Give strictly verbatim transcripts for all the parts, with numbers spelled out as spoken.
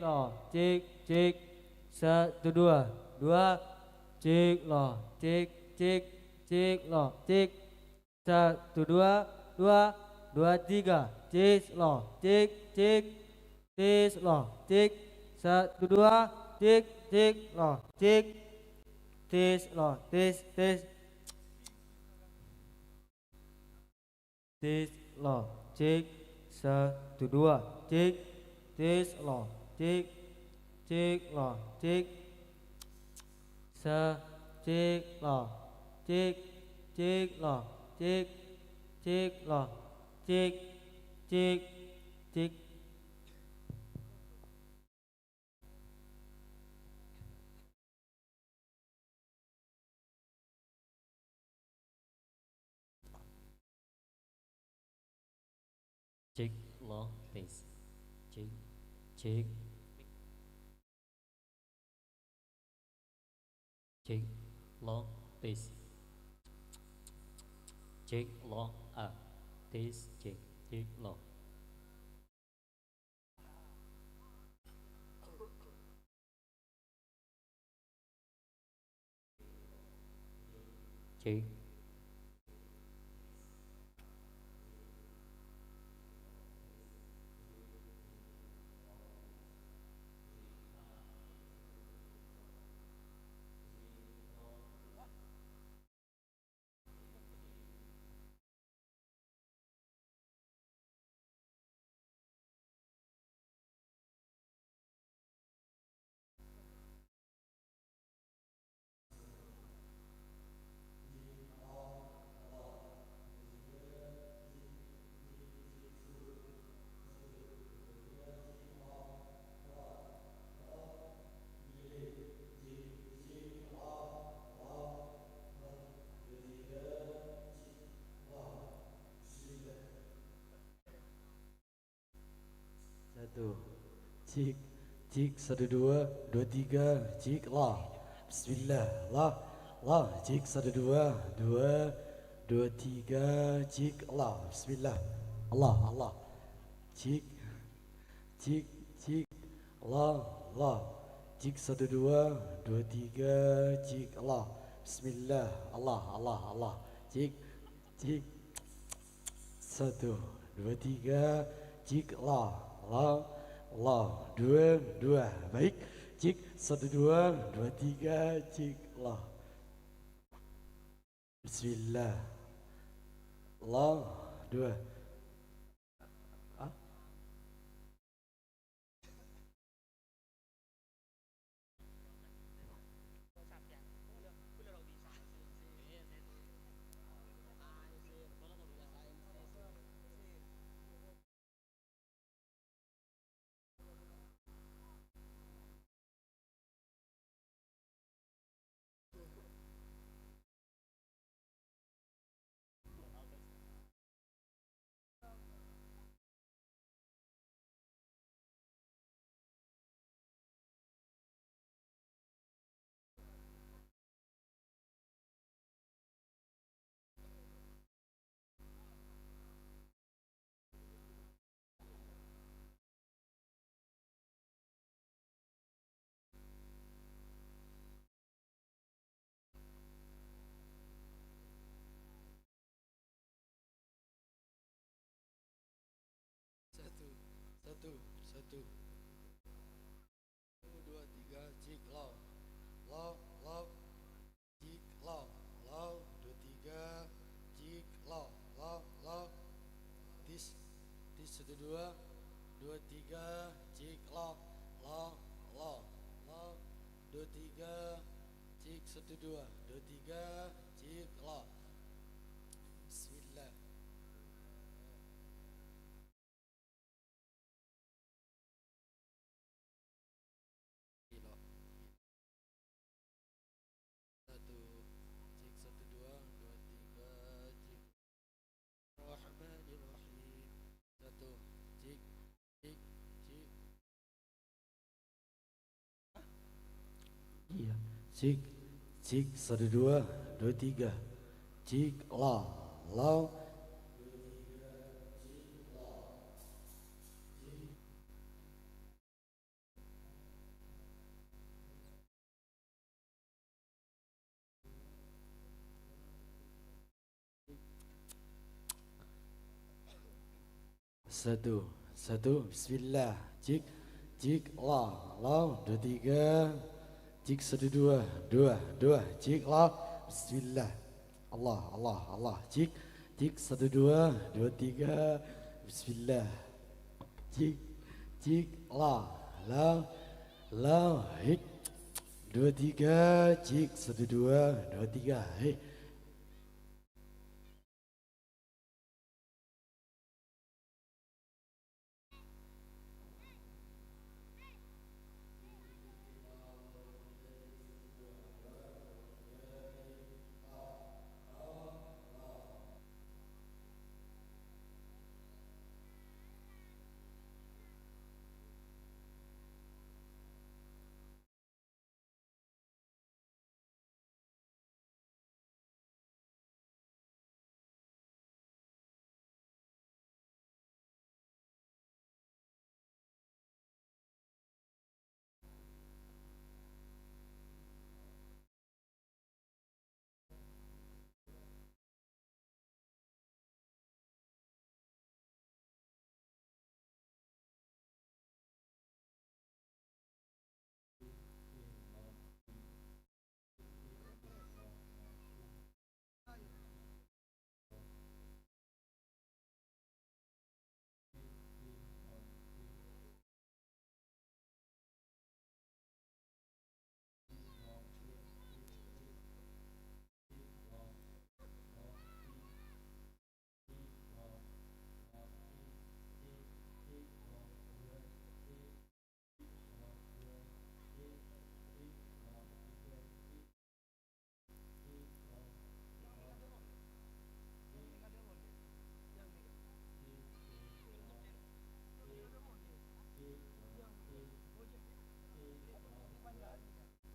lo, cek, cek. Satu, dua, dua. Cek, lo, cek, cek, cek, lo, cek. Satu, dua, dua, dua, tiga. Tes, lo, cek, cek. Tes, lo, cek. Satu, dua, cek, cek, lo, cek. Tes, lo, tes, tes. Tes, lo, cek. Satu, dua, cek. Tes, lo, cek. Cek, lo, cek. Sa, cek, lo, cek. Cek, lo, cek. Cek, lo, cek. Cek, cek. Cek, lo, tes. Cek, cek. Cek, lo, tes. Cek, lo, a. Tes, cek, cek, lo. Cek. Satu. Cik, cik, satu, dua, dua, tiga, cik, la. Bismillah, la, la, cik, satu, dua, dua, dua, tiga, cik, la. Bismillah, Allah, Allah. Cik, cik, cik, la, la. Cik, satu, dua, dua, tiga, cik, la. Bismillah, Allah, Allah, Allah. Cik, cik. Satu, dua, tiga, cik, la, la, la, dua, dua. Baik, cik, satu, dua, dua, tiga, cik, la. Bismillah. La, dua. Ah. Satu, satu, satu. Satu, dua, tiga, cik, la. La, la, cik, la. La, dua, tiga, cik, la. La, la, tes, tes, satu, dua, dua, tiga, cik, la. La, la, la, dua, tiga, cik, satu, dua, dua, tiga, cik, la. Bismillah. Satu, cik, satu, dua, dua, tiga, cik. Rahmanirrahim. Satu, cik, cik, cik. Iya. Cik, cik, satu, dua, dua, tiga. Cik, la, la. Dua, tiga, cik, la. Cik. Satu, satu, bismillah. Cek, cek, la, la, dua, tiga. Cek, satu, dua, dua, dua, cek, la, bismillah. Allah, Allah, Allah. Cek, cek, satu, dua, dua, tiga, bismillah. Cek, cek, la, la, la, hik. Dua, tiga, cek, satu, dua, dua, tiga, hik.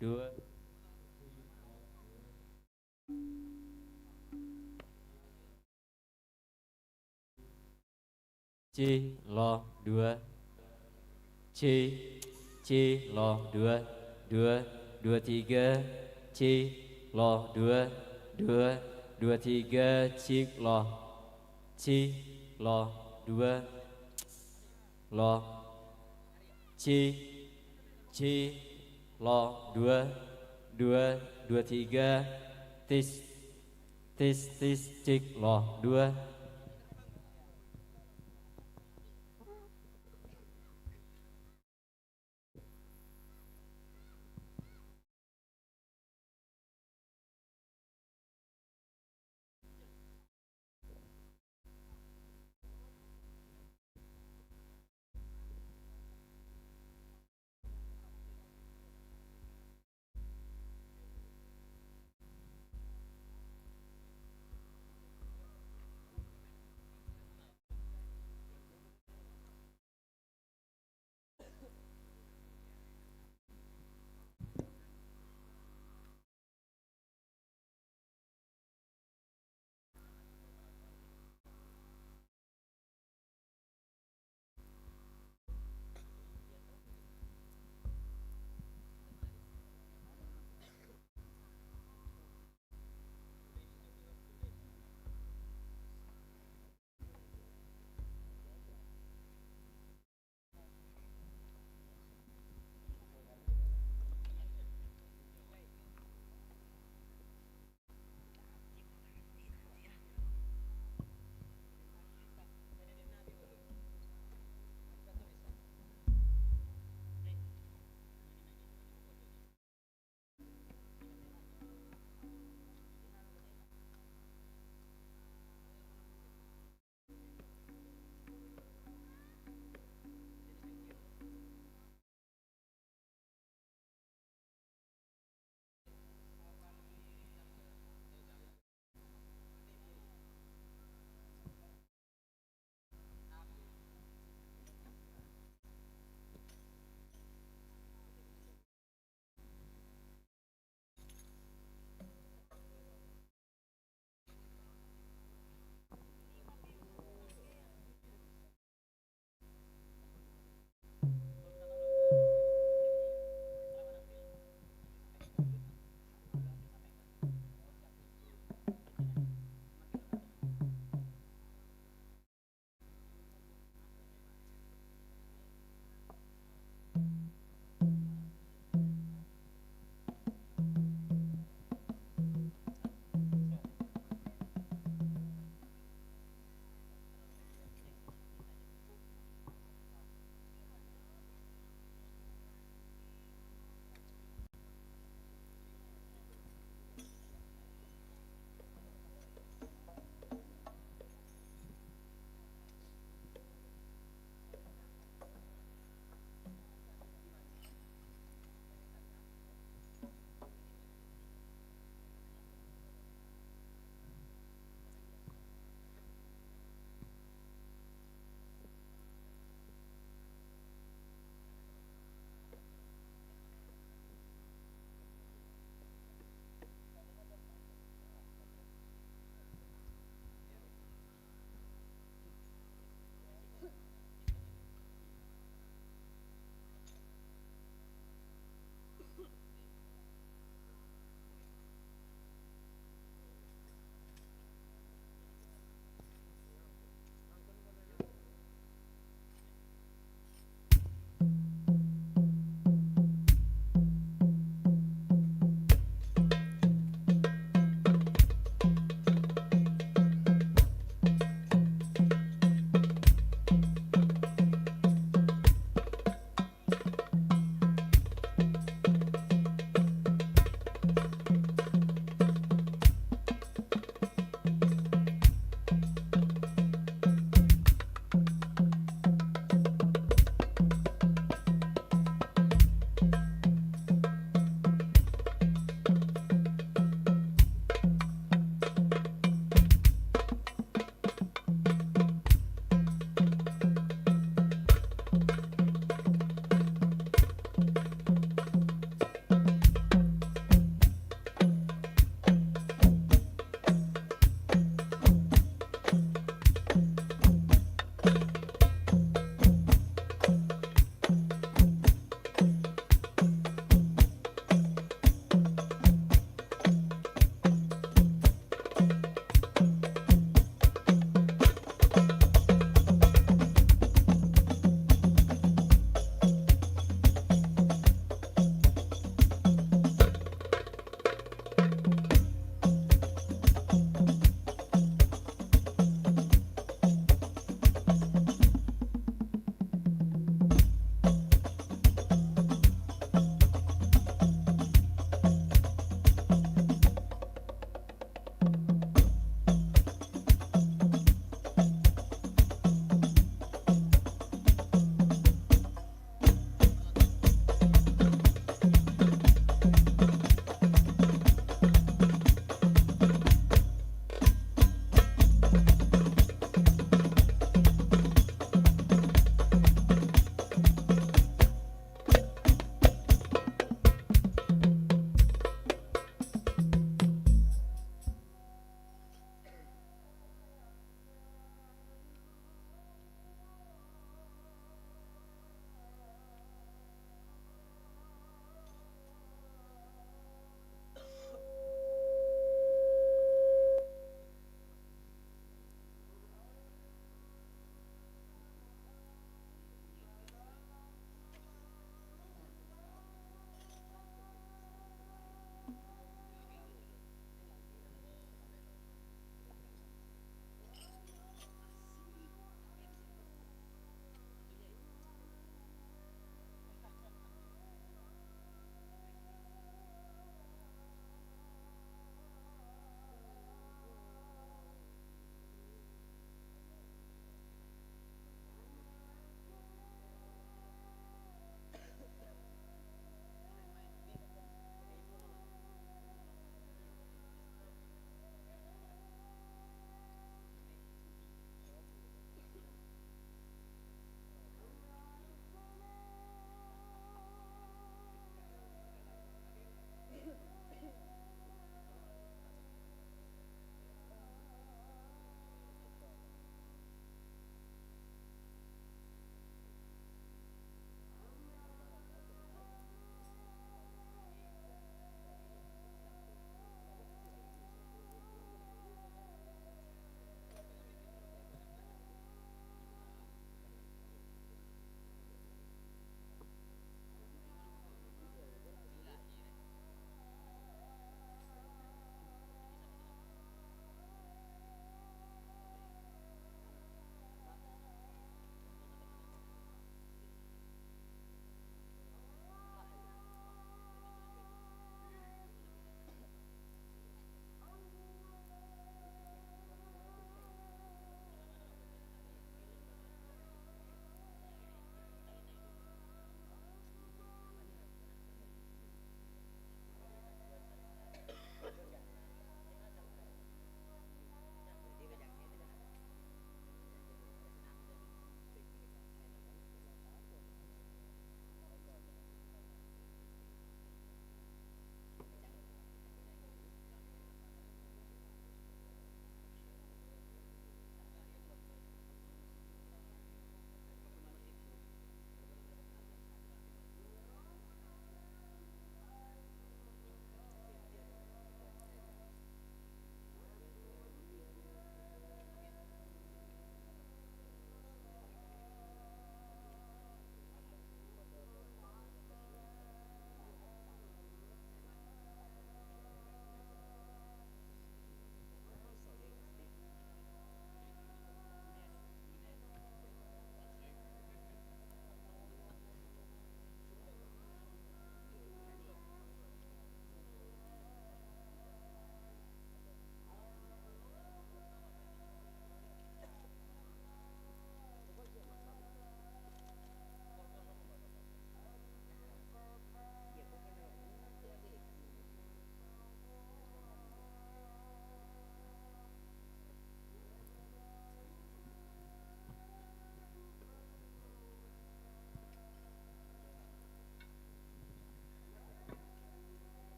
Dua. C, la, dua. C, C, la, dua, dua, dua, tiga. C, la, dua, dua, dua, tiga. C, la, C, la, dua, la. C, C, la, dua, dua, dua, tiga. Tes, tes, tes, cek, la, dua.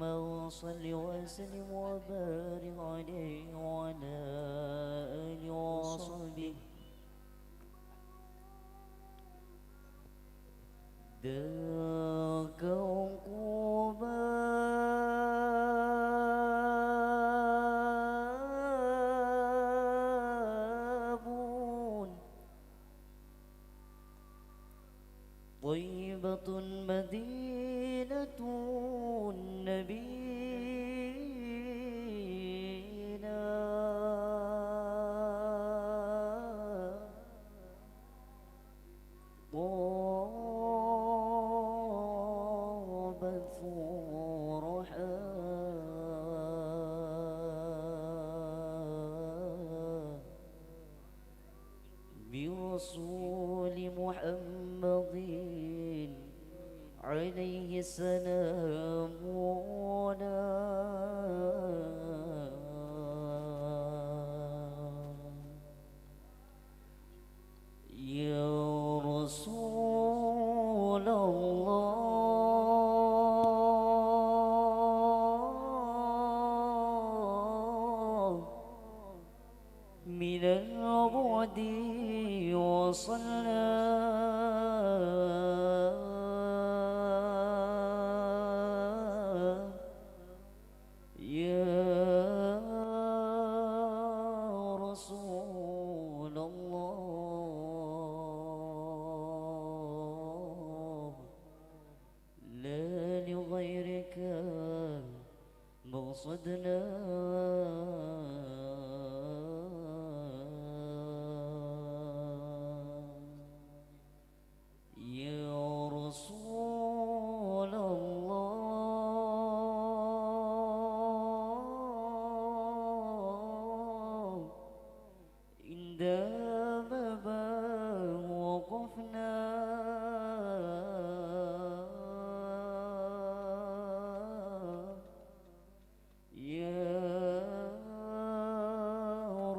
اللهم صل وسلم وبارك عليه وعلى آله وصحبه. دكا وقباب. طيبة مدينة نبينا. طابت روحها برسول محمد عليه السلام. يا رسول الله، من البعد وصلنا. يا رسول الله، لا لغيرك مقصدنا. يا رسول الله، عند بابك وقفنا. يا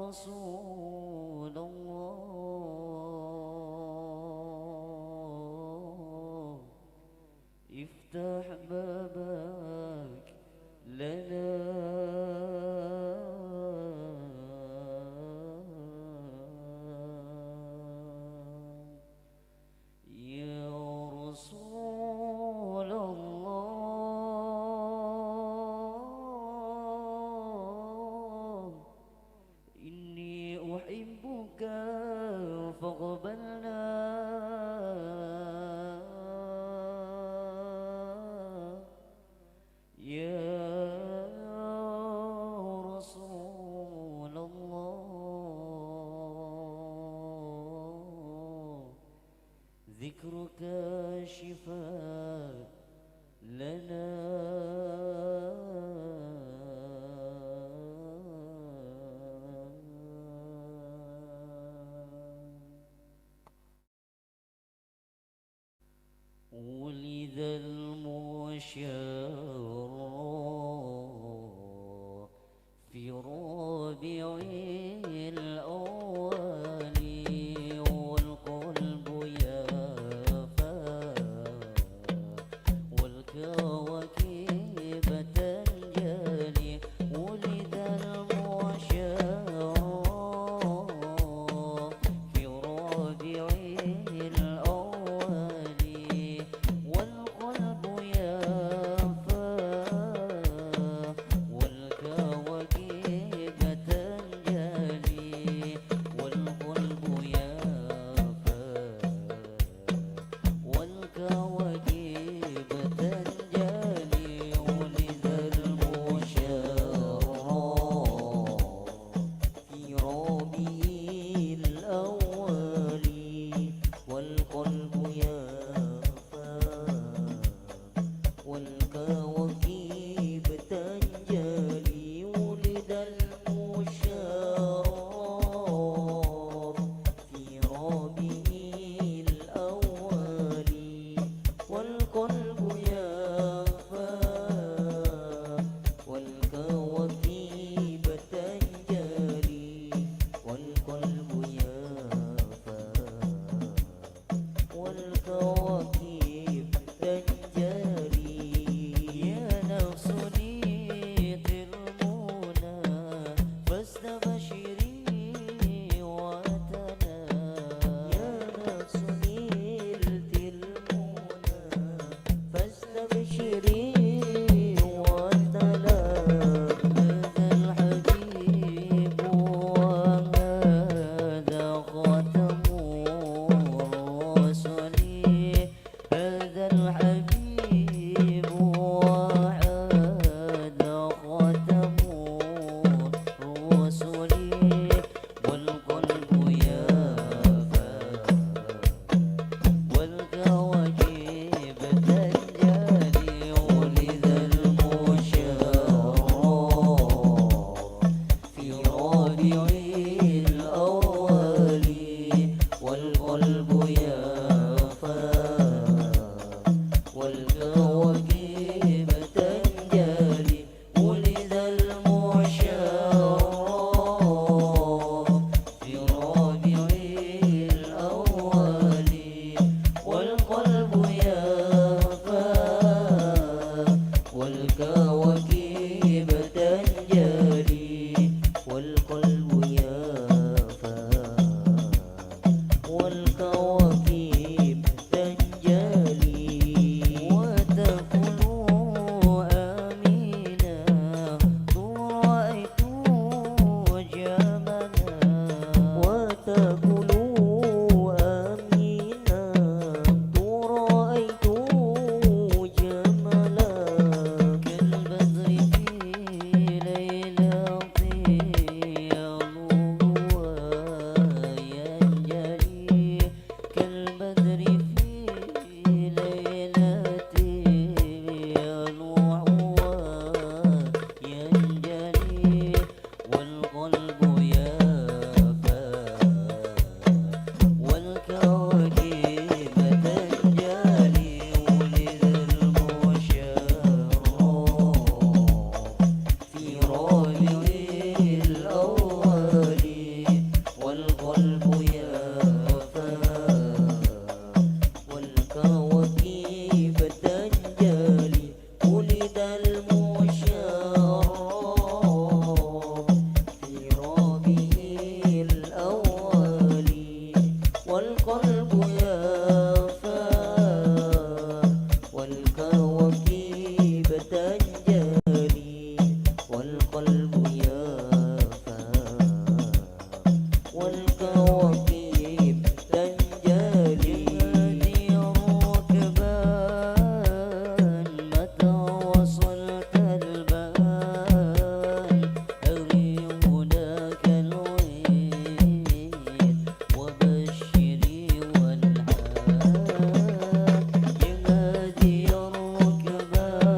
رسول الله، افتح بابك لنا. يا رسول الله، إني أحبك فاقبلنا. يا رسول الله، ذكرك شفاء لنا. ولد المشرف في ربيع الأول، والقلب يهفى والكواكب تنجلي. ولد المشرف في ربيع الأول، والقلب يهفى والكواكب تنجلي، والقلب يهفى والكواكب تنجلي. ولد المشرف في ربيع الأول، والقلب يهفى والكواكب تنجلي. ولد المشرف في ربيع الأول، والقلب يهفى والكواكب تنجلي، والقلب يهفى والكواكب تنجلي. يا كواكب تنجلي والقلب يافى والكواكب تنجلي وتقول آمينا رأيت جمالا وتقول آمينا رأيت جمالا كالبدر في ليلة يضوء وينجلي كالبدر في ليلة يلوح وينجلي والقلب يافى والكواكب تنجلي ولد المشرف في ربيع الأول والقلب يافى والكواكب تنجلي ولد المشرف في ربيع الأول والقلب يافى والكواكب تنجلي والقلب يافى والكواكب تنجلي ركبان متى وصلت البان أري هداك الويل وبشري والحال ينادي الركبان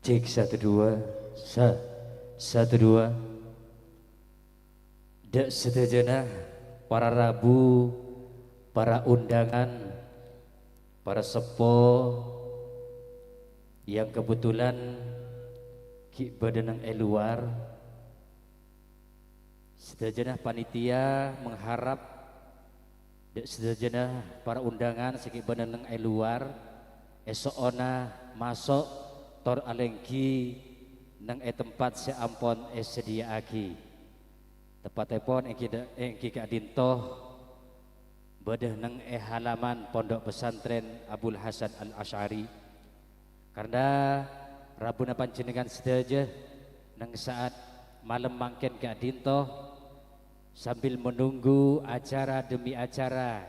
Cek, satu, dua. Sa-, satu, dua. Dâ' sadhâjâna para rabu, para undangan, para seppo yang kebetulan ghi' bâdâ neng è luar, sadhâjâna panitia mengharap dâ' sadhâjâna para undangan sè ghi' bâdâ neng è luar, èso'ona maso' tor alèngghi neng è tempat sè ampon èsadhiyâ'aghi. Teppa'èpon èngghi dâ-, èngghi ka'dinto bâdâ neng è halaman Pondok Pesantren Abul Hasan Al-Asy'ari. Karna rabuna panjhennengngan sadhâjâ neng sa'at malem mangkèn ka'dinto, sambil menunggu acara demi acara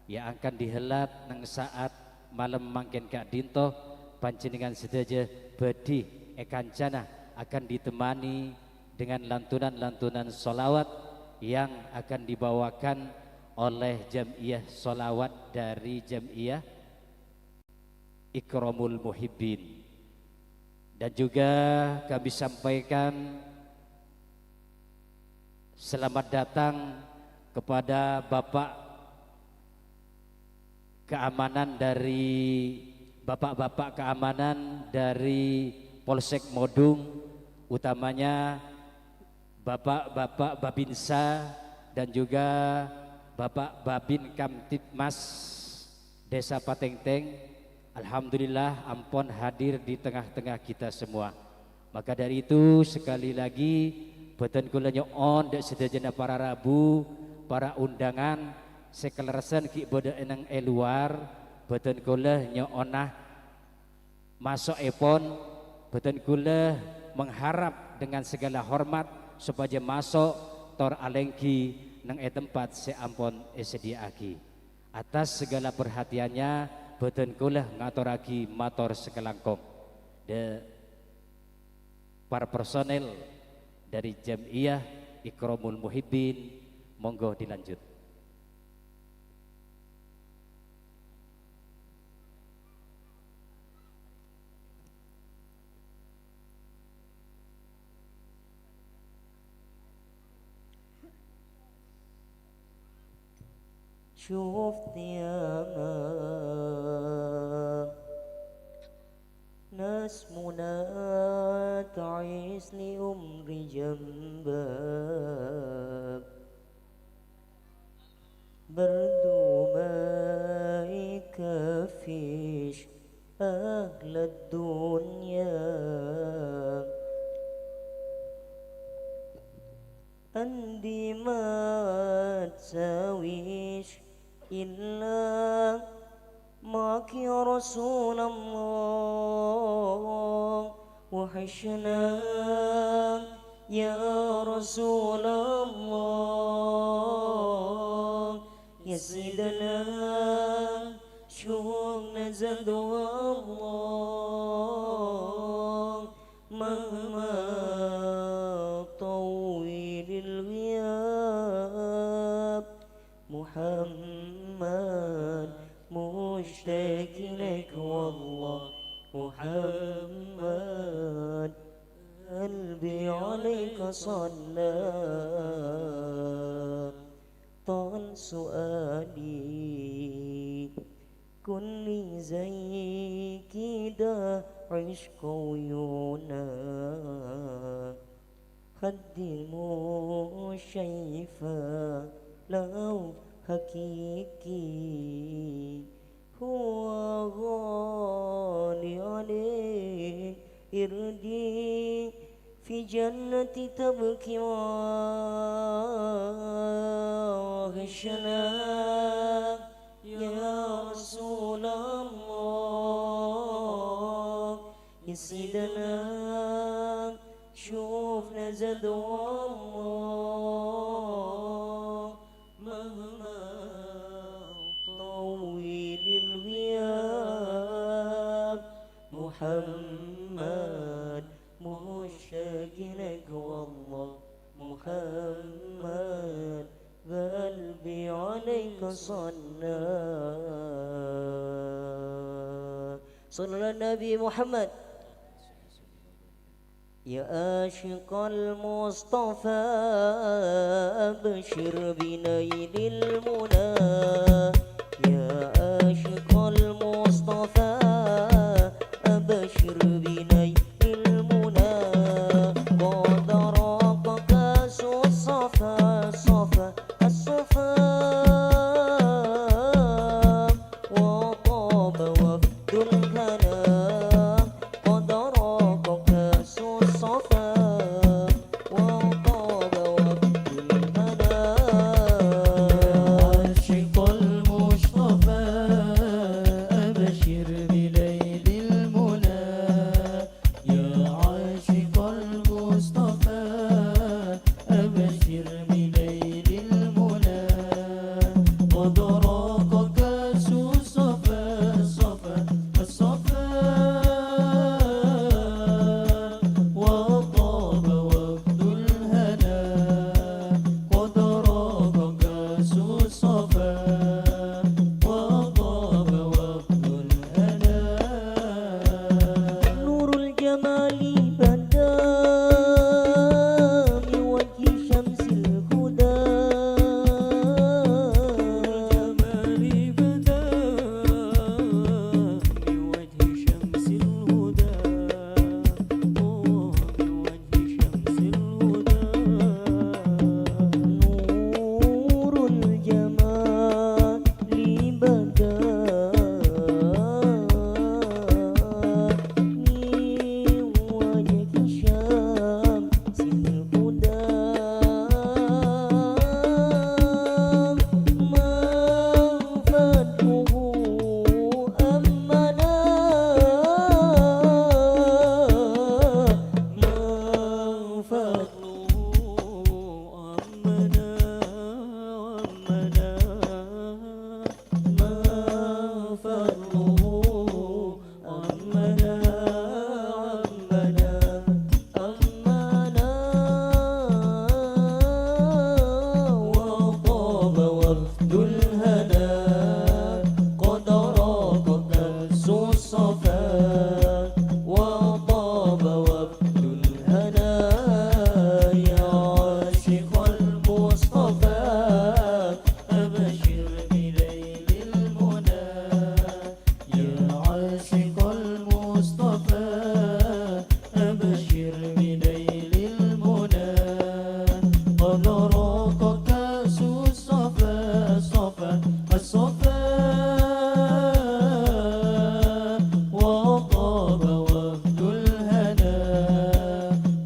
yang akan dihelat neng sa'at malem mangkèn ka'dinto, panjhennengngan sadhâjâ bâdhi è kancana akan ditemani dengan lantunan-lantunan sholawat yang akan dibawakan oleh Jam'iyah Sholawat dari Jam'iyah Ikramul Muhibbin. Dan juga kami sampaikan selamat datang kepada Bapak keamanan dari, bapak-bapak keamanan dari Polsek Modung, utamanya Bapak-bapak Babinsa dan juga Bapak Babin Kamtibmas Desa Patengteng, alhamdulillah ampon hadir di tengah-tengah kita semua. Maka dari itu, sekali lagi, bhâdhân kaulâ nyo'on dâ' sadhâjâna para rabu, para undangan sè kalerressan ghi' bâdâ è neng è luar, bhâdhân kaulâ nyo'ona maso'èpon, bhâdhân kaulâ mengharap dengan segala hormat sopajâ maso' tor alèngghi neng è tempat sè ampon èsadhiyâ'aghi. Atas segala perhatiannya, bhâdhân kaulâ ngatorraghi mator sakalangkong. Dâ-, para personel dari Jam'iyah Ikramul Muhibbin, monggo dilanjut. شفت يا ما ناس منى تعيش لعمر جنبك. برضو ما يكفيش أهل الدنيا. عندي ما تساويش إلا معك يا رسول الله، وحشنا يا رسول الله، يا سيدنا شوقنا زاد والله، مهما طول الغياب. محمد، مشتاق لك والله، محمد، قلبي عليك صلى. طال سؤالي، كل زي كده عشق عيونك. خدمه شايفة لو حقيقي، هو غالي عليه، يرضي في جنة تبكي وغشنا. يا رسول الله، يا سيدنا، شوفنا زاد والله، مهما طول الغياب، محمد مشتاق لك والله، محمد قلبي عليك صلى. صلى على النبي محمد. يا عاشق المصطفى، أبشر بنيل المنى. يا عاشق المصطفى، أبشر بنيل المنى. قد راق كأس الصفا، الصفا، الصفا. وطاب وفد الهنا، قد راق كأس الصفا، وطاب وفد الهنا. عاشق المصطفى، أبشر بليل المنى. يا عاشق المصطفى، أبشر بليل المنى. قد راق كأس الصفا، الصفا، الصفا. وطاب وفد الهنا. قد راق كأس الصفا، وطاب وفد الهنا. نور الجمال بدا من وجه شمس الهدى. نور الجمال بدا من وجه شمس الهدى. من وجه شمس الهدى. نور الجمال بدا من وجه شمس الهدى. ما فضله أمنا، ما فضله أمنا، أمنا، ما فضله أمنا، أمنا، أمنا. وطاب وفد الهنا، قد راق كأس الصفا، وطاب وفد الهنا. يا عاشق المصطفى، أبشر بليل المنى. يا عاشق المصطفى، أبشر بنيل المنى. قد راق كأس الصفا، الصفا، الصفا. وطاب وفد الهنا.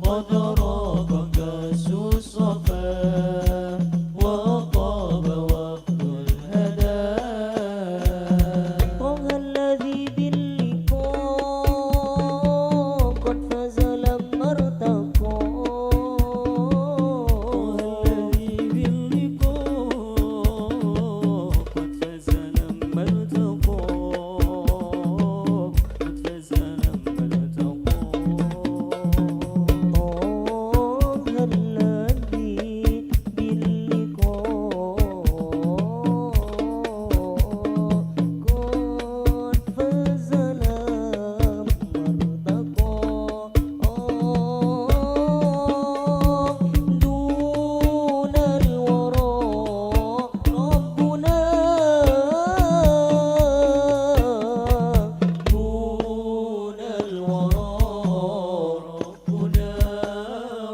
قد راق كأس الصفا، وطاب وفد الهنا. طه الذي باللقاء قد فاز لما ارتقى. طه الذي باللقاء قد فاز لما ارتقى. قد فاز لما ارتقى. طه الذي باللقاء قد فاز لما ارتقى. دون الورى ربنا، دون الورى ربنا،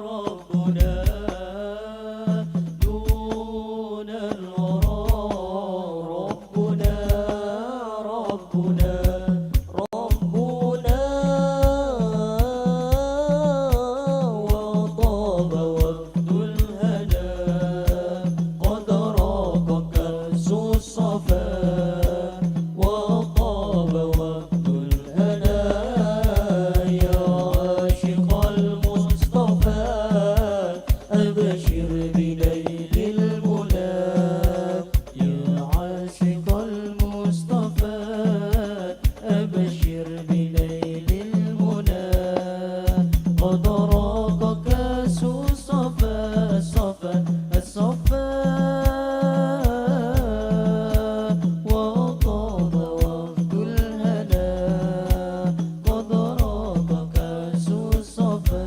ربنا، دون الورى ربنا، ربنا، ربنا. وطاب وفد الهنا، قد راق كأس الصفا، وطاب وفد الهنا. يا عاشق المصطفى، أبشر بنيل المنى. يا عاشق المصطفى، أبشر بنيل المنى. قد راق كأس الصفا، الصفا، الصفا. وطاب وفد الهنا، قد راق كأس الصفا.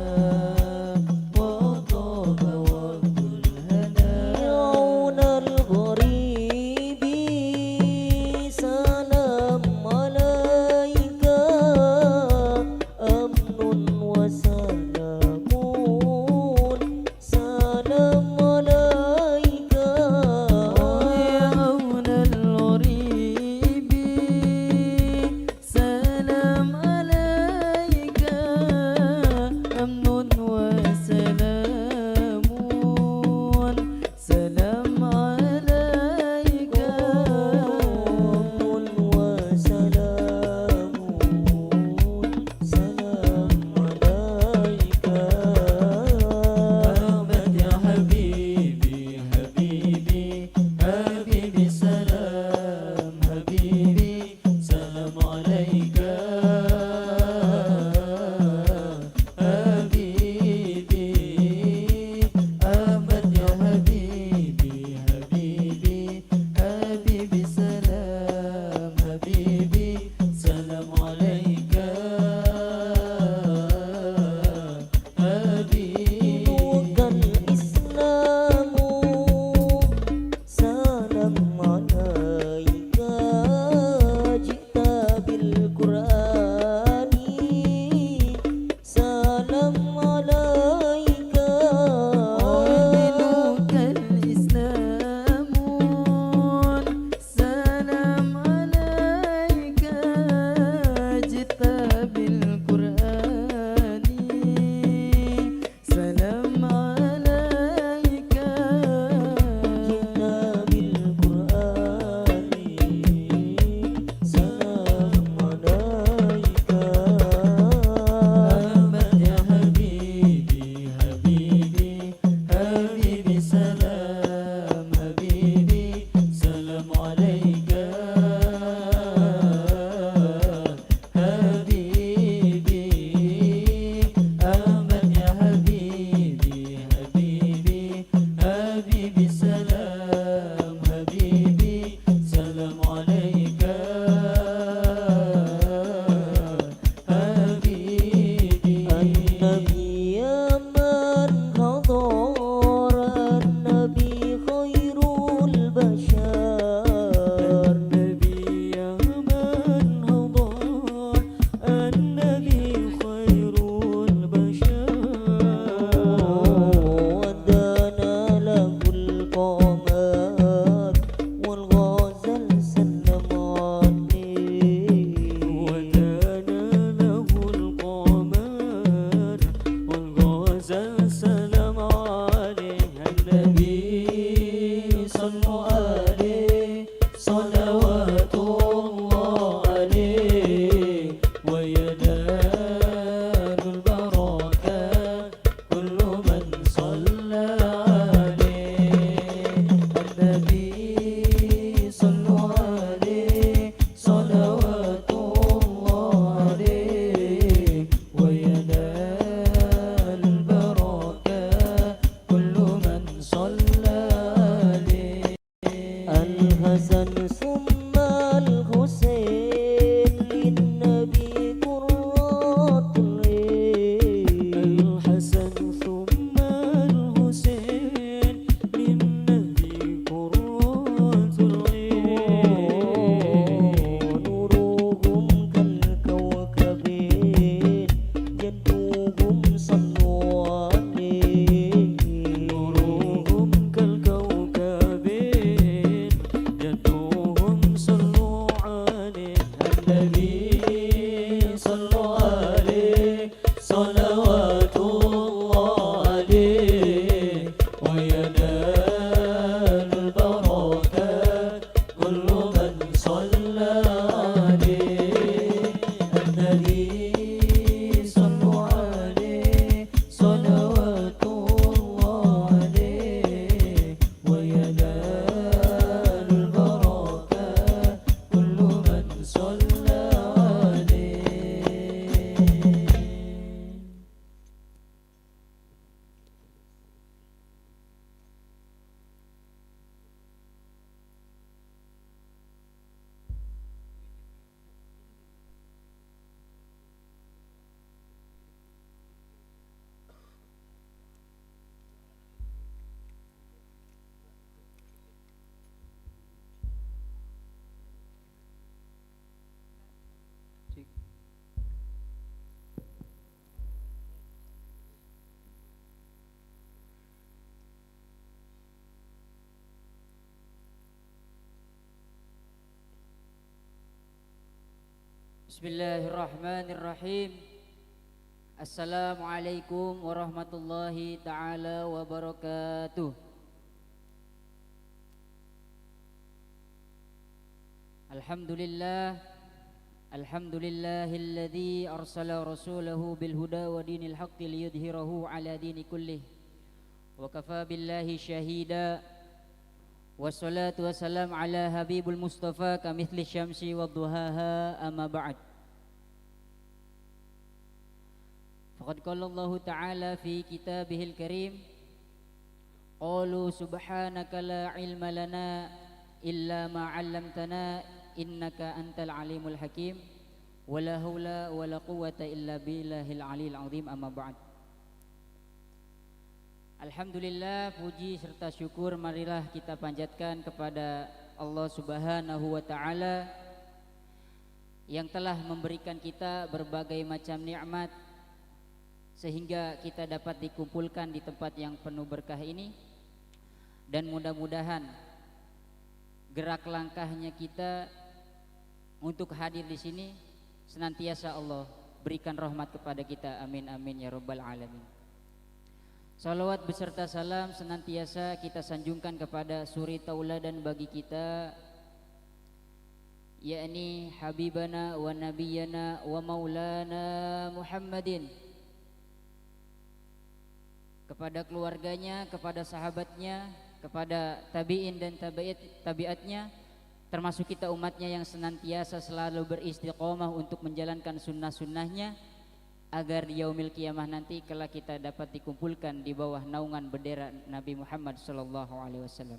النبي صلوا عليه صلوات الله عليه وينال البركات كل من صلى عليه النبي صلوا عليه صلوات الله عليه وينال البركات كل من صلى عليه. Bismillahirrahmanirrahim. Assalamualaikum warahmatullahi taala wabarakatuh. Alhamdulillah. Alhamdulillahilladzi arsala rasulahu bil huda wa dinil haqqi liyudhhirahu ala dini kullih. Wa kafa billahi syahida. Wassalatu wassalam ala habibul mustafa kamithli syamsi wa duhaha, amma ba'd. Faqad qala Allahu ta'ala fi kitabihil karim, qalu subhanaka la ilma lana illa ma 'allamtana innaka antal alimul hakim, wa la haula wa la quwwata illa billahil aliyil azim, amma ba'd. Alhamdulillah, puji serta syukur marilah kita panjatkan kepada Allah Subhanahu wa Ta'ala yang telah memberikan kita berbagai macam nikmat, sehingga kita dapat dikumpulkan di tempat yang penuh berkah ini. Dan mudah-mudahan gerak langkahnya kita untuk hadir di sini senantiasa Allah berikan rahmat kepada kita. Amin, amin, ya rabbal alamin. Salawat beserta salam senantiasa kita sanjungkan kepada suri tauladan bagi kita, yakni Habibana wa Nabiyana wa Maulana Muhammadin, kepada keluarganya, kepada sahabatnya, kepada tabi'in dan tabi'at, tabi'atnya, termasuk kita umatnya yang senantiasa selalu beristiqomah untuk menjalankan sunnah-sunnahnya, agar di yaumil qiyamah nanti kelak kita dapat dikumpulkan di bawah naungan bendera Nabi Muhammad sallallahu alaihi wasallam.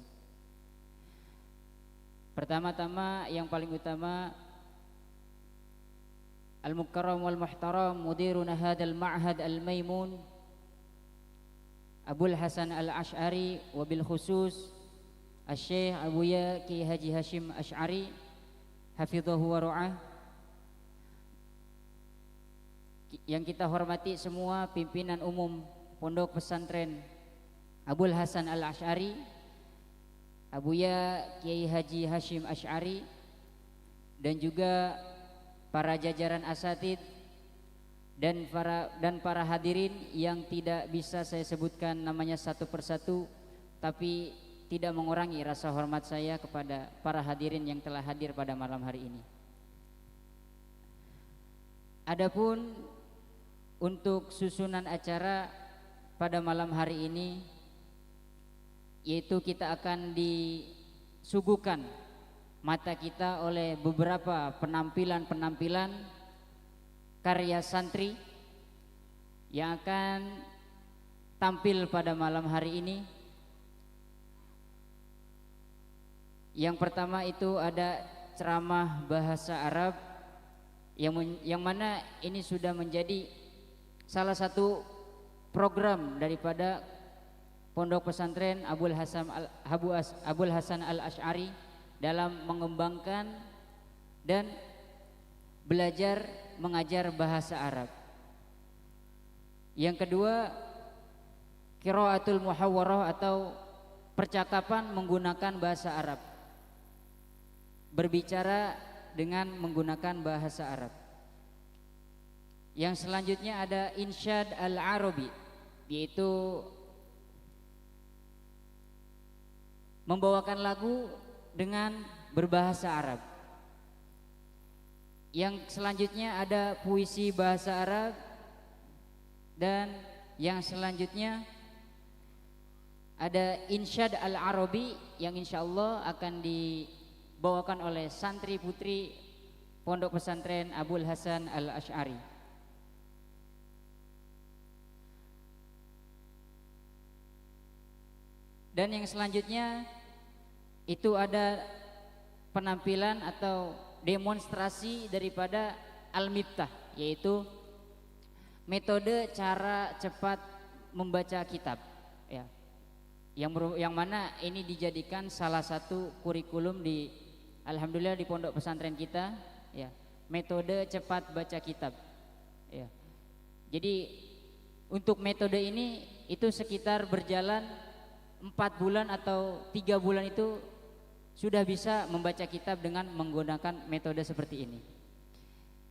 Pertama-tama, yang paling utama, Al-Mukarram wal Muhtaram Mudiruna Hadal Ma'had Al-Maimun, Abul Hasan Al-Asy'ari, wabil khusus Asy-Syaikh Abuya Kiai Haji Hasyim Asy'ari, hafidhahu wa ra'ah, yang kita hormati semua pimpinan umum Pondok Pesantren Abul Hasan Al-Asy'ari, Abuya Kiai Haji Hasyim Asy'ari, dan juga para jajaran asatid dan para, dan para hadirin yang tidak bisa saya sebutkan namanya satu persatu, tapi tidak mengurangi rasa hormat saya kepada para hadirin yang telah hadir pada malam hari ini. Adapun untuk susunan acara pada malam hari ini, yaitu kita akan disuguhkan mata kita oleh beberapa penampilan-penampilan karya santri yang akan tampil pada malam hari ini. Yang pertama itu ada ceramah bahasa Arab yang men-, yang mana ini sudah menjadi salah satu program daripada Pondok Pesantren Abul Hasan Al-, Abu As-, Abul Hasan Al-Asy'ari dalam mengembangkan dan belajar mengajar bahasa Arab. Yang kedua, qiraatul muhawwarah atau percakapan menggunakan bahasa Arab. Berbicara dengan menggunakan bahasa Arab. Yang selanjutnya ada insyad al-Arabi, yaitu membawakan lagu dengan berbahasa Arab. Yang selanjutnya ada puisi bahasa Arab, dan yang selanjutnya ada insyad al-Arabi yang insyaallah akan dibawakan oleh santri putri Pondok Pesantren Abul Hasan Al-Asy'ari. Dan yang selanjutnya itu ada penampilan atau demonstrasi daripada Al-Miftah, yaitu metode cara cepat membaca kitab, ya. Yang meru-, yang mana ini dijadikan salah satu kurikulum di, alhamdulillah, di pondok pesantren kita, ya. Metode cepat baca kitab, ya. Jadi, untuk metode ini itu sekitar berjalan empat bulan atau tiga bulan itu sudah bisa membaca kitab dengan menggunakan metode seperti ini.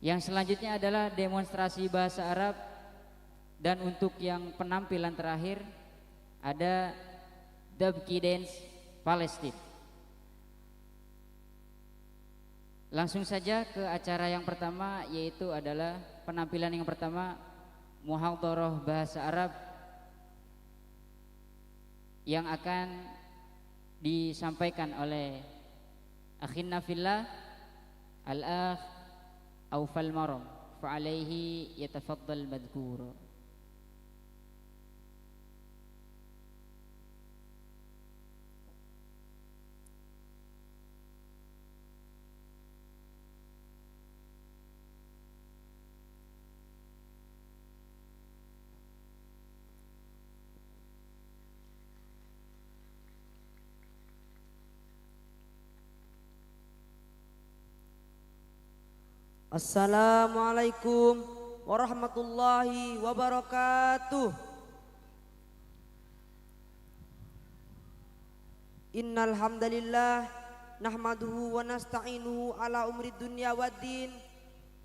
Yang selanjutnya adalah demonstrasi bahasa Arab, dan untuk yang penampilan terakhir ada Dabki Dance Palestine. Langsung saja ke acara yang pertama, yaitu adalah penampilan yang pertama, muhadharah bahasa Arab yang akan disampaikan oleh akhinna fillah, al-akh Aufal Maram, fa alaihi yatafaddal madhkura. Assalamualaikum warahmatullahi wabarakatuh. Innal hamdalillah, nahmaduhu wa nasta'inuhu ala umuri dunya waddin.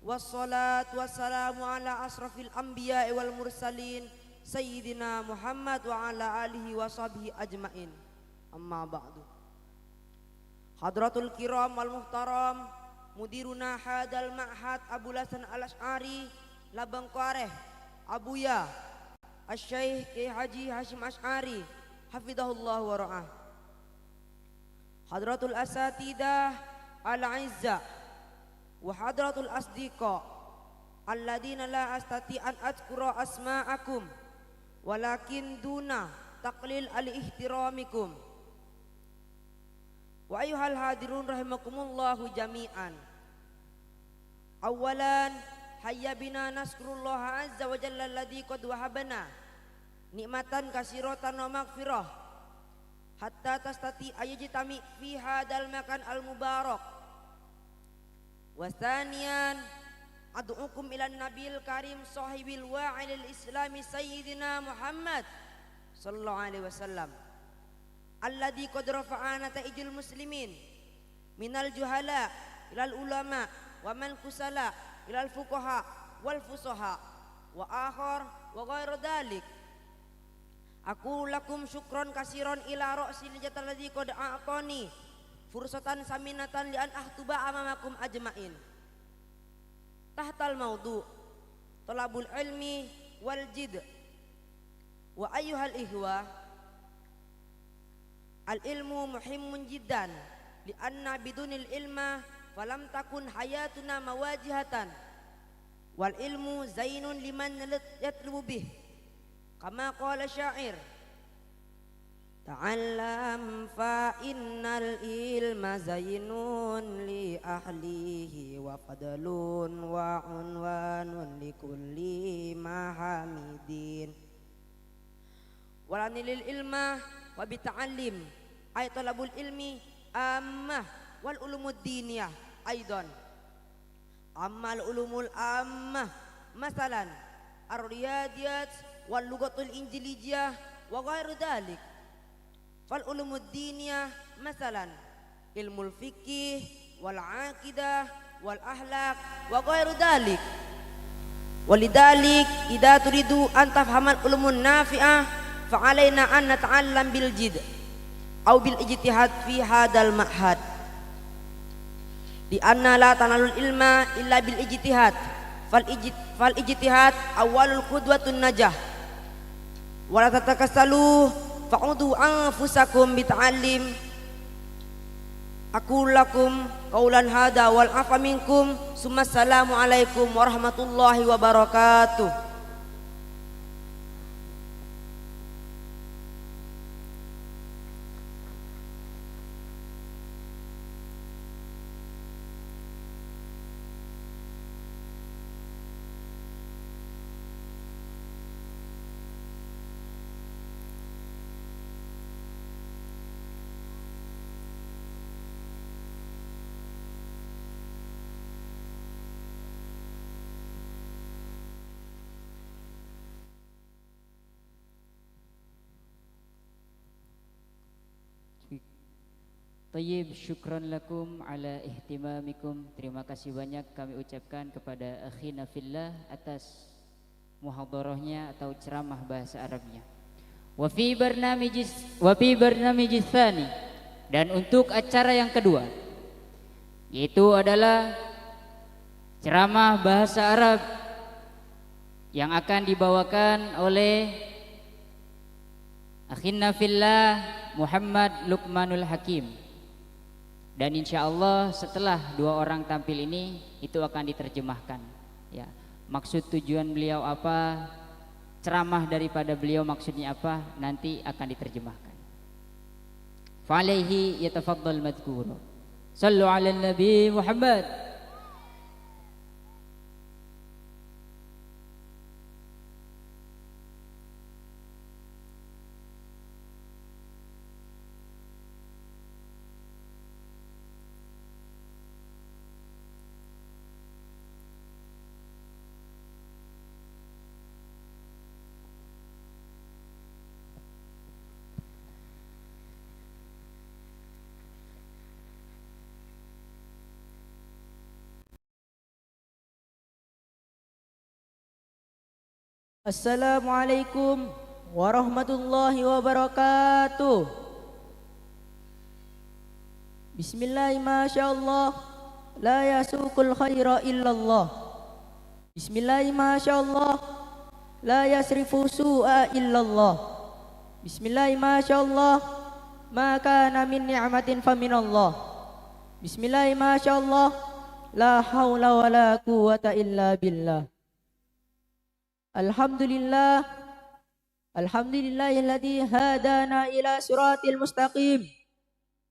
Wassalatu wassalamu ala asrafil anbiya'i wal mursalin, Sayyidina Muhammad wa ala alihi wa sahbihi ajma'in. Amma ba'du. Hadratul kiram wal muhtaram, mudiruna hadal ma'had Abul Hasan Al-Asy'ari, Labang Kuareh, Abuya, Asy-Syaikh Kiai Haji Hasyim Asy'ari, hafidhahullah wa ra'ah. Hadratul asatidah al-a'izza wa hadratul asdiqa alladzina la astati an adzkura asma'akum, walakin duna taqlil al-ihtiramikum. Wa ayyuhal hadirun rahimakumullahu jami'an. Awwalan, hayya bina naskurullaha azza wa jalla alladzi qad wahabana ni'matan katsiratan wa maghfirah, hatta tastati ayyajtami fi hadzal makan al-mubarak. Wa tsaniyan, ad'ukum ilan nabil karim shahibil wa'idil islami sayyidina Muhammad sallallahu alaihi wasallam, alladzi qad rafa'a nata'ijul muslimin minal juhala ilal ulama, wa man kusala ilal fuqaha wal fusaha, wa akhar wa ghairu dzalik. Aqulu lakum syukran katsiran ila ra'si nijatal ladzi qad a'tani fursatan saminatan li an akhtuba amamakum ajma'in. Tahtal maudu', thalabul ilmi wal jid. Wa ayyuhal ikhwah, al ilmu muhimmun jiddan, li anna bidunil ilma falam takun hayatuna mawajihatan. Wal ilmu zainun liman yatlubu bih. Kama qala syair, "Ta'allam fa innal ilma zainun li ahlihi wa fadlun wa unwanun li kulli mahamidin." Walanilil ilma wa bita'allim, ay thalabul ilmi ammah wal ulumud diniyah aidan. Ammal ulumul ammah, masalan, ar-riyadiyat wal lughatul injiliziyah wa ghairu dzalik. Fal ulumud diniyah, masalan, ilmul fikih wal aqidah والأخلاق وغير ذلك. ولذلك إذا تريد أن تفهم العلوم النافعة فعلينا أن نتعلم بالجد أو بالاجتهاد في هذا المعهد، لأن لا تنال العلم إلا بالاجتهاد، فالاجت-، فالاجتهاد أول خطوة النجاح. ولا تتكاسلوا، فعدوا أنفسكم بالتعليم. أقول لكم قولي هذا والعفو منكم، ثم السلام عليكم ورحمة الله وبركاته. Thayyib, syukran lakum ala ihtimamikum. Terima kasih banyak kami ucapkan kepada akhina fillah atas muhadharahnya atau ceramah bahasa Arabnya. Wa fi barnamijis-, wa fi barnamijis tsani. Dan untuk acara yang kedua, yaitu adalah ceramah bahasa Arab yang akan dibawakan oleh akhinna fillah Muhammad Lukmanul Hakim. Dan insya Allah setelah dua orang tampil ini, itu akan diterjemahkan. Ya, maksud tujuan beliau apa, ceramah daripada beliau maksudnya apa, nanti akan diterjemahkan. Falaihi yatafaddal madhkura. Sallu ala Nabi Muhammad. Assalamualaikum warahmatullahi wabarakatuh. Bismillah, masyaallah, la yasuqul khaira illallah. Bismillah, masyaallah, la yasrifu su'a illallah. Bismillah, masyaallah, ma kana min ni'matin faminallah. Bismillah, masyaallah, la haula wala quwwata illa billah. Alhamdulillah. Alhamdulillahilladzi hadana ila siratil mustaqim,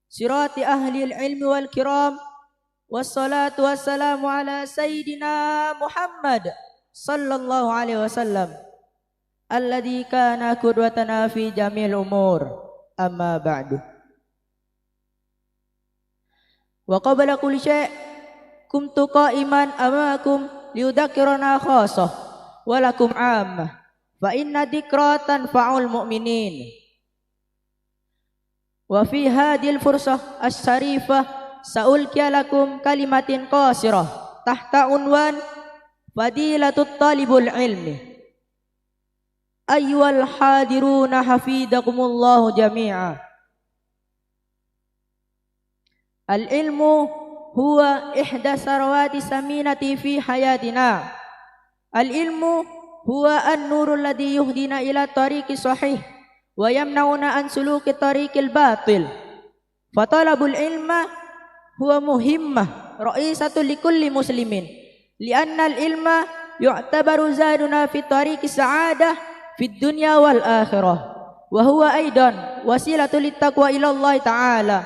sirati ahlil ilmi wal kiram. Wassalatu wassalamu ala sayyidina Muhammad sallallahu alaihi wasallam, alladzi kana qudwatana fi jami'il umur. Amma ba'du. Wa qabla kulli syai', qumtu qa'iman amamakum liudzakkirana khassah wa lakum 'ammah, fa inna dzikra tanfa'ul mu'minin. Wa fi hadzihil fursah asy-syarifah sa'ulqiya lakum kalimatin qasirah tahta unwan Fadilatut Thalibul Ilmi. Ayyuhal hadiruna hafizakumullahu jami'a. Al-ilmu huwa ihda sarwati saminati fi hayatina. Al-ilmu huwa an-nurul ladzi yuhdina ila tariqi sahih wa yamna'una an suluki tariqil batil. Fa talabul ilma huwa muhimmah ra'isatun li kulli muslimin, li'annal ilma yu'tabaru zaduna fi tariqi sa'adah fid dunya wal akhirah, wa huwa aidan wasilatun lit taqwa ilallahi ta'ala.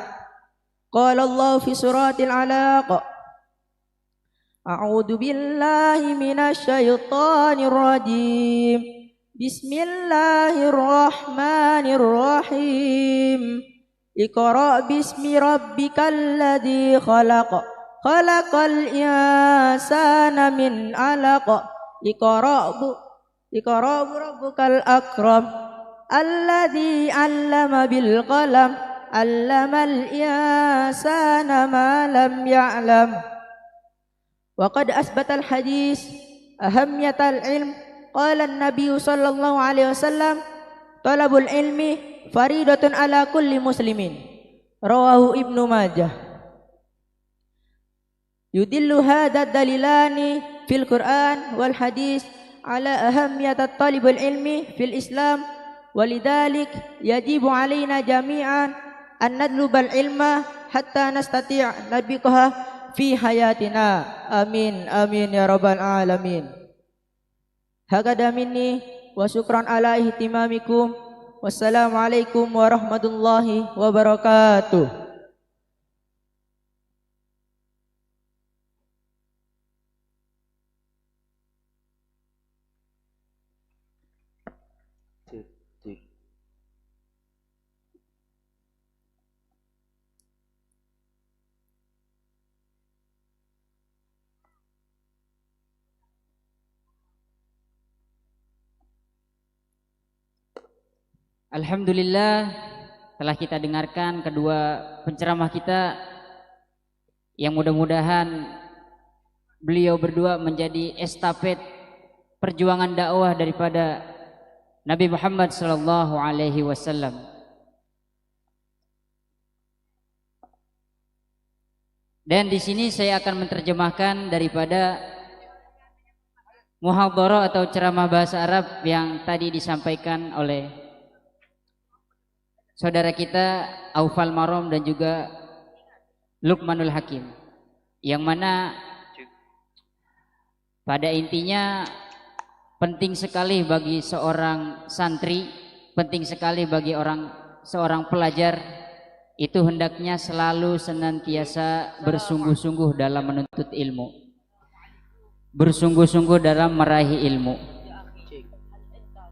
Qala Allah fi suratil Alaq, A'udzu billahi minasy syaithanir rajim. Bismillahirrahmanirrahim. Iqra bismi rabbikal ladzi khalaq. Khalaqal insana min 'alaq. Iqra bu-, iqra wa rabbukal akram. Alladzi 'allama bil qalam. 'Allamal insana ma lam ya'lam. وقد أثبت الحديث أهمية العلم. قال النبي صلى الله عليه وسلم: "طلب العلم فريضة على كل مسلم." رواه ابن ماجه. يدل هذا الدليلان في القرآن والحديث على أهمية طالب العلم في الإسلام، ولذلك يجب علينا جميعا أن نطلب العلم حتى نستطيع نطبقها في حياتنا. آمين، آمين يا رب العالمين. هكذا مني، وشكرا على اهتمامكم. والسلام عليكم ورحمة الله وبركاته. Cek, cek. Alhamdulillah, telah kita dengarkan kedua penceramah kita, yang mudah-mudahan beliau berdua menjadi estafet perjuangan dakwah daripada Nabi Muhammad sallallahu alaihi wasallam. Dan di sini saya akan menerjemahkan daripada muhadharah atau ceramah bahasa Arab yang tadi disampaikan oleh saudara kita Aufal Marom dan juga Lukmanul Hakim. Yang mana pada intinya penting sekali bagi seorang santri, penting sekali bagi orang, seorang pelajar, itu hendaknya selalu senantiasa bersungguh-sungguh dalam menuntut ilmu. Bersungguh-sungguh dalam meraih ilmu.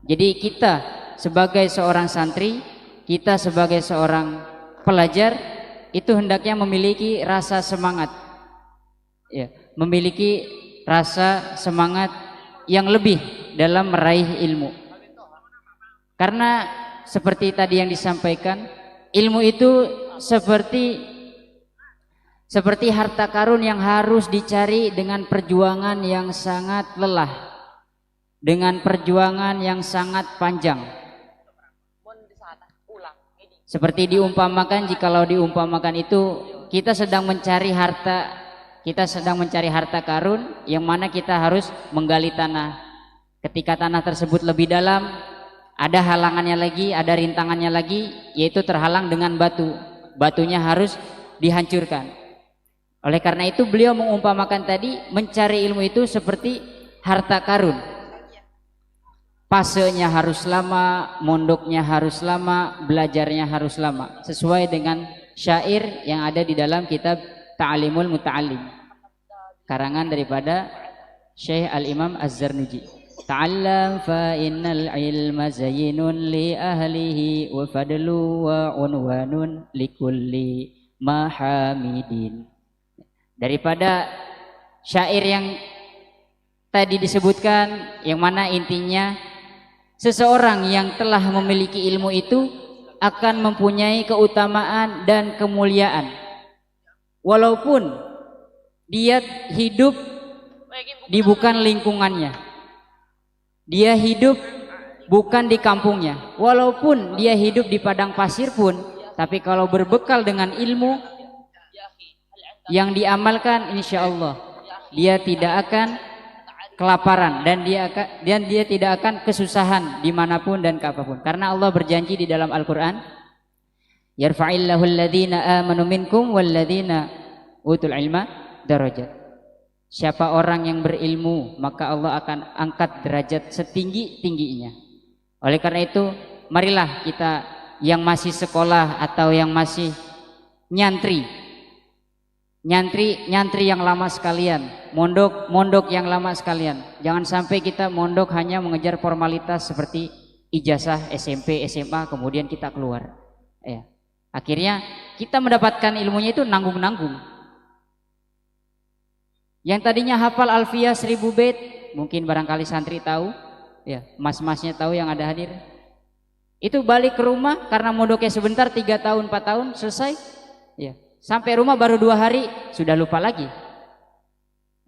Jadi kita sebagai seorang santri, kita sebagai seorang pelajar, itu hendaknya memiliki rasa semangat. Ya, memiliki rasa semangat yang lebih dalam meraih ilmu. Karena seperti tadi yang disampaikan, ilmu itu seperti, seperti harta karun yang harus dicari dengan perjuangan yang sangat lelah, dengan perjuangan yang sangat panjang. Seperti diumpamakan, jikalau diumpamakan itu kita sedang mencari harta, kita sedang mencari harta karun yang mana kita harus menggali tanah. Ketika tanah tersebut lebih dalam, ada halangannya lagi, ada rintangannya lagi, yaitu terhalang dengan batu. Batunya harus dihancurkan. Oleh karena itu, beliau mengumpamakan tadi, mencari ilmu itu seperti harta karun. Pasenya harus lama, mondoknya harus lama, belajarnya harus lama. Sesuai dengan syair yang ada di dalam kitab Ta'limul Muta'allim, karangan daripada Syekh Al-Imam Az-Zarnuji. "Ta'allam fa innal ilma zayyinun li ahlihi wa fadlu wa unwanun likulli mahamidin." Daripada syair yang tadi disebutkan, yang mana intinya seseorang yang telah memiliki ilmu itu akan mempunyai keutamaan dan kemuliaan. Walaupun dia hidup di bukan lingkungannya, dia hidup bukan di kampungnya, walaupun dia hidup di padang pasir pun, tapi kalau berbekal dengan ilmu yang diamalkan, insya Allah dia tidak akan kelaparan dan dia akan, dan dia tidak akan kesusahan dimanapun dan kapanpun. Karena Allah berjanji di dalam Al-Quran, "Yarfa'illahu alladhina amanu minkum walladhina utul ilma darajat." Siapa orang yang berilmu, maka Allah akan angkat derajat setinggi-tingginya. Oleh karena itu, marilah kita yang masih sekolah atau yang masih nyantri, nyantri, nyantri yang lama sekalian, mondok, mondok yang lama sekalian. Jangan sampai kita mondok hanya mengejar formalitas seperti ijazah S M P, S M A, kemudian kita keluar. Ya. Akhirnya kita mendapatkan ilmunya itu nanggung-nanggung. Yang tadinya hafal Alfiyah seribu bait, mungkin barangkali santri tahu, ya, mas-masnya tahu yang ada hadir. Itu balik ke rumah karena mondoknya sebentar, tiga tahun, empat tahun, selesai. Ya, sampai rumah baru dua hari, sudah lupa lagi.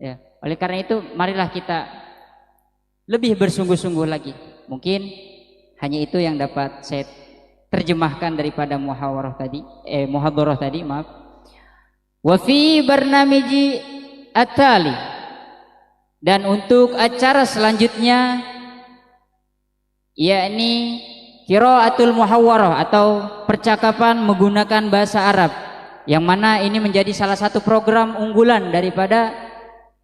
Ya. Oleh karena itu, marilah kita lebih bersungguh-sungguh lagi. Mungkin hanya itu yang dapat saya terjemahkan daripada muhawarah tadi, eh, muhadharah tadi, maaf. Wa fi barnamiji at-tali. Dan untuk acara selanjutnya, yakni qiraatul muhawwarah atau percakapan menggunakan bahasa Arab, yang mana ini menjadi salah satu program unggulan daripada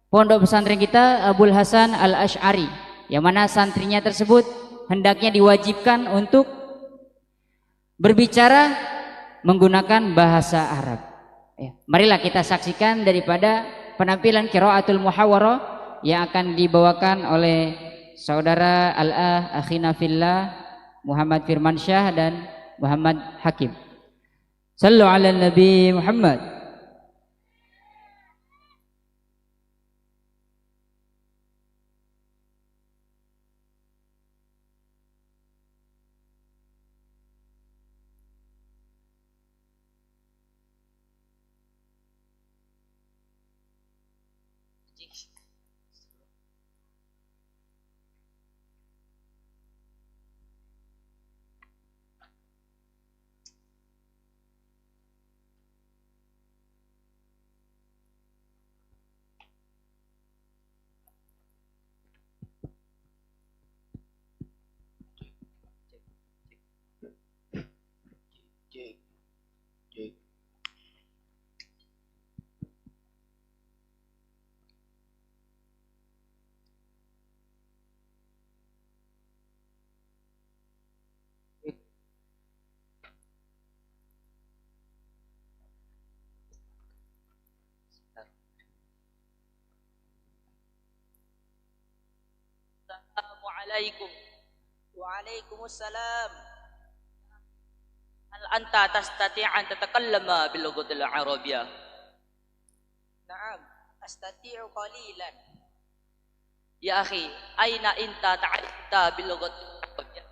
Pondok Pesantren kita, Abul Hasan Al-Asy'ari, yang mana santrinya tersebut hendaknya diwajibkan untuk berbicara menggunakan bahasa Arab. Ya, marilah kita saksikan daripada penampilan qiraatul muhawwarah yang akan dibawakan oleh saudara Al-Akh, akhina fillah, Muhammad Firmansyah dan Muhammad Hakim. Sallu ala Nabi Muhammad. Assalamualaikum. Waalaikumsalam. Hal anta tastati' an tatakallama bil lughatil arabiyyah? Na'am, astati'u qalilan. Ya akhi, aina anta ta'allamta bil lughatil arabiyyah?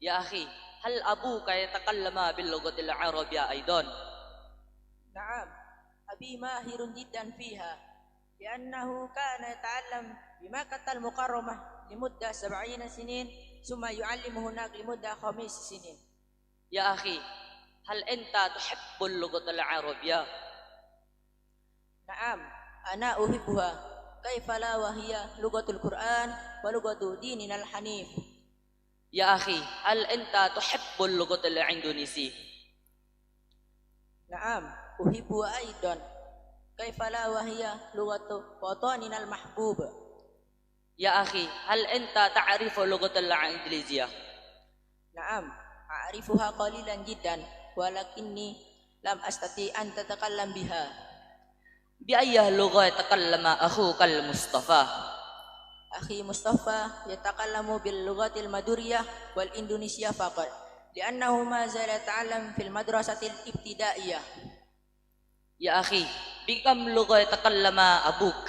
Ya akhi, hal abuka yatakallama bil lughatil arabiyyah aidan? Na'am, abi mahirun jiddan fiha, li'annahu kana yata'allam bi Makkatal Mukarramah limuddah sab'ina sinin, summa yu'allimu hunak limuddah khamsi sinin. Ya akhi, hal anta tuhibbul lughatal arabiyyah? Na'am, ana uhibbuha. Kaifa la wa hiya lughatul Qur'an wa lughatu dininal hanif. Ya akhi, hal anta tuhibbul lughatal Indonesi? Na'am, uhibbuha aidan. Kaifa la wa hiya lughatu wataninal mahbub. Ya akhi, hal anta ta'rifu lughatal Injiliziyah? Na'am, a'rifuha qalilan jiddan, walakinni lam astati' an tatakallam biha. Bi ayyi lugha yatakallama akhukal Mustafa? Akhi Mustafa yatakallamu bil lughatil Maduriyah wal Indunisiya faqat, li'annahu ma zala yata'allam fil madrasatil ibtidaiyah. Ya akhi, bikam lugha yatakallama abuk?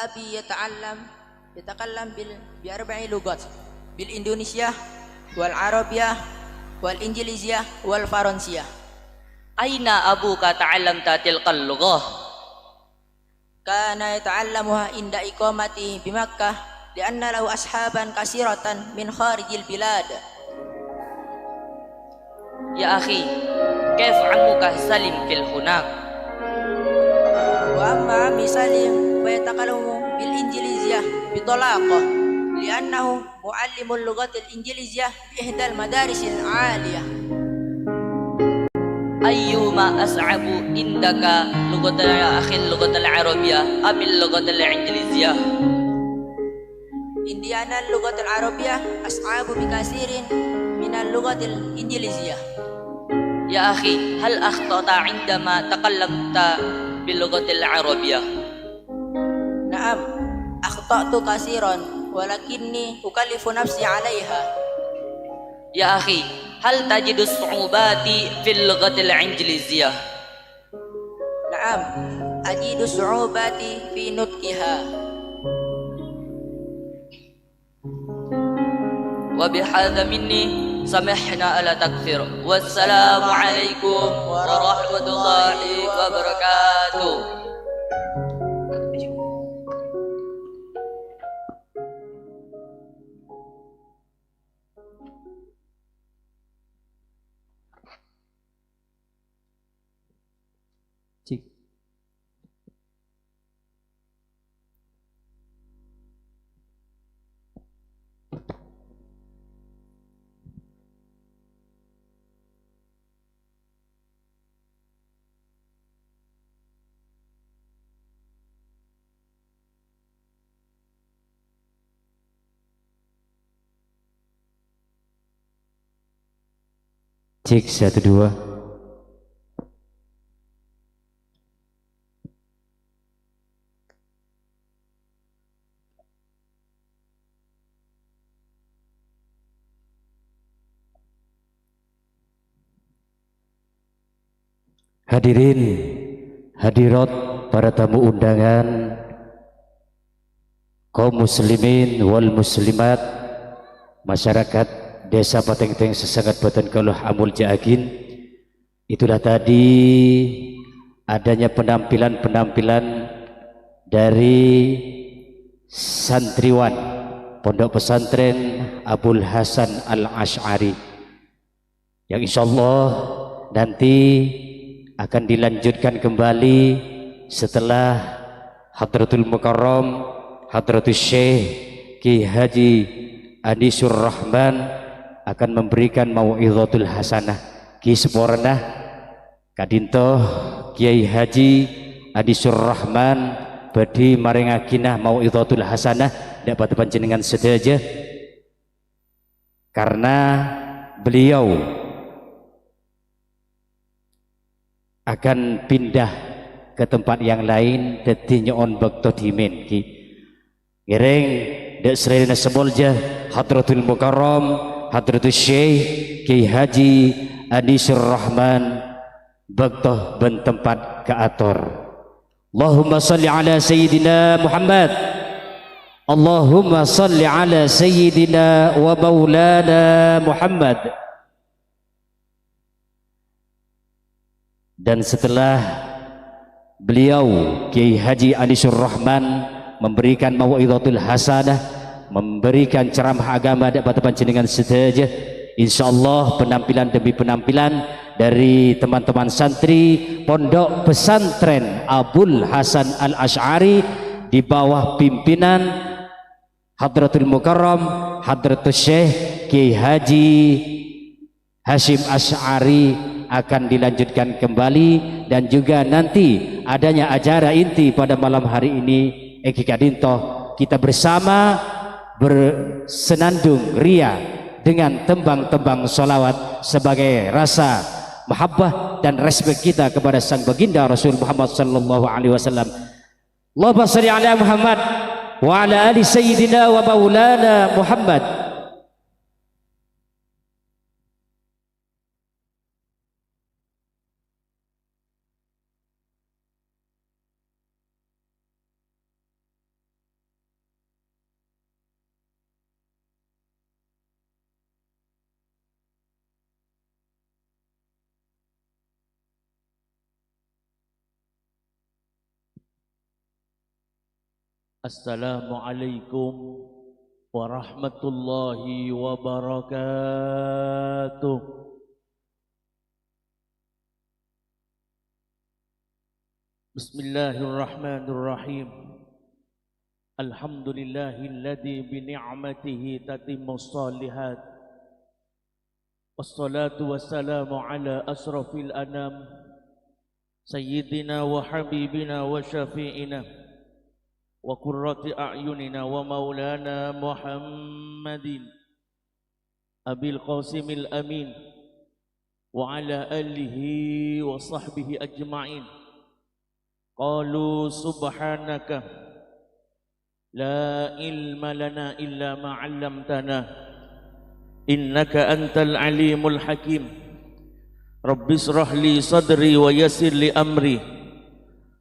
Abi yata'allam, yatakallam bil, bi arba'i lughat, bil Indunisiya, wal Arabiyah, wal Injiliziyah, wal Faransiyah. Aina abuka ta'allamta tilkal lughah? Kana yata'allamuha inda iqamatihi bi Makkah, li'anna lahu ashaban katsiratan min kharijil bilad. Ya akhi, kaif ammuka Salim fil hunak? Wa amma ammi Salim fa yatakallamu bil Injiliziyah bi talaqah, li'annahu muallimul lughatil Injiliziyah bi ihdal madarisil aliyah. أيهما أصعب عندك لغة، يا أخي، اللغة العربية أم اللغة الإنجليزية؟ عندي أنا اللغة العربية أصعب بكثير من اللغة الإنجليزية. يا أخي، هل أخطأت عندما تكلمت باللغة العربية؟ نعم، أخطأت كثيرا، ولكني أكلف نفسي عليها. يا أخي، هل تجد صعوبات في اللغة الإنجليزية؟ نعم، أجد صعوبات في نطقها. وبهذا مني، سامحنا على التقصير. والسلام عليكم ورحمة الله وبركاته. Cek. Cek, satu, dua. Hadirin, hadirat, para tamu undangan, kaum muslimin wal muslimat, masyarakat Desa Patengteng sè sanget bhâdhân kaulâ amoljâ'aghi. Itulah tadi adanya penampilan-penampilan dari santriwan Pondok Pesantren Abul Hasan Al-Asy'ari, yang insyaallah nanti akan dilanjutkan kembali setelah Hadratul Mukarram, Hadratus Syekh Kiai Haji Anisur Rahman akan memberikan mau'izatul hasanah. Ghi saporana ka'dinto Kiai Haji Anisur Rahman bhâdhi marèngaghina mau'izatul hasanah dâ' padâ panjhennengngan sadhâjâ, karena beliau akan pindah ke tempat yang lain, dhâddhi nyo'on bâkto dhimèn, ghi. Ngèrèng dâ' sadhâjâna sè molja Hadratul Mukarram Hadratus Syekh Kiai Haji Anisur Rahman, bâkto bân tempat kaator. Allahumma shalli ala Sayyidina Muhammad. Allahumma shalli ala Sayyidina wa Maulana Muhammad. Dan setelah beliau, Kiai Haji Anisur Rahman, memberikan mau'izatul hasanah, memberikan ceramah agama dâ' padâ panjhennengngan sadhâjâ, insyaallah penampilan demi penampilan dari teman-teman santri Pondok Pesantren Abul Hasan Al-Asy'ari di bawah pimpinan Hadratul Mukarram Hadratus Syekh Kiai Haji Hasyim Asy'ari akan dilanjutkan kembali, dan juga nanti adanya acara inti pada malam hari ini, èngghi ka'dinto kita bersama bersenandung ria dengan tembang-tembang sholawat sebagai rasa mahabbah dan respek kita kepada Sang Baginda Rasul Muhammad sallallahu alaihi wasallam. Allahumma shalli ala Muhammad wa ala ali Sayyidina wa Maulana Muhammad. Assalamualaikum warahmatullahi wabarakatuh. Bismillahirrahmanirrahim. Alhamdulillahilladzi bi ni'matihi tatimmus shalihat. والصلاة والسلام على أشرف الأنام، سيدنا وحبيبنا وشفيعنا وقرة أعيننا ومولانا محمد أبي القاسم الأمين وعلى آله وصحبه أجمعين. قالوا سبحانك لا علم لنا إلا ما علمتنا إنك أنت العليم الحكيم. رب اشرح لي صدري ويسر لي أمري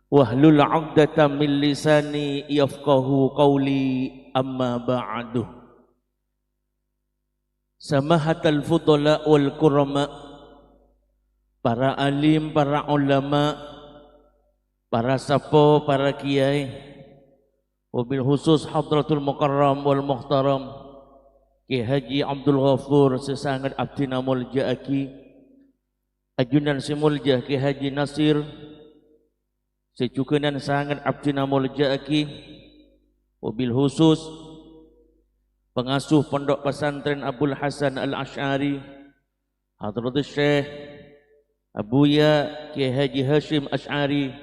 واحلل عقدة من لساني يفقهوا قولي. أما بعد. Samahatal fudala wal kurama, para alim, para ulama, para seppo, para kiai, wabil khusus Hadratul Mukarram wal Muhtaram Kiai Haji Abdul Ghafur sè sanget abdhina molja'aghi, ajunan sè molja Kiai Haji Nasir, sè jhughânan sanget abdhina molja'aghi, wabil khusus pangasuh Pondok Pesantren Abul Hasan Al-Asy'ari, Hadratus Syekh Abuya Kiai Haji Hasyim Asy'ari,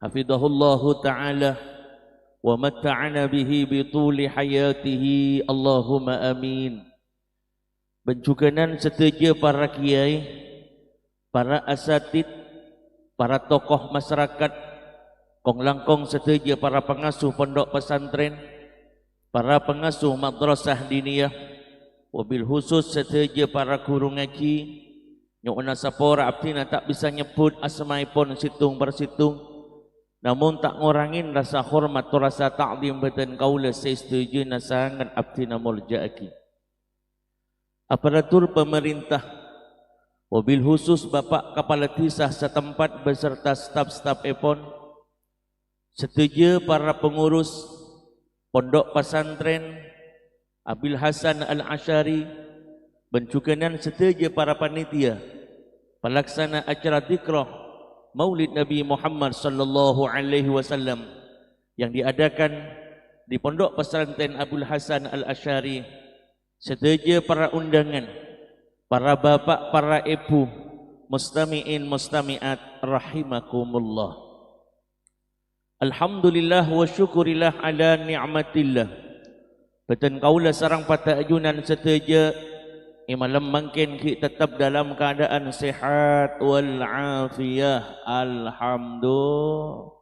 hafidhahullahu ta'ala, wa matta'ana bihi bi tuli hayatihi, Allahumma amin. Bân jhughânan sadhâjâ para kiai, para asatid, para tokoh masyarakat, kong-langkong sadhâjâ para pangasuh pondok pesantren, para pangasuh madrasah diniyah, wabil khusus sadhâjâ para ghuru ngajhi, nyo'ona sapora abdhina ta' bisa nyebbhut asmaèpon sèttong per sèttong, namong ta' ngorangè rasa hormat tor rasa ta'dhim bhâdhân kaulâ sè sadhâjâna sanget abdhina molja'aghi. Aparatur pamarènta, wabil khusus Bapak Kapala Dhisa satempat beserta staf-stafèpon, sadhâjâ para pengurus Pondok Pesantren Abil Hasan Al-Asy'ari, bân jhughânan sadhâjâ para panitia palaksana acara dzikrah Maulid Nabi Muhammad sallallahu alaihi wasallam yang diadakan di Pondok Pesantren Abul Hasan Al-Asy'ari, sadhâjâ para undangan, para bapak, para èbhu, mustami'in, mustami'at, rahimakumullah. Alhamdulillah wa syukurillah ala ni'matillah. Bhâdhân kaulâ sareng padâ ajunan sadhâjâ è malem mangkèn ghi' tettep dalam keadaan sehat wal afiyah. Alhamdulillah.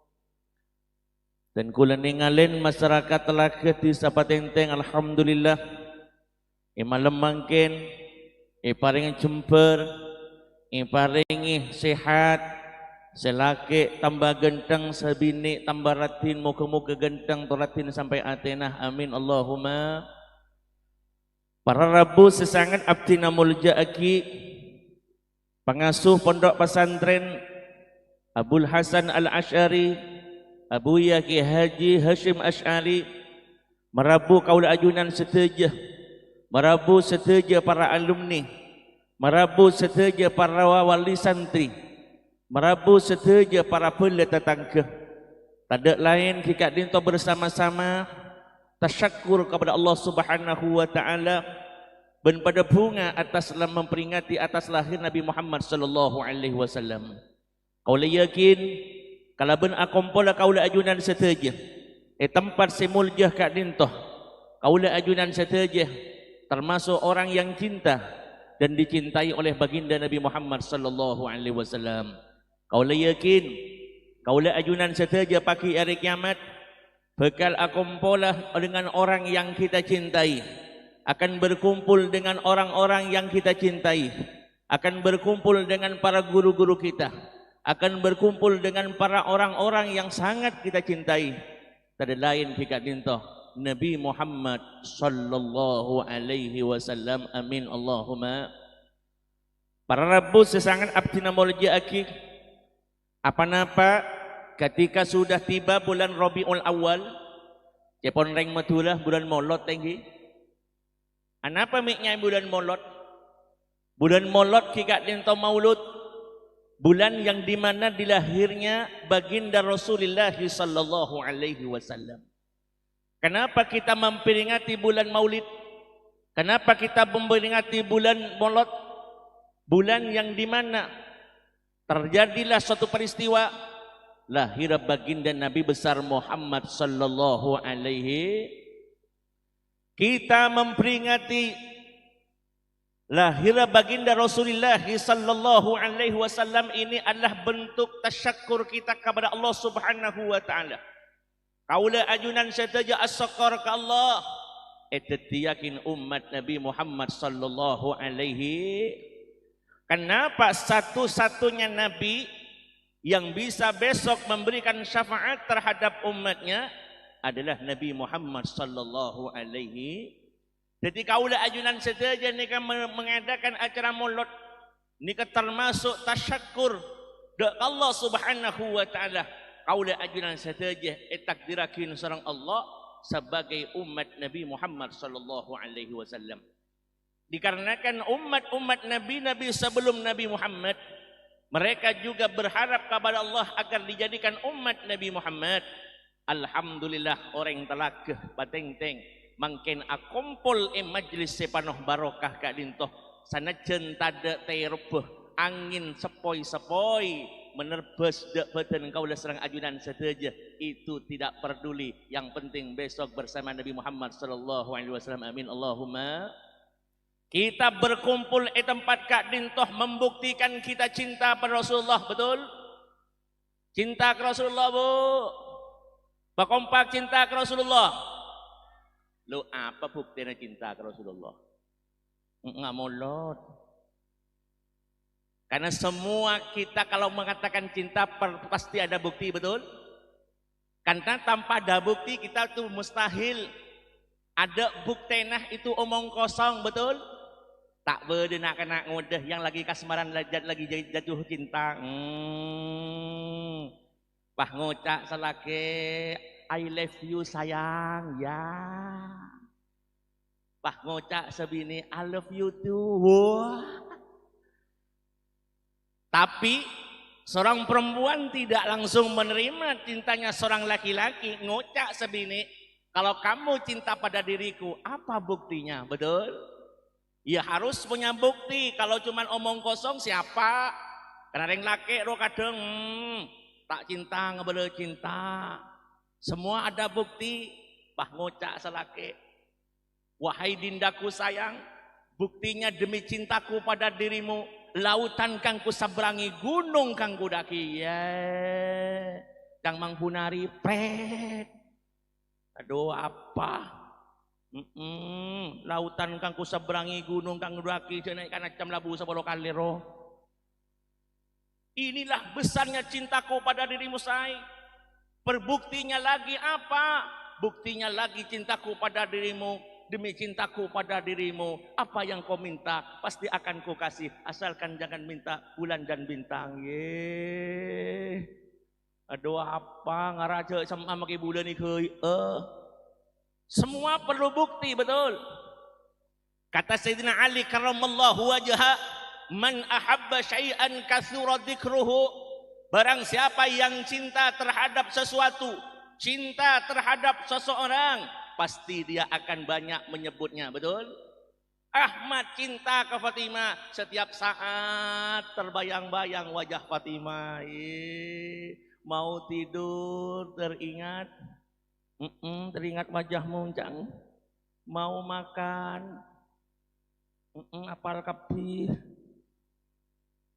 Dan kaulâ nèngalè masyarakat Talaga Dhisa Patenteng, alhamdulillah. È malem mangkèn, èparèngè jembhâr, èparèngè sehat, sè lakè' tamba ghântheng, sè binè' tamba raddhin, moghâ-moghâ ghântheng tor raddhin sampè' atèna. Amin, Allahumma. Para rabu sè sanget abdhina molja'aghi, pangasuh Pondok Pesantren Abul Hasan Al-Asy'ari, Abuya Kiai Haji Hasyim Asy'ari, marabu kaulâ ajunan sadhâjâ, marabu sadhâjâ para alumni, marabu sadhâjâ para wali santri, marabu sadhâjâ para bhâlâ tatangghâ. Tadâ' laèn ghi' ka'dinto bersama-sama tasyakkur kepada Allah Subhanahu wa Ta'ala bân padâ bhunga atas la-, memperingati atas lahir Nabi Muhammad sallallahu alaihi wasallam. Kaulâ yakin, kalabân akompolla kaulâ ajunan sadhâjâ è tempat sè molja ka'dinto, kaulâ ajunan sadhâjâ termasuk orang yang cinta dan dicintai oleh Baginda Nabi Muhammad sallallahu alaihi wasallam. Kaulâ yakin, kaulâ ajunan sadhâjâ pagi arè kiyamat bhâkal akompolla dengan orang yang kita cintai, akan berkumpul dengan orang-orang yang kita cintai, akan berkumpul dengan para guru-guru kita, akan berkumpul dengan para orang-orang yang sangat kita cintai. Tadâ' laèn ghi' ka'dinto Nabi Muhammad sallallahu alaihi wasallam. Amin, Allahumma. Para rabu sè sanget abdhina molja'aghi, apa-napa ketika sudah tiba bulan Rabiul Awal, ca'èpon rèng Madhurâ bulân Molod, èngghi? Anapa mè' nyamaè bulân Molod? Bulân Molod ghi' ka'dinto Maulud, bulan yang di mana dilahirnya Baginda Rasulullah sallallahu alaihi wasallam. Kenapa kita memperingati bulan Maulid? Kenapa kita memperingati bulan Molod? Bulan yang di mana terjadilah suatu peristiwa lahir baginda Nabi besar Muhammad sallallahu alaihi. Kita memperingati lahir baginda Rasulullah sallallahu alaihi wasallam ini adalah bentuk tasyakkur kita kepada Allah Subhanahu wa Ta'ala. Kaula ajunan sadhâjâ asokkor ka Allah, èdhâddhiyâghin ommat Nabi Muhammad sallallahu alaihi. Kenapa satu-satunya nabi yang bisa besok memberikan syafaat terhadap umatnya adalah Nabi Muhammad sallallahu alaihi. Dhâddhi kaula ajunan sadhâjâ nèka me-, mengadakan acara molod. Nèka termasuk tasyakkur dâ' Allah Subhanahu wa Ta'ala. Kaula ajunan sadhâjâ ètakdirraghin sareng Allah sebagai ommat Nabi Muhammad sallallahu alaihi wasallam. Dikarenakan ommat-ommat nabi-nabi sebelum Nabi Muhammad, mereka juga berharap kepada Allah agar dijadikan ommat Nabi Muhammad. Alhamdulillah, orèng Talaga, Patèngtèng, mangkèn akompol è majlis sè panoh barokah ka'dinto. Sanajjhân tadâ' tèrobbhâ, angèn seppoy-seppoy menerbâs dâ' bâdân kaulâ sareng ajunan sadhâjâ, itu tidak perduli. Yang penting besok bersama Nabi Muhammad sallallahu alaihi wasallam. Amin. Allahumma. Kita berkumpul è tempat ka'dinto membuktikan kita cinta pada Rasulullah, betul? Cinta ka Rasulullah, Bu. Pakompak cinta ka Rasulullah. Lo, apa buktèna cinta ka Rasulullah? Ng-, ngamolod. Karena semua kita kalau mengatakan cinta, per-, pasti ada bukti, betul? Karena tanpa ada bukti, kita tuh mustahil. Ada buktèna itu omong kosong, betul? Ta' bâdâ na'-kana' ngodâ yang lagi kasmaran, la-, jat-, lagi ja-, jatuh cinta. Hmm. Pas ngoca' salakè, "I love you, sayang." Ya. Pas ngoca' sabinè, "I love you too." Wah. Tapi, seorang perempuan tidak langsung menerima cintanya seorang laki-laki, ngoca' sabinè, "Kalau kamu cinta pada diriku, apa buktinya?" Betul? Ya, harus punya bukti. Kalau cuman omong kosong, siapa? Karena rèng lakè' ro kadhâng, hmm, ta' cinta ngabâlâ cinta. Semua ada bukti, pas ngoca' salakè. Wahai dindaku sayang, buktinya demi cintaku pada dirimu, lautan kan ku seberangi, gunung kan ku daki. Ye, Cang Mangkunari, pret. Aduh, apa? Mm-mm. Lautan kan ku seberangi, gunung kan ku daki, jhâ' naè' kana' cam labu sapolo kalè, ro. Inilah besarnya cintaku pada dirimu, say. Perbuktinya lagi apa? Buktinya lagi cintaku pada dirimu. Demi cintaku pada dirimu, apa yang kau minta, pasti akan ku kasih. Asalkan jangan minta bulan dan bintang. Ye. Aduh, apa ngaraja sama make bulan ni, ghâi? Eh. Semua perlu bukti, betul? Kata Sayyidina Ali karramallahu wajha, "Man ahabba syai'an katsura dzikruhu." Barang siapa yang cinta terhadap sesuatu, cinta terhadap seseorang, pasti dia akan banyak menyebutnya, betul? Ahmad cinta ke Fatimah, setiap saat terbayang-bayang wajah Fatimah. Ih, mau tidur teringat, mm-mm, teringat wajahmu, Cang. Mau makan, mm-mm, apal kabbhi.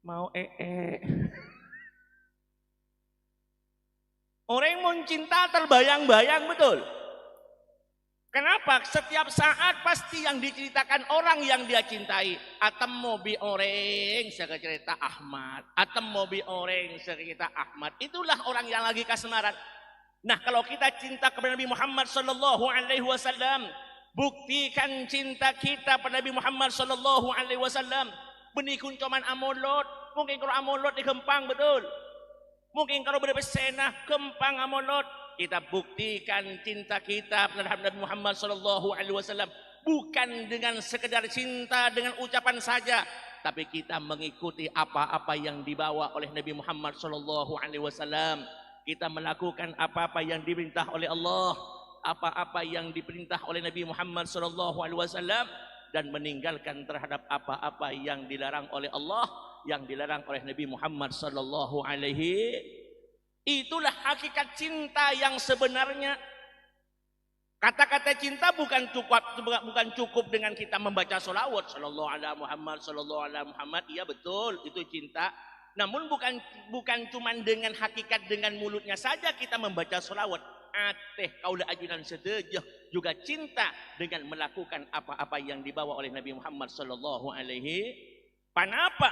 Mau ee. Orèng mon cinta terbayang-bayang, betul? Kenapa? Setiap saat pasti yang diceritakan orang yang dia cintai. Atemmo bi' orèng sè acarèta Ahmad. Atemmo bi' orèng sè acarèta Ahmad. Itulah orang yang lagi kasmaran. Nah, kalau kita cinta kepada Nabi Muhammad sallallahu alaihi wasallam, buktikan cinta kita pada Nabi Muhammad sallallahu alaihi wasallam. Bânnè ghun coma amolod, mungkin kalau amolod ghâmpang, betul? Mungkin kalau bâdâ pèssèna, ghâmpang amolod. Kita buktikan cinta kita terhadap Nabi Muhammad sallallahu alaihi wasallam bukan dengan sekedar cinta dengan ucapan saja, tapi kita mengikuti apa-apa yang dibawa oleh Nabi Muhammad sallallahu alaihi wasallam. Kita melakukan apa-apa yang diperintah oleh Allah, apa-apa yang diperintah oleh Nabi Muhammad sallallahu alaihi wasallam. dan meninggalkan terhadap apa-apa yang dilarang oleh Allah, yang dilarang oleh Nabi Muhammad sallallahu alaihi. Itulah hakikat cinta yang sebenarnya. Kata-kata cinta bukan cukup, bukan cukup dengan kita membaca sholawat, "Sallallahu ala Muhammad, sallallahu ala Muhammad." Iya, betul, itu cinta. Namun bukan, bukan cuman dengan hakikat, dengan mulutnya saja kita membaca sholawat. Atè kaulâ ajunan sadhâjâ juga cinta dengan melakukan apa-apa yang dibawa oleh Nabi Muhammad sallallahu alaihi. Panapa?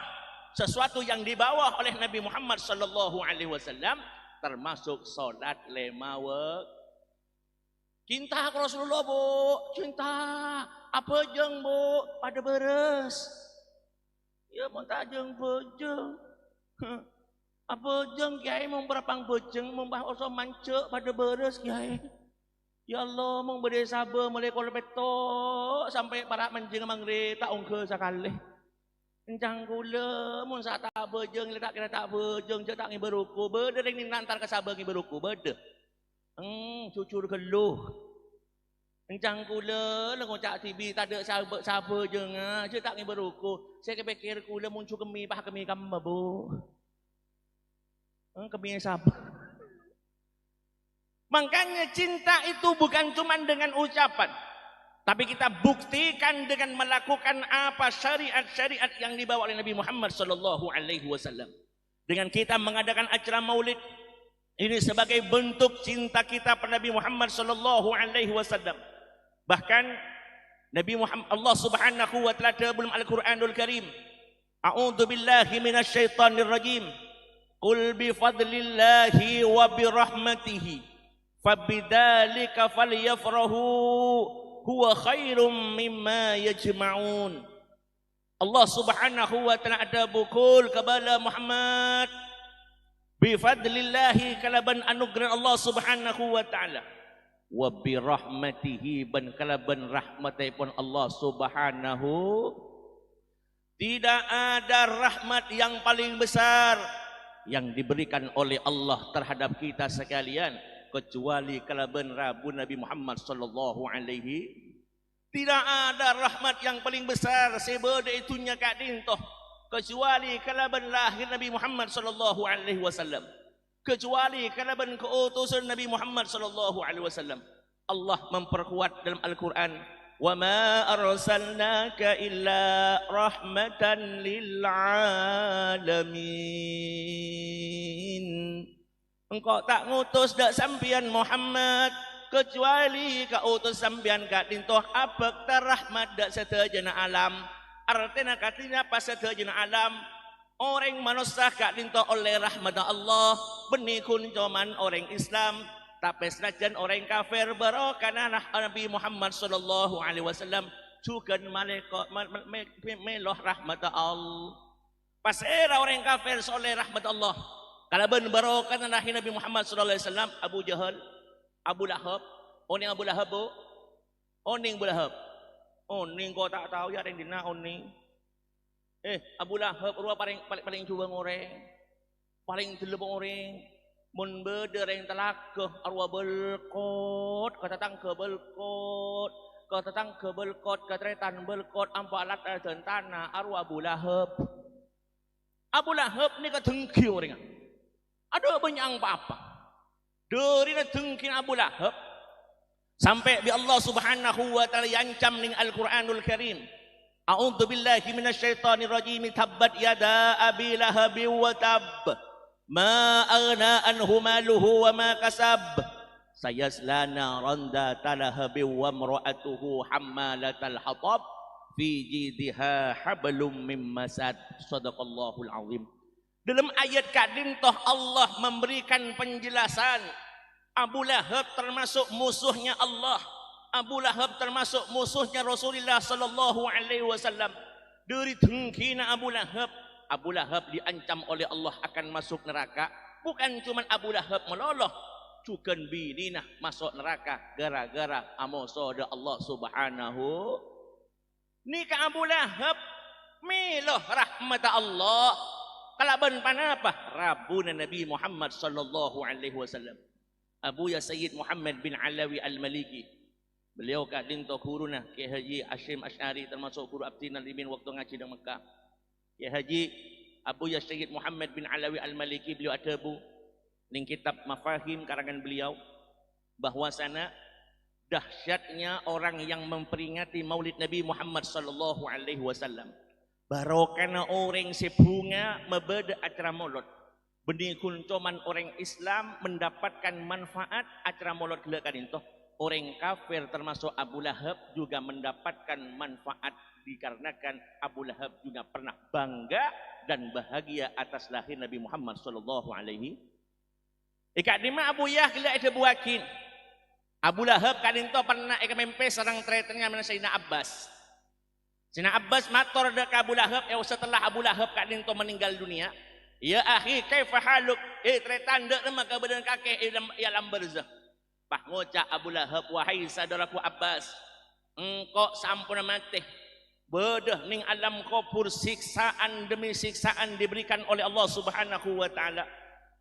Sesuatu yang dibawa oleh Nabi Muhammad sallallahu alaihi wasallam, termasuk sholat lèma wak-, Cinta ka Rasulullah, Bu. Cinta. Abhâjâng, Bu. Padâ bârâs. Iyâ, mon ta' jâng-bhâjâng. Abhâjâng, Kèyaè, mon parapang bhâjâng, mon pas oso manjhâ', padâ bârâs, Kèyaè. Ya Allah, mon bâdâ è sabâ, molaè kol pètto' sampè' para' manjheng mangrè, ta' ongghâ sakalè. Èncang kaulâ, mon sè ta' abhâjâng, la ta' kèra ta' abhâjâng, jhâ' ta' ngibâ roko. Bâdâ rèng nèng entar ka sabâ ngibâ roko, bâdâ. Eng, jujur ghâllu. Èncang kaulâ la ngoca' dhibi' tadâ' sabâ-, sabhâjângnga, jhâ' ta' ngibâ roko. Sè èpèkkèr kaulâ mon jhâ' kemmè, pas kemmè kamma, Bu. Eng, kemmè sabâ. Makanya cinta itu bukan cuman dengan ucapan, tapi kita buktikan dengan melakukan apa syariat-syariat yang dibawa oleh Nabi Muhammad sallallahu alaihi wasallam. Dengan kita mengadakan acara maulid, ini sebagai bentuk cinta kita pada Nabi Muhammad sallallahu alaihi wasallam. Bahkan Nabi Muhammad, Allah Subhanahu wa Ta'ala dalam Al-Qur'anul Karim, "A'udzu billahi minasy syaithanir rajim. Qul bi fadlillahi wa bi rahmatihi fabidzalika falyafrahu huwa khairum mimma yajma'un." Allah Subhanahu wa Ta'ala adhâbu, "Qul, kabâlâ Muhammad, bi fadlillahi, kalabân anugerah Allah Subhanahu wa Ta'ala, wa bi rahmatihi, bân kalabân rahmatèpon Allah Subhanahu." Tidak ada rahmat yang paling besar yang diberikan oleh Allah terhadap kita sekalian, kecuali kalabân rabu Nabi Muhammad sallallahu alaihi Tidak ada rahmat yang paling besar sè bâdâ è dhunnya ka'dinto, kecuali kalabân lahir Nabi Muhammad sallallahu alaihi wasallam, kecuali kalabân kaotosan Nabi Muhammad sallallahu alaihi wasallam. Allah memperkuat dalam Al-Qur'an, "Wa ma arsalnaka illa rahmatan lil alamin." Engko' ta' ngotos dâ' sampèyan, Muhammad, kecuali kaotos sampèyan ka'dinto abhâkta rahmat dâ' sadhâjâna alam. Artèna ka'dinto pas sadhâjâna alam, orèng manossa ka'dinto ollè rahmaddhâ Allah, bânnè ghun coma orèng Islam. Tapè sanajjhân orèng kafir, barokana Nabi Muhammad sallallahu alaihi wasallam jhughân malèko-, ma-, ma-, me-, me-, mèlo rahmaddhâ Allah. Pasèra orèng kafir sè ollè rahmat Allah kalabân barokana lahir Nabi Muhammad sallallahu alaihi wasallam? Abu Jahal, Abu Lahab. Onèng Abu Lahab, Bu? Onèng Abu Lahab? Onèng, ko' ta' tao, yâ, rèng dinna' onèng. Eh, Abu Lahab rowa palèng, palèng, palèng jhuwâng orèng. Palèng dhellem orèng. Mon bâdâ rèng talaga arowa bâlkot, ka tatangghâ bâlkot, ka tatangghâ bâlkot, ka tarètan bâlkot, ampa lat-, ladân tana arowa Abu Lahab. Abu Lahab nèka denggi orèngnga. Adâ' bânnya'na pa-apa. Dârina denggina Abu Lahab, sampè' bi' Allah Subhanahu wa Ta'ala èancam nèng Al-Qur'anul Karim. A'udzubillahi minasyaitonirrajim. Tabbat yada Abi Lahabin wa tabb. Ma aghna anhu maluhu wa ma kasab. Sayasla naran dzata lahabin wa imra'atuhu hammalatal hatab. Fi jidhiha hablum mim masad. Shadaqallahul azim. Dalam ayat ka'dinto Allah memberikan penjelasan, Abu Lahab termasuk musuhnya Allah. Abu Lahab termasuk musuhnya Rasulullah sallallahu alaihi wasallam. Dâri denggina Abu Lahab, Abu Lahab diancam oleh Allah akan masuk neraka. Bukan cuma Abu Lahab malolo, jhughân binèna maso' neraka gara-gara amoso dâ' Allah Subhanahu Nèka Abu Lahab mèlo rahmaddhâ Allah. Kalabân ponapa? Rabuna Nabi Muhammad sallallahu alaihi wasallam. Abuya Sayyid Muhammad bin Alawi Al-Maliki. Beliau ka'dhinto ghuruna Kiai Haji Hasyim Asy'ari, termasuk ghuru abdhina dhimen waktu ngajhi neng Mekkah. Kiai Haji Abuya Sayyid Muhammad bin Alawi Al-Maliki, beliau adhâbu neng kitab Mafahim karangan beliau, bahwasana dahsyatnya orang yang memperingati Maulid Nabi Muhammad sallallahu alaihi wasallam. Barokana orèng sè bhunga mabâdâ acara molod. Bânnè ghun coma orèng Islam mendapatkan manfaat acara molod ghellâ' ka'dhinto. Orèng kafir termasuk Abu Lahab juga mendapatkan manfaat dikarenakan Abu Lahab juga pernah bangga dan bahagia atas lahir Nabi Muhammad sallallahu alaihi. È ka'dimma Abu Yah ghellâ' èdhâbuwâghi. Abu Lahab ka'dhinto pernah èkamèmpè sareng tarètanna Sayyidina Abbas. Sayyidina Abbas mator dâ' ka Abu Lahab, è, setelah Abu Lahab ka'dhinto meninggal dunia, "Ya akhi, kaifa haluk?" È, tarètan, dâ' remma kabâdâ'ân kakè è alam, è alam barzakh? Pas ngoca' Abu Lahab, "Wahai saudaraku Abbas, engko' samponna matè. Bâdâ neng alam kobhur siksaan demi siksaan diberikan oleh Allah Subhanahu wa Ta'ala.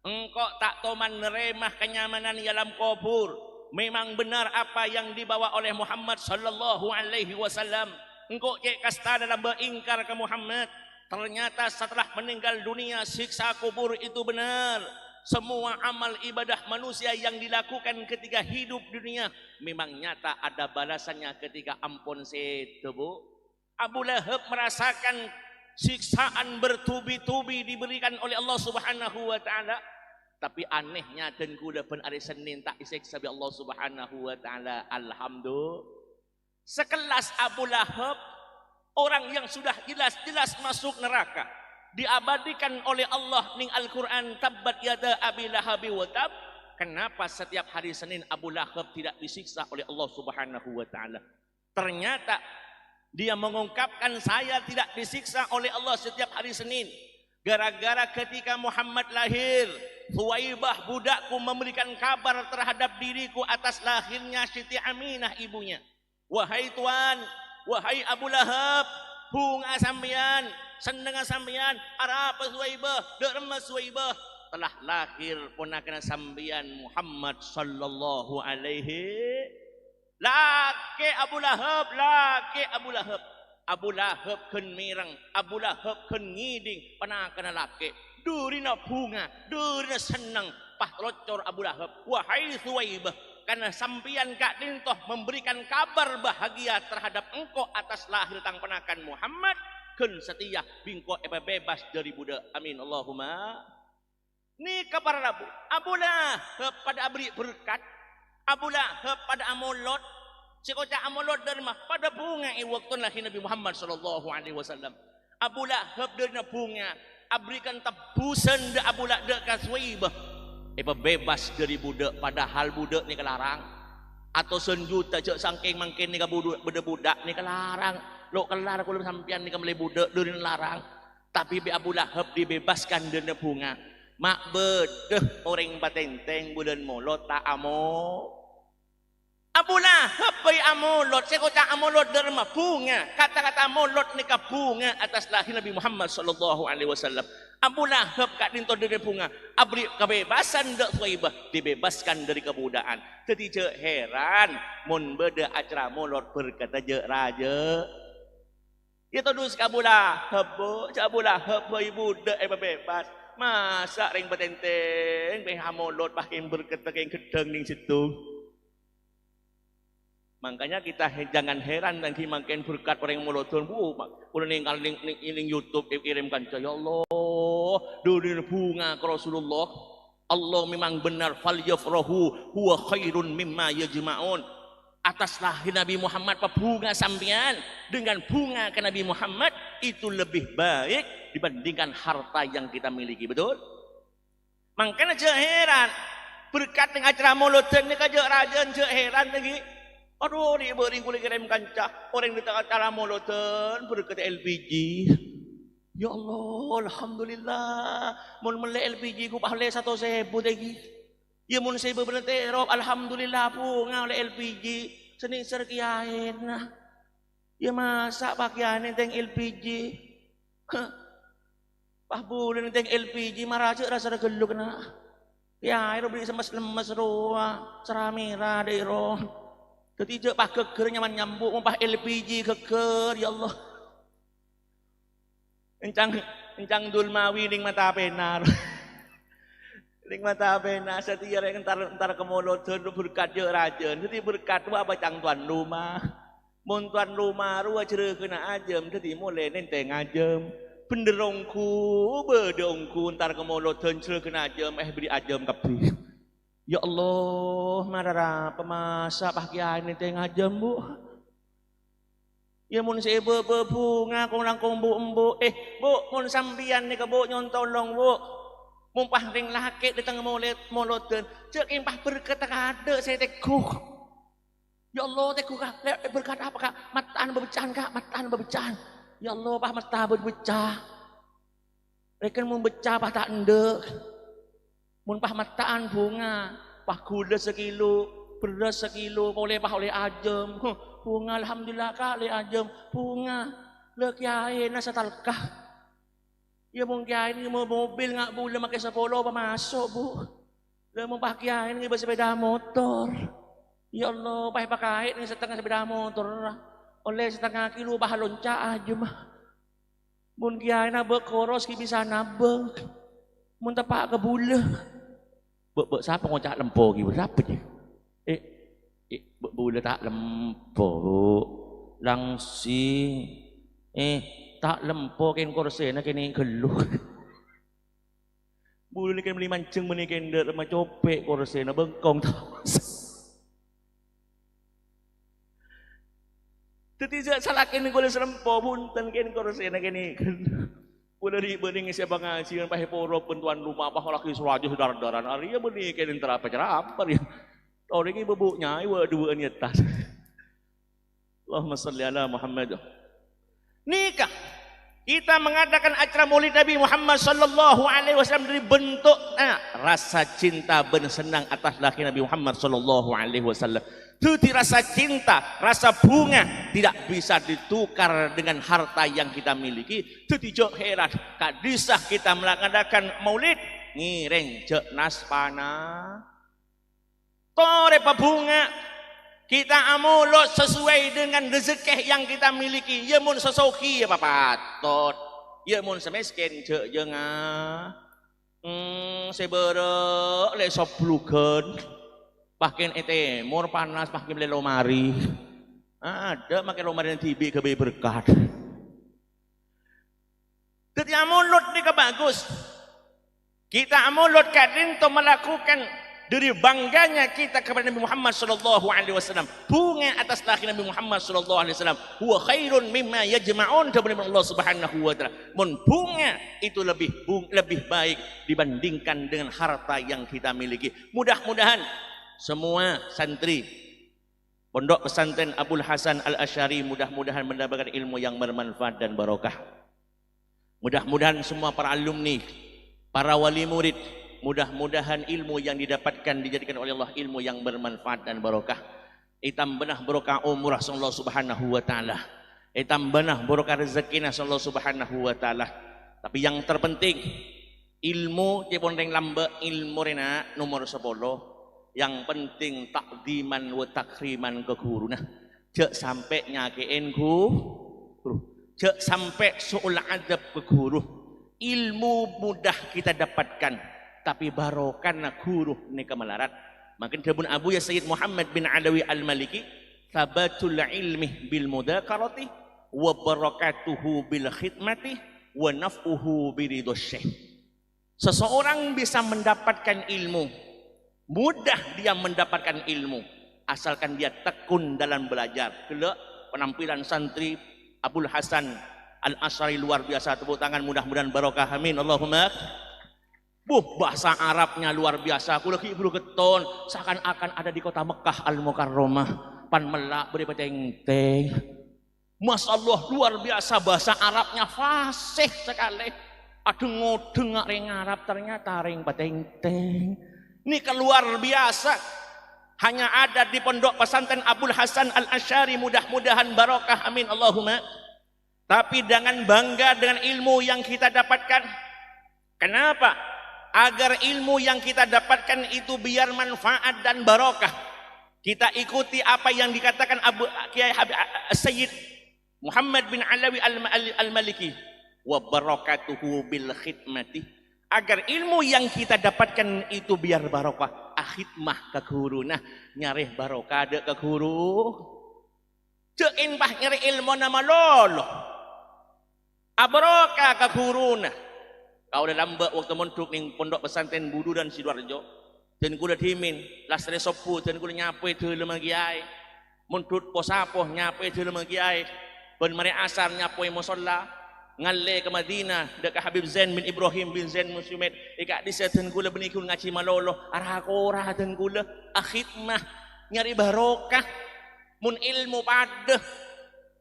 Engko' ta' toman narèma kanyamanan è alam kobhur. Memang benar apa yang dibawa oleh Muhammad sallallahu alaihi wasallam. Engko' cè' kastana lambâ' ingkar ka Muhammad. Ternyata setelah meninggal dunia, siksa kubur itu benar. Semua amal ibadah manusia yang dilakukan ketika hidup di dunia memang nyata ada balasannya ketika ampon sèdhâ, Bu." Abu Lahab merasakan siksaan bertubi-tubi diberikan oleh Allah Subhanahu wa Ta'ala. Tapi anehnya, dân kaulâ bân arè Sennèn ta' èsèksa bi' Allah Subhanahu wa Ta'ala. Alhamdulillah. Sekelas Abu Lahab, orang yang sudah jelas-jelas masuk neraka, diabadikan oleh Allah neng Al-Quran, "Tabbat yada Abi Lahabi wa tab." Kenapa setiap hari Senin Abu Lahab tidak disiksa oleh Allah Subhanahu wa Ta'ala? Ternyata dia mengungkapkan, "Saya tidak disiksa oleh Allah setiap hari Senin. Gara-gara ketika Muhammad lahir, Suwaibah budakku memberikan kabar terhadap diriku atas lahirnya Siti Aminah ibunya." Wahai tuan, wahai Abu Lahab, bhunga sampèyan, sennengnga sampèyan, arapa Suwaibah, dâ' remma Suwaibah? Telah lahir ponakanna sampèyan Muhammad sallallahu alaihi. Lakè' Abu Lahab, lakè' Abu Lahab. Abu Lahab ghân mèreng, Abu Lahab ghân ngèdhing, ponakanna lakè'. Dhârina bhunga, dhârina senneng, pas locor Abu Lahab, "Wahai Suwaibah, karena sampèyan ka'dhinto memberikan kabar bahagia terhadap engko' atas lahir tang ponakan Muhammad, ghân satèya bi' engko' èpabebas dâri budak." Amin, Allahumma. Nèka para rabu, Abu Lahab padâ aberri' berkat, Abu Lahab padâ amolod, sè koca' amolod dâri ma-, padâ bhunga è bâktona lahir Nabi Muhammad sallallahu alaihi wasallam. Abu Lahab dârina bhunga, abherri'aghi tebbhusan dâ' Abu La-, dâ' ka Suwaibah. Èpabebas dâri budak, padahal budak nèka larang. Atosan juta jâ' sangkèng mangkèn nèka budu-, bâdâ budak nèka larang. Lo' kellar kaulâ sampèyan nèka mellè budak dârina larang. Tapè bi' Abu Lahab dibebaskan dârina bhunga. Ma' bâdâ orèng patèntèng bulân Molod ta' amo-, Abu Lahab bhâi amolod, sè koca' amolod dâremma? Bhunga. Kata-kata molod nèka bhunga atas lahir Nabi Muhammad sallallahu alaihi wasallam. Abu Lahab ka'dinto dâri bhunga, aberri' kabebasân dâ' Suwaibah, dibebaskan dâri kabudhâ'ân. Dhâddhi jhâ' heran mon bâdâ acara molod berkadhâ jhâ' rajâ. Iyâ todus ka Abu Lahab, Bu. Jhâ' Abu Lahab bhâi budhâ èpabebas. Masa' rèng patèntèng bhâi amolod, bhâi berkadhâ kèng ghedhâng nèng sèttong. Makanya kita he-, jangan heran lagi mangkèn berkat orèng molodhân, Bu. Ma-, kaulâ nèng-, nèng-, nèng YouTube èkèrèm kanca, "Ya Allah, dârina bhunga ka Rasulullah." Allah memang benar, "Falyafrahu huwa khairun mimma yajma'un." Atas lahir Nabi Muhammad, pabhunga sampèyan dengan bhunga ka Nabi Muhammad itu lebih baik dibandingkan harta yang kita miliki, betul? Mangkana jhâ' heran, berkat nèng acara molodhân nèka jhâ' rajâ, jhâ' heran lagi. Aduh, ri' bâri' kaulâ kèrèm kanca, orèng dâteng acara molodhân berkat L P G. Ya Allah, alhamdulillah. Mon mellè L P G ku pahalè satos èbu tèngghi. Ya mon sèbu bâlân terop, alhamdulillah, bhunga ollè L P G. Sè nèsèr kiyaèna. Ya masa' pakèyanna tèng L P G. Hah. Pas bulâna tèng L P G, mara jhâ' rasa ghâllu kèna. Kiyaè ro bâri' semmes-lemmes rowa, sèra mèra dâ' ro. Dhâddhi jhâ' pas ghâggâr nyaman nyambu, mon pas L P G ghâggâr, ya Allah. Encang, encang Dulmawi nèng mata pèna. Nèng mata pèna, satèya rèng entar, entar ka molodhân, berkat jhâ' rajâna. Dhâddhi berkat rowa apa ca'na tuan roma. Mon tuan roma rowa jhârâghânna ajâm, dhâddhi molè nèntèng ajâm. Bhender ongghu, bâdâ ongghu entar ka molodhân jhârâghânna ajâm, èbherri' ajâm kabbhi. Ya Allah, mara arapa masa pas kèyaè nèntèng ajâm, Bu'? Ya, mon sè bâ-, bâ-, bhunga kong-langkong Bu', Embu'. Eh, Bu', mon sampèyan nèka, Bu', nyontolong, Bu'. Mon pas rèng lakè' dâteng molè-, molodhân, jhâ' kèng pas berkat kaadâ' sè tèngghu. Ya Allah, tèngghu, Ka'. Lè-, berkat apa, Ka'? Matta'an bâbâcca'an, Ka'. Matta'an bâbâcca'an. Ya Allah, pas matta bâbâcca. Rèken mon bâcca pas ta' endâ'. Mon pas matta'an bhunga, pas ghulâ sakilo, bherrâs sakilo, polè pas ollè ajâm. Huh, bhunga, alhamdulillah, Ka', lè ajâm. Bhunga, la kèyaèna satalka. Ya, mon kèyaè nèng mo-, mobil nga' bulâ makè sapolo, apa maso', Bu'? La, mon pas kèyaè nèng ngibâ sepeda motor. Ya Allah, pas èpakaè nèng satengnga sepeda motor. Ollè satengnga kilo, pas lonca' ajâm. Mon kèyaèna bâ' koros ghi' bisa nabâng. Mon teppa' ka bulâ. Bâ', bâ' sapa ngoca' lempo ghi'? Sapa ghi'? Eh, eh, bâ', bulâ ta' lempo, Bu'. Langsing. Eh, ta' lempo kèng korsèna kènè' ghâllu. Bulâ nèka mèlè manjeng mènè kèndâ' macopè' korsèna bengkong ta'. Dhâddhi jhâ' salakèna kaulâ salempo, bhunten kèng korsèna kènè'. Kaulâ ri'-bâri' ngèssè pangajiân, pas èporop bân tuan roma, pas lagi solaja dar-daran. Arèya mènè kèng entar apa cara apa rèya? Torèngè bâbâ nyaè wâ-, duwâ'ân è attas. Allahumma shalli ala Muhammad. Nèka, kita mengadakan acara Maulid Nabi Muhammad sallallahu alaihi wasallam dâri bentuknya rasa cinta bân sennang atas lahir Nabi Muhammad sallallahu alaihi wasallam. Dhâddhi rasa cinta, rasa bhunga tidak bisa ditukar dengan harta yang kita miliki. Dhâddhi jhâ' heran, ka'dissa kita mengadakan maulid, ngèrèng jhâ' nas pana. Torè pabhunga. Kita amolod sesuai dengan rezeki yang kita miliki. Ya, mon sè soghi, ya, papatot. Ya, mon sè mèskèn, jhâ', jhâ' nga-, hmm, sè bârâ' lè' soblugân. Pas kèng è tèmor panas, pas kèng lè' lomari. Adâ' makè lomari dhibi' ghâbây berkat. Dhâddhi amolod nèka bagus. Kita amolod ka'dinto melakukan dâri bangganya kita kepada Nabi Muhammad sallallahu alaihi wasallam. Bhunga atas lahir Nabi Muhammad sallallahu alaihi wasallam. "Huwa khairun mimma yajma'un," dhâbuna Allah Subhanahu wa Ta'ala. Mon bhunga itu lebih bung-, lebih baik dibandingkan dengan harta yang kita miliki. Mudah-mudahan semua santri Pondok Pesantren Abul Hasan Al-Asy'ari mudah-mudahan mendapatkan ilmu yang bermanfaat dan barokah. Mudah-mudahan semua para alumni, para wali murid, mudah-mudahan ilmu yang didapatkan dijadikan oleh Allah ilmu yang bermanfaat dan barokah. Ètambâna barokah omorra sareng Allah Subhanahu wa Ta'ala. Ètambâna barokah rejekkèna sareng Allah Subhanahu wa Ta'ala. Tapi yang terpenting, ilmu, ca'èpon rèng lambâ', ilmu rèna nomor sapolo. Yang penting ta'dhiman wa takriman ka ghuruna. Jhâ' sampè' nyakè'è ghu-, ghuru. Jhâ' sampè' su'ul adab ka ghuru. Ilmu mudah kita dapatkan, tapè barokana ghuru nèka malarat. Mangkèn dhâbuna Abuya Sayyid Muhammad bin Alawi Al-Maliki, "Thabatul ilmi bil mudzakarati, wa barakatuhu bil khidmati, wa naf'uhu bi ridhasy syekh." Seseorang bisa mendapatkan ilmu, mudah dia mendapatkan ilmu, asalkan dia tekun dalam belajar. Ghellâ' penampilan santri Abul Hasan Al-Asy'ari luar biasa. Tepuk tangan, mudah-mudahan barokah. Amin. Allahumma. Buh, bahasa Arabnya luar biasa. Kaulâ ghi' buru getton, seakan-akan ada di kota Mekah Al-Mukarramah. Pan mella' bâri' patèngtèng. Masya Allah, luar biasa bahasa Arabnya, fasih sekali. Adheng-ngodheng rèng Arab, ternyata rèng patèngtèng. Nèka luar biasa. Hanya ada di Pondok Pesantren Abul Hasan Al-Asy'ari, mudah-mudahan barokah. Amin, Allahumma. Tapi dengan bangga dengan ilmu yang kita dapatkan. Kenapa? Agar ilmu yang kita dapatkan itu biar manfaat dan barokah. Kita ikuti apa yang dikatakan Abu Kiai Habib Sayyid Muhammad bin Alawi Al-, Al-, Al-Maliki, "Wa barakatuhu bil khidmati." Agar ilmu yang kita dapatkan itu biar barokah. Akhidmah ka ghuruna, nyarè barokah dâ' ka ghuru. Jhâ' enpa nyarè ilmuna malolo. Abarokah ka ghuruna. Kaulâ lambâ' bâkto mondhuk neng Pondok Pesantren Buduran Sidoarjo. Dân kaulâ dhimèn, lastarè sobbhu, dân kaulâ nyapowè dâlemma kiyaè. Mondhut po-sapo nyapowè dâlemma kiyaè. Bân marè asar nyapowè mosolla. Ngallè ka Madinah, dâ' ka Habib Zain bin Ibrahim bin Zain Musumed. È ka'dissa' dân kaulâ bânnè ghun ngajhi malolo. Ara-kora dân kaulâ. Akhidmah. Nyarè barokah. Mon èlmo padâ,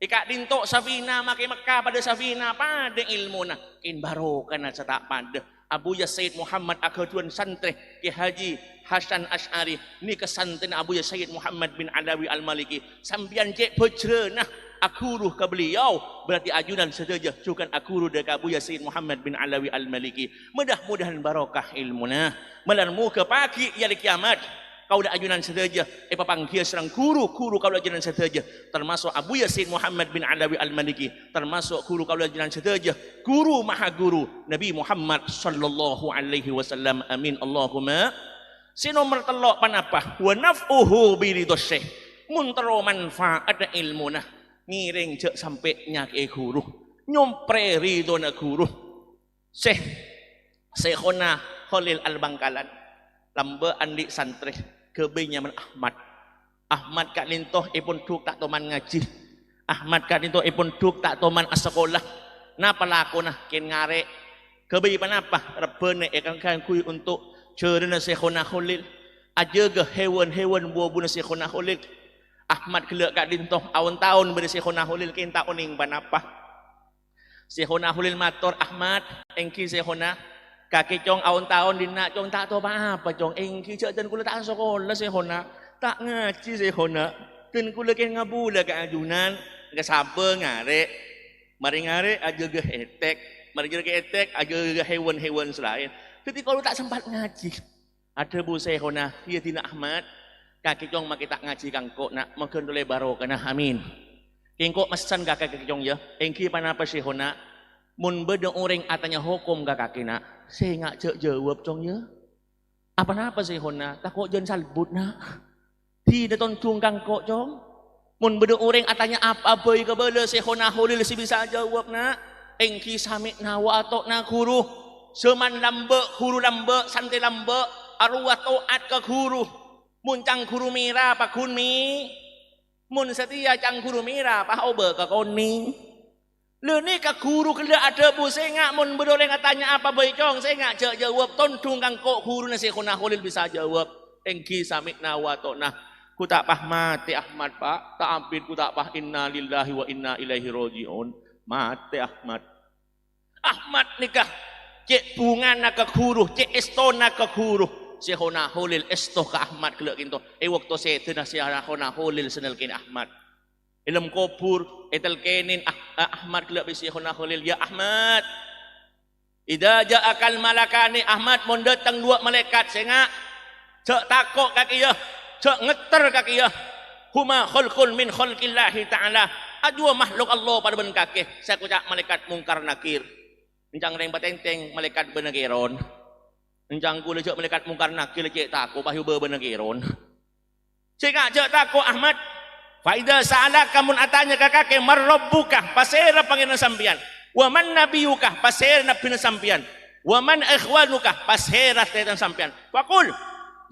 è ka'dinto Safina makè Mekka padâ Safina, padâ èlmona, kèng barokana sè ta' padâ. Abuya Sayyid Muhammad aghâdhuwân santrè Kè Haji Hasan Asy'ari, nèka santrèna Abuya Sayyid Muhammad bin Alawi Al-Maliki. Sampèyan cè' bhâjrâna aghuru ka beliau, berarti ajunan sadhâjâ jhughân aghuru dâ' ka Abuya Sayyid Muhammad bin Alawi Al-Maliki. Mudah-mudahan barokah èlmona. Malar moghâ paghi' è arè kiyamat. Kaulâ ajunan sadhâjâ èpapangghiyâ sareng ghuru-ghuru kaulâ ajunan sadhâjâ, termasuk Abuya Sayyid Muhammad bin Alawi Al-Maliki, termasuk ghuru kaulâ ajunan sadhâjâ, ghuru maha ghuru Nabi Muhammad sallallahu alaihi wasallam. Amin, Allahumma. Sè nomer tello' ponapa? Wa naf'uhu bi ridha syekh. Mon terro manfaat èlmona, ngèrèng jhâ' sampè' nyakè'è ghuru, nyomprè ridhona ghuru. Syekh, Syaikhona Kholil Al-Bangkalan, lambâ' andi' santrè, ghâbây nyamana Ahmad. Ahmad ka'dinto èpondhuk ta' toman ngajhi. Ahmad ka'dinto èpondhuk ta' toman asakola. Napa lakona? Kèng ngarè'. Ghâbây ponapa? Rebbhâna èkangghuy onto' jhârâna Syaikhona Kholil. Ajâgâ hewan-hewan bu-obbhuna Syaikhona Kholil. Ahmad ghellâ' ka'dinto aon-taon bâdâ Syaikhona Kholil, kèng ta' onèng ponapa. Syaikhona Kholil mator, "Ahmad." "Èngghi, Syaikhona." "Kakè, Cong, aon-taon dinna', Cong, ta' tao pa-apa, Cong." "Èngghi, jhâ' dân kaulâ ta' asakola, Syaikhona. Ta' ngajhi, Syaikhona. Dân kaulâ kèng ngabulâ ka ajunan, èngghâ sabâ ngarè'. Marè ngarè' ajâgâ ètèk. Marè jâgâ ètèk, ajâgâ hewan-hewan sè laèn. Dhâddhi kaulâ ta' sempat ngajhi." Adhâbu Syaikhona, "Iyâ, dinna' Ahmad, kakè, Cong, makè ta' ngajhi ka engko', na', moghâ èntolè barokana, amin. Kèng engko' messen ka kakè, Cong, yâ." "Èngghi, ponapa, Syaikhona?" "Mon bâdâ orèng atanya hokom ka kakè, na', sènga' jhâ' jâwâb, Cong, yâ." "Aponapa, Syaikhona?" "Tako' jân salbut, na'." "Dinna tondhung ka engko', Cong. Mon bâdâ orèng atanya apa bhâi kabâlâ Syaikhona Kholil sè bisa ajâwâb, na'." "Èngghi, sami'na wa ato'na, ghuru. Jhâman lambâ', ghuru lambâ', santrè lambâ', arowa to'at ka ghuru. Mon ca'na ghuru mèra, paghun mè'. Mon satèya ca'na ghuru mèra, pas obâ ka konèng." Lha nèka ghuru ghellâ' adhâbu, "Sènga' mon bâdâ orèng atanya apa bhâi, Cong, sènga' jhâ' jâwâb, tondhung ka engko' ghuruna Syaikhona Kholil bisa jâwâb." "Èngghi, sami'na wa ato'na." Ghu ta' pas matè Ahmad, Pa'. Ta' abit ghu ta' pas, inna lillahi wa inna ilaihi raji'un. Matè Ahmad. Ahmad nèka cè' bhungana ka ghuru, cè' èstona ka ghuru. Syaikhona Kholil èsto ka Ahmad ghellâ' kènto. È bâkto sèdhâna Syaikhona Kholil sè nalkènè Ahmad. È alam kobhur, ètalkènè Ah-, Ah-, Ahmad ghellâ' bi' Syaikhona Kholil, "Ya Ahmad, idza ja'akal malakani, Ahmad, mon dâteng duwâ' malaèkat, sènga', jhâ' tako' ka kèya, jhâ' ngetter ka kèya. Huma khalqun min khalqillahi ta'ala, ajuwâ makhluk Allah padâ bân kakè." Sè èkoca' malaèkat Mungkar Nakir. Èncang rèng patèngtèng malaèkat bân Nakiron. Èncang ghulâ jhâ' malaèkat Mungkar Nakir cè' tako', pas èobâ bân Nakiron. "Sènga' jhâ' tako', Ahmad. Fa idza sa'alaka, mon atanya ka kakè, 'Man rabbuka?' Pasèra Pangèranna sampèyan? 'Wa man nabiyyuka?' Pasèra nabbhina sampèyan? 'Wa man ikhwanuka?' Pasèra tarètanna sampèyan? Faqul,"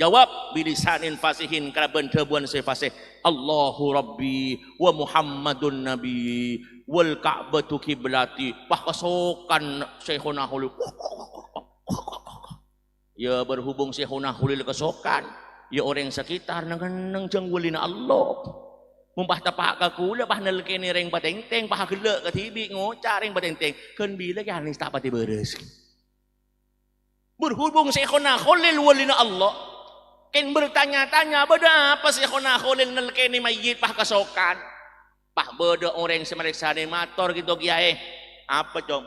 jâwâb, "bilisanin fasihin," kalabân dhâbuwân sè fasih, "Allahu rabbi wa Muhammadun nabi wal Ka'batu qiblati." Wah, kasokan Syaikhona Kholil. Ya, berhubung Syaikhona Kholil kasokan, ya, orèng sekitar neng-enneng jhâng wâlina Allah. Mon pas teppa' ka ghulâ, pas nalkènè rèng patèngtèng, pas ghellâ' kadhibi' ngoca' rèng patèngtèng, "Ghân bilâ Kè Anis ta' patè bârâs?" Berhubung Syaikhona Kholil wâlina Allah, kèng bertanya-tanya, bâdâ apa Syaikhona Kholil nalkènè mayyit pas kasokan? Pas bâdâ orèng sè marèksanè, mator kènto, "Kèyaè." "Apa, Cong?"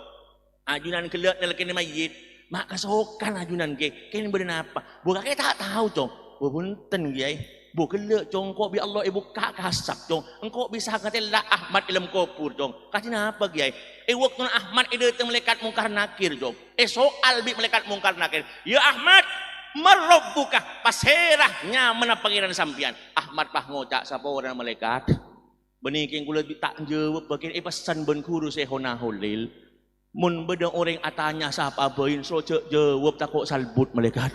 "Ajunan ghellâ' nalkènè mayyit, ma' kasokan ajunan, Kè. Kèng bâdâ napa?" "Bâ kakè ta' tao, Cong." "Bâ bhunten, Kèyaè." Bu ghellâ', Cong, engko' bi' Allah èbukka' kasab, Cong. Engko' bisa ngatela' Ahmad è alam kobhur, Cong. Kadhi napa, Kèyaè? È bâktona Ahmad èdâteng malaèkat Mungkar Nakir, Cong. Èsoal bi' malaèkat Mungkar Nakir, "Ya Ahmad, man rabbuka? Pasèra nyamana Pangèran sampèyan?" Ahmad pas ngoca', "Saporana malaèkat. Bânnè kèng kaulâ bi' ta' jâwâb, bâ' kèng èpèssen bân ghuru Syaikhona Kholil." Mon bâdâ orèng atanya sapa bhâi, so jhâ' jâwâb, tako' salbut malaèkat.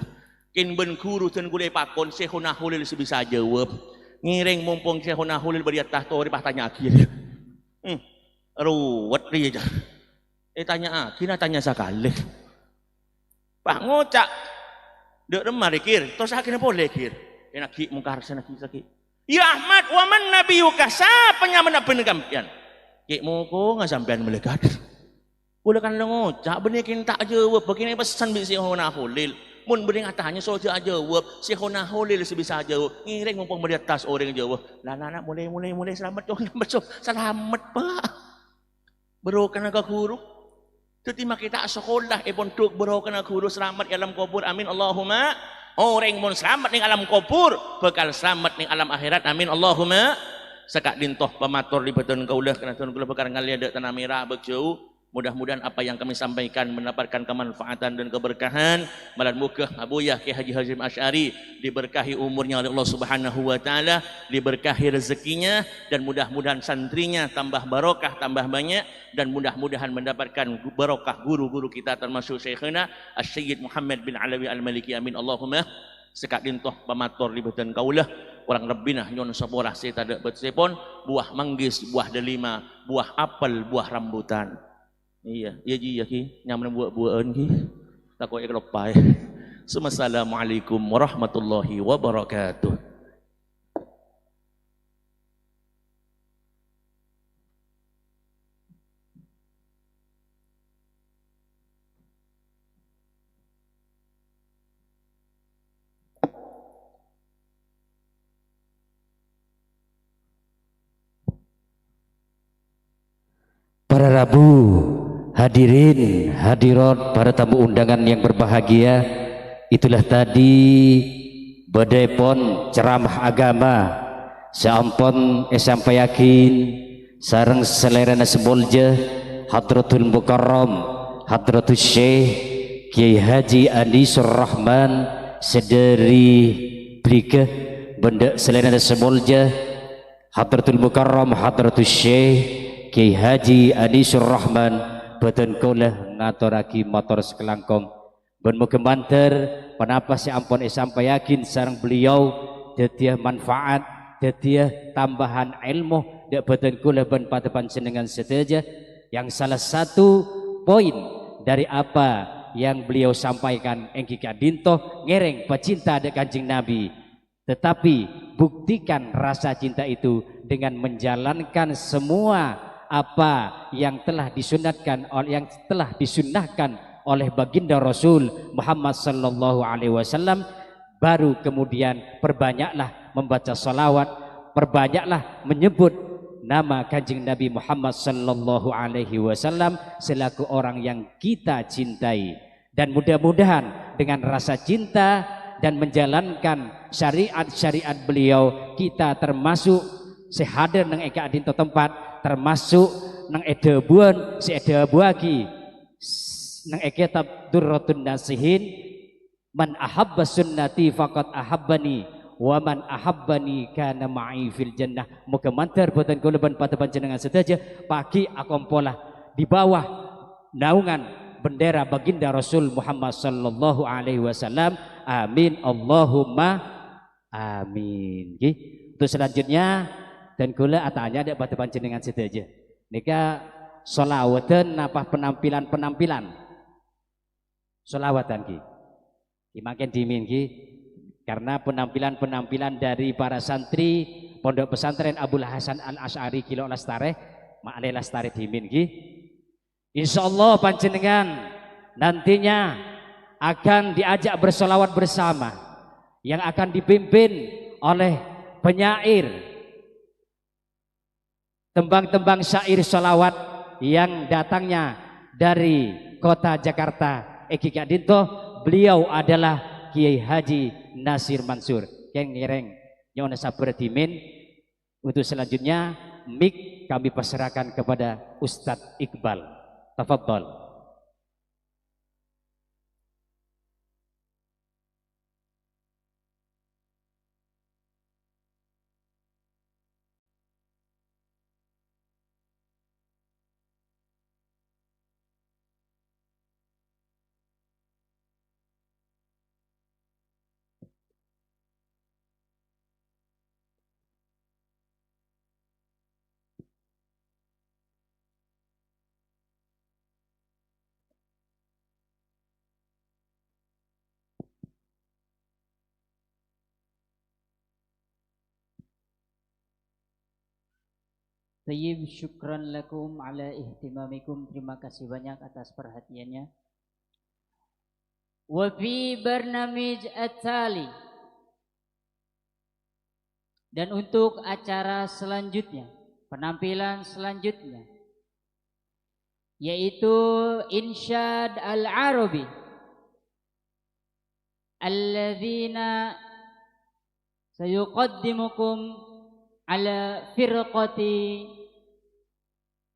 Kèng bân ghuru dân kaulâ èpakon, Syaikhona Kholil sè bisa jâwâb. Ngèrèng mompong Syaikhona Kholil bâdâ è attas torè, pas tanya'aghi rèya. Hmm, ruwet rèya, jâ. Ètanya'aghi, na tanya sakalè. Pas ngoca', "Dâ' remma rè, Kir? Tossaghinna polè, Kir." Ènaghi' Mungkar, sè naghi' sakè'. "Ya Ahmad, wa man nabiyyuka? Sapa nyamana Nabbhina sampèyan?" "Kè' mokongnga sampèyan, malaèkat. Kaulâ kan la ngoca', bânnè kèng ta' jâwâb, bâ' kèng èpèssen bi' Syaikhona Kholil. Mon bâdâ atanya, so jhâ' ajâwâb, Syaikhona Kholil sè bisa jâwâb. Ngèrèng mompong bâdâ è attas orèng jâwâb." "La, la, la, molè, molè, molè, salamet, Cong, salamet, Cong, salamet, Pak." Barokana ka ghuru. Dhâddhi makè ta' sakola è pondhuk, barokana ghuru, salamet è alam kobhur. Amin, Allahumma. Orèng mon salamet neng alam kobhur, bhâkal salamet neng alam akhèrat. Amin, Allahumma. Saka'dinto pamator è bâdân kaulâ, karana dhân kaulâ bhâkal ngalèya dâ' Tanah Merah abâk jhâu. Mudah-mudahan apa yang kami sampaikan mendapatkan kemanfaatan dan keberkahan. Malar moghâ Abuya Kiai Haji Hasyim Asy'ari diberkahi umurnya oleh Allah Subhanahu wa Ta'ala, diberkahi rezekinya, dan mudah-mudahan santrinya tambah barokah, tambah banyak, dan mudah-mudahan mendapatkan gu-, barokah guru-guru kita, termasuk Syekhana Asy-Syekhid Muhammad bin Alawi Al-Maliki. Amin, Allahumma. Saka'dinto pamator è bâdân kaulâ, korang lebbina nyo'on sapora sè tadâ' bâtessèpon, buah manggis, buah delima, buah apel, buah rambutan. Iyâ, iyâ, jiyâ, Ki. Nyamana buwâ'-buwâ'ân, Ki. Tako' èkaloppaè. Assalamualaikum warahmatullahi wabarakatuh. Para rabu, hadirin, hadirat, para tamu undangan yang berbahagia, itulah tadi bâdâèpon ceramah agama sè ampon èsampèyaghi sareng salèrana sè molja Hadratul Mukarram Hadratus Syekh Kiai Haji Anisur Rahman sè dâri Bliga, bân dâ' salèrana sè molja Hadratul Mukarram Hadratus Syekh Kiai Haji Anisur Rahman, bâdân kaulâ ngatorraghi mator sakalangkong. Bân moghâ mandhâr ponapa sè ampon èsampèyaghi sareng beliau dhâddhiyâ manfaat, dhâddhiyâ tambahan èlmo dâ' bâdân kaulâ bân padâ panjhennengngan sadhâjâ. Yang salah satu poin dari apa yang beliau sampaikan èngghi ka'dinto, ngèrèng pacinta dâ' Kanjeng Nabi. Tetapi buktikan rasa cinta itu dengan menjalankan semua apa yang telah disunatkan ol-, yang telah disunnahkan oleh Baginda Rasul Muhammad sallallahu alaihi wasallam, baru kemudian perbanyaklah membaca salawat, perbanyaklah menyebut nama Kanjeng Nabi Muhammad sallallahu alaihi wasallam selaku orang yang kita cintai. Dan mudah-mudahan dengan rasa cinta dan menjalankan syariat-syariat beliau, kita termasuk sè hadir neng è ka'dinto tempat, termasuk neng è dhâbuwân sè èdhâbuwâghi s-, neng è kitab Durratun Nasihin, "Man ahabba sunnati faqad ahabbani, wa man ahabbani kana ma'i fil jannah." Moghâ mandhâr bâdân kaulâ bân padâ panjhennengngan sadhâjâ pagghi' akompola di bawah naungan bendera Baginda Rasul Muhammad sallallahu alaihi wasallam. Amin, Allahumma amin. Ngghi. Untuk selanjutnya, dân kaulâ atanya dâ' padâ panjhennengngan sadhâjâ. Nèka sholawatan napa penampilan-penampilan? Sholawatan, ngghi. Ngghi, mangkèn dhimèn, ngghi. Karena penampilan-penampilan dari para santri Pondok Pesantren Abul Hasan Al Asy'ari Gilo Lastarè, ma'lè lastarè dhimèn, ngghi. Insyaallah panjhennengngan nantinya akan diajak bersolawat bersama yang akan dipimpin oleh penyair tembang-tembang syair sholawat yang datangnya dari kota Jakarta. Èngghi ka'dinto, beliau adalah Kiai Haji Nasir Mansur. Kèng ngèrèng Nyo'ona sabbhârrâ dhimèn. Untuk selanjutnya, mic kami pasrahkan kepada Ustadz Iqbal. Tafadhol. Tayyib, syukran lakum ala ihtimamikum. Terima kasih banyak atas perhatiannya. Wa fi barnamij at-tali. Dan untuk acara selanjutnya, penampilan selanjutnya, yaitu Insyad Al-Arabi. Alladzina sayuqaddimukum ala firqati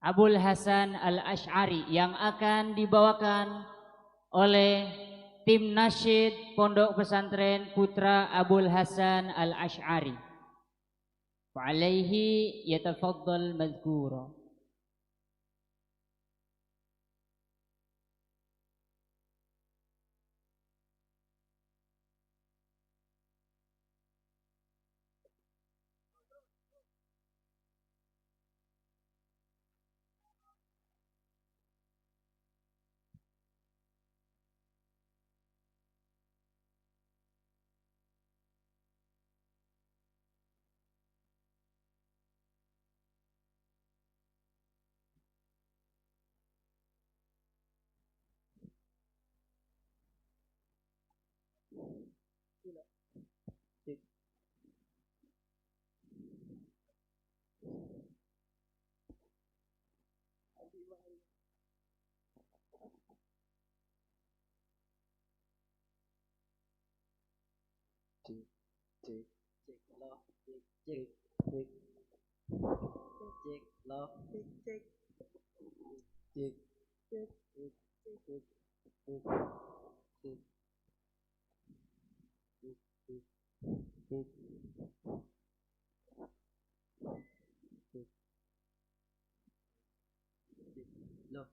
Abul Hasan Al-Asy'ari yang akan dibawakan oleh tim nasyid Pondok Pesantren Putra Abul Hasan Al-Asy'ari. Fa alaihi yatafaddal madhkura. Cek, cek. Cek, lo, cek, cek. Cek, cek. Cek, lo, cek, cek. Cek, cek, cek, cek, cek. Cek, cek, cek, cek. Cek, lo.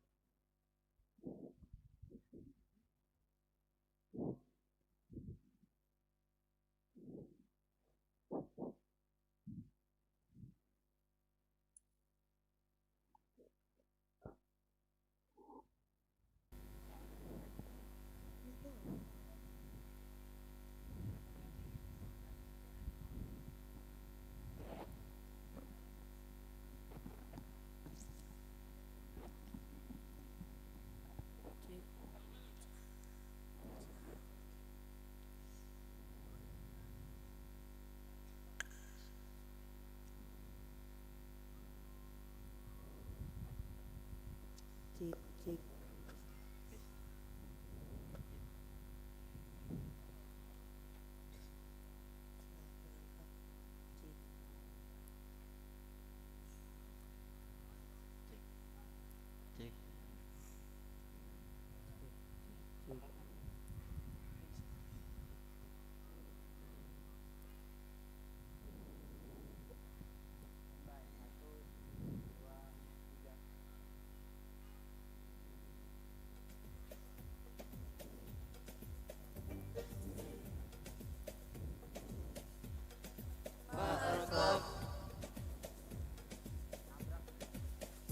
Cek, cek. Cek. Cek.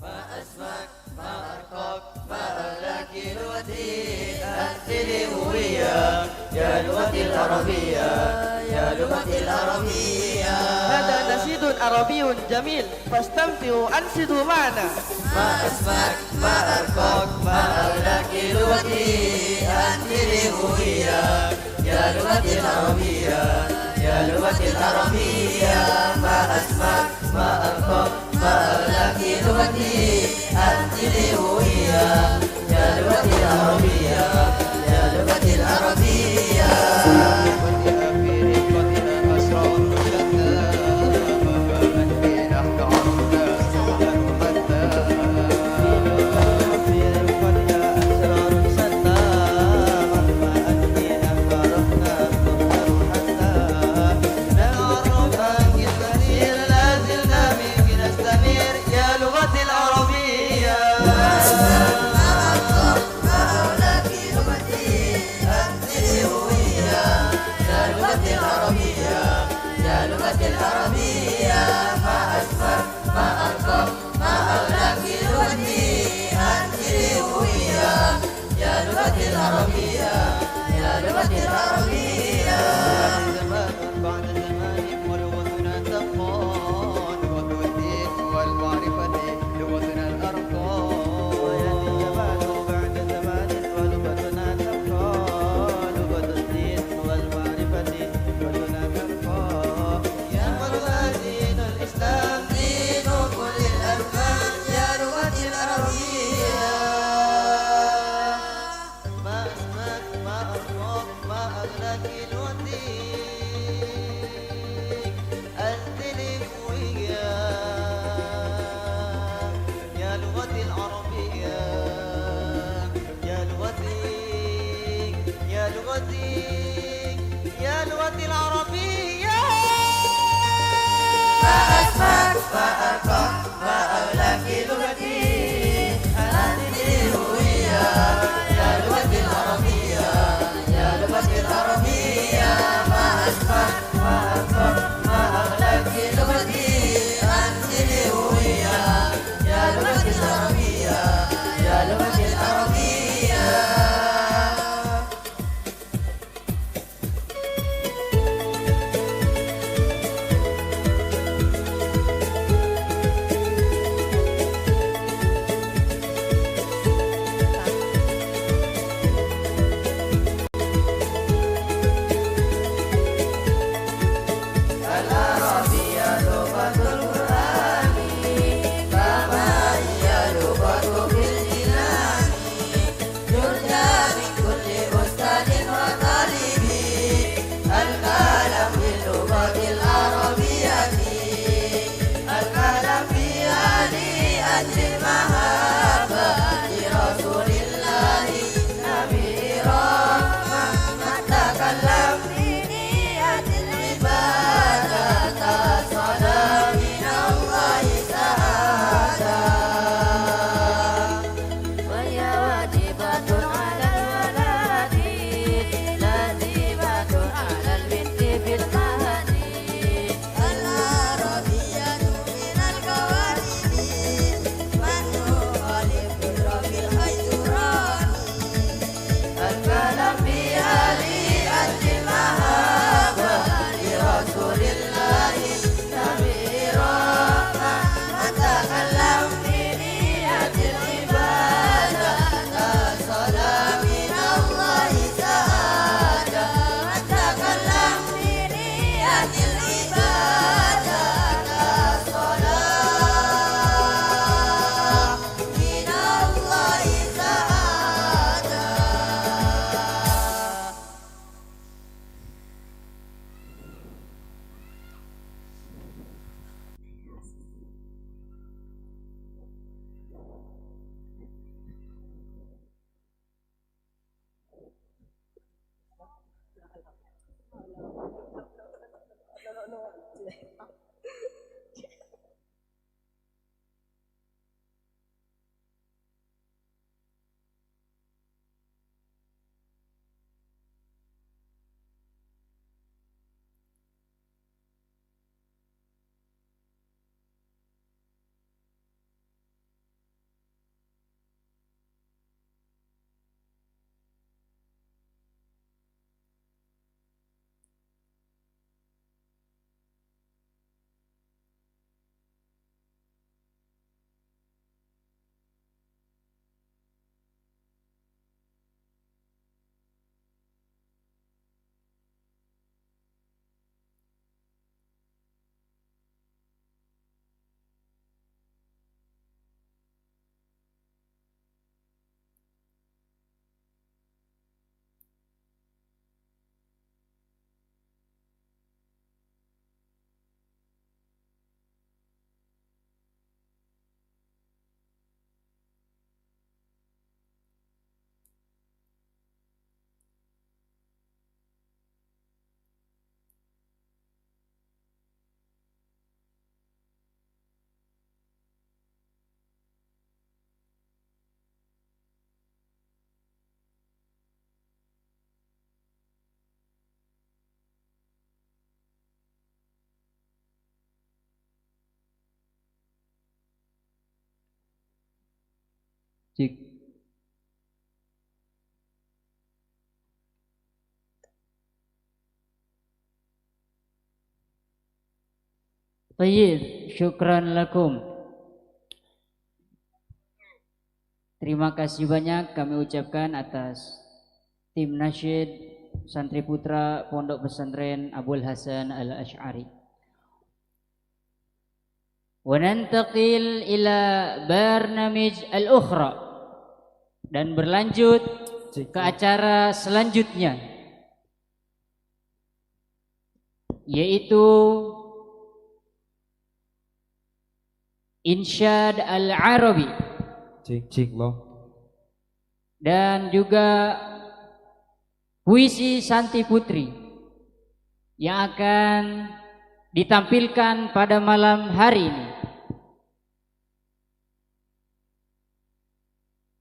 ما أسماك، ما أرقاك، ما أغلاك لغتي، أنت لي هوية، يا لغتي العربية، يا لغتي العربية. هذا نشيد عربي جميل، فاستمتعوا وأنشدوا معنا. ما أسماك، ما أرقاك، ما أغلاك لغتي، أنت لي هوية، يا لغتي العربية، يا لغتي العربية، ما أسماك، ما أرقاك، ما أغلاك لغتي، أنت لي هوية، يا لغتي العربية، يا لغتي العربية. Cek. Thayyib, syukran lakum. Terima kasih banyak kami ucapkan atas tim nasyid Santri Putra Pondok Pesantren Abul Hasan Al-Asy'ari. Wa nantaqil ila barnamij al-ukhra. Dan berlanjut ke acara selanjutnya, yaitu Insyad Al-Arabi. Cing, cing, lo. Dan juga puisi Santi Putri yang akan ditampilkan pada malam hari ini.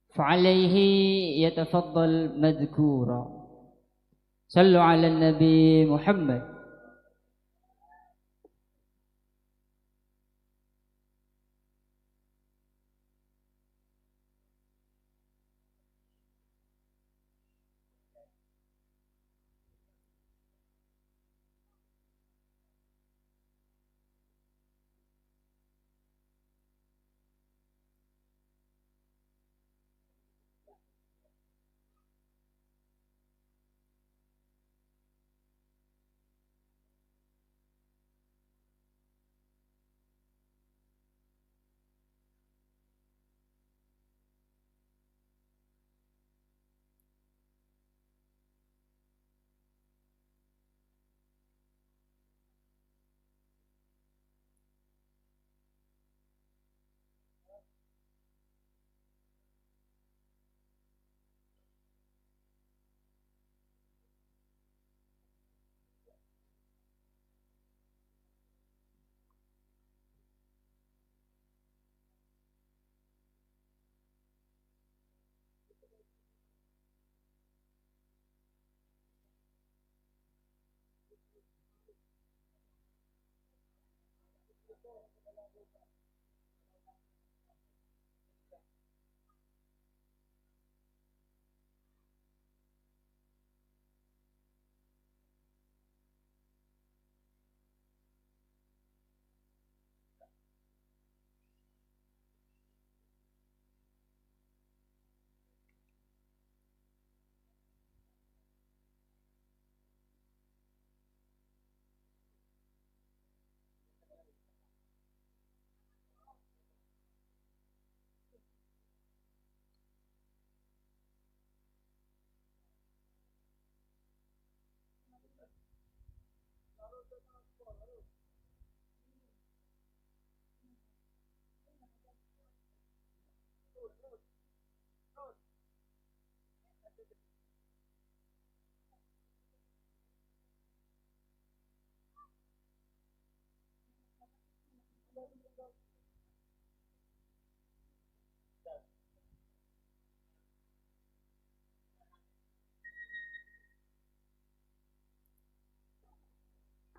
Fa'alaihi yatafaddal madhkura. Sallu ala Nabi Muhammad.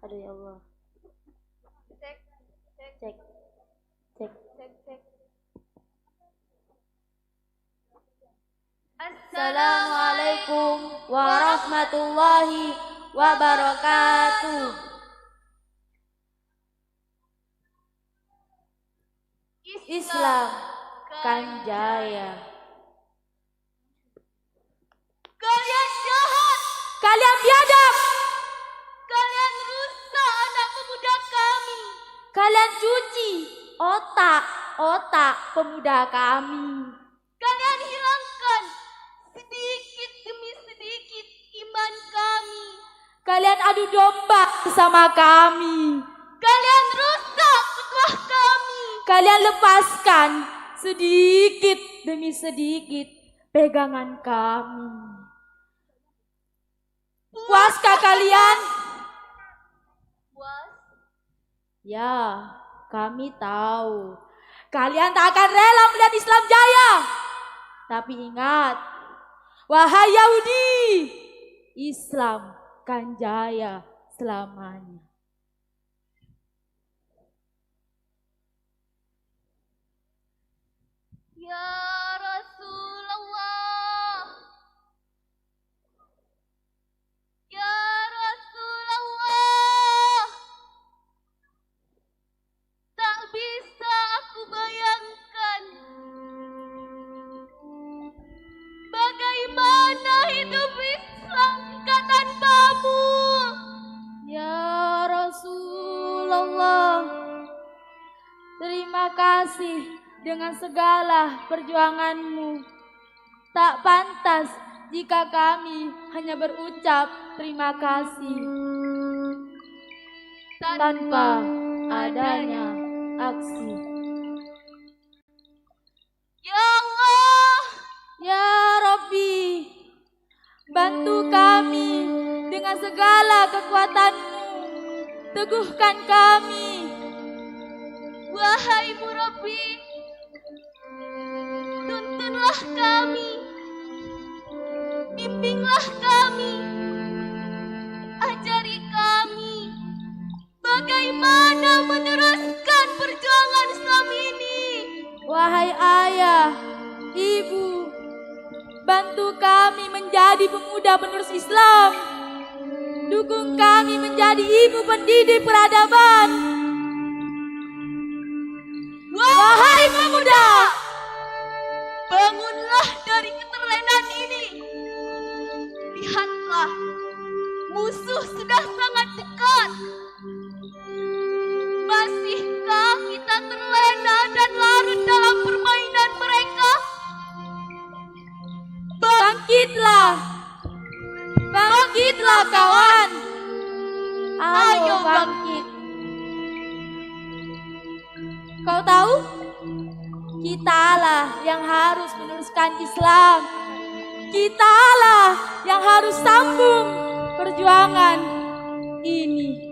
Aduh, ya Allah. Cek, cek, cek, cek, cek. Assalamualaikum warahmatullahi wabarakatuh. Islam kan jaya. Kalian jahat. Kalian biadab. Kalian rusak anak pemuda kami. Kalian cuci otak-otak pemuda kami. Kalian hilangkan sedikit demi sedikit iman kami. Kalian adu domba bersama kami. Kalian rusak ukhuwah kami. Kalian lepaskan sedikit demi sedikit pegangan kami. Puaskah kalian? Puas. Ya, kami tahu. Kalian tak akan rela melihat Islam jaya. Tapi ingat, wahai Yahudi, Islam kan jaya selamanya. Ya Rasulullah, ya Rasulullah, tak bisa aku bayangkan bagaimana hidup Islam tanpamu. Ya Rasulullah, terima kasih dengan segala perjuanganmu. Tak pantas jika kami hanya berucap terima kasih tanpa adanya aksi. Ya Allah, ya Rabbi, bantu kami dengan segala kekuatan-Mu. Teguhkan kami. Wahai Murabbi, tuntunlah kami. Bimbinglah kami. Ajari kami bagaimana meneruskan perjuangan Islam ini. Wahai ayah, ibu, bantu kami menjadi pemuda penerus Islam. Dukung kami menjadi ibu pendidik peradaban. Wahai pemuda, bangunlah dari keterlenaan ini. Lihatlah, musuh sudah sangat dekat. Masihkah kita terlena dan larut dalam permainan mereka? Bangkitlah! Bangkitlah, kawan! Ayo, bangkit! Kau tahu? Kitalah yang harus meneruskan Islam. Kitalah yang harus sambung perjuangan ini.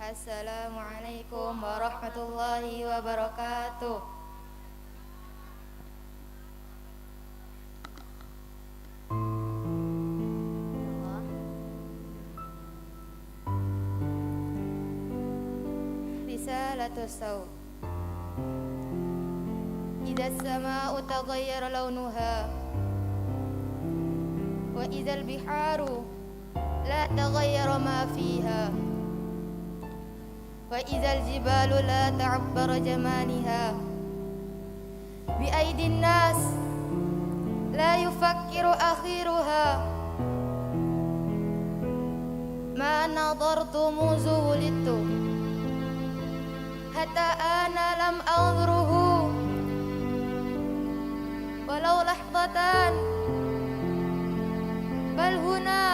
السلام عليكم ورحمة الله وبركاته. رسالة الصوت. إذا السماء تغير لونها، وإذا البحار لا تغير ما فيها، وإذا الجبال لا تعبر جمالها، بأيدي الناس لا يفكر أخيرها، ما نظرت منذ ولدت، حتى أنا لم أنظره ولو لحظة، بل هنا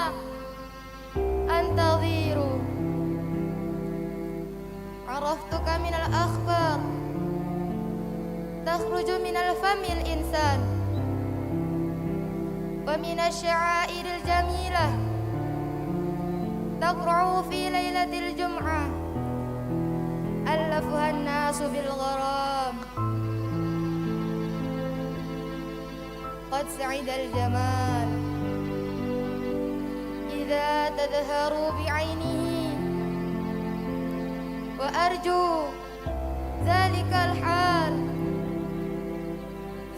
أنتظر. عرفتك من الأخبار تخرج من الفم الإنسان، ومن الشعائر الجميلة تقرع في ليلة الجمعة، ألفها الناس بالغرام. قد سعد الجمال إذا تظهر بعينه، وأرجو ذلك الحال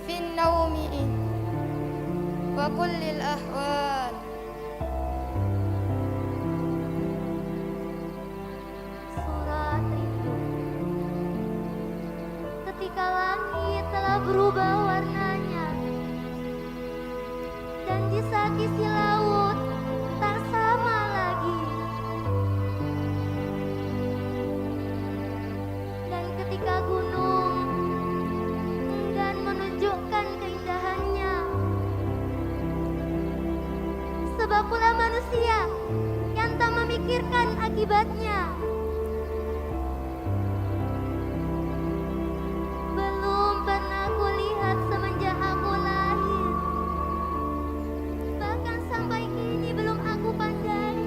في النوم وكل الأحوال. Surat rindu. Ketika langit telah berubah warnanya, dan di saat isi laut tak sama lagi, dan ketika gunung enggan menunjukkan keindahannya, sebab pula manusia yang tak memikirkan akibatnya. Belum pernah kulihat semenjak aku lahir, bahkan sampai kini belum aku pandai.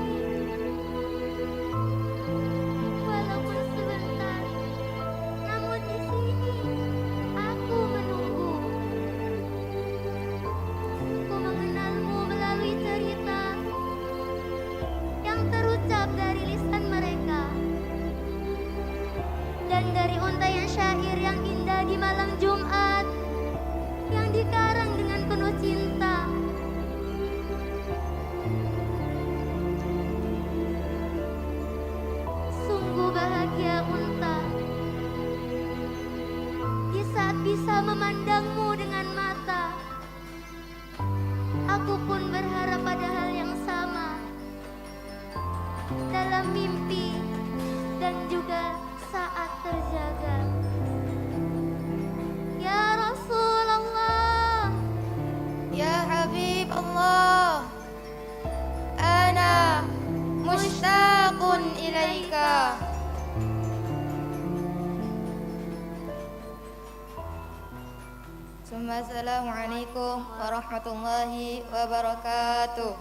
Walaupun sebentar, namun di sini aku menunggu. Ku mengenalmu melalui cerita yang terucap dari lisan mereka, dan dari untaian syair yang indah di malam Jumat yang dikarang dengan penuh cinta. Sungguh bahagia unta di saat bisa memandangmu dengan mata. Aku pun berharap pada hal yang sama dalam mimpi dan juga saat terjaga. Ya Rasulullah, يا حبيب الله، أنا مشتاق إليك. ثم السلام عليكم ورحمة الله وبركاته.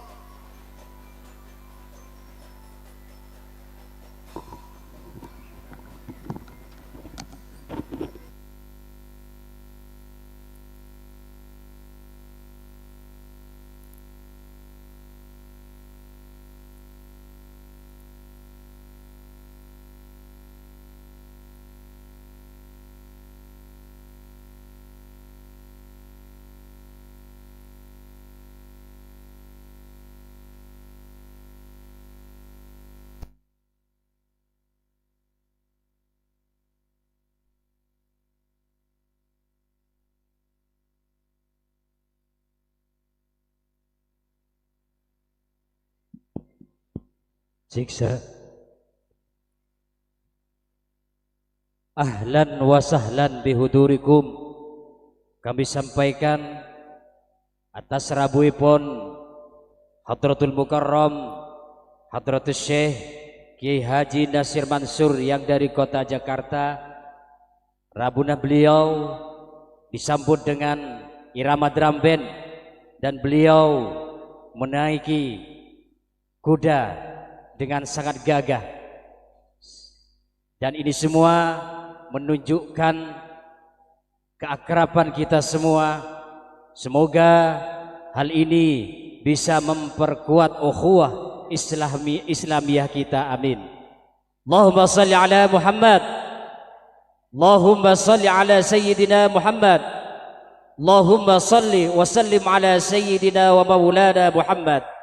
Siksa. Ahlan wa sahlan bihudurikum. Kami sampaikan atas rabuèpon Hadratul Mukarram, Hadratus Syekh Kiai Haji Nasir Mansur yang dari kota Jakarta. Rabuna beliau disambut dengan irama drum band dan beliau menaiki kuda dengan sangat gagah. Dan ini semua menunjukkan keakraban kita semua. Semoga hal ini bisa memperkuat ukhuwah Islami-, Islamiyah kita. Amin. Allahumma salli ala Muhammad. Allahumma salli ala Sayyidina Muhammad. Allahumma salli wa sallim ala Sayyidina wa Maulana Muhammad.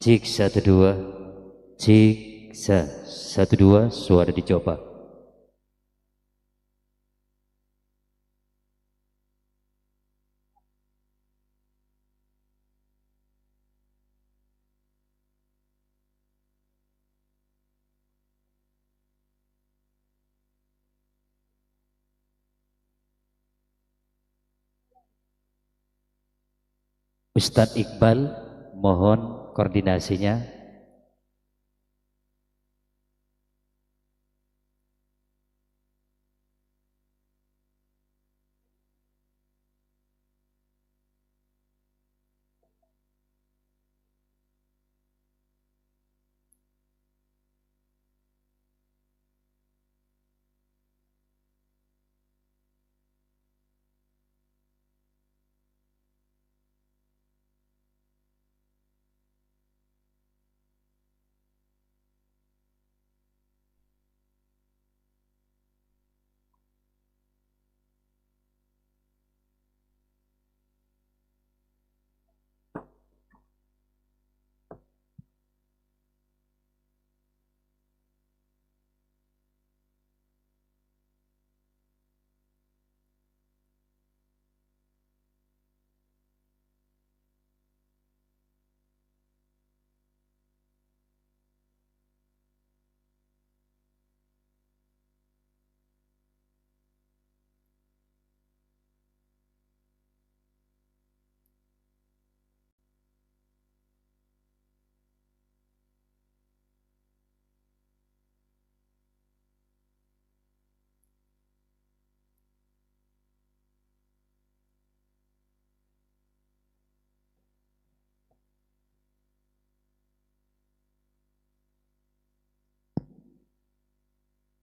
Cek, satu, dua. Cek, sa-, satu, dua, suara dicoba. Ustadz Iqbal, mohon koordinasinya.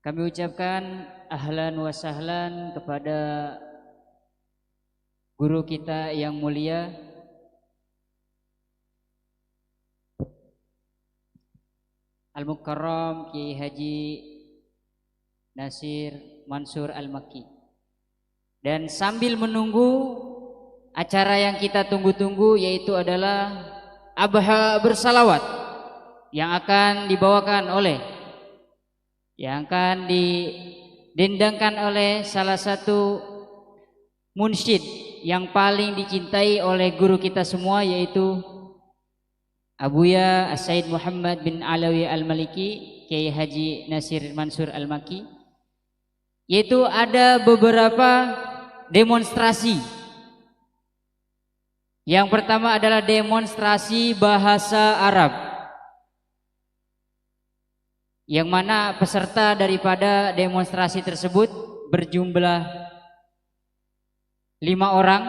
Kami ucapkan ahlan wa sahlan kepada guru kita yang mulia, Al-Mukarram Kiai Haji Nasir Mansur Al-Makki. Dan sambil menunggu acara yang kita tunggu-tunggu, yaitu adalah Abha Bersalawat yang akan dibawakan oleh, yang akan didendangkan oleh salah satu munsyid yang paling dicintai oleh guru kita semua, yaitu Abuya As-Sayyid Muhammad bin Alawi Al-Maliki. Kiai Haji Nasir Mansur Al-Makki, yaitu ada beberapa demonstrasi. Yang pertama adalah demonstrasi bahasa Arab, yang mana peserta daripada demonstrasi tersebut berjumlah lima orang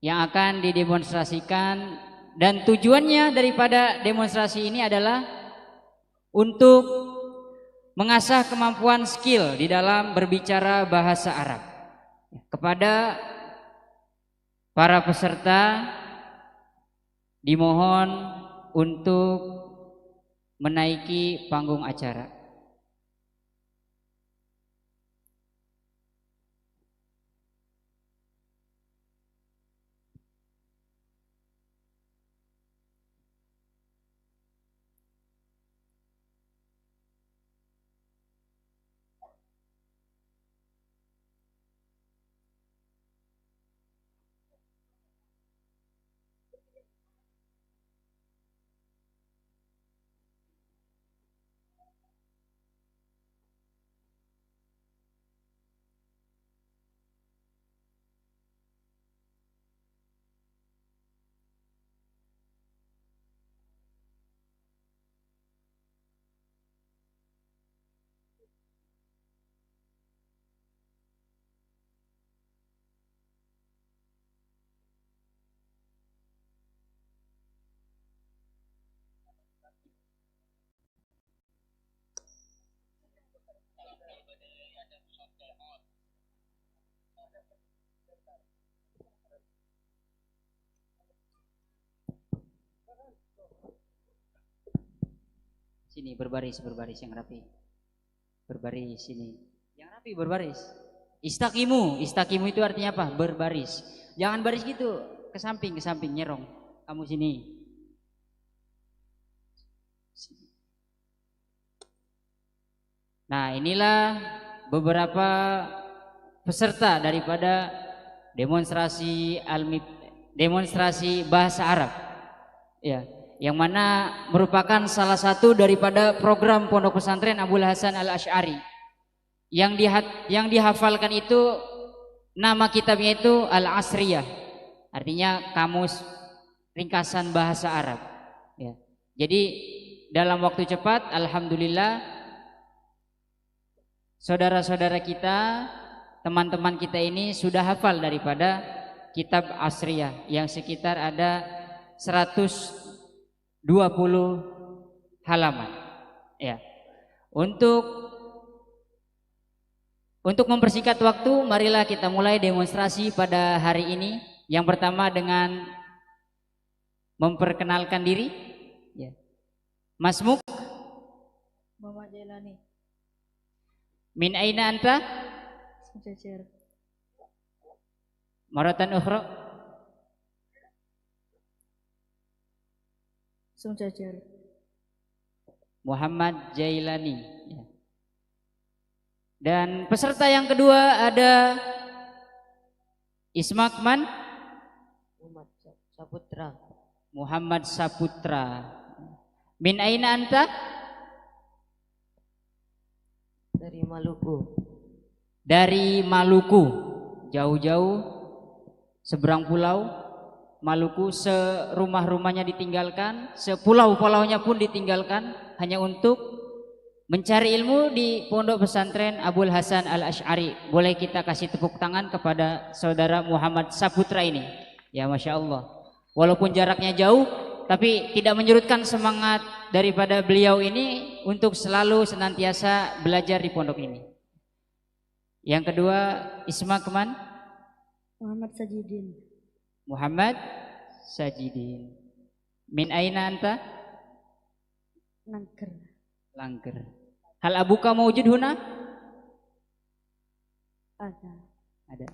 yang akan didemonstrasikan, dan tujuannya daripada demonstrasi ini adalah untuk mengasah kemampuan skill di dalam berbicara bahasa Arab. Kepada para peserta dimohon untuk menaiki panggung acara. Sini, berbaris, berbaris yang rapi. Berbaris sini. Yang rapi, berbaris. Istaqimu, istaqimu itu artinya apa? Berbaris. Jangan baris gitu, ke samping, ke samping, nyerong. Kamu sini. Sini. Nah, inilah beberapa peserta daripada demonstrasi almi-, demonstrasi bahasa Arab. Ya, yang mana merupakan salah satu daripada program Pondok Pesantren Abul Hasan Al-Asy'ari. Yang dihat-, yang dihafalkan itu, nama kitabnya itu Al-Asriyah. Artinya kamus ringkasan bahasa Arab. Ya. Jadi dalam waktu cepat, alhamdulillah, saudara-saudara kita, teman-teman kita ini sudah hafal daripada kitab Asriyah yang sekitar ada seratus dua puluh halaman. Ya. Untuk, untuk mempersingkat waktu, marilah kita mulai demonstrasi pada hari ini. Yang pertama dengan memperkenalkan diri. Ya. Masmuk? Muhammad Jailani. Min aina anta? Sejajar. Maratan ukhra? Sejajar. Muhammad Jailani. Ya. Dan peserta yang kedua ada Ismak man? Muhammad Sa-, Saputra. Muhammad Saputra. Min aina anta? Dari Maluku. Dari Maluku. Jauh-jauh, seberang pulau. Maluku, serumah-rumahnya ditinggalkan, sepulau-pulaunya pun ditinggalkan, hanya untuk mencari ilmu di Pondok Pesantren Abul Hasan Al-Asy'ari. Boleh kita kasih tepuk tangan kepada saudara Muhammad Saputra ini. Ya, Masya Allah. Walaupun jaraknya jauh, tapi tidak menyurutkan semangat daripada beliau ini untuk selalu senantiasa belajar di pondok ini. Yang kedua, Isma keman? Muhammad Sajidin. Muhammad Sajidin. Min aina anta? Langker. Langker. Hal abuka maujud huna? Ada. Ada.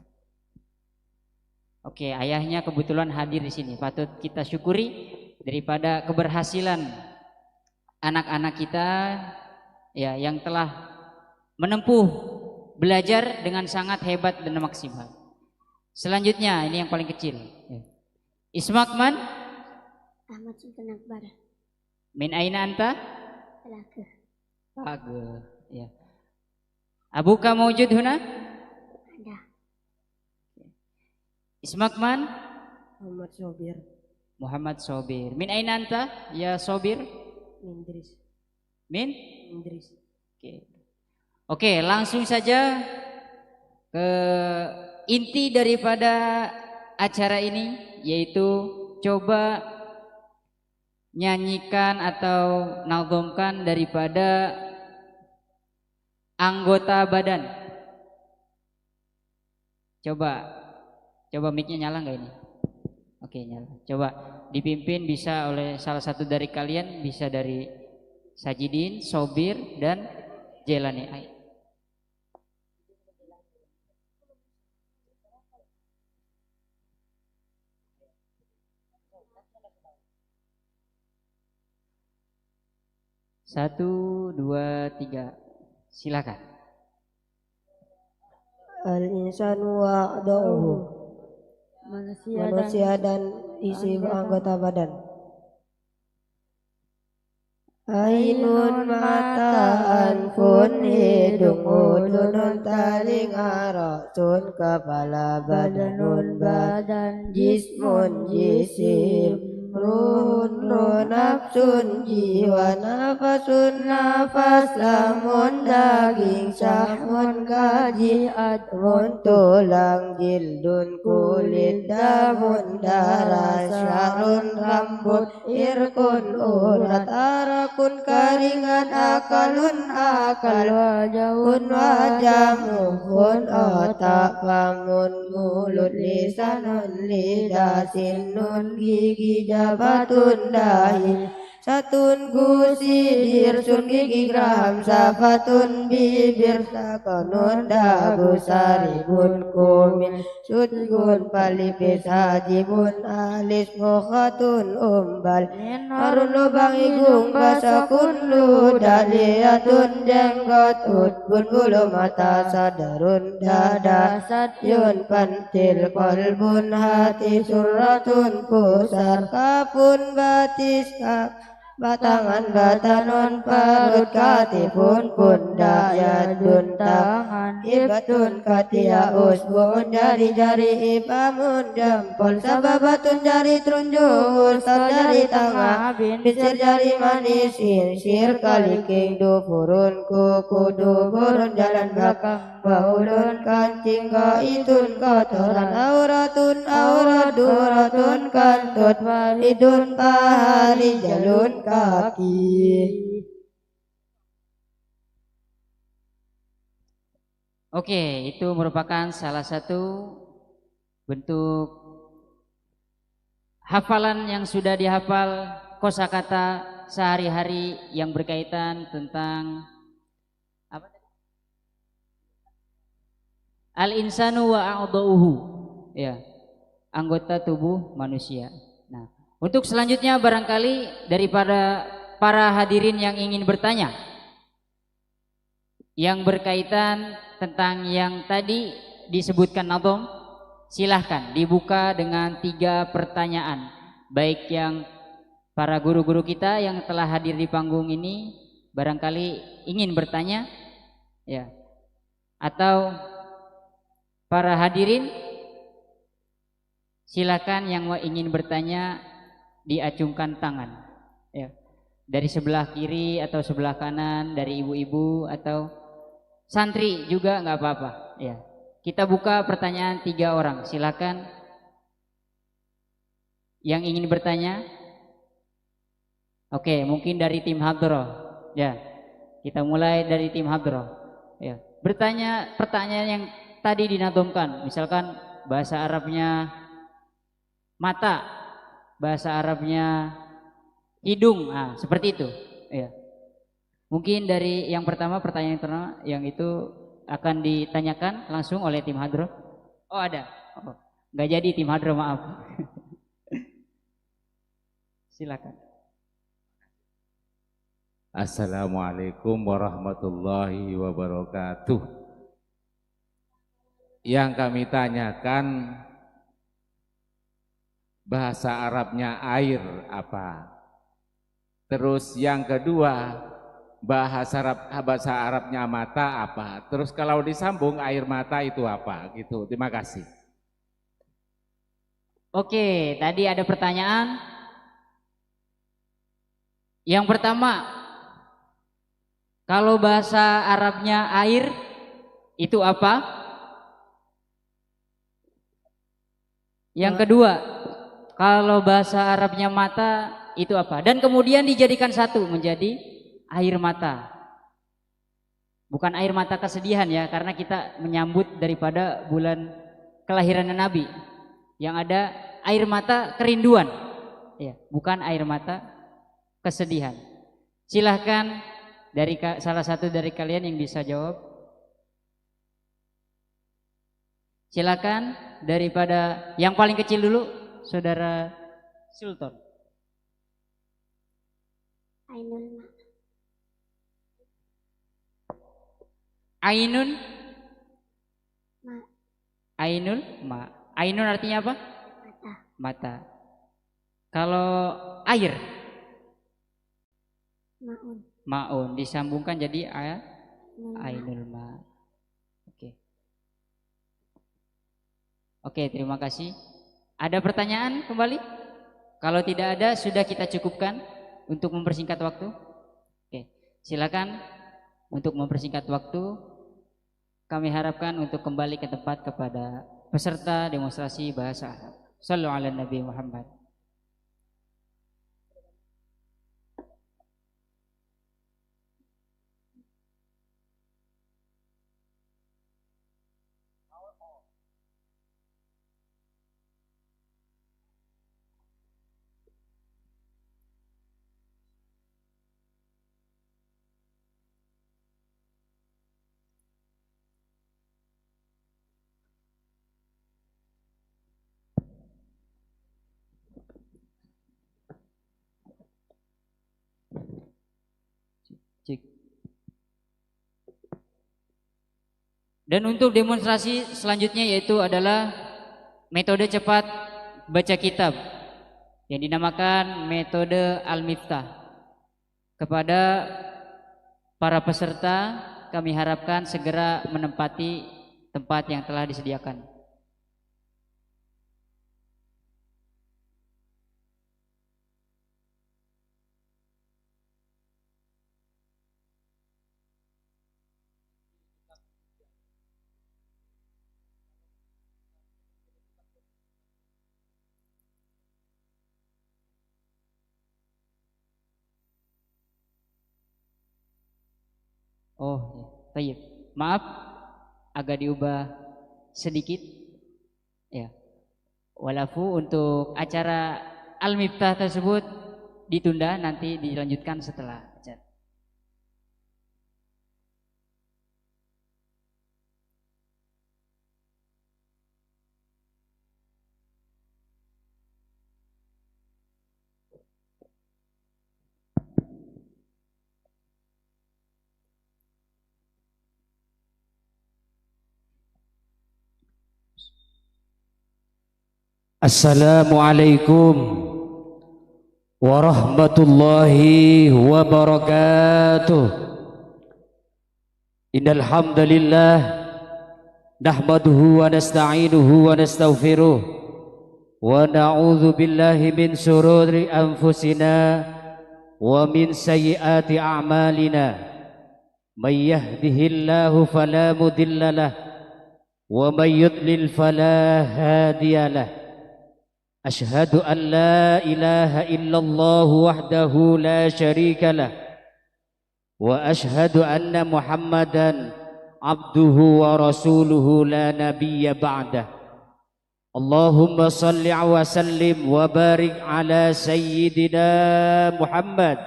Oke, ayahnya kebetulan hadir di sini. Patut kita syukuri daripada keberhasilan anak-anak kita, ya, yang telah menempuh belajar dengan sangat hebat dan maksimal. Selanjutnya, ini yang paling kecil. Ya. Ismak man? Ahmad Sultan Akbar. Min aina anta? Telaga. Bagus, ya. Abuka maujud huna? Ada. Ismak man? Muhammad Sobir. Muhammad Sobir. Min aina anta, ya Sobir? Mindris. Min? Mindris. Oke. Oke, langsung saja ke inti daripada acara ini, yaitu coba nyanyikan atau nazomkan daripada anggota badan. Coba, coba mic-nya nyala nggak ini? Oke, nyala. Coba dipimpin bisa oleh salah satu dari kalian, bisa dari Sajidin, Sobir, dan Jelani. Ayo. Satu, dua, tiga. Silakan. Al-insanu wa a'dha'uhu. Manusia dan Manusia dan isi anggota anggota badan. Ainun, mata, anfun, hidung, udhunun, talinga, ra'sun, kepala, badanun, badan, jismun, jisim, ruhun, ruh, nafsun, jiwa, nafasun, nafas, lahmun, daging, syahmun, kaji, admun, tulang, jildun, kulit, damun, darah, sya'run, rambut, irkun, urat, arakun, karingan, akalun, akal, wajahun, wajah, mukhun, otak, famun, mulut, lisanun, lidah, sinnun, gigi, jabhatun, dahi, satun, gusi, dirsun, gigi geraham, safatun, bibir, sakonun, dagu, saribun, kumis, sudgun, palipis, sajibun, alis, mukhatun, umbal, minarun, lobang igung, basakun, ludah, liyatun, jenggot, utbun, bulu mata, sadarun, dada, sadyun, pantil, qalbun, hati, surratun, pusar, kafun, batis, kaf, batangan, batanun, parut, katifun, pundak, yadun, tangan, ibhatun, katia, usbu'un, jari-jari, ibhamun, jempol, sababatun, jari telunjuk, wusta, jari tengah, binsir, jari manis, khinsir, kaliking, dufurun, kuku, duburun, jalan belakang, baulun, kancing, ghaitun, kotoran, auratun, aurat, duratun, kantut, faridun, paha, rijalun, kaki. Oke, itu merupakan salah satu bentuk hafalan yang sudah dihafal, kosakata sehari-hari yang berkaitan tentang apa tadi? Al-insanu wa a'dha'uhu. Ya, anggota tubuh manusia. Nah, untuk selanjutnya barangkali daripada para hadirin yang ingin bertanya, yang berkaitan tentang yang tadi disebutkan Nadhom, silahkan dibuka dengan tiga pertanyaan. Baik yang para guru-guru kita yang telah hadir di panggung ini, barangkali ingin bertanya, ya. Atau para hadirin, silakan yang mau ingin bertanya diacungkan tangan. Ya. Dari sebelah kiri atau sebelah kanan, dari ibu-ibu atau santri juga nggak apa-apa. Ya. Kita buka pertanyaan tiga orang. Silakan yang ingin bertanya. Oke, mungkin dari tim hadroh. Ya, kita mulai dari tim hadroh. Ya, bertanya pertanyaan yang tadi dinadomkan, misalkan bahasa Arabnya mata, bahasa Arabnya hidung, ah, seperti itu. Ya. Mungkin dari yang pertama, pertanyaan yang pertama, yang itu akan ditanyakan langsung oleh tim hadroh. Oh, ada. Oh, nggak jadi tim hadroh, maaf. Silakan. Assalamualaikum warahmatullahi wabarakatuh. Yang kami tanyakan, bahasa Arabnya air apa? Terus yang kedua, Bahasa Arab, bahasa Arabnya mata apa? Terus kalau disambung air mata itu apa? Gitu. Terima kasih. Oke, tadi ada pertanyaan. Yang pertama, kalau bahasa Arabnya air, itu apa? Yang kedua, kalau bahasa Arabnya mata, itu apa? Dan kemudian dijadikan satu menjadi air mata. Bukan air mata kesedihan ya, karena kita menyambut daripada bulan kelahirannya Nabi. Yang ada air mata kerinduan. Ya, bukan air mata kesedihan. Silahkan dari ka-, salah satu dari kalian yang bisa jawab. Silakan daripada yang paling kecil dulu, Saudara Sultan. Ainul ma. Ainun. Ma. Ainul ma. Ainun artinya apa? Mata. Mata. Kalau air? Maun. Maun. Disambungkan jadi a-, Ainul ma. Ainul ma. Oke. Oke, terima kasih. Ada pertanyaan kembali? Kalau tidak ada, sudah kita cukupkan untuk mempersingkat waktu. Oke, silakan untuk mempersingkat waktu. Kami harapkan untuk kembali ke tempat kepada peserta demonstrasi bahasa Arab. Sallu ala Nabi Muhammad. Cek. Dan untuk demonstrasi selanjutnya yaitu adalah metode cepat baca kitab yang dinamakan metode Al-Miftah. Kepada para peserta, kami harapkan segera menempati tempat yang telah disediakan. Oh, ya. Thayyib. Maaf, agak diubah sedikit. Ya. Walafu untuk acara Al-Miftah tersebut ditunda, nanti dilanjutkan setelah acara. Assalamualaikum warahmatullahi wabarakatuh. Innal hamdalillah, nahmaduhu wa nasta'inuhu wa nastaghfiruh, wa na'udzu billahi min syururi anfusina wa min sayyiati a'malina. May yahdihillahu fala mudhillalah, wa may yudlil fala hadiyalah. Asyhadu an la ilaha illallah wahdahu la syarikalah, wa asyhadu anna Muhammadan abduhu wa rasuluhu la nabiyya ba'dah. Allahumma salli wa sallim wa barik ala sayyidina Muhammad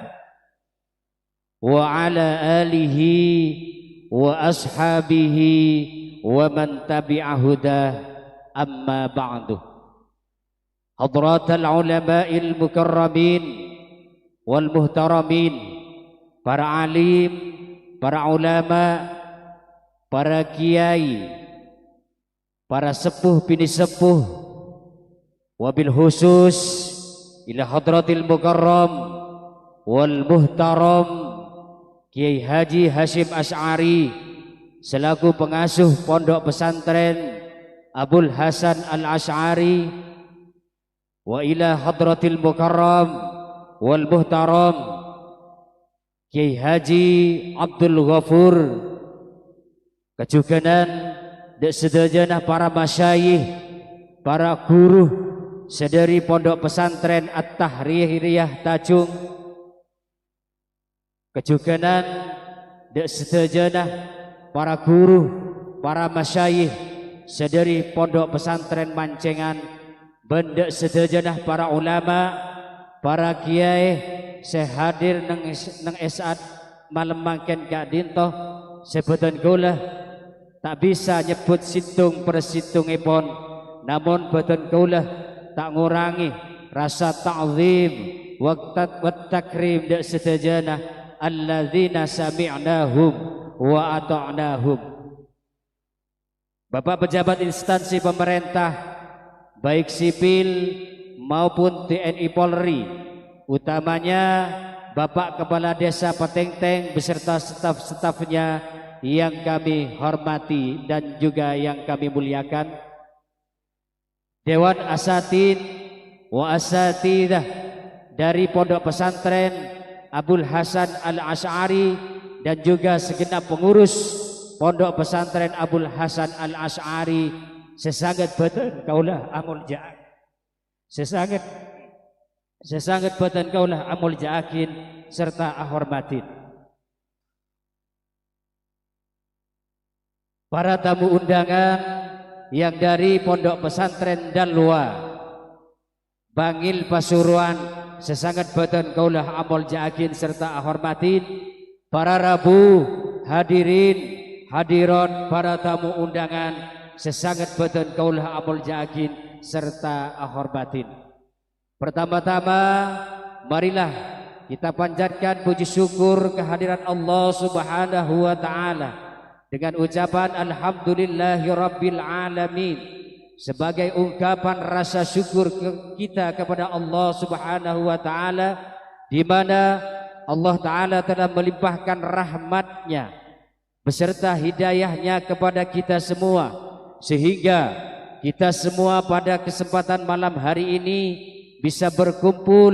wa ala alihi wa ashabihi wa man tabi'a hudah, amma ba'du. Hadratal ulama'il mukarramin wal muhtaramin, para alim, para ulama, para kiai, para sepuh bini sepuh, wabil khusus ila hadratil mukarram wal muhtaram Kiai Haji Hasyim Asy'ari selaku pengasuh Pondok Pesantren Abul Hasan Al-Asy'ari, wa ila hadratil mukarram wal muhtaram Kiai Haji Abdul Ghafur, kajughânan dâ' sadhâjâna para masyayikh, para guru sè dâri Pondok Pesantren At-Tahririyah Tajung, kajughânan dâ' sadhâjâna para guru, para masyayikh sè dâri Pondok Pesantren Mancengan, bân dâ' sadhâjâna para ulama, para kiai sè hadir neng, neng è sa'at malem mangkèn ka'dinto, sè bâdân kaulâ ta' bisa nyebbhut sèttong per sèttongèpon, namong bâdân kaulâ ta' ngorangè rasa ta'zim wa ta-, wa takrim dâ' sadhâjâna, alladzina sami'nahum wa ata'nahum. Bapak pejabat instansi pemerintah, baik sipil maupun T N I Polri, utamanya Bapak Kepala Desa Patengteng beserta staf-stafnya yang kami hormati dan juga yang kami muliakan, Dewan Asatid wa Asatidah dari Pondok Pesantren Abul Hasan Al-Asy'ari dan juga segenap pengurus Pondok Pesantren Abul Hasan Al-Asy'ari sè sanget bâdân kaulâ amolja'aghi. Sè sanget, sè sanget bâdân kaulâ amolja'aghi sarta ahormati. Para tamu undangan yang dari Pondok Pesantren Dalwa, Bangil Pasuruan, sè sanget bâdân kaulâ amolja'aghi sarta ahormati, para rabu, hadirin, hadirat, para tamu undangan, sè sanget bâdân kaulâ amolja'aghi sarta ahormati. Pertama-tama, marilah kita panjatkan puji syukur kehadirat Allah Subhanahu wa Ta'ala dengan ucapan "Alhamdulillahirabbil alamin", sebagai ungkapan rasa syukur ke-, kita kepada Allah Subhanahu wa Ta'ala, di mana Allah Ta'ala telah melimpahkan rahmat-Nya beserta hidayah-Nya kepada kita semua, sehingga kita semua pada kesempatan malam hari ini bisa berkumpul,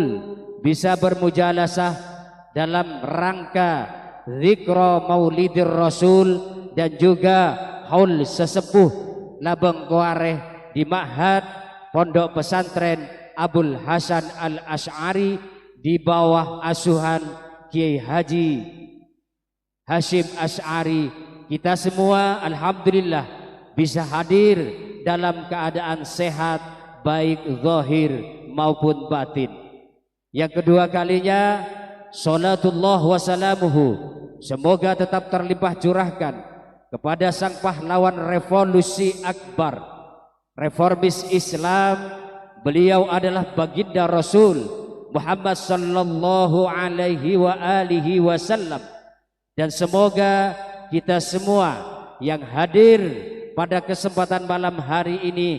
bisa bermujalasah dalam rangka Zikra Maulidir Rasul dan juga haul sesepuh Labang Kowareh di Ma'had Pondok Pesantren Abul Hasan Al-Asy'ari di bawah asuhan Kiai Haji Hasyim Asy'ari, kita semua, alhamdulillah, bisa hadir dalam keadaan sehat, baik zahir maupun batin. Yang kedua kalinya, salatullah wa salamuhu, semoga tetap terlimpah curahkan kepada sang pahlawan revolusi akbar, reformis Islam. Beliau adalah Baginda Rasul Muhammad sallallahu alaihi wa alihi wasallam. Dan semoga kita semua yang hadir pada kesempatan malam hari ini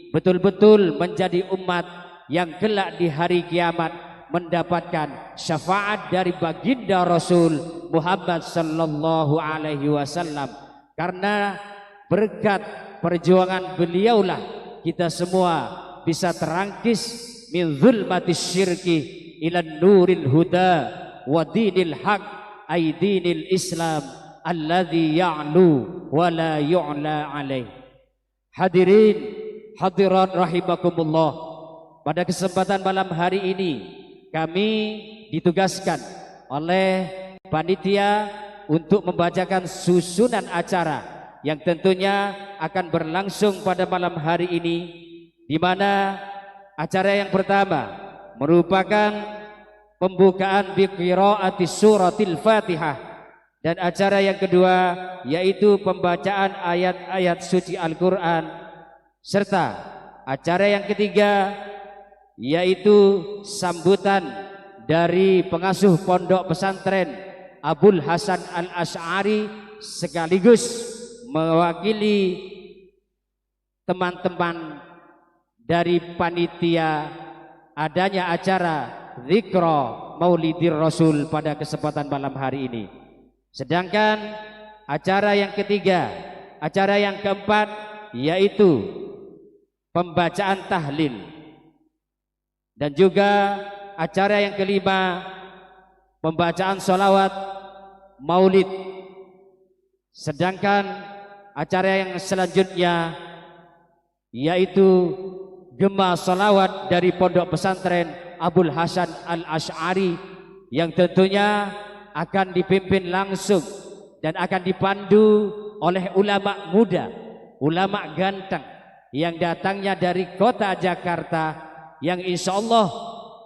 betul-betul menjadi umat yang kelak di hari kiamat mendapatkan syafaat dari Baginda Rasul Muhammad sallallahu alaihi wasallam. Karena berkat perjuangan beliaulah kita semua bisa terangkis min zulmatis syirki ilan nuril huda wa dinil haq, ay dinil Islam alladzi ya'lu wa la yu'la alaih. Hadirin hadirat rahimakumullah, pada kesempatan malam hari ini kami ditugaskan oleh panitia untuk membacakan susunan acara yang tentunya akan berlangsung pada malam hari ini, di mana acara yang pertama merupakan pembukaan bi qiraati suratil Fatihah, dan acara yang kedua yaitu pembacaan ayat-ayat suci Al-Quran, serta acara yang ketiga yaitu sambutan dari pengasuh Pondok Pesantren Abul Hasan Al-Asy'ari sekaligus mewakili teman-teman dari panitia adanya acara Zikra Maulidir Rasul pada kesempatan malam hari ini. Sedangkan acara yang ketiga, acara yang keempat, yaitu pembacaan tahlil. Dan juga acara yang kelima, pembacaan sholawat maulid. Sedangkan acara yang selanjutnya, yaitu gema sholawat dari Pondok Pesantren Abul Hasan Al-Asy'ari, yang tentunya akan dipimpin langsung dan akan dipandu oleh ulama muda, ulama ganteng yang datangnya dari kota Jakarta, yang insya Allah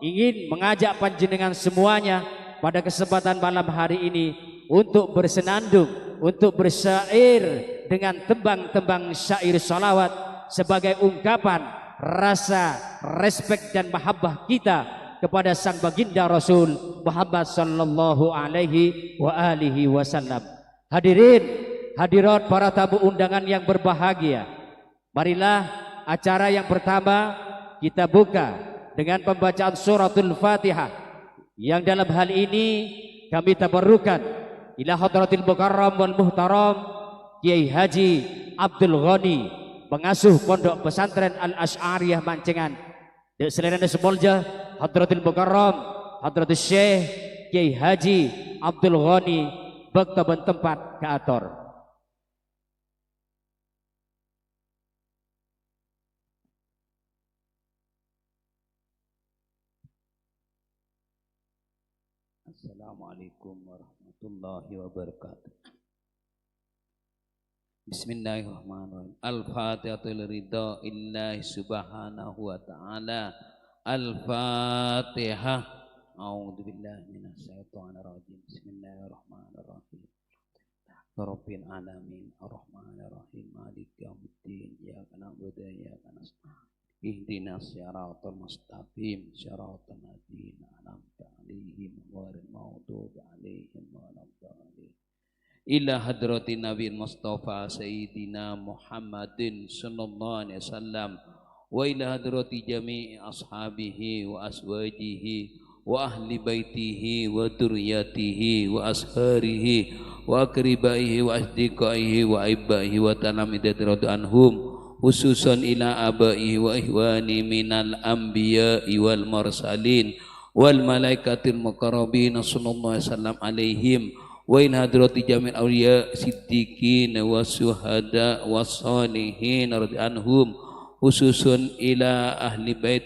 ingin mengajak panjenengan semuanya pada kesempatan malam hari ini untuk bersenandung, untuk bersyair dengan tembang-tembang syair sholawat sebagai ungkapan rasa respek dan mahabbah kita kepada Sang Baginda Rasul Muhammad sallallahu alaihi wa alihi wasallam. Hadirin, hadirat, para tamu undangan yang berbahagia, marilah acara yang pertama kita buka dengan pembacaan Suratul Fatihah, yang dalam hal ini kami tabarrukan ila hadratil mukarram wal muhtaram Kiai Haji Abdul Ghani, pengasuh Pondok Pesantren Al Asy'ariyah Mancengan. Dâ' salèrana sè molja, Hadratil Mukarram, Hadratus Syekh Kiai Haji Abdul Ghani, bâkto bân tempat kaator. Assalamualaikum warahmatullahi wabarakatuh. Bismillahirrahmanirrahim. Al-Fatihatu li ridha illahi subhanahu wa ta'ala. Al-Fatihah. A'udzu billahi minasy syaithanir rajim. Bismillahirrahmanirrahim. Rabbil alamin. Arrahmanirrahim. Maliki yaumiddin. Iyyaka na'budu wa iyyaka nasta'in. Ihdinas siratal mustaqim. Siratal ladzina an'amta 'alaihim ghairil maghdubi 'alaihim waladdallin. Ila hadratin Nabi Mustafa Sayyidina Muhammadin sallallahu alaihi wasallam, wa ila hadrati jami'i ashabihi wa azwajihi wa ahli baitihi wa dzurriyyatihi wa asharihi wa aqribaihi wa asdiqaihi wa ahibbaihi wa talamidati radhiyallahu anhum, khususan ila abaihi wa ikhwani minal anbiya'i wal mursalin wal malaikatil muqarrabin sallallahu alaihi wasallam alaihim, wa ila hadrati jami'il auliya siddiqin wa syuhada wa sholihin radhiyallahu anhum, khususun ila ahli bait,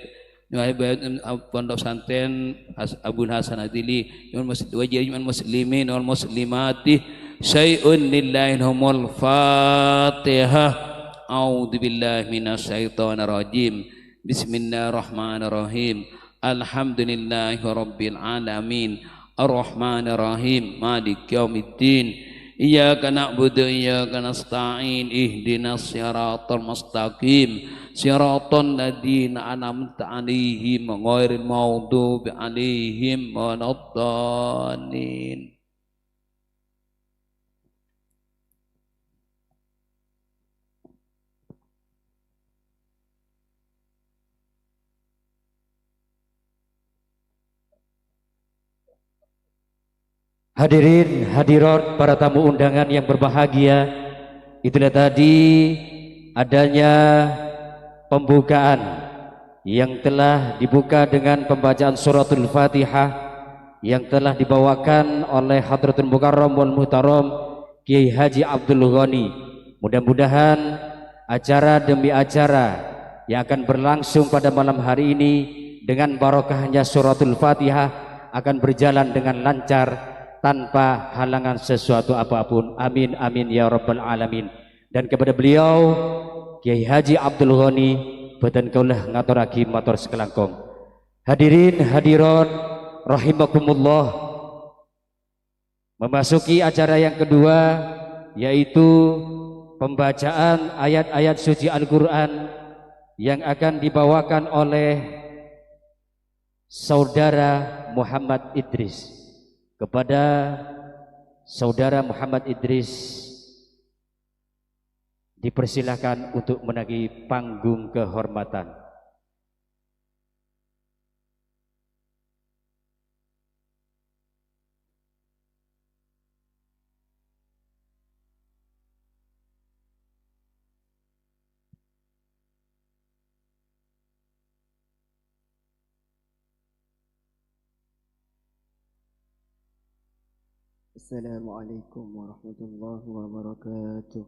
ahli bait Pondok Pesantren Has-, Abul Hasan Adili, wal mus-, wa jami'il muslimin wal muslimati syai'un lillahi humul Fatihah. A'udzu billahi minasy syaithanir rajim. Bismillahirrahmanirrahim. Alhamdulillahi rabbil alamin. Arrahmanirrahim. Maliki yaumiddin. Iyyaka na'budu wa iyyaka nasta'in. Ihdinas siratal mustaqim. Siratal ladzina an'amta 'alaihim ghairil maghdubi 'alaihim waladdallin. Hadirin hadirat, para tamu undangan yang berbahagia, itulah tadi adanya pembukaan yang telah dibuka dengan pembacaan Suratul Fatihah yang telah dibawakan oleh Hadratul Mukarram wal Muhtaram Kiai Haji Abdul Ghani. Mudah-mudahan acara demi acara yang akan berlangsung pada malam hari ini dengan barokahnya Suratul Fatihah akan berjalan dengan lancar tanpa halangan sesuatu apapun. Amin, amin, ya rabbal alamin. Dan kepada beliau, Kiai Haji Abdul Ghani, bhâdhân kaulâ ngatorraghi mator sakalangkong. Hadirin hadirat rahimakumullah, memasuki acara yang kedua, yaitu pembacaan ayat-ayat suci Al-Quran yang akan dibawakan oleh Saudara Muhammad Idris. Kepada Saudara Muhammad Idris, dipersilakan untuk menaiki panggung kehormatan. السلام عليكم ورحمة الله وبركاته.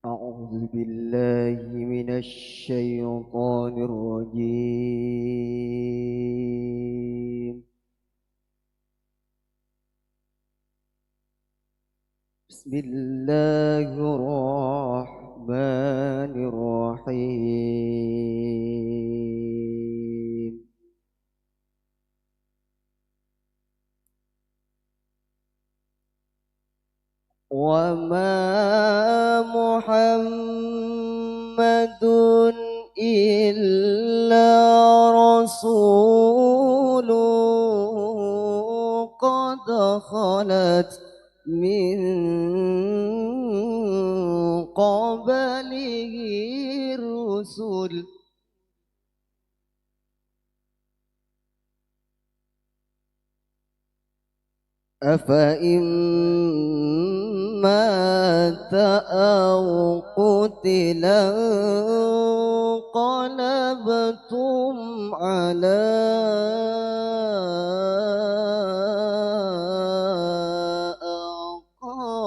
أعوذ بالله من الشيطان الرجيم. بسم الله الرحمن الرحيم. وما محمد إلا رسول قد خلت من قبله الرسل. أفإن مات أو قتل انقلبتم على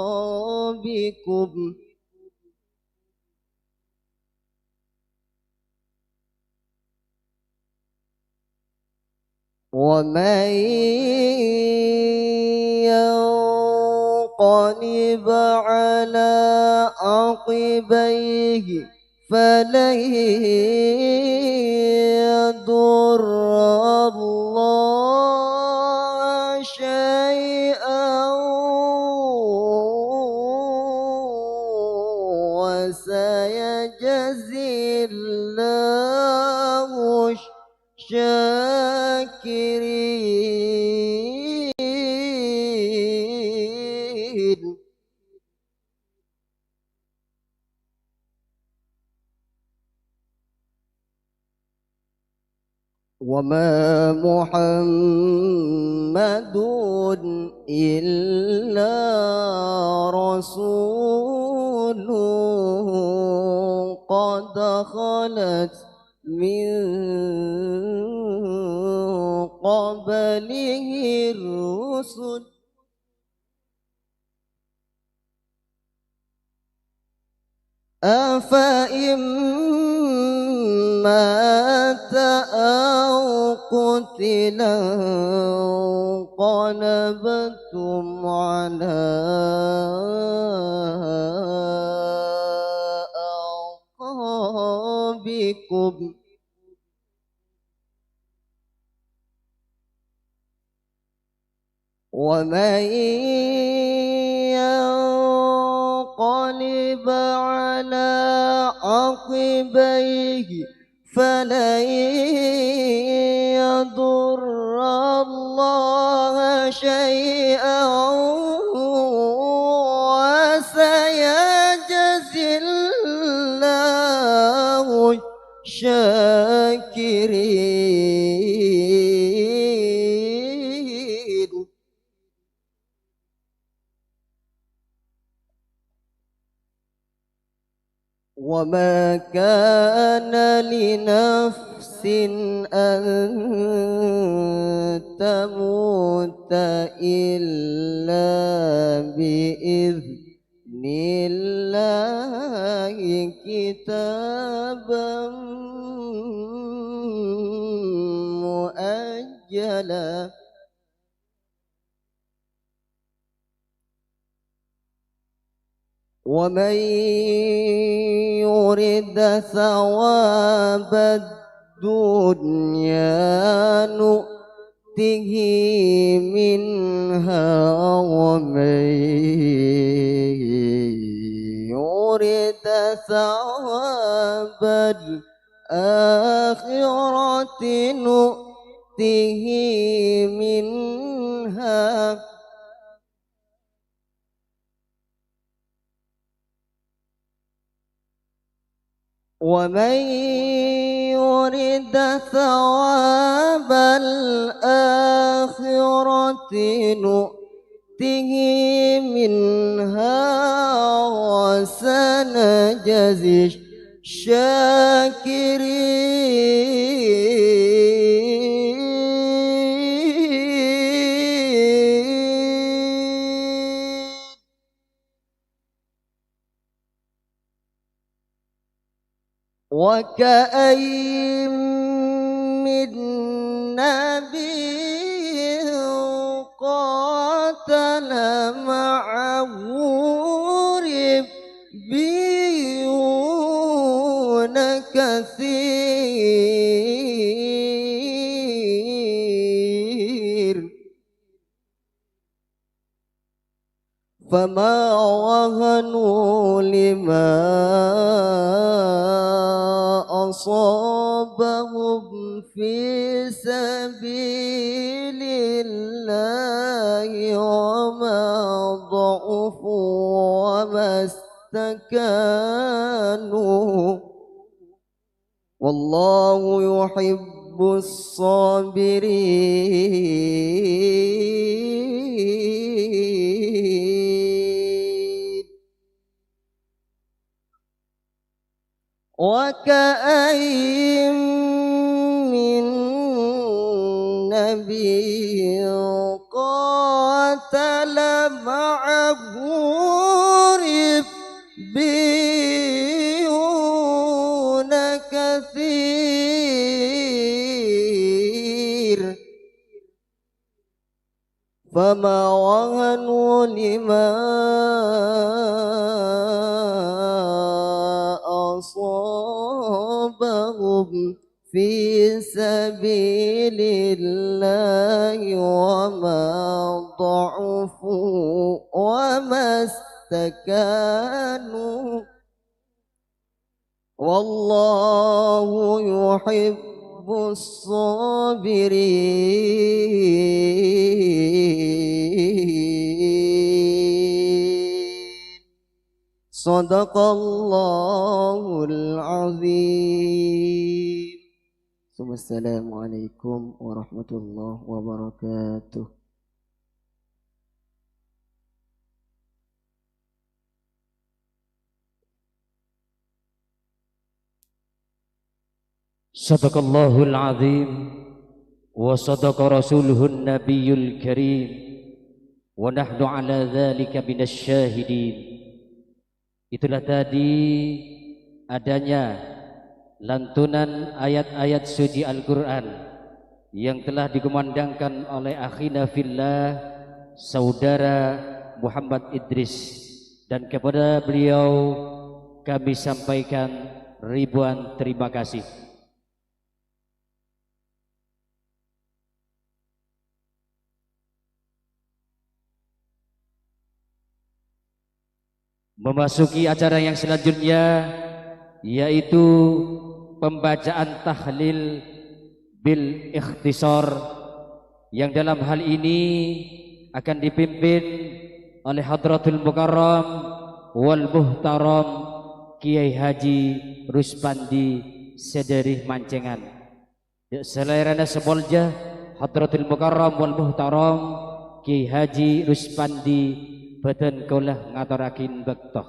أعقابكم ومن ينقلب على عقبيه فلن يضر الله شيئا وسيجزي الله الشاكرين. وما محمد إلا رسول قد خلت من قبله الرسل أفإن مات أو قتل انقلبتم على أعقابكم ومن ينقلب على عقبيه فلن يضر الله شيئا وسيجزي الله الشاكرين. وما كان لنفس أن تموت إلا بإذن الله كتابا مؤجلا. ومن يرد ثواب الدنيا نؤته منها ومن يرد ثواب الآخرة نؤته منها ومن يرد ثواب الآخرة نؤته نعمته منها وسنجزي الشاكرين. وكأين من نبي قاتل معه ربيون كثير فما وهنوا لما أصابهم في سبيل الله وما ضعفوا وما استكانوا والله يحب الصابرين. وكأين من نبي قاتل معه ربيون كثير فما وهنوا لما أصابهم في سبيل الله وما ضعفوا وما استكانوا والله يحب الصابرين. صدق الله العظيم. ثم السلام عليكم ورحمة الله وبركاته. صدق الله العظيم وصدق رسوله النبي الكريم ونحن على ذلك من الشاهدين. Itulah tadi adanya lantunan ayat-ayat suci Al-Quran yang telah dikumandangkan oleh akhina fillah, saudara Muhammad Idris, dan kepada beliau kami sampaikan ribuan terima kasih. Memasuki acara yang selanjutnya, yaitu pembacaan tahlil bil ikhtisar, yang dalam hal ini akan dipimpin oleh Hadratul Mukarram wal Muhtaram Kiai Haji Ruspandi Sedari Mancengan. Ya, salèrana sapolja Hadratul Mukarram wal Muhtaram Kiai Haji Ruspandi bâdhân kaulâ ngatorraghi bâkto.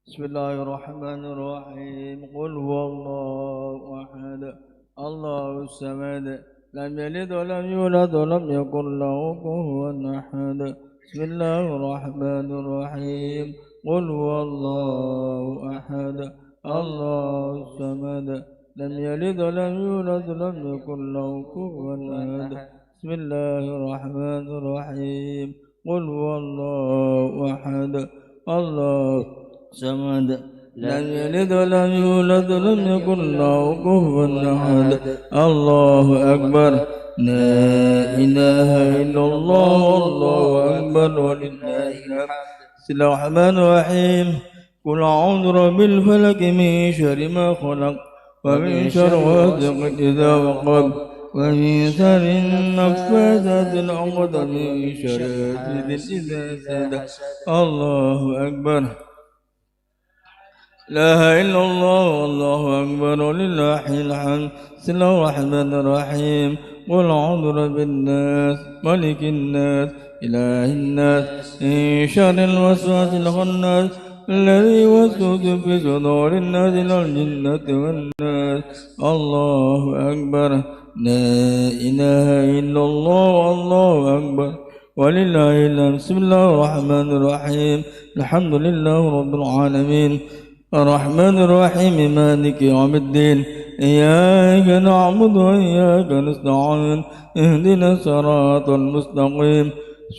بسم الله الرحمن الرحيم. قل هو الله أحد. الله الصمد. لم يلد ولم يولد ولم يكن له كفوا أحد. بسم الله الرحمن الرحيم. قل هو الله أحد. الله الصمد. لم يلد ولم يولد ولم يكن له كفوا أحد. بسم الله الرحمن الرحيم. قل هو الله أحد. الله الصمد. لم يلد ولم يولد ولم يكن له كفوا أحد. الله أكبر. لا إله إلا الله. الله أكبر ولله الحمد. بسم الله الرحمن الرحيم. قل أعوذ برب الفلق، من شر ما خلق، ومن شر غاسق إذا وقب، ومن شر النفاثات في العقد، ومن شر حاسد إذا حسد. الله أكبر. لا إله إلا الله والله أكبر ولله الحمد. بسم الله الرحمن الرحيم. قل أعوذ برب الناس، ملك الناس، إله الناس، من شر الوسواس الخناس، الذي يوسوس في صدور الناس من الجنة والناس. الله أكبر. لا إله إلا الله والله أكبر ولله الحمد. بسم الله الرحمن الرحيم. الحمد لله رب العالمين. الرحمن الرحيم. مالك يوم الدين. إياك نعبد وإياك نستعين. اهدنا الصراط المستقيم.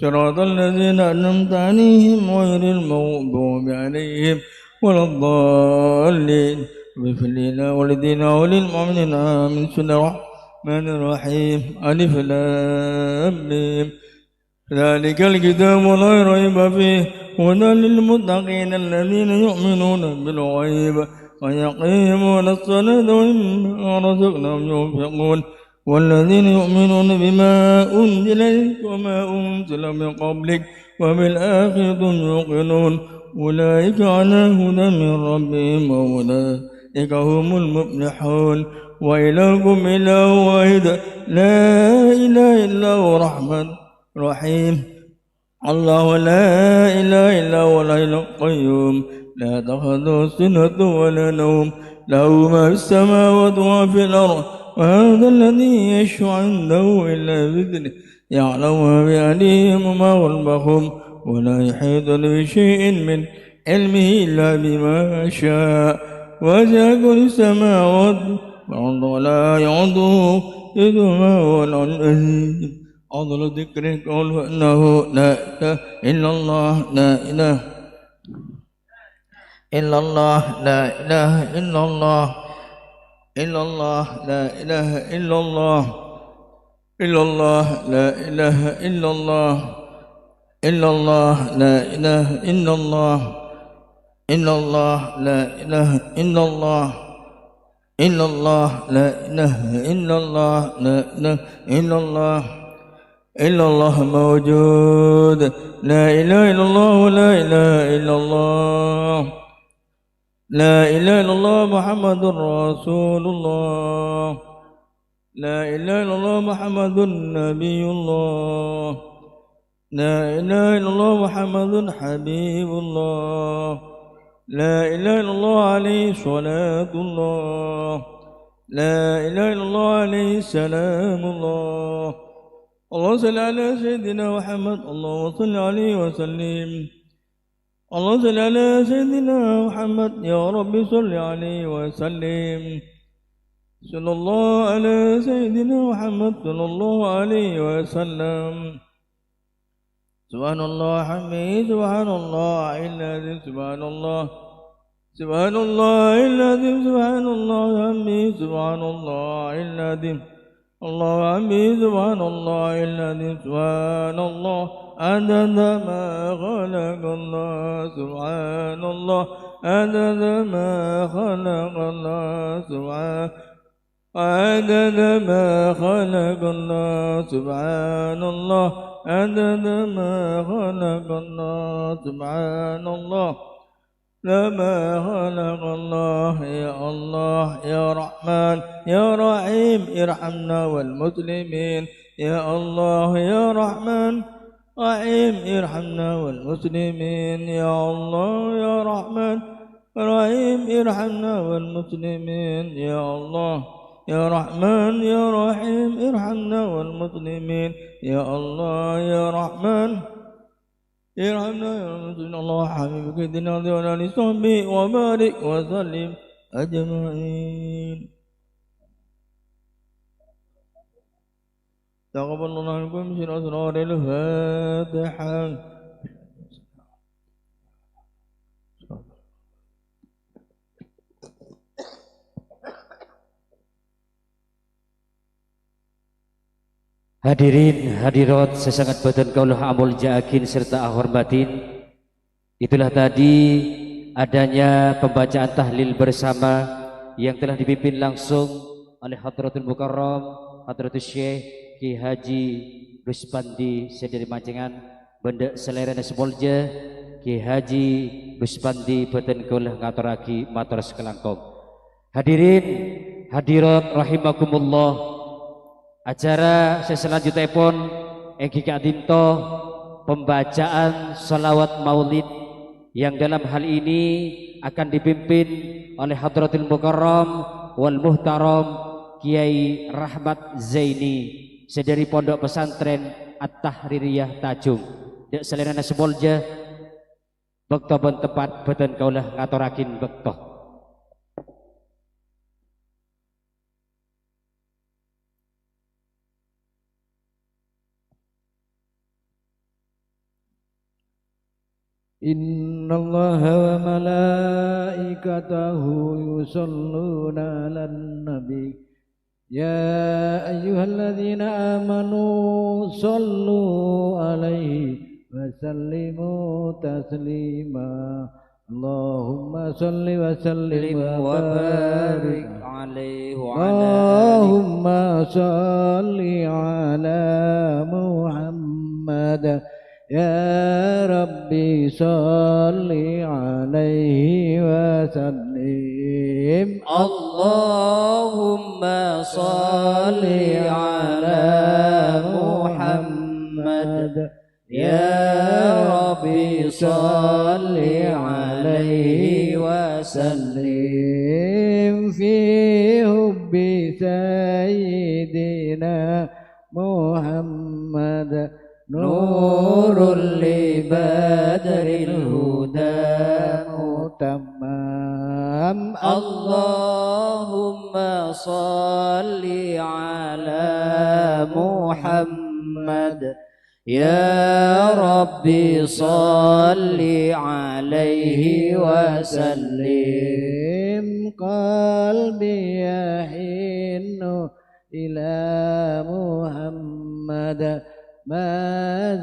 صراط الذين أنعمت عليهم غير المغضوب عليهم ولا الضالين. اغفر لنا ولوالدينا وللمؤمنين. آمين. بسم الله الرحمن الرحيم. ألف لام ميم. ذلك الكتاب لا ريب فيه هدى للمتقين الذين يؤمنون بالغيب ويقيمون الصلاة ومما رزقناهم ينفقون والذين يؤمنون بما أنزل إليك وما أنزل من قبلك وبالآخرة هم يوقنون أولئك على هدى من ربهم وأولئك هم المفلحون وإلهكم إله واحد لا إله إلا هو الرحمن الرحيم. الله لا إله إلا هو الحي القيوم لا تأخذه سنة ولا نوم له ما في السماوات وما في الأرض من ذا الذي يشفع عنده إلا بإذنه يعلم ما بأيديهم وما خلفهم ولا يحيطون بشيء من علمه إلا بما شاء وسع كرسيه السماوات والأرض ولا يؤوده حفظهما وهو العلي العظيم. أفضل الذكر قوله إنه لا إله إلا الله لا إله إلا الله لا إله إلا الله إلا الله لا إله إلا الله إلا الله لا إله إلا الله إلا الله لا إله إلا الله إلا الله لا إله إلا الله إلا الله لا إله إلا الله لا إله إلا الله إلا الله موجود لا إله إلا الله لا إله إلا الله لا إله إلا الله محمد رسول الله لا إله إلا الله محمد نبي الله لا إله إلا الله محمد حبيب الله لا إله إلا الله عليه صلاة الله لا إله إلا الله عليه سلام الله اللهم صل على سيدنا محمد اللهم صل عليه وسلم اللهم صل على سيدنا محمد يا رب صل عليه وسلم صلى الله على سيدنا محمد صلى الله عليه وسلم سبحان الله وبحمده سبحان الله العظيم سبحان الله سبحان الله العظيم سبحان الله وبحمده سبحان الله العظيم الله وبحمده سبحان الله العظيم سبحان الله عدد ما خلق الله سبحان الله عدد ما خلق الله سبحان عدد ما خلق الله سبحان الله عدد ما خلق الله سبحان الله لما خلق الله يا الله يا رحمن يا رحيم ارحمنا والمسلمين يا الله يا رحمن رحيم ارحمنا والمسلمين يا الله يا رحمن رحيم ارحمنا والمسلمين يا الله يا رحمن يا رحيم ارحمنا والمسلمين يا الله يا رحمن ارحمنا يا رب سيدنا الله حبيبك سيدنا وعلى آله وصحبه وبارك وسلم أجمعين. تقبل الله منكم سر أسرار الفاتحة. Hadirin hadirat sè sanget bâdhân kaulâ amoljâ'aghin sarta ahormadhin, itulah tadi adanya pembacaan tahlil bersama yang telah dipimpin langsung oleh Hadratul Mukarram Hadratus Syekh Kiai Haji Ruspandi sè dâri Mancengan, bân dâ' salèrana sè moljâ. Kyai Haji Ruspandi bhâdhân kaulâ ngatorraghi mator sakalangkong. Hadirin hadirat rahimakumullah, acara sè salanjutèpon èngghi ka'dinto pembacaan shalawat maulid yang dalam hal ini akan dipimpin oleh Hadratil Mukarram wal Muhtaram Kyai Rahmat Zaini sè dhâri Pondok Pesantren At-Tahririyah Tajung. Dâ' salèrana sè molja, bâkto bân tempat bhâdhân kaulâ ngatorraghi bâkto. إن الله وملائكته يصلون على النبي، يا أيها الذين آمنوا صلوا عليه وسلموا تسليما. اللهم صل وسلم وبارك عليه وعلى آله. اللهم صل على محمد، يا رب صل عليه وسلم. اللهم صل على محمد، يا رب صل عليه وسلم. في حب سيدنا محمد، نور لبدر الهدى متمم. اللهم صل على محمد، يا رب صل عليه وسلم. قلبي يحن إلى محمد، ما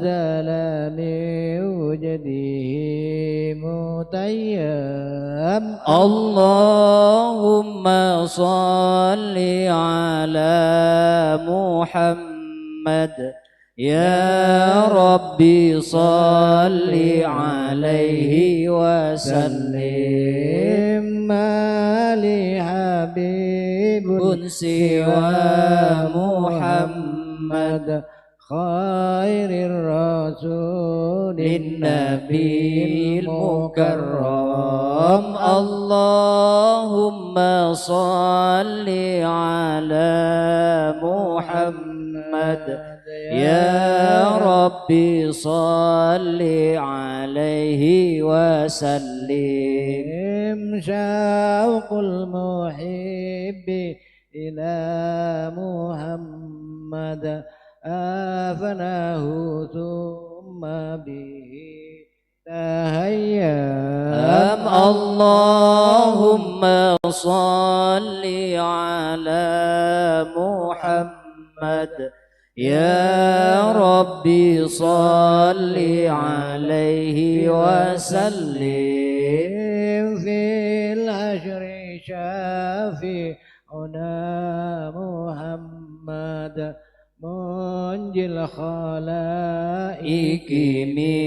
زال من وجده متيم. اللهم صل على محمد، يا رب صل عليه وسلم. ما لي حبيب سوى محمد، خير الرسول النبي المكرم. اللهم صل على محمد، يا رب صل عليه وسلم. شوق المحب إلى محمد، أفناه ثم به تهيم. اللهم صل على محمد، يا رب صل عليه وسلم. في الحشر شافعنا محمد، منجي الخلائق من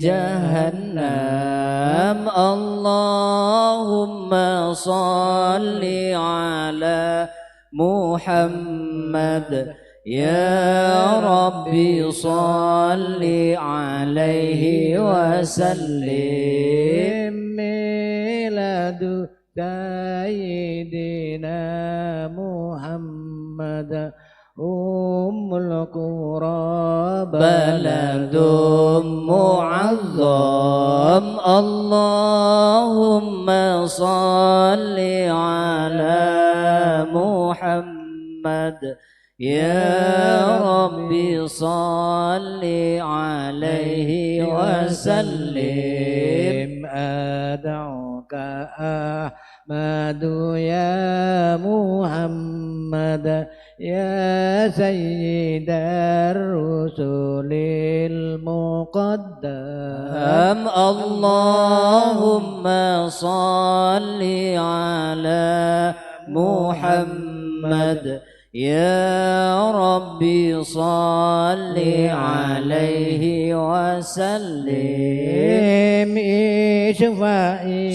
جهنم. اللهم صل على محمد، يا رب صل عليه وسلم. ميلاد سيدنا محمد، أم القرى بلد معظم. اللهم صل على محمد، يا رب صل عليه وسلم. أدعوك أحمد يا محمد، يا سيد الرسل المقدم. اللهم صل على محمد، يا رب صل عليه وسلم.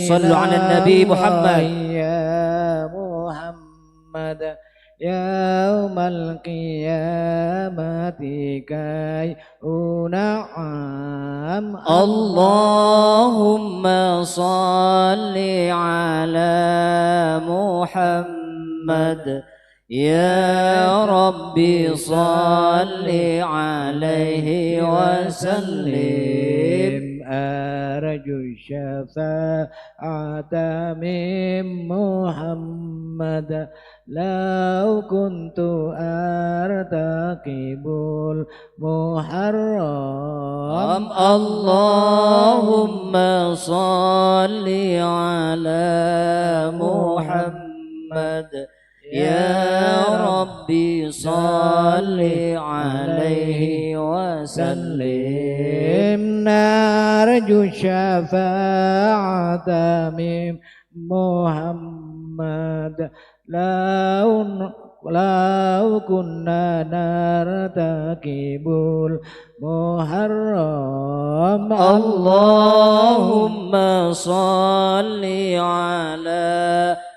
صلوا على النبي محمد. يا محمد يوم القيامة كي أنعم. اللهم صل على محمد. يا رب صل عليه وسلم. أرجو الشفاعة من محمد. لو كنت أرتكب المحرم. اللهم صل على محمد. يا رب صل عليه وسلم. نرجو الشفاعة من محمد. لو، لو كنا نرتكب المحرم. اللهم صل على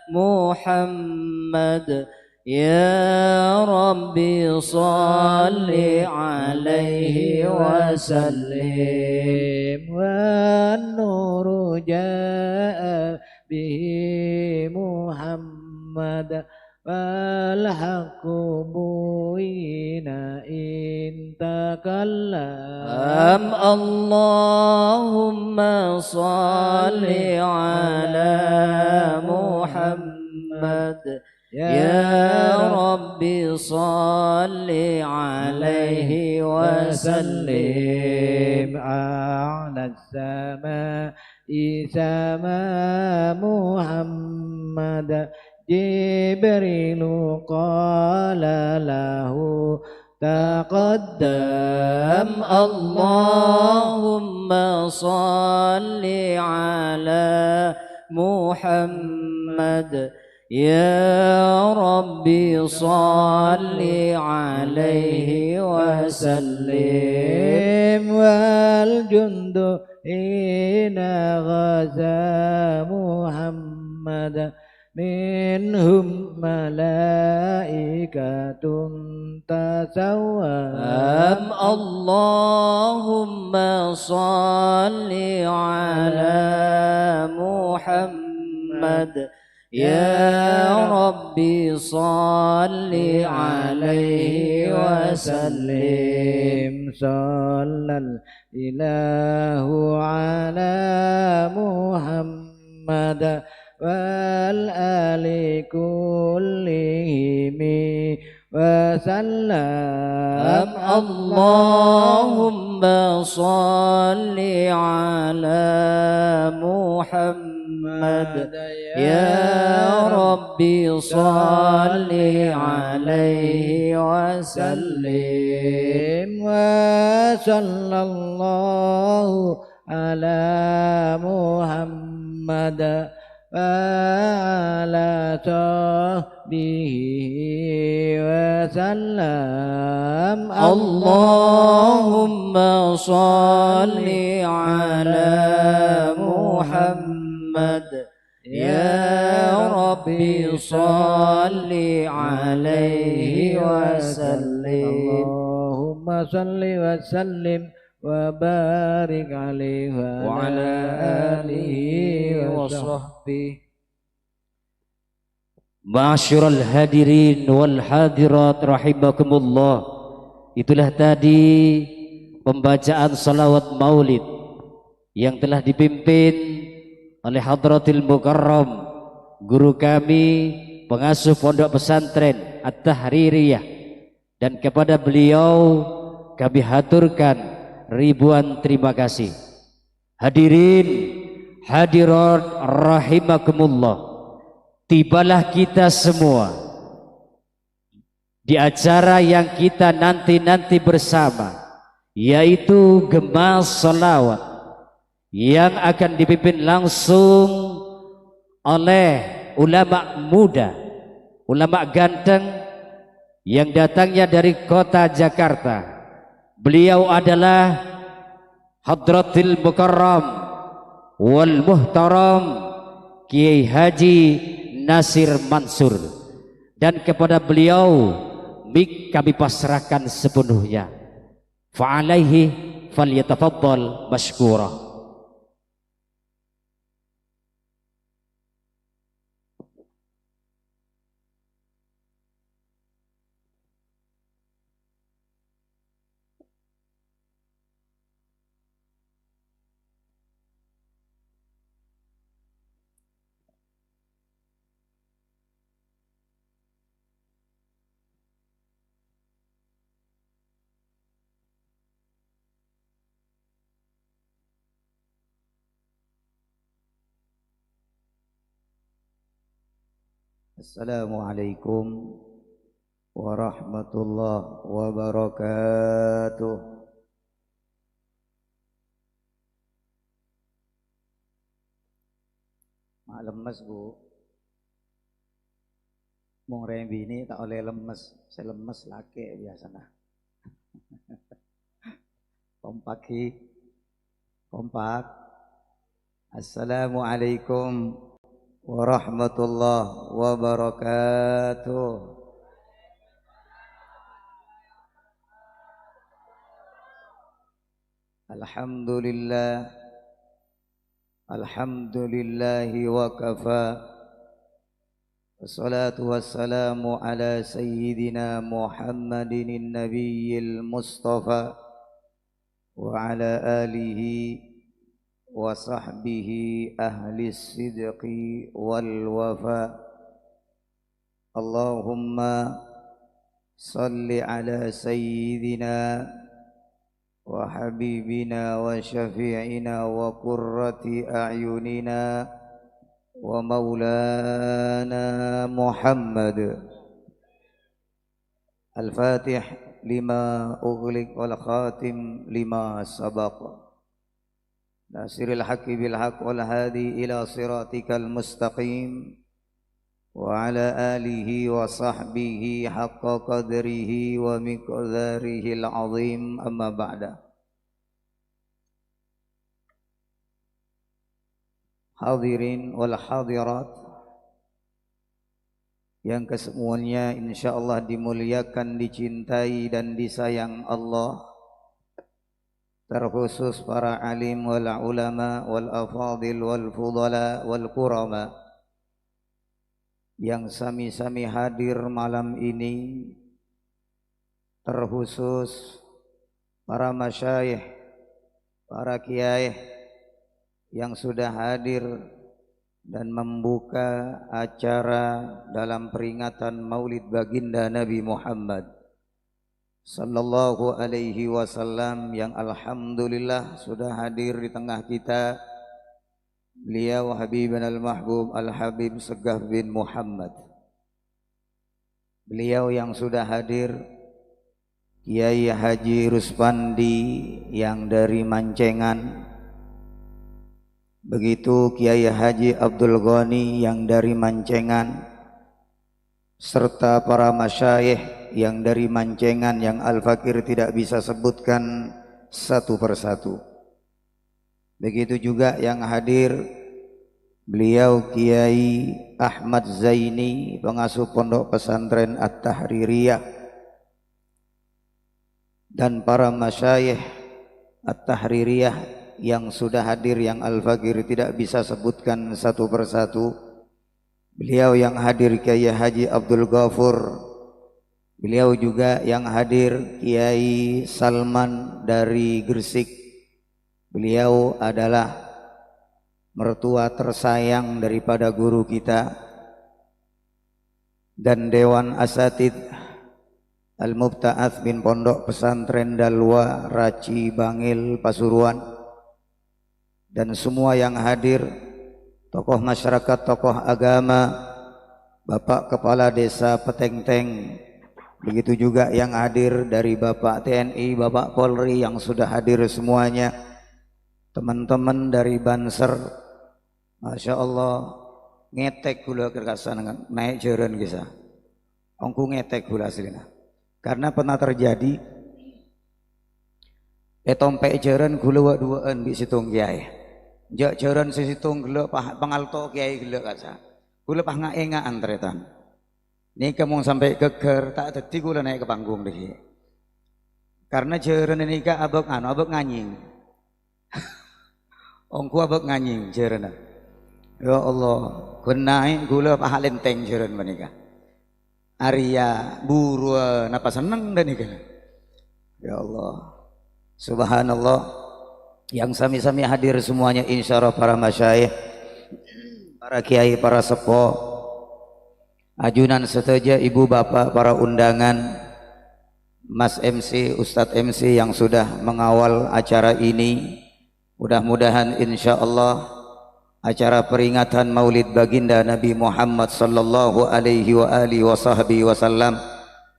محمد. يا رب صل عليه وسلم. والنور جاء به محمد. فالحق بين إن تكلم. اللهم صل على محمد. يا رب صل عليه وسلم. أعلى السماء سما محمد. جبريل قال له تقدم. اللهم صل على محمد. يا رب صل عليه وسلم. والجند حين غزا محمد منهم ملائكة تسوم. اللهم صل على محمد. يا رب صل عليه وسلم. صلى الإله على محمد والآل كلهم وسلم. اللهم صل على محمد. يا رب صل عليه وسلم. وصلى الله على محمد وعلى صحبه وسلم. اللهم صل على محمد. يا رب صل عليه وسلم. اللهم صل وسلم وبارك عليه وعلى آله وصحبه. Ma'asyiral hadirin wal hadirat rahimakumullah. Itulah tadi pembacaan salawat maulid yang telah dipimpin oleh Hadratil Mukarram, guru kami, pengasuh Pondok Pesantren At-Tahririyah, dan kepada beliau kami haturkan ribuan terima kasih. Hadirin hadirat rahimakumullah, tibalah kita semua di acara yang kita nanti-nanti bersama, yaitu Gema Salawat yang akan dipimpin langsung oleh ulama muda, ulama ganteng, yang datangnya dari kota Jakarta. Beliau adalah Hadratil Mukarram wal Muhtaram Kiai Haji Nasir Mansur, dan kepada beliau mik kami pasrahkan sepenuhnya. Fa'alaihi falyatafaddal masykurah. Assalamualaikum warahmatullahi wabarakatuh. Ma' lemmes, Bu. Mon rèng binè' ta' ollè lemmes, sè lemmes lakè' biyasana. Kompak, ghi? Kompak. Assalamualaikum warahmatullahi wabarakatuh. Alhamdulillah. Alhamdulillahi wa kafa. Wassalatu wassalamu ala sayyidina Muhammadin nabiyil mustafa wa ala alihi wa sahbihi ahli sidqi wal wafa. Allahumma salli ala sayyidina wa habibina wa syafi'ina wa qurrati a'yunina wa maulana Muhammad. Al-Fatih lima ughliq wal khatim lima sabaq. Nasiril haqqi bil haqq wal hadi ila siratikal mustaqim. Wa ala alihi wa sahbihi haqqa qadrihi wa miqdarihil azim, amma ba'da. Hadirin wal hadirat yang kesemuanya insyaallah dimuliakan, dicintai, dan disayang Allah, terkhusus para alim wal ulama wal afadil wal fudala wal kurama yang sami-sami hadir malam ini, terkhusus para masyayikh, para kiai yang sudah hadir dan membuka acara dalam peringatan Maulid Baginda Nabi Muhammad sallallahu alaihi wasallam, yang alhamdulillah sudah hadir di tengah kita, beliau Habibana al-Mahbub Al-Habib Segaf bin Muhammad. Beliau yang sudah hadir, Kiai Haji Ruspandi yang dari Mancengan, begitu Kiai Haji Abdul Ghani yang dari Mancengan, serta para masyayikh yang dari Mancengan yang Al-Fakir tidak bisa sebutkan satu persatu. Begitu juga yang hadir, beliau Kiai Ahmad Zaini, pengasuh Pondok Pesantren At-Tahririyah, dan para masyayikh At-Tahririyah yang sudah hadir, yang Al-Fakir tidak bisa sebutkan satu persatu. Beliau yang hadir, Kiai Haji Abdul Ghafur. Beliau juga yang hadir, Kiai Salman dari Gresik. Beliau adalah mertua tersayang daripada guru kita dan Dewan Asatid Al-Mubta'ats bin Pondok Pesantren Dalwa Raci Bangil Pasuruan, dan semua yang hadir, tokoh masyarakat, tokoh agama, Bapak Kepala Desa Petengteng, begitu juga yang hadir dari Bapak T N I, Bapak Polri yang sudah hadir semuanya, teman-teman dari Banser, Masya Allah, ngètèk ghulâ kerkasan naè' jhârân, ghi, sa. Ongghu ngètèk ghulâ asli, nah. Karena pernah terjadi, ètompè' jhârân ghulâ wâ'-duwâ'ân bi' sèttong kèyaè. Jhâ' jhârân sè sèttong ghellâ' pa-, pangalto kèyaè ghellâ' kassa'. Ghulâ pas nga'-ènga'an, tarètan. Nèka mon sampè' ghâggâr, ta' dhâddhi ghulâ naè' ka panggung dhâggi'. Karna jhârânna nèka abâ' anu, abâ' nganyèng. Ongghu abâ' nganyèng jhârânna. Ya Allah, ghun naè' ghulâ paha lèntèng jhârân panèka. Arèya buruwân apa senneng dhâ' nèka. Ya Allah. Subhanallah. Yang sami-sami hadir semuanya, insya Allah para masyayikh, para kiai, para seppo, ajunan sadhâjâ, ibu bapak, para undangan, Mas M C, Ustadz M C yang sudah mengawal acara ini. Mudah-mudahan insya Allah acara peringatan Maulid Baginda Nabi Muhammad sallallahu alaihi wa alihi wa sahbihi wasallam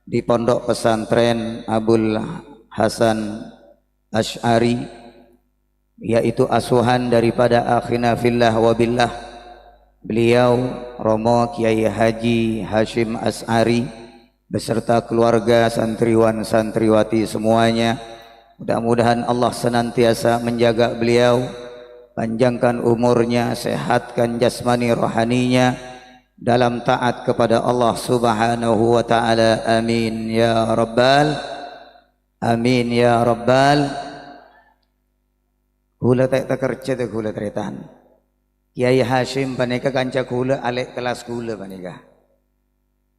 di Pondok Pesantren Abul Hasan Asy'ari, yaitu asuhan daripada akhina fillah wa billah, beliau Romo Kiai Haji Hashim Asy'ari beserta keluarga, santriwan santriwati semuanya. Mudah-mudahan Allah senantiasa menjaga beliau, panjangkan umurnya, sehatkan jasmani rohaninya dalam taat kepada Allah Subhanahu wa Ta'ala. Amin ya Rabbal, amin ya Rabbal. Ghulâ ta' ètakerja, ta' ghulâ tarètan. Kiai Hasyim panèka kanca ghulâ, alè' kellas ghulâ panèka.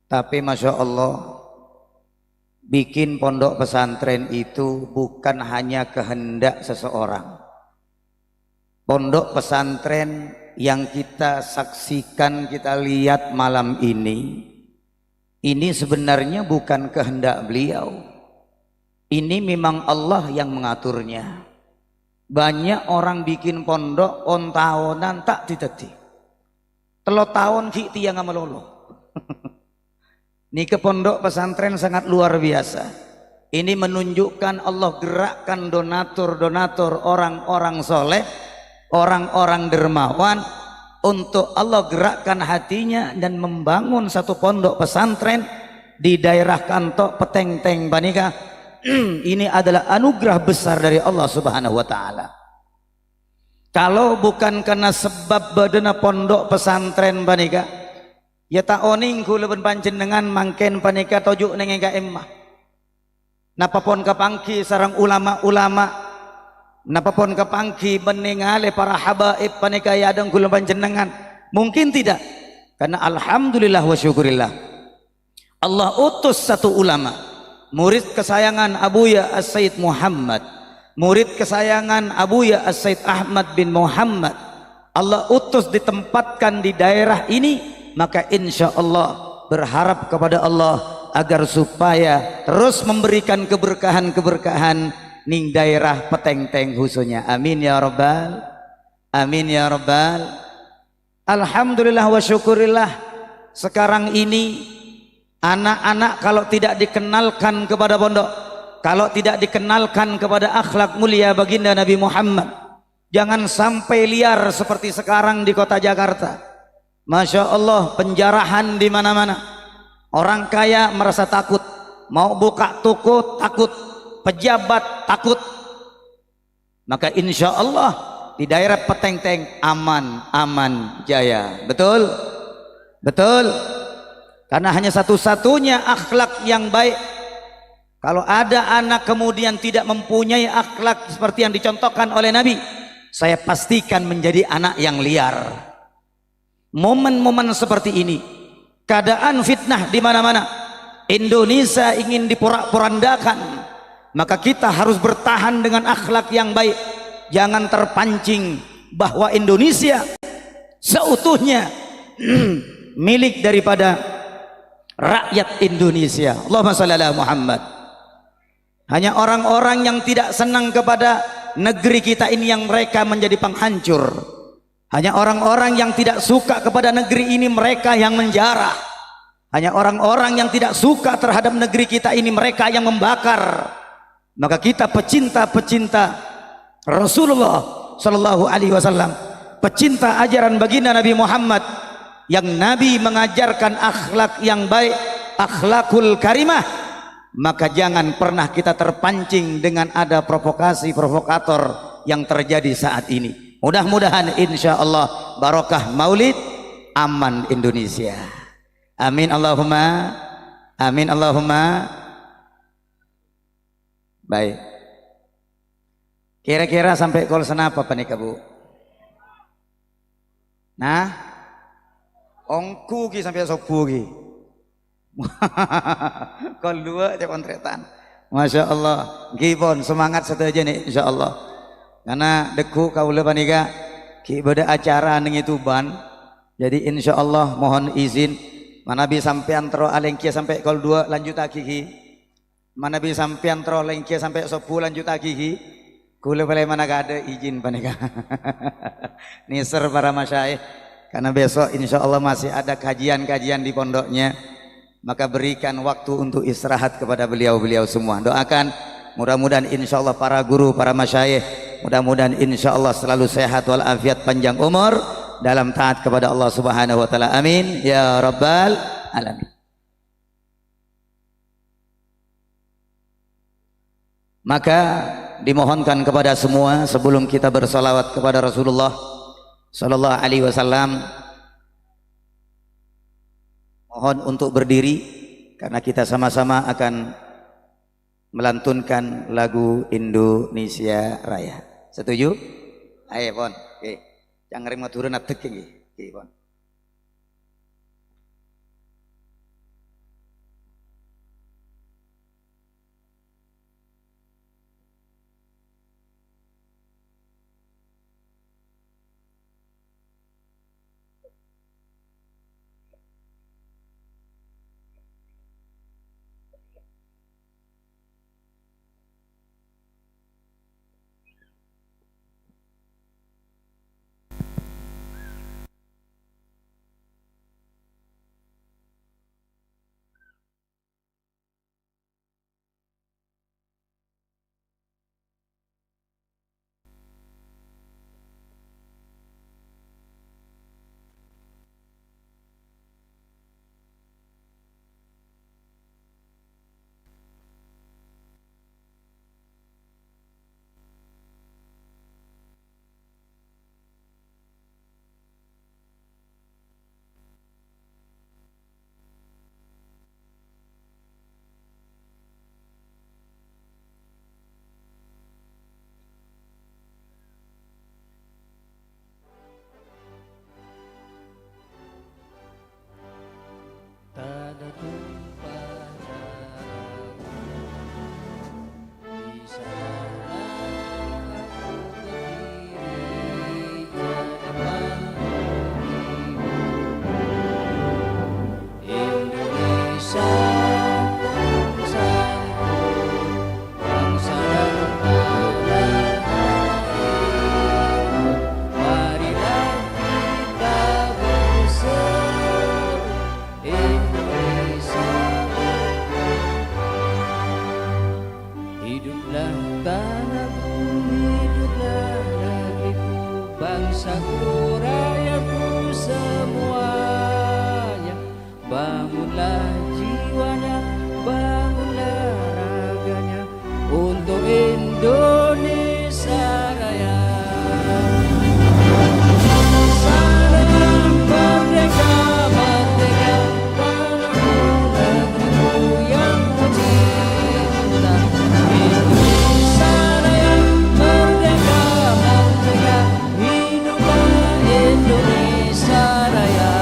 Tapè, masya Allah, bikin pondok pesantren itu bukan hanya kehendak seseorang. Pondok pesantren yang kita saksikan, kita lihat malam ini, ini sebenarnya bukan kehendak beliau. Ini memang Allah yang mengaturnya. Banyak orang bikin pondok, on-taonan ta' dhâddhi. Tello taon ghi' tèyangnga malolo. Nèka pondok pesantren sangat luar biasa. Ini menunjukkan Allah gerakkan donatur-donatur, orang-orang soleh, orang-orang dermawan, untuk Allah gerakkan hatinya dan membangun satu pondok pesantren di daerah Kanto Petengteng panèka. Ini adalah anugerah besar dari Allah Subhanahu wa Ta'ala. Kalau bukan karena sebab bâdâna pondok pesantren panèka, ya ta' onèng ghulâ bân panjhennengngan mangkèn panèka toju' neng è ka'emma. Napa pon kapangghi sareng ulama-ulama, napa pon kapangghi bân nèngalè para habaib panèka è adâ'na ghulâ panjhennengngan? Mungkin tidak. Karena alhamdulillah wa syukurillah, Allah utus satu ulama, murid kesayangan Abuya As-Sayyid Muhammad, murid kesayangan Abuya As-Sayyid Ahmad bin Muhammad. Allah utus ditempatkan di daerah ini, maka insya Allah berharap kepada Allah agar supaya terus memberikan keberkahan-keberkahan ning daerah Petengteng khususnya. Amin ya Rabbal, amin ya Rabbal. Alhamdulillah wa syukurillah, sekarang ini anak-anak kalau tidak dikenalkan kepada pondok, kalau tidak dikenalkan kepada akhlak mulia baginda Nabi Muhammad, jangan sampai liar seperti sekarang di kota Jakarta. Masya Allah, penjarahan di mana-mana. Orang kaya merasa takut, mau buka toko takut, pejabat takut. Maka insya Allah di daerah Petengteng aman, aman jaya. Betul? Betul? Karena hanya satu-satunya akhlak yang baik. Kalau ada anak kemudian tidak mempunyai akhlak seperti yang dicontohkan oleh Nabi, saya pastikan menjadi anak yang liar. Momen-momen seperti ini, keadaan fitnah di mana-mana. Indonesia ingin diporak-porandakan, maka kita harus bertahan dengan akhlak yang baik. Jangan terpancing bahwa Indonesia seutuhnya milik daripada rakyat Indonesia. Allahumma shalli ala Muhammad. Hanya orang-orang yang tidak senang kepada negeri kita ini yang mereka menjadi penghancur. Hanya orang-orang yang tidak suka kepada negeri ini, mereka yang menjarah. Hanya orang-orang yang tidak suka terhadap negeri kita ini, mereka yang membakar. Maka kita pecinta-pecinta Rasulullah sallallahu alaihi wasallam, pecinta ajaran baginda Nabi Muhammad, yang Nabi mengajarkan akhlak yang baik, akhlakul karimah, Maka jangan pernah kita terpancing dengan ada provokasi-provokator yang terjadi saat ini. Mudah-mudahan, insya Allah, barokah Maulid, aman Indonesia. Amin Allahumma. Amin Allahumma. Baik. Kira-kira sampè' kol sanapa panèka, Bu? Nah? Ongghu ghi sampè' sobbhu ghi. Kol duwâ' cè' pon tarètan. Masya Allah. Ghi pon, semangat sadhâjâ nè, insya Allah. Karena dâgghu' kaulâ panèka ghi' bâdâ acara neng è Tuban. Jadi, insya Allah, mohon izin, manabi sampèyan terro alèngghi sampè' kol duwâ', lanjuttaghi ghi. Manabi sampèyan terro lèngghi sampè' sobbhu, lanjuttaghi ghi. Kaulâ polè manabi bâdâ izin panèka. Nèser para masyayikh. Karena besok insya Allah masih ada kajian-kajian di pondoknya. Maka berikan waktu untuk istirahat kepada beliau-beliau semua. Doakan mudah-mudahan insya Allah para guru, para masyayikh, mudah-mudahan insya Allah selalu sehat walafiat, panjang umur dalam taat kepada Allah Subhanahu wa Ta'ala. Amin ya Rabbal Alamin. Maka dimohonkan kepada semua, sebelum kita bersalawat kepada Rasulullah Sallallahu Alaihi Wasallam, mohon untuk berdiri karena kita sama-sama akan melantunkan lagu Indonesia Raya. Setuju? Ayo, pon. Oke. Cangkring Madura nadek nggih. Oke, pon. Hiduplah tanahku, hiduplah negeriku, bangsaku, rakyatku semuanya. Bangunlah jiwanya, bangunlah raganya untuk Indonesia Raya. Indonesia Raya, merdeka, merdeka, tanahku, negeriku yang ku cinta. Indonesia Raya, merdeka, merdeka, hiduplah Indonesia Raya.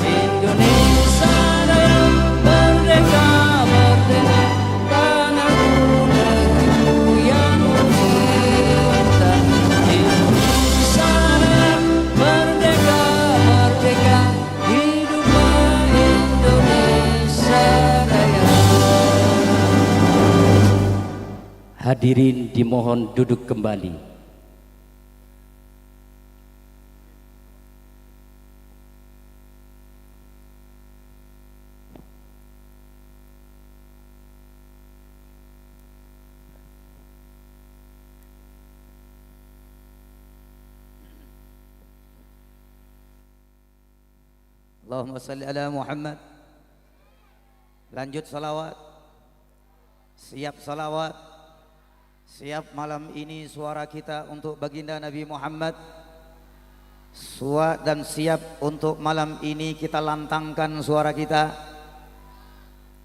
Indonesia Raya, merdeka, merdeka, tanahku, negeriku yang ku cinta. Indonesia Raya, merdeka, merdeka, hiduplah Indonesia Raya. Hadirin dimohon duduk kembali. Allahumma shalli ala Muhammad. Lanjut salawat. Siap salawat. Siap malam ini suara kita untuk Baginda Nabi Muhammad. Sua-, dan siap untuk malam ini kita lantangkan suara kita.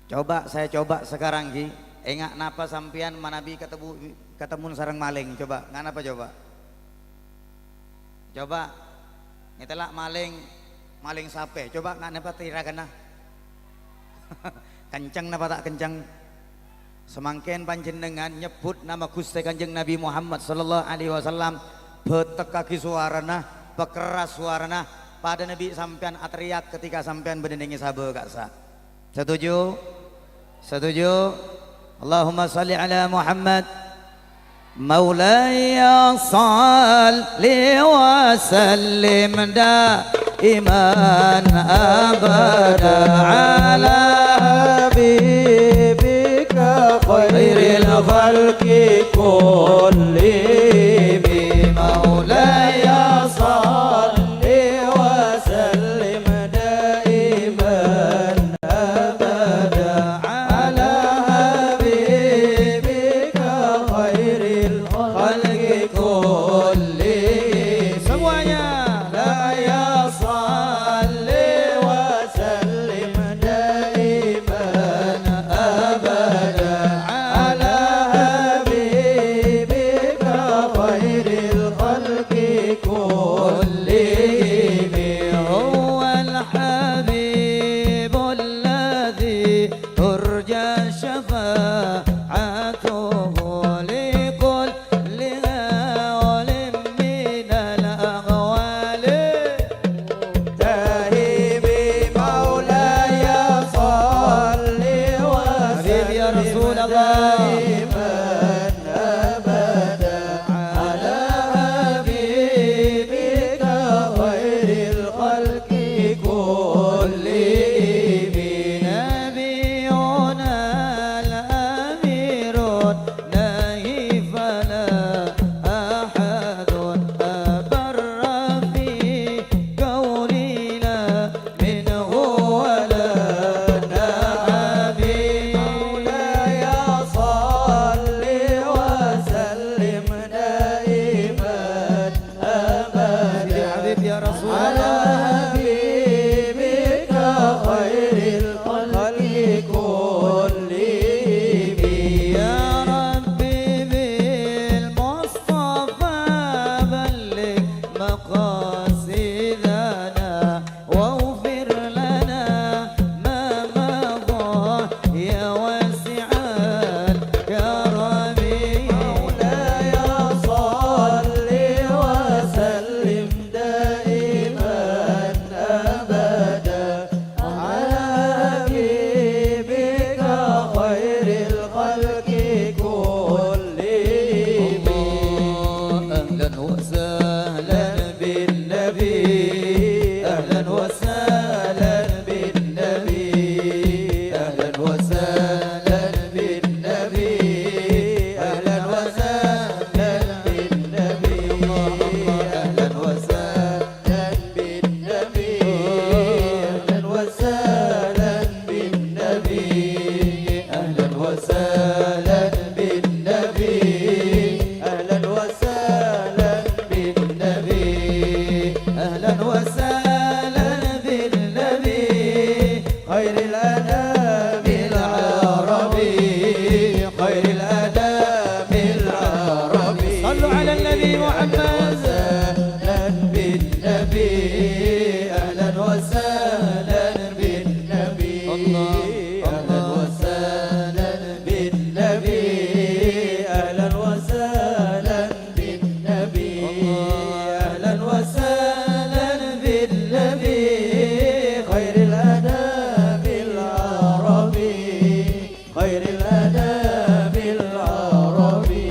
Coba, saya coba sekarang, Ki. Enga' napa sampeyan manabi ketemu, ketemu sareng maling? Coba, enga' napa coba? Coba, ngetela' maling, maling sape? Coba, enga' napa tirakanna? Kenceng napa ta' kenceng? Samangken panjennengan nyebbhut nama Guste Kanjeng Nabi Muhammad sallallahu alaihi wasallam, bhetekkagi sowarana, pakerras sowarana, padana bi' sampeyan ateriak ketika sampeyan bâdâ neng è sabâ ka'issa'. Setuju? Setuju? Allahumma shalli ala Muhammad. مولاي صل وسلم دائما أبدا على حبيبك خير الخلق كلهم. مولاي صل وسلم دائما أبدا على حبيبك خير الخلق كلهم. Semuanya. مولاي صل وسلم دائما أبدا على حبيبك خير الخلق كلهم. هو الحبيب الذي ترجى شفاعته لكل هول من الأهوال. تهيبي مولاي صل وسلم حبيبي يا رسول الله. دائما أبدا على حبيبك خير الخلق كلهم. نبينا الأمير النهي فلا أحد أبر في كوننا منه ولا نعم. مولاي صل وسلم دائما أبدا يا حبيب يا رسول على الله. حبيبك خير الخلق كلهم. يا ربي بالمصطفى بلغ مقاصدنا واغفر لنا ما مضى يا واسع الكرم. مولاي صل وسلم دائما أبدا على حبيبك خير الخلق كلهم. الله، أهلا وسهلا بالنبي، أهلا وسهلا بالنبي، أهلا وسهلا بالنبي، أهلا وسهلا بالنبي، أهلا وسهلا بالنبي، أهلا وسهلا بالنبي، أهلا وسهلا بالنبي، أهلا وسهلا بالنبي، أهلا وسهلا بالنبي، خير الأنام العربي، خير الأنام العربي. صلوا على النبي محمد. أهلا وسهلا بالنبي، أهلا وسهلا بالنبي. الله، أهلا الله. وسهلا بالنبي، أهلا وسهلا بالنبي، الله. أهلا وسهلا بالنبي، خير الأنام العربي، خير الأنام العربي.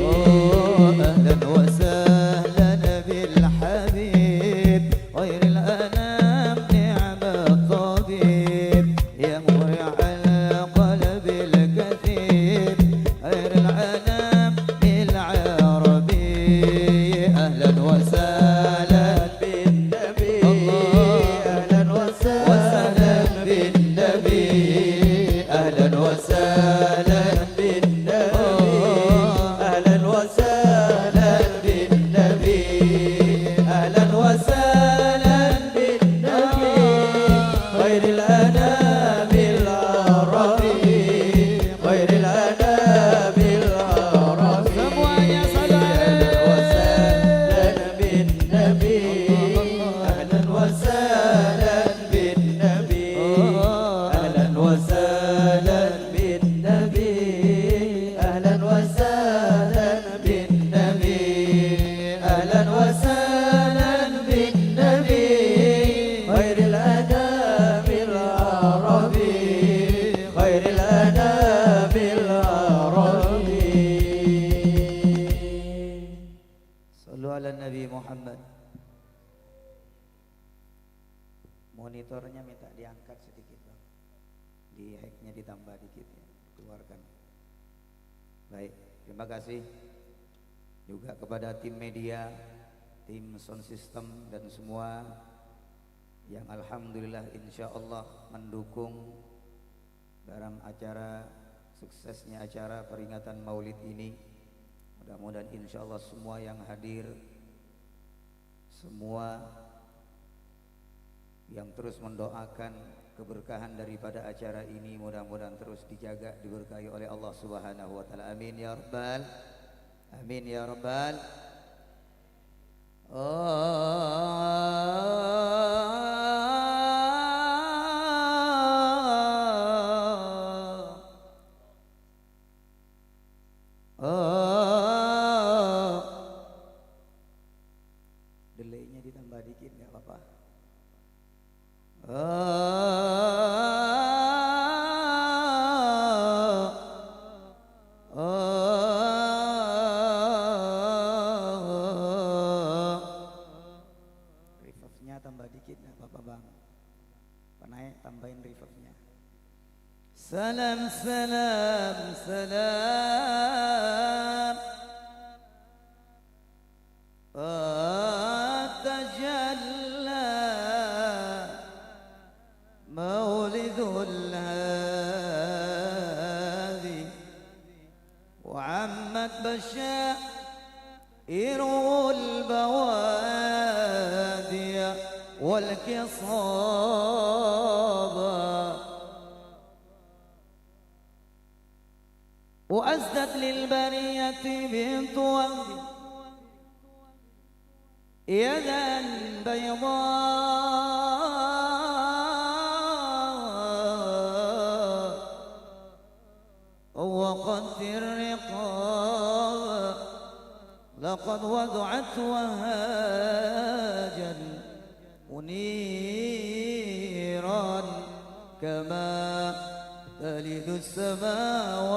أهلا وسهلا بالحبيب، خير الأنام نعم الطبيب، يا مفرح القلب الكثيب، خير الأنام العربي. أهلا وسهلا بالنبي، الله. أهلا وسهلا بالنبي، أهلا وسهلا بالنبي. Semuanya salam. أهلا وسهلا بالنبي. أهلا وسهلا بالنبي. أهلا وسهلا بالنبي. أهلا وسهلا بالنبي. أهلا وسهلا بالنبي. خير الأنام العربي. خير الأنام العربي. Shallu ala Nabi Muhammad. Monitornya minta diangkat sedikit, Bang. Di headnya ditambah dikit, ya. Keluarkan. Baik, terima kasih juga kepada tim media, tim sound system, dan semua yang alhamdulillah insyaallah mendukung dalam acara suksesnya acara peringatan Maulid ini. Mudah-mudahan insyaallah semua yang hadir, semua yang terus mendoakan keberkahan daripada acara ini, mudah-mudahan terus dijaga, diberkahi oleh Allah Subhanahu wa Ta'ala. Amin ya Rabbal, amin ya Rabbal. Oh. Oh. Delaynya ditambah dikit, nggak apa-apa. Oh. Oh. Reverb-nya tambah dikit, nggak apa-apa, Bang. Panaik, tambahin reverb-nya. Salam, salam, salam. قد تجلى مولد الهادي وعمت بشائر البوادي والكصاب. وأسدت للبرية بنت وهب يدا بيضاء وقد الرقاب. لقد وضعت وهاجا منيرا كما تلد السماوات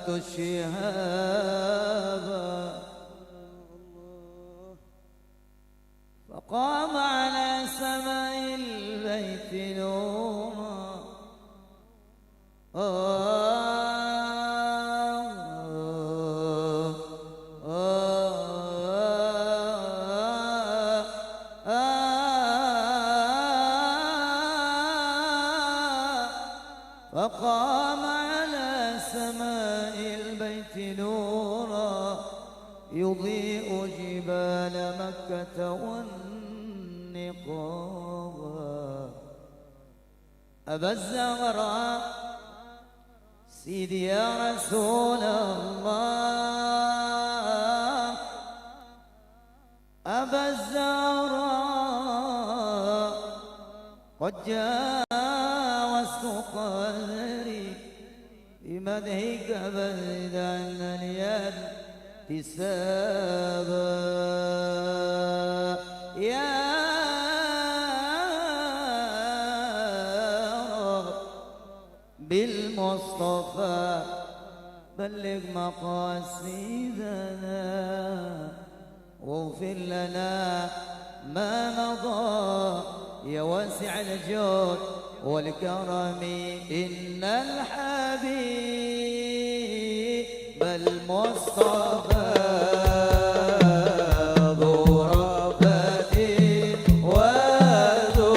الشهابا. فقام على سماء البيت نورا. فقام على سماء البيت نورا يضيء جبال مكة والنقابا. أبا الزهراء سيدي يا رسول الله، أبا الزهراء قد جاوزت قدري بمدحك بدءا اليد تسابا. يا رب بالمصطفى بلغ مقاصدنا، واغفر لنا ما مضى يا واسع الجود والكرم. إن الحبيب المصطفى ذو رأفة وذو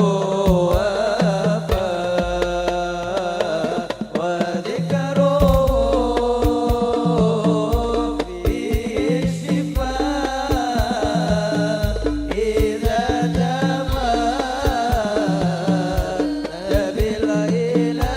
وفاء، وذكره فيه الشفاء إذا تمادى بالإله.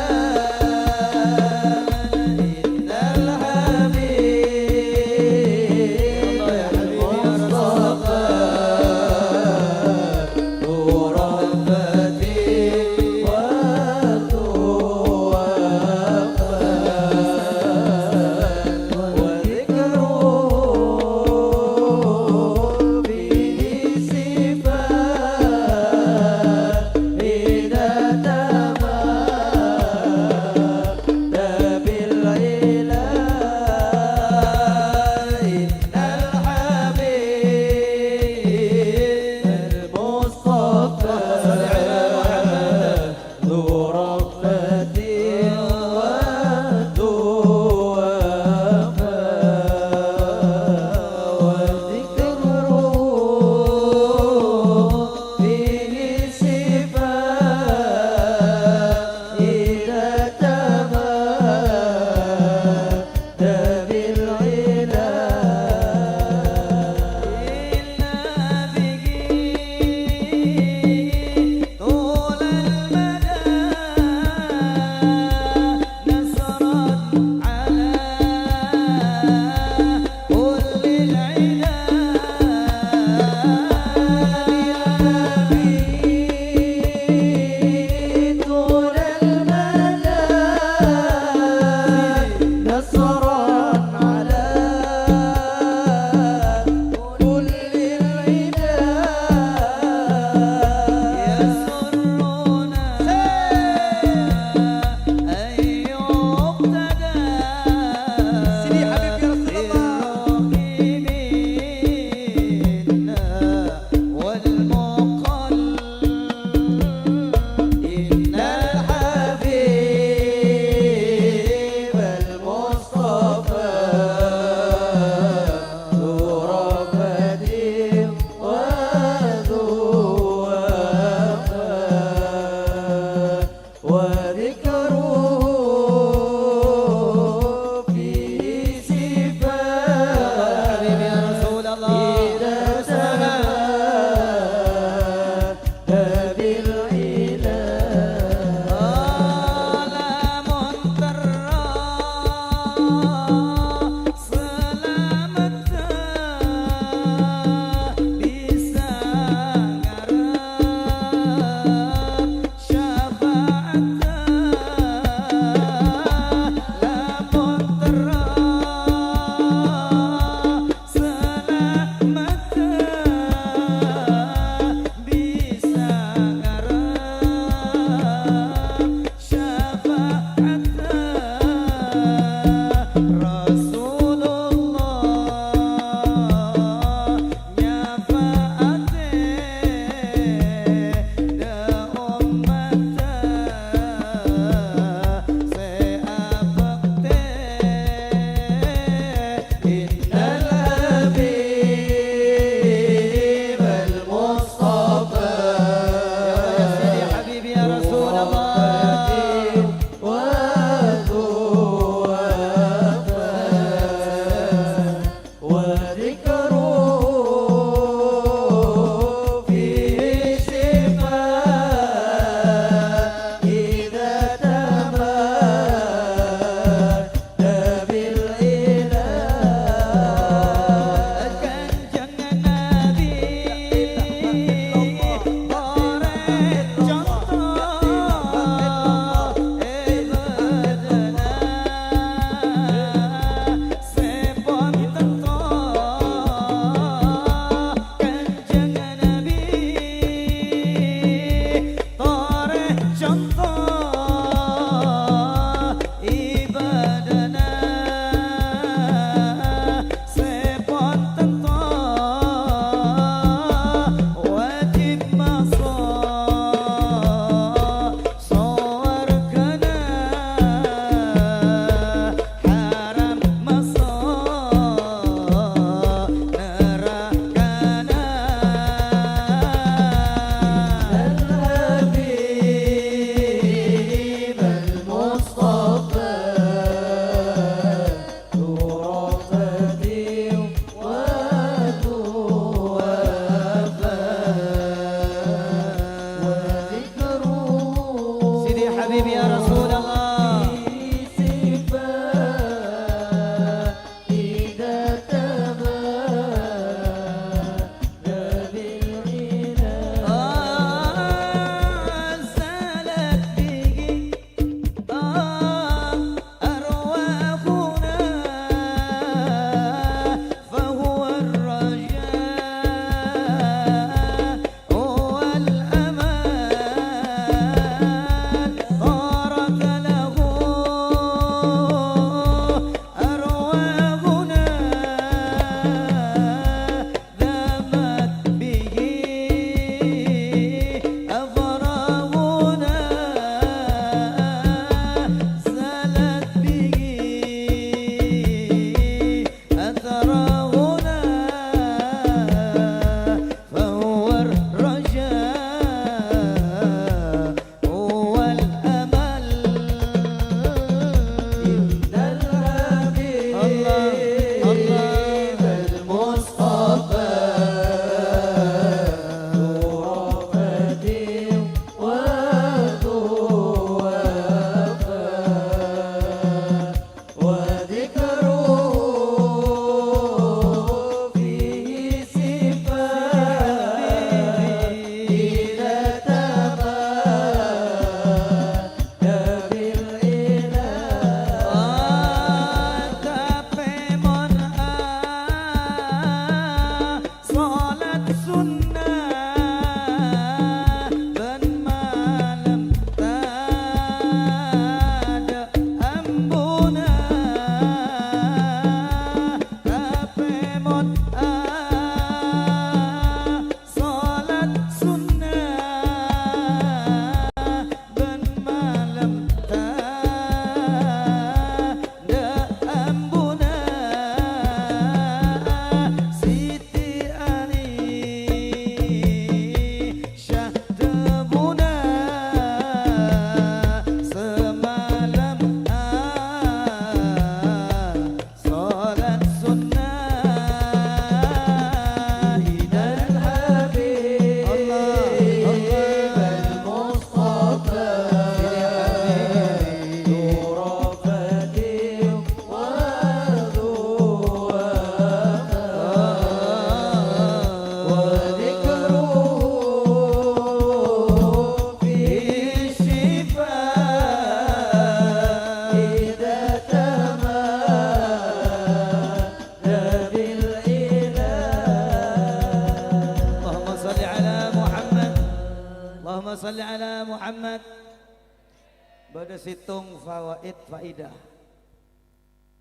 Bâdâ sèttong fawaid, faidah.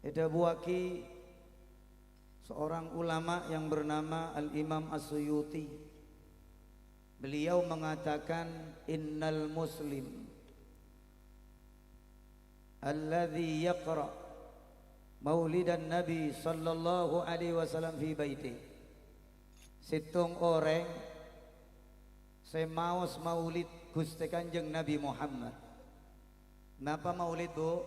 Èdhâbuwâghi seorang ulama yang bernama Al-Imam As-Suyuti. Beliau mengatakan, "Innal muslim alladzi yaqra maulidan Nabi sallallahu alaihi wasallam fi baiti." Sèttong orèng sè maos maulid Ghustè Kanjeng Nabi Muhammad. Napa maulid, Bu?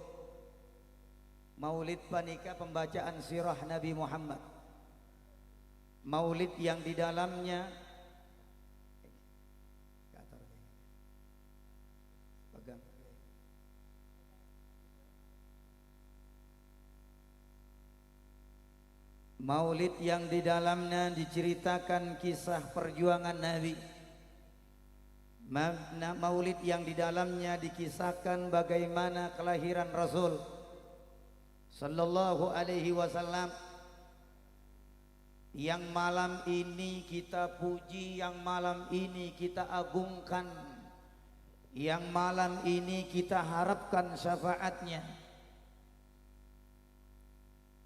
Maulid panèka pembacaan sirah Nabi Muhammad. Maulid yang di dalamnya, pegang. Maulid yang di dalamnya diceritakan kisah perjuangan Nabi. Ma-, na-, maulid yang di dalamnya dikisahkan bagaimana kelahiran Rasul sallallahu alaihi wasallam. Yang malam ini kita puji, yang malam ini kita agungkan, yang malam ini kita harapkan syafaatnya.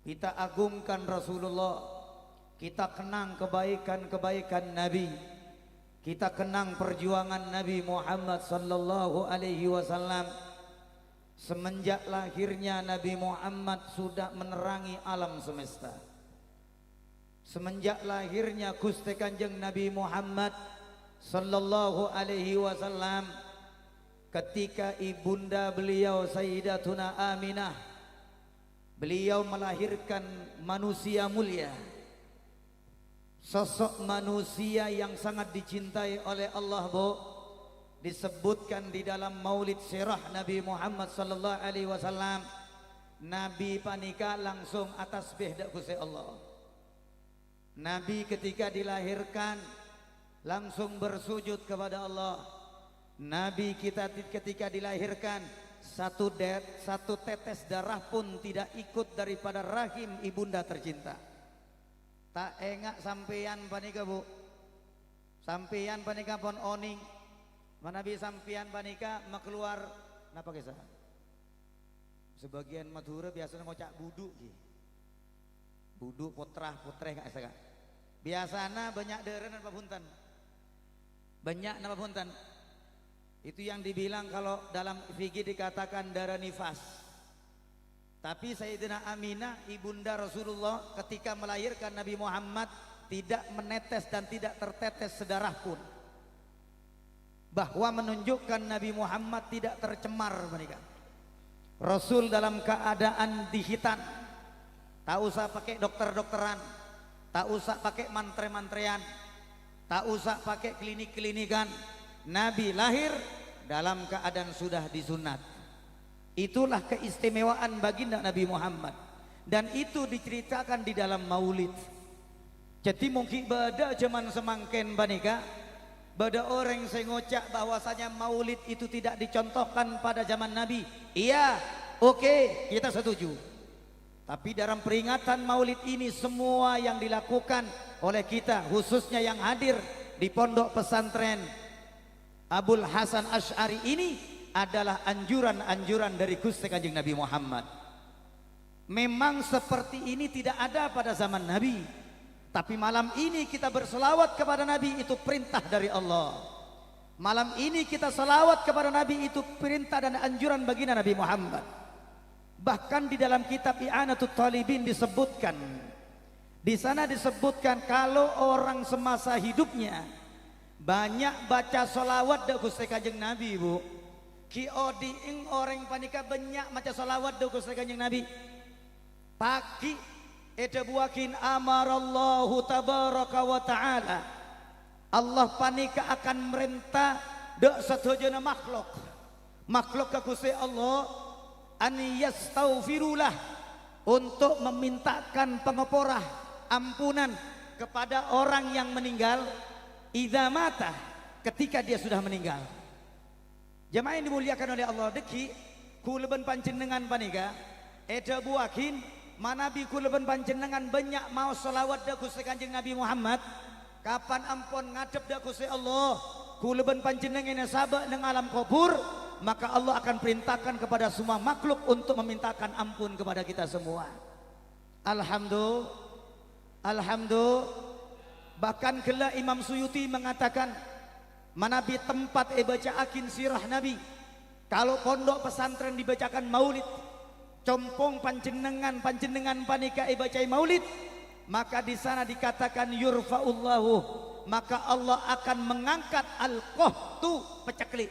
Kita agungkan Rasulullah, kita kenang kebaikan-kebaikan Nabi, kita kenang perjuangan Nabi Muhammad sallallahu alaihi wasallam. Semenjak lahirnya Nabi Muhammad sudah menerangi alam semesta. Semenjak lahirnya Ghustè Kanjeng Nabi Muhammad sallallahu alaihi wasallam, ketika ibunda beliau Sayyidatuna Aminah, beliau melahirkan manusia mulia, sosok manusia yang sangat dicintai oleh Allah, Bu. Disebutkan di dalam Maulid Sirah Nabi Muhammad sallallahu alaihi wasallam, Nabi panèka langsung atasbih dâ' Ghustè Allah. Nabi ketika dilahirkan langsung bersujud kepada Allah. Nabi kita ti-, ketika dilahirkan, satu de-, satu tetes darah pun tidak ikut daripada rahim ibunda tercinta. Ta' enga' sampèyan panèka, Bu. Sampèyan panèka pon onèng, manabi sampèyan panèka makeluar, napa kèsa? Sebagian Madhurâ biyasana ngoca' budhu, ghi. Budhu, potra, potrè, ka'issa, Ka'. Biyasana bânnya' dârâna napa bhunten? Bânnya' napa bhunten? Itu yang dibilang kalau dalam fikih dikatakan darah nifas. Tapi Sayyidina Aminah, ibunda Rasulullah, ketika melahirkan Nabi Muhammad, tidak menetes dan tidak tertetes sedarah pun. Bahwa menunjukkan Nabi Muhammad tidak tercemar, panèka. Rasul dalam keadaan dihitan. Ta' osa pakè dokter-dokteran, ta' osa pakè mantrè-mantrèyan, ta' osa pakè klinik-klinikan. Nabi lahir dalam keadaan sudah disunat. Itulah keistimewaan baginda Nabi Muhammad. Dan itu diceritakan di dalam Maulid. Jadi, mon ghi' bâdâ jhâman samangkèn panèka, bâdâ orèng sè ngoca' bahwasanya Maulid itu tidak dicontohkan pada zaman Nabi. Iya, oke, kita setuju. Tapi dalam peringatan Maulid ini, semua yang dilakukan oleh kita, khususnya yang hadir di Pondok Pesantren Abul Hasan Asy'ari ini, adalah anjuran-anjuran dari Ghustè Kanjeng Nabi Muhammad. Memang seperti ini tidak ada pada zaman Nabi. Tapi malam ini kita berselawat kepada Nabi, itu perintah dari Allah. Malam ini kita selawat kepada Nabi, itu perintah dan anjuran baginda Nabi Muhammad. Bahkan di dalam kitab I'anatut Talibin disebutkan, di sana disebutkan kalau orang semasa hidupnya banyak baca sholawat dâ' Ghustè Kanjeng Nabi, Bu. Ghi' odi'eng orèng panèka bânnya' maca sholawat dâ' Ghustè Kanjeng Nabi. Pagghi' èdhâbuwâghi, "Amarallahu tabaraka wa ta'ala." Allah panèka akan marènta dâ' sadhâjâna makhluk. Makhluk ka Ghustè Allah, "An yastaghfirulah," untuk memintakan pangapora, ampunan kepada orang yang meninggal, "idza mata," ketika dia sudah meninggal. Jamaah yang dimuliakan oleh Allah, dhâggi' kaulâ bân panjhennengngan panèka èdhâbuwâghi, manabi kaulâ bân panjhennengngan bânnya' maos sholawat dâ' Ghustè Kanjeng Nabi Muhammad, kapan ampon ngadhep dâ' Ghustè Allah, kaulâ bân panjhennengngan èsabâ' neng alam kobhur, maka Allah akan perintahkan kepada semua makhluk untuk memintakan ampun kepada kita semua. Alhamdulillah. Alhamdulillah. Bahkan ghellâ' Imam Suyuti mengatakan, manabi tempat èbâca'aghi sirah Nabi, kalau pondok pesantren dibacakan maulid, compo' panjhennengngan, panjhennengngan panèka èbâca'è maulid, maka di sana dikatakan, "Yurfa'ullahu," maka Allah akan mengangkat al-qahtu, pacekli'.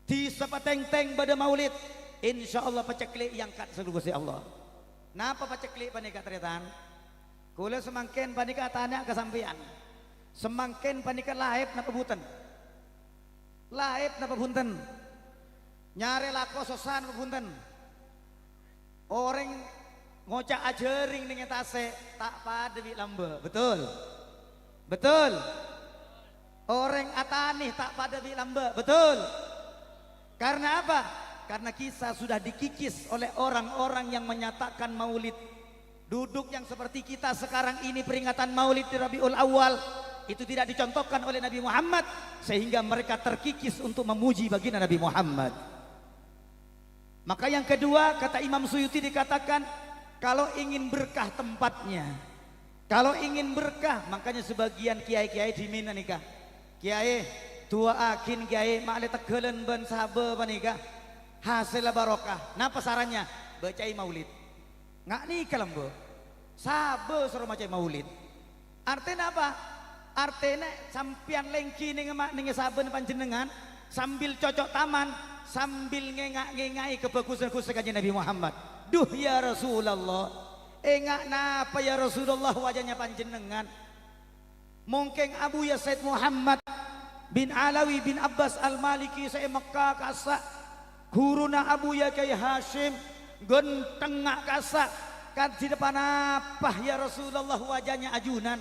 Di sapatèngtèng bâdâ maulid, insyaallah pacekli' èangkat sareng Ghustè Allah. Napa pacekli' panèka, tarètan? Kaulâ samangkèn panèka atanya'a ka sampèyan. Samangkèn panèka laèp napa bhunten? Laèp napa bhunten? Nyarè lako sossa napa bhunten? Orèng ngoca' ajhâring neng è tasè' ta' padâ bi' lambâ', betul? Betul? Orèng atanè ta' padâ bi' lambâ', betul? Karena apa? Karena kita sudah dikikis oleh orang-orang yang menyatakan maulid. Duduk yang seperti kita sekarang ini peringatan maulid di Rabiul Awal, itu tidak dicontohkan oleh Nabi Muhammad, sehingga mereka terkikis untuk memuji baginda Nabi Muhammad. Maka yang kedua, kata Imam Suyuti dikatakan, kalau ingin berkah tempatnya, kalau ingin berkah, makanya sebagian kiai-kiai dhimèn nèka. Kiai, du'aaghin kiai, ma'lè tegghâlân bân sabâ panèka. Hasèlla barokah. Napa sarannya? Bâca'è maulid. Nga' nèka lambâ'. Sabâ soro maca'è maulid. Artèna apa? Artèna sampèyan lèngghi neng ma-, neng sabâna panjhennengngan, sambil cocok taman, sambil ngènga'-ngènga'è kabhâghusân Ghustè Kanjeng Nabi Muhammad. "Duh, ya Rasulullah, enga' napa, ya Rasulullah, wajahnya panjhennengngan?" Mongkèn Abuya Said Muhammad bin Alawi bin Abbas Al-Maliki sè è Mekka kassa', ghuruna Abuya Kiai Hasyim, ghânthengnga kassa', kadhi ponapa, ya Rasulullah, wajahnya ajunan?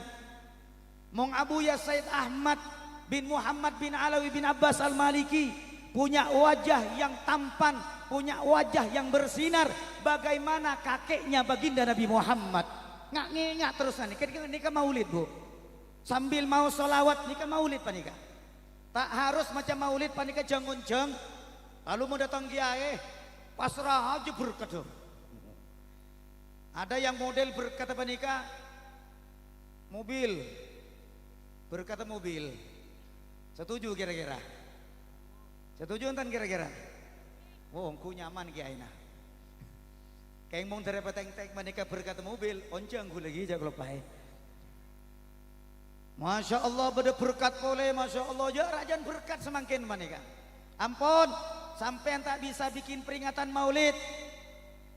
Mon Abuya Said Ahmad bin Muhammad bin Alawi bin Abbas Al-Maliki punya wajah yang tampan, punya wajah yang bersinar, bagaimana kakeknya baginda Nabi Muhammad? Nga'-ngènga' terros nèka, nèka maulid, Bu. Sambil maos sholawat, nèka maulid panèka. Ta' harus maca maulid panèka jhâng-onjhâng, lalu mau datang kiai, pasrah aja berkat. Ada yang model berkat panèka mobil, berkat mobil. Setuju kira-kira? Setuju enten kira-kira? Oh, engko nyaman kiaina. Kèng mon dâri patèngtèng panèka berkat mobil, onjhâng ghulâ ghi jhâ' kaloppaè. Masya Allah, bâdâ berkat polè, Masya Allah. Ya, rajân berkat samangkèn panèka. Ampon, sampèyan ta' bisa bikin peringatan maulid.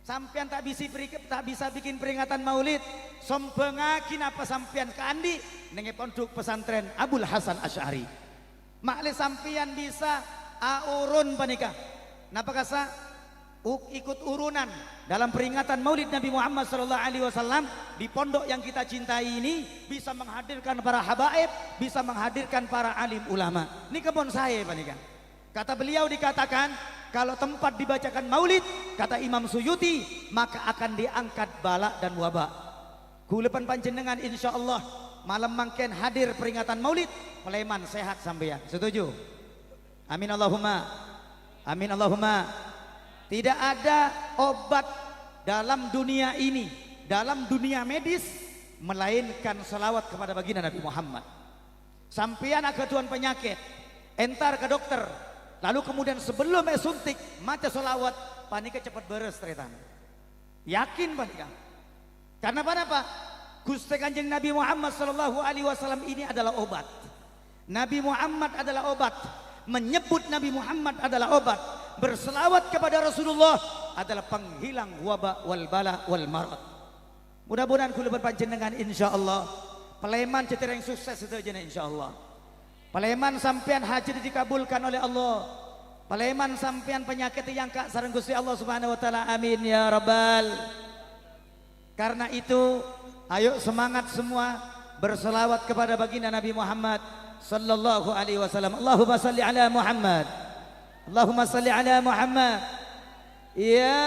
Sampèyan ta' bisi peri-, ta' bisa bikin peringatan maulid. Sombhângaghi napa sampèyan kaandi' neng è pondhuk pesantren Abul Hasan Asy'ari. Ma'lè sampèyan bisa aoron panèka. Napa kassa'? U-, ikut urunan dalam peringatan Maulid Nabi Muhammad sallallahu alaihi wasallam di pondok yang kita cintai ini, bisa menghadirkan para habaib, bisa menghadirkan para alim ulama. Nèka pon saè panèka. Kata beliau dikatakan, kalau tempat dibacakan maulid, kata Imam Suyuti, maka akan diangkat bala dan wabah. Ghulâ bân panjhennengngan, insyaallah, malem mangkèn hadir peringatan Maulid, palèman sehat sampèyan. Setuju? Amin Allahumma. Amin Allahumma. Tidak ada obat dalam dunia ini, dalam dunia medis, melainkan salawat kepada baginda Nabi Muhammad. Sampèyan aghâdhuwân panyakèt, entar ka dokter, lalu kemudian sebelum èsuntik, maca sholawat, panèka cepet bârâs, tarètan. Yakin panèka. Karena apa? Napa? Ghustè Kanjeng Nabi Muhammad sallallahu alaihi wasallam ini adalah obat. Nabi Muhammad adalah obat. Menyebut Nabi Muhammad adalah obat. Berselawat kepada Rasulullah adalah penghilang wabah wal bala wal marad. Mudah-mudahan ghulâ bân panjhennengngan, insyaallah, palèman dhâddhi rèng sukses sadhâjâna, insyaallah. Palèman sampèyan hajat dikabulkan oleh Allah. Palèman sampèyan panyakèt èangka' sareng Ghustè Allah Subhanahu wa Ta'ala. Amin, ya Rabbal. Karena itu, ayo semangat semua berselawat kepada baginda Nabi Muhammad sallallahu alaihi wasallam. Allahumma salli ala Muhammad. Allahumma salli ala Muhammad. Ya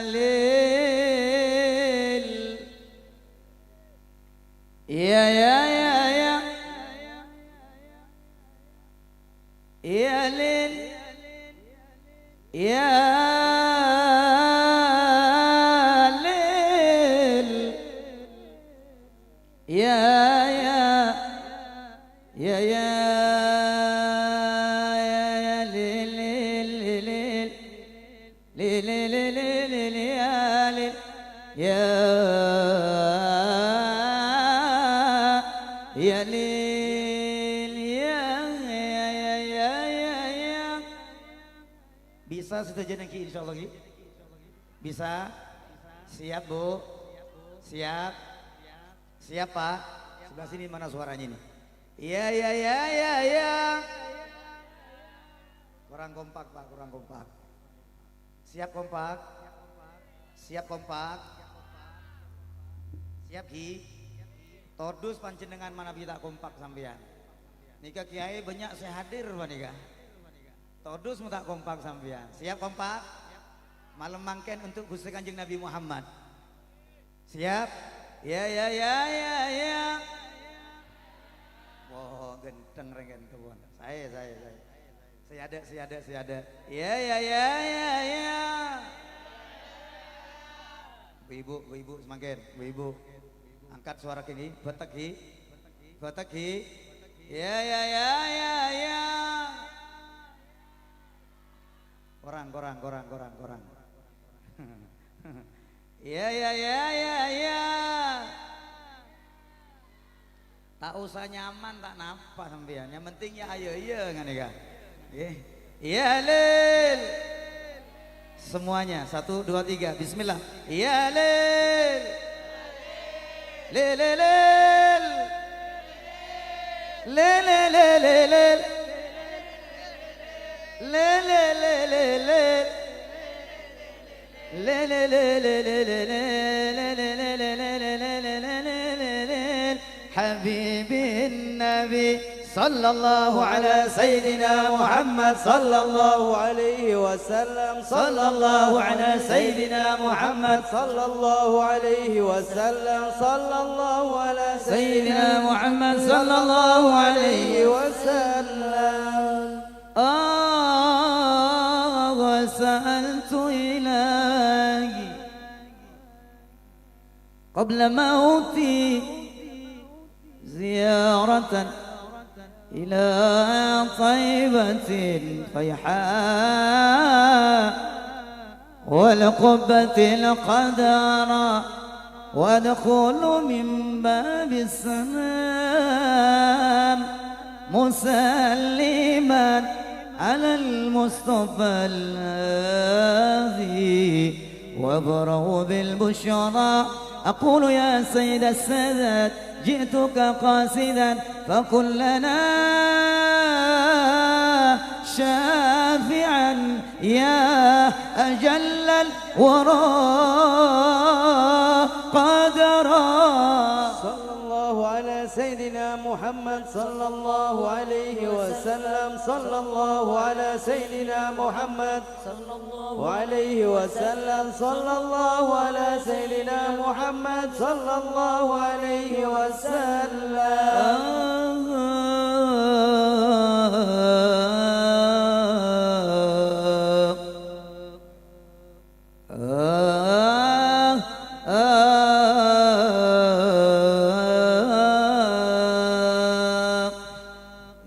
lil. Ya, ya, ya, ya. Ya Lil, ya, ya Lil, ya, ya, ya, ya, ya. Bisa sadhâjâna, Ki, insyaallah, Ki? Bisa? Siap, Bu? Siap? Siap, Pak? Sebelah sini mana suaranya ini? Iya, iya, iya, iya, iya. Kurang kompak, Pak, kurang kompak. Siap kompak? Siap kompak? Siap, Ki? Todus panjhennengngan manabi ta' kompak sampèyan. Nèka kèyaè bânnya' sè hadir panèka. Todus mon ta' kompak sampèyan. Siap kompak? Malem mangkèn untuk Ghustè Kanjeng Nabi Muhammad. Siap? Ya, ya, ya, ya, ya. Wah, ghântheng rèng ghântheng. Saè, saè, saè. Sè adâ', sè adâ', sè adâ'. Ya, ya, ya, ya, ya. Bu-ibu, bu-ibu samangkèn, bu-ibu. Angkat suara kènè, bâtek, Ki. Bâtek, Ki. Ya, ya, ya, ya, ya. Korang, korang, korang, korang, korang. Iya, iya, iya, iya, iya. Ta' osa nyaman, ta' napa sampèyan. Yang penting ya ayo iya, ngene ka. Nggih. Iya, Lil. Semuanya, satu, dua, tiga. Bismillah. Iya, Lil. Lil, Lil, Lil. Lil, Lil, Lil, Lil, Lil. Lil, Lil, Lil, Lil, Lil. حبيبي النبي، صلى الله على سيدنا محمد، صلى الله عليه وسلم، صلى الله على سيدنا محمد، صلى الله عليه وسلم، صلى الله على سيدنا محمد، صلى الله عليه وسلم. آه، سألت إلهي قبل موتي زيارة إلى طيبة الفيحاء والقبة الخضراء وأدخل من باب السلام مسلما على المصطفى الذي وأبرأ بالبشرى. أقول يا سيد السادات، جئتك قاصدا فكن لنا شافعا يا أجل الورى قدرا. صلى الله على سيدنا محمد، صلى الله عليه وسلم، صلى الله على سيدنا محمد، صلى الله عليه وسلم، صلى الله على سيدنا محمد، صلى الله عليه وسلم. آه، آه، آه.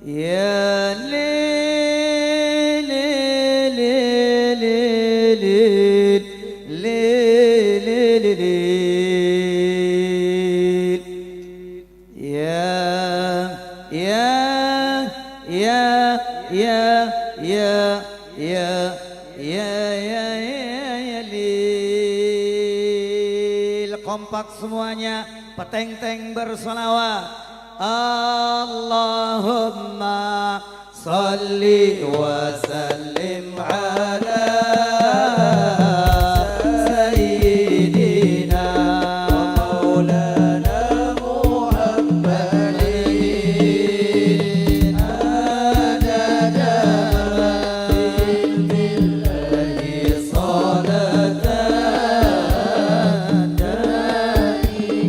يا ليل، ليل، ليل، ليل. Ya, ya, ya, ya, ya, ya, ya, ya, ya, Lil. Kompak semuanya, peteng-teng bersolawat. Allahumma shalli wa sallim ala sayyidina wa maulana Muhammadin adada ma fil ilahi salatan daimatan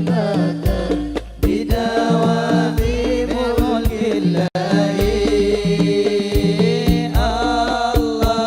bidawami mulkillahi. Allahumma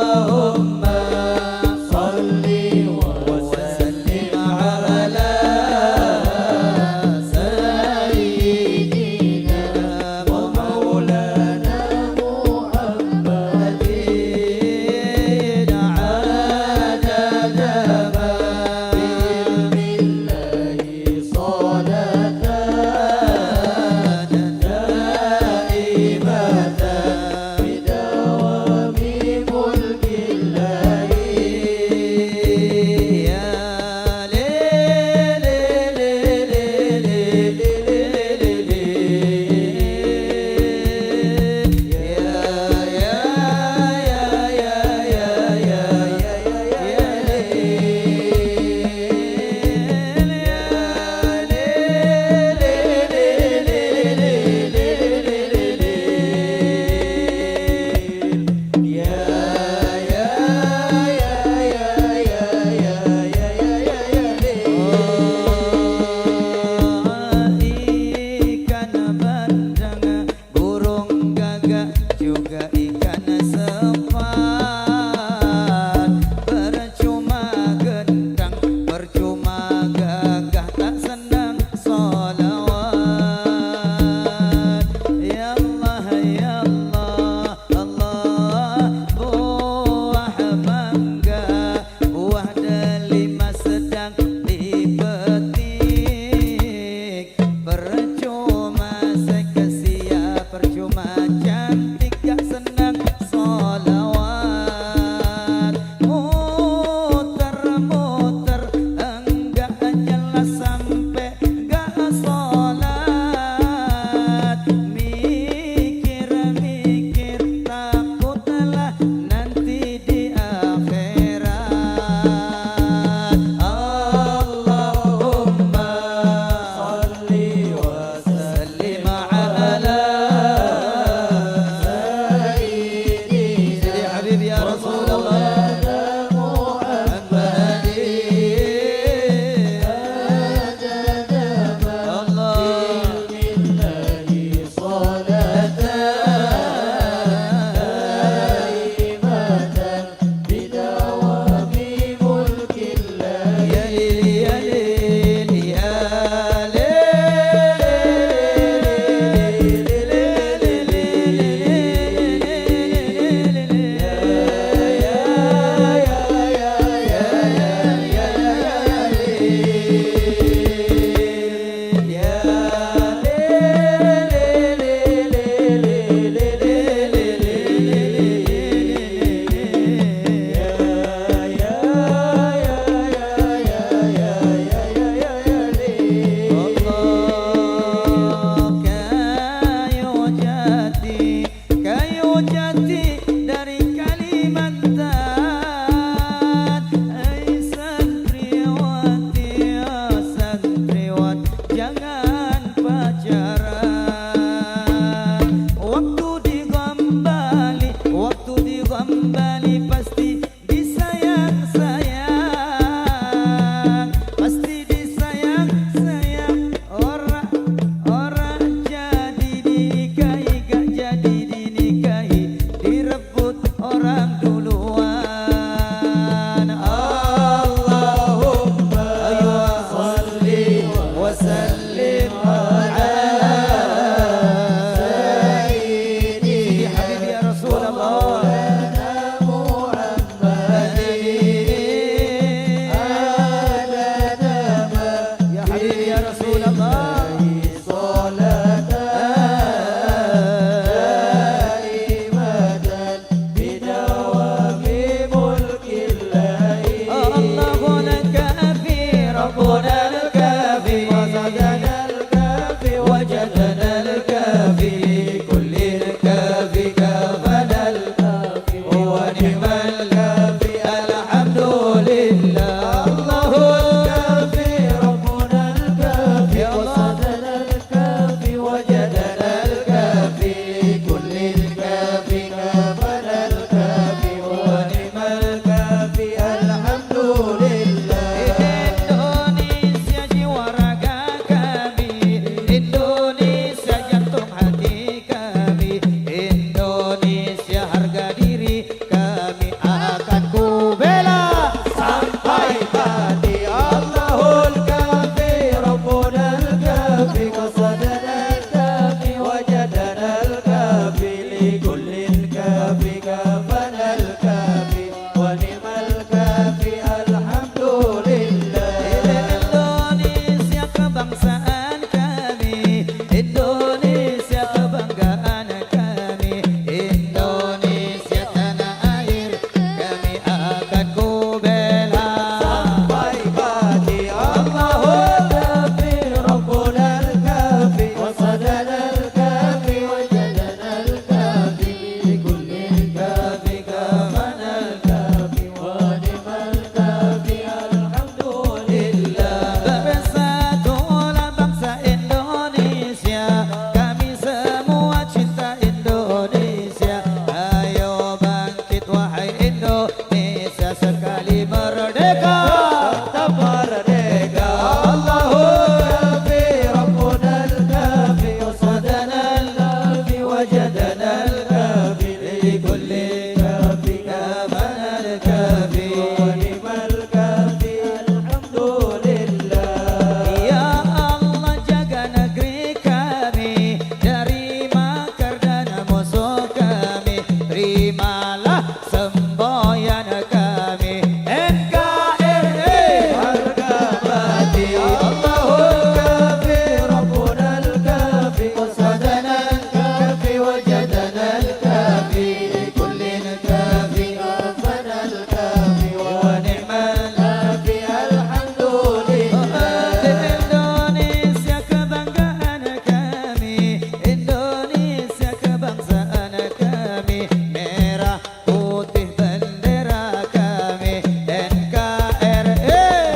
ربنا الكافي قصدنا الكافي وجدنا الكافي لكل الكافي كفانا الكافي ونعم الكافي الحمد لله. الله الكافي ربنا الكافي قصدنا الكافي وجدنا الكافي لكل الكافي كفانا الكافي ونعم الكافي الحمد لله. Indonesia jiwa raga kami, Indonesia jantung hati kami, Indonesia harga diri kami akan kubela sampai mati. Allahul kafi, Rabbunal kafi, qasadana kafi, wajadanal kafi, likullin kafi, kafanal kafi, wa ni'mal kafi, alhamdulillah. Indonesia kebangsaan kami, Indonesia kebanggaan kami, Indonesia tanah air kami akan kubela. Sampai mati. Allahul kafi, Rabbunal kafi, qasadanal kafi, wajadanal kafi, likullil kafi, kafanal kafi, wa ni'mal kafi, alhamdulillah. Bersatulah bangsa Indonesia, kami semua cinta Indonesia. Ayo bangkit, wahai Indonesia, sekali merdeka, tetap merdeka. Allahul kafi, Rabbunal kafi, qasadanal kafi, wajadanal kafi, likullil kafi, kafanal kafi, wa ni'mal kafi, alhamdulillah. Ya Allah, jaga negeri kami dari makar dan musuh kami. Terimalah semboyan kami, N K R I. Harga mati. Allahul kafi, Rabbunal kafi, qasadanal kafi, wajadanal kafi, likullin kafi, kafanal kafi, wa ni'mal kafi, alhamdulillah. Indonesia kebanggaan kami, Indonesia kebangsaan kami, merah putih bendera kami, N K R I.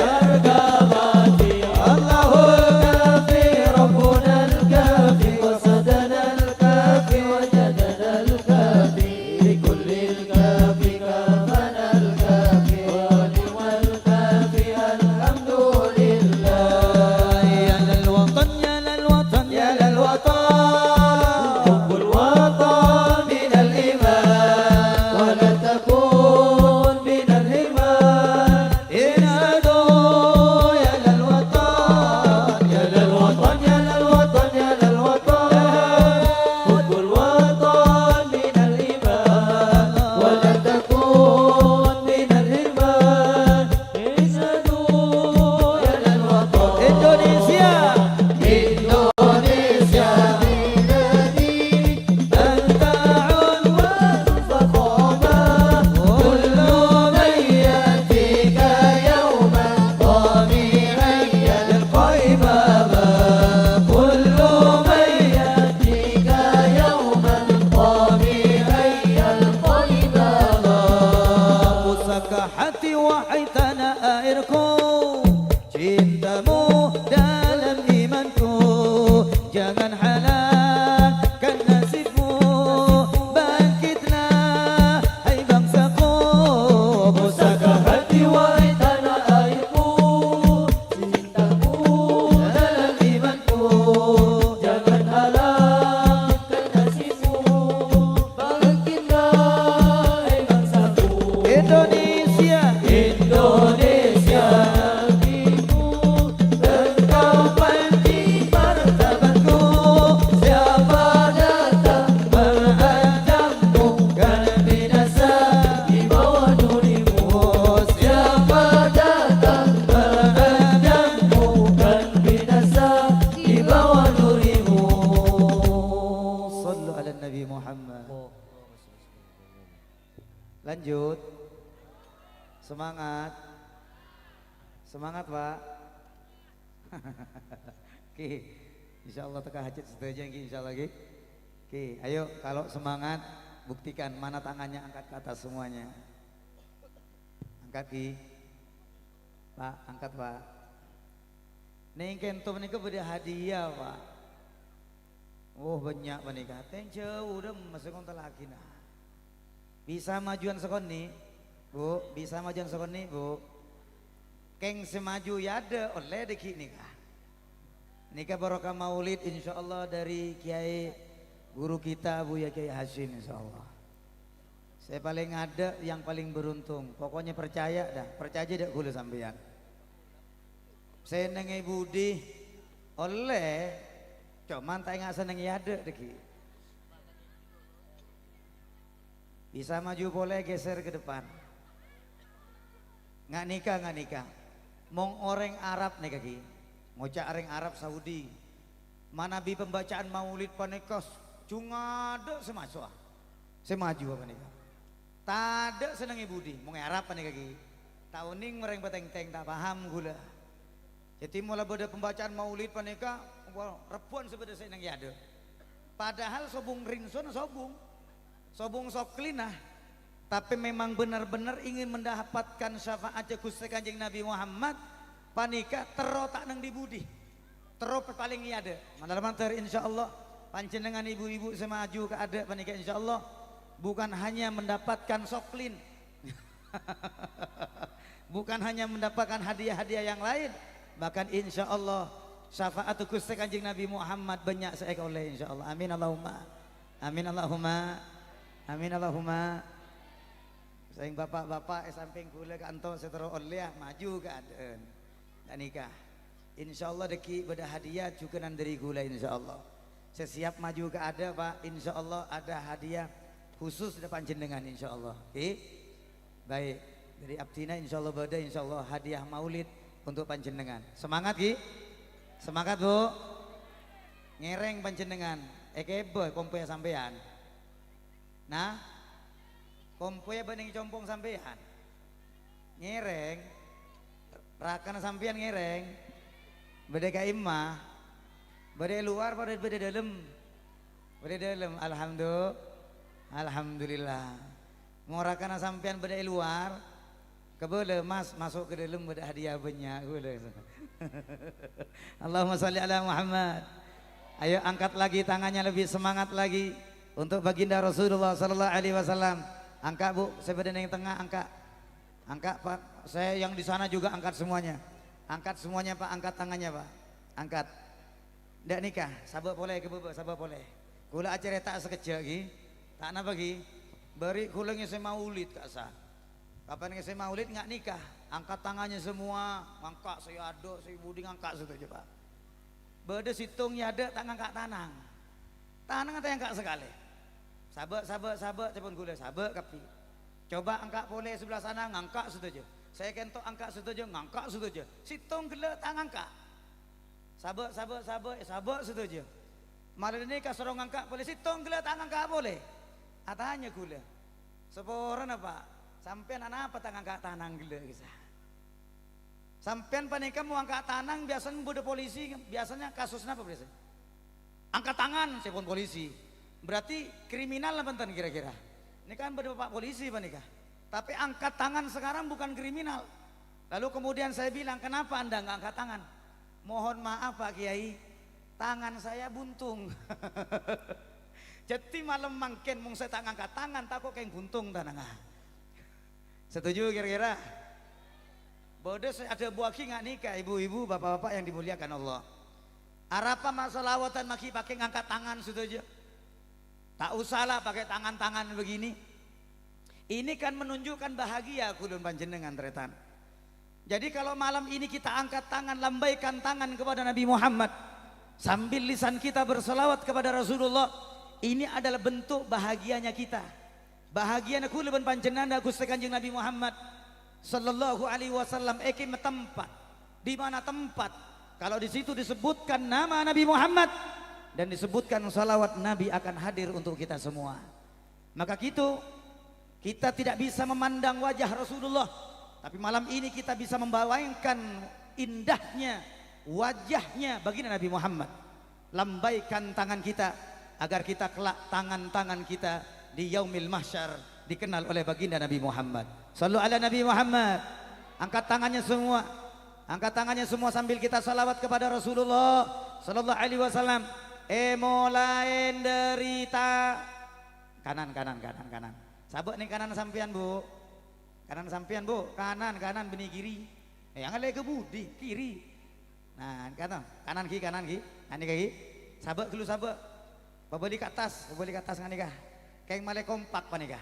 Harga mati. Allahul kafi, Rabbunal kafi, qasadanal kafi, wajadanal kafi, likullil kafi, kafanal kafi, wa ni'mal kafi, alhamdulillah. Ya lal watan, ya lal watan, ya lal watan. Hubbul watan minal iman, wa la takun minal hirman. Inadu ya lal watan, ya lal watan, ya lal watan, ya lal watan. Hubbul watan minal iman, wa la takun minal hirman. Inadu ya lal watan. Indonesia. Indonesia. أنت عنوان فخامة، كل من يأتيك يوما طامعا يلقى إماما. كل من يأتيك يوما طامعا يلقى إماما. Pusaka hati, wahai tanah airku. Cintamu dalam imanku, jangan halangkan nasibmu. Bangkitlah, hai bangsaku, pusaka hati, wahai tanah airku. Cintamu dalam imanku, jangan halangkan nasibmu. Bangkitlah, hai bangsaku. Indonesia. Indonesia negeriku, engkau panji martabatku. Siapa datang mengancammu, kan binasa di bawah durimu. Siapa datang mengancammu, kan binasa di bawah durimu. Sallu ala Nabi Muhammad. Lanjut. Semangat. Semangat, Pak. Oke. Insyaallah teka hajat sadhâjâ, ngghi, insyaallah, ngghi. Oke, ayo, kalau semangat, buktikan. Mana tangannya, angkat ke atas semuanya. Angkat, Ki. Pak, angkat, Pak. Neng kento panèka bâdâ hadiah, Pak. Oh, bânnya' panèka. Tèng jhâu, dhâ' masa kontallaghi, nah. Bisa majuan sakonè', Bu? Bisa majuan sakonè', Bu? Kèng sè maju è adâ' ollè dhâggi' nèka. Nèka barokah maulid, insyaallah, dari Kiai guru kita, Buya Kiai Hasyim, insyaallah. Sè palèng adâ' yang paling beruntung. Pokoknya percaya dah, percaya dâ' ghulâ sampèyan. Sè neng è budi ollè, coma ta' enga' sè neng è adâ' dhâggi'. Bisa maju polè, geser ke depan. Nga' nèka, nga' nèka. Mon orèng Arab nèka, Ki. Ngoca' orèng Arab Saudi. Manabi pembacaan maulid panèka s-, jhung adâ' sè maso'a. Sè maju panèka. Tadâ' sè neng è budi, mon è Arab panèka, Ki. Ta' onèng orèng patèngtèng, ta' paham ghulâ. Dhâddhi, mola bâdâ pembacaan maulid panèka, wah, rebbhuwân sè bâdâ sè neng è adâ'. Padahal sobung rinsona sobung. Sobung soklina. Tapè memang benar-benar ingin mendapatkan syafaatnya Ghustè Kanjeng Nabi Muhammad, panèka terro ta' neng di budi. Terro palèng è adâ'. Mandhâr-mandhâr, insyaallah, panjhennengngan ibu-ibu sè maju ka adâ' panèka, insyaallah, bukan hanya mendapatkan soklin. Bukan hanya mendapatkan hadiah-hadiah yang lain, bahkan insyaallah syafaat Ghustè Kanjeng Nabi Muhammad bânnya' sè èkaollè, insyaallah. Amin Allahumma. Amin Allahumma. Amin Allahumma. Sèng bapa'-bapa' è sampèng ghulâ ka'anto sè terro ollè, maju ka adâ'ân. Ghânèka. Insyaallah dhâggi' bâdâ hadiah jhughân dhâri ghulâ, insyaallah. Sè siap maju ka adâ', Pak, insyaallah ada hadiah khusus dâ' panjhennengngan, insyaallah. Oke? Baik. Dhâri abdhina insyaallah bâdâ, insyaallah hadiah maulid untuk panjhennengngan. Semangat, Ki? Semangat, Bu? Ngèrèng panjhennengngan. Èkèbâ kompoyya sampèyan. Nah, kompoyya bânnè è compo' sampèyan. Ngèrèng. Rakana sampèyan ngèrèng. Bâdâ è ka'imma. Bâdâ è lowar, bâdâ, bâdâ è dâlem. Bâdâ è dâlem. Alhamdu-, Alhamdulillah. Mon rakana sampèyan bâdâ è lowar, kabâlâ, Mas, maso' ka dâlem bâdâ hadiah bânnya', kabâlâ. Allahumma shalli ala Muhammad. Ayo angkat lagi tangannya, lebih semangat lagi untuk Baginda Rasulullah sallallahu alaihi wasallam. Angka', Bu, sè bâdâ neng tengnga, angka'. Angka', Pak. Saya yang di sana juga angkat semuanya. Angkat semuanya, Pak. Angkat tangannya, Pak. Angkat. Dâ' nèka, sabâ' polè ka bâbâ, sabâ' polè. Kaulâ acarèta'a sakejjhâ', ghi. Ta' napa, ghi? Bâri' kaulâ ngèsè maulid, ka'issa'. Kapan ngèsè maulid, nga' nèka. Angkat tangannya semua, ngangka' sè è adâ', sè è budi ngangka' sadhâjâ, Pak. Bâdâ sèttong è adâ' ta' ngangka' tanang. Tanang ta' ngangka' sakalè. Sabâ', sabâ', sabâ', ca'èpon kaulâ, sabâ' kabbhi. Coba angka' polè sebelah sana, ngangka' sadhâjâ. Sè è kento angka' sadhâjâ, ngangka' sadhâjâ. Sèttong ghellâ' ta' ngangka'. Sabâ', sabâ', sabâ', èsabâ' sadhâjâ. Malè nèka soro ngangka' polè, sèttong ghellâ' ta' ngangka' polè. Atanya kaulâ, "Saporana, Pak? Sampèyan anapa ta' ngangka' tanang ghellâ', ka'issa'?" Sampèyan panèka mon angka' tanang biyasana bâdâ polisi, biyasana kasus napa biyasana? Angkat tangan, ca'èpon polisi. Berarti kriminal napa enten kira-kira? Ini kan bâdâ bapak polisi panèka. Tapi angkat tangan sekarang bukan kriminal. Lalu kemudian saya bilang, "Kenapa Anda nggak angkat tangan?" "Mohon maaf, Pak Kiai, tangan saya buntung." Jadi malem mangkèn mon saya ta' ngangkat tangan, tako' kèng buntung tanangnga. Setuju kira-kira? Bâdâ sè adhâbuwâghi nga' nèka, ibu-ibu, bapak-bapak yang dimuliakan Allah. Arapa ma' shalawatan maghi pakè ngangkat tangan sadhâjâ? Ta' usah la pakè tangan-tangan begini. Ini kan menunjukkan bahagia kaulâ bân panjhennengngan, tarètan. Jadi kalau malam ini kita angkat tangan, lambaikan tangan kepada Nabi Muhammad, sambil lisan kita berselawat kepada Rasulullah, ini adalah bentuk bahagianya kita. Bahagiana kaulâ bân panjhennengngan dâ' Ghustè Kanjeng Nabi Muhammad sallallahu alaihi wasallam è kèmma tempat. Di mana tempat? Kalau di situ disebutkan nama Nabi Muhammad dan disebutkan salawat Nabi akan hadir untuk kita semua. Maka gitu, kita tidak bisa memandang wajah Rasulullah, tapi malam ini kita bisa membayangkan indahnya Wajahnya baginda Nabi Muhammad. Lambaikan tangan kita, agar kita kelak tangan-tangan kita di Yaumil Mahsyar dikenal oleh baginda Nabi Muhammad. Sallu ala Nabi Muhammad. Angkat tangannya semua. Angkat tangannya semua sambil kita salawat kepada Rasulullah sallallahu alaihi wasallam. Eh, mulai dari ta-, kanan, kanan, kanan, kanan. Sabâ' nèng kanan sampèyan, Bu. Kanan sampèyan, Bu. Kanan, kanan, bânnè kiri. Eh, jangan lagi ke budi, kiri. Nah, kanan, kanan ghi, kanan ghi. Nah, nèka ghi. Sabâ' ghâllu sabâ'. Pabâli ka attas, pabâli ka attas nganèka. Kèng malè kompak panèka.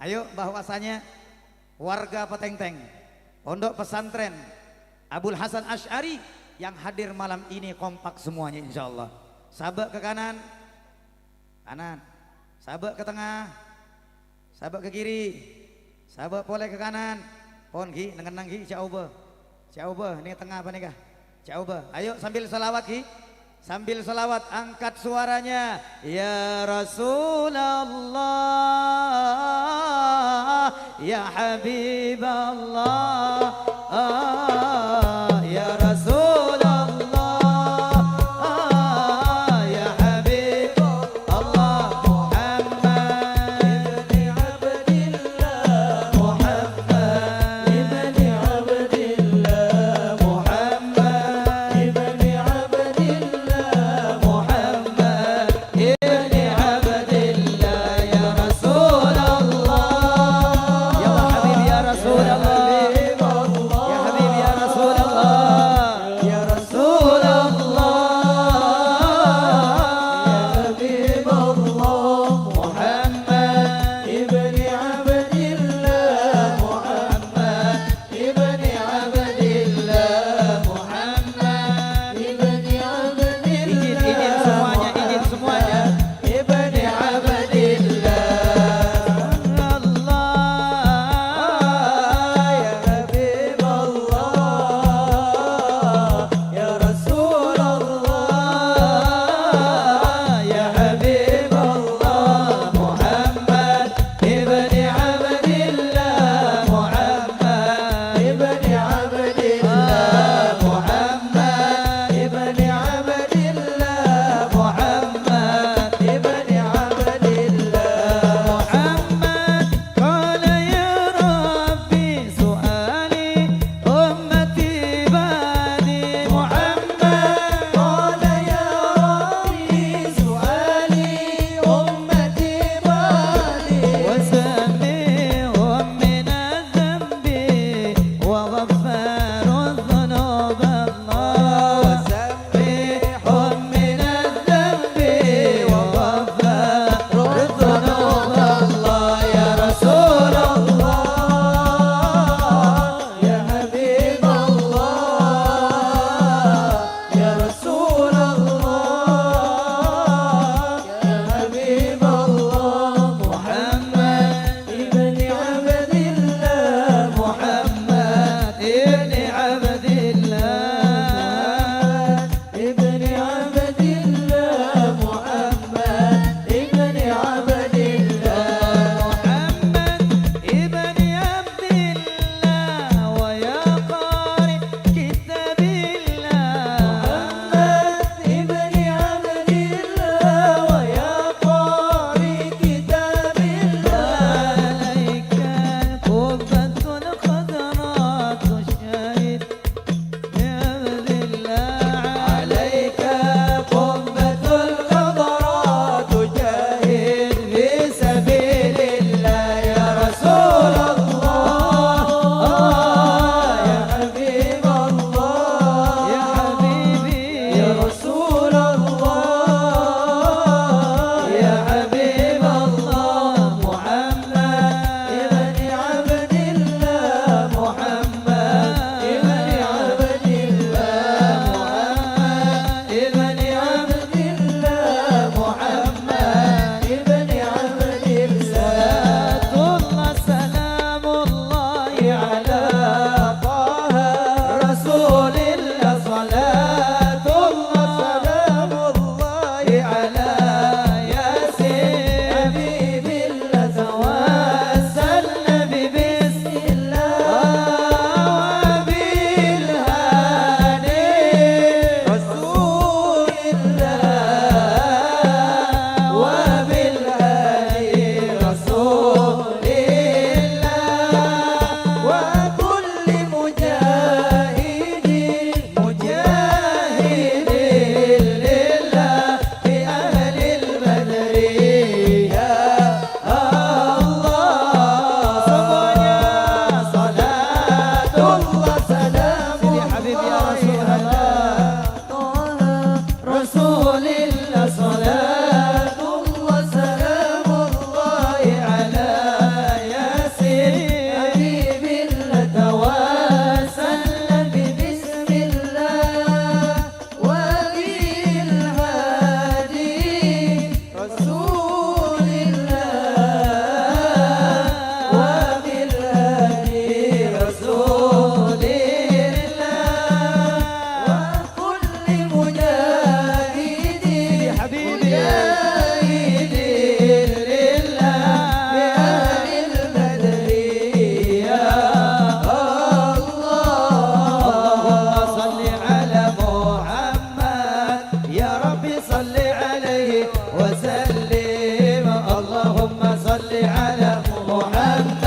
Ayo, bahwasanya warga Patèngtèng, Pondok Pesantren Abul Hasan Asy'ari yang hadir malam ini kompak semuanya, insyaallah. Sabâ' ke kanan, kanan. Sabâ' ke tengah, sabâ' ke kiri, sabâ' polè ke kanan. Pon ghi, neng-enneng ghi, jhâ' obâ. Jhâ' obâ, nèng tengnga panèka. Jhâ' obâ. Ayo sambil salawat ghi. Sambil salawat, angkat suaranya. Ya Rasulullah, ya Habiballah, ah, ya Rasulullah, ah, ya Habiballah, Muhammad ibni Abdillah, Muhammad ibni Abdillah, Muhammad ibni Abdillah, Muhammad ibni Abdillah, ya Rasulullah. Ya Allah, Habib, ya Rasulullah. Ya Habib, ya Rasulullah. رسول الله، صلاة الله سلام الله على ياسين حبيب الله، توسلنا ببسم الله وبالهادي رسول الله، وبالهادي رسول الله، وكل مجاهد، حبيبي. مجاهد لله بأهل البدر، يا الله. اللهم صل على محمد، يا رب صل عليه وسلم. اللهم صل على محمد،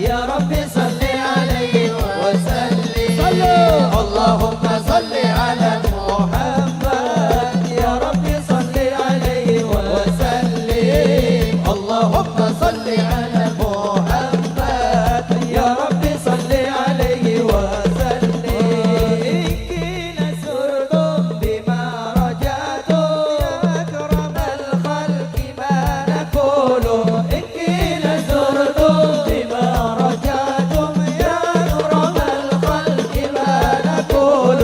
يا رب صل عليه وسلم. صلوا. اللهم صل على محمد، يا رب صل عليه وسلم. اللهم صل على محمد، يا رب صل عليه وسلم. إن كنا زرتم بما رجعتم يا أكرم الخلق ما نقول. إن كنا زرتم بما رجعتم يا أكرم الخلق ما نقول.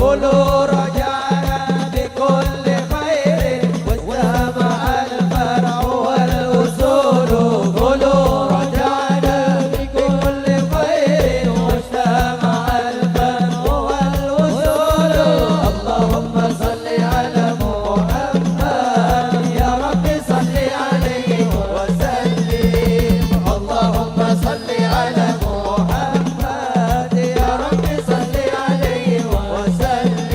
قولوا رجعنا بكل خير واجتمع الفرع والأصول. قولوا رجعنا بكل خير واجتمع الفرع والأصول. اللهم صل على محمد، يا رب صل عليه وسلم. اللهم صل على محمد، يا رب صل عليه وسلم.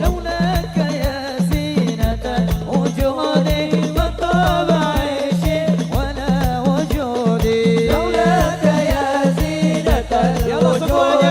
لولاك يا زينة الوجود ما طاب عيشي ولا وجودي. لولاك يا زينة الوجود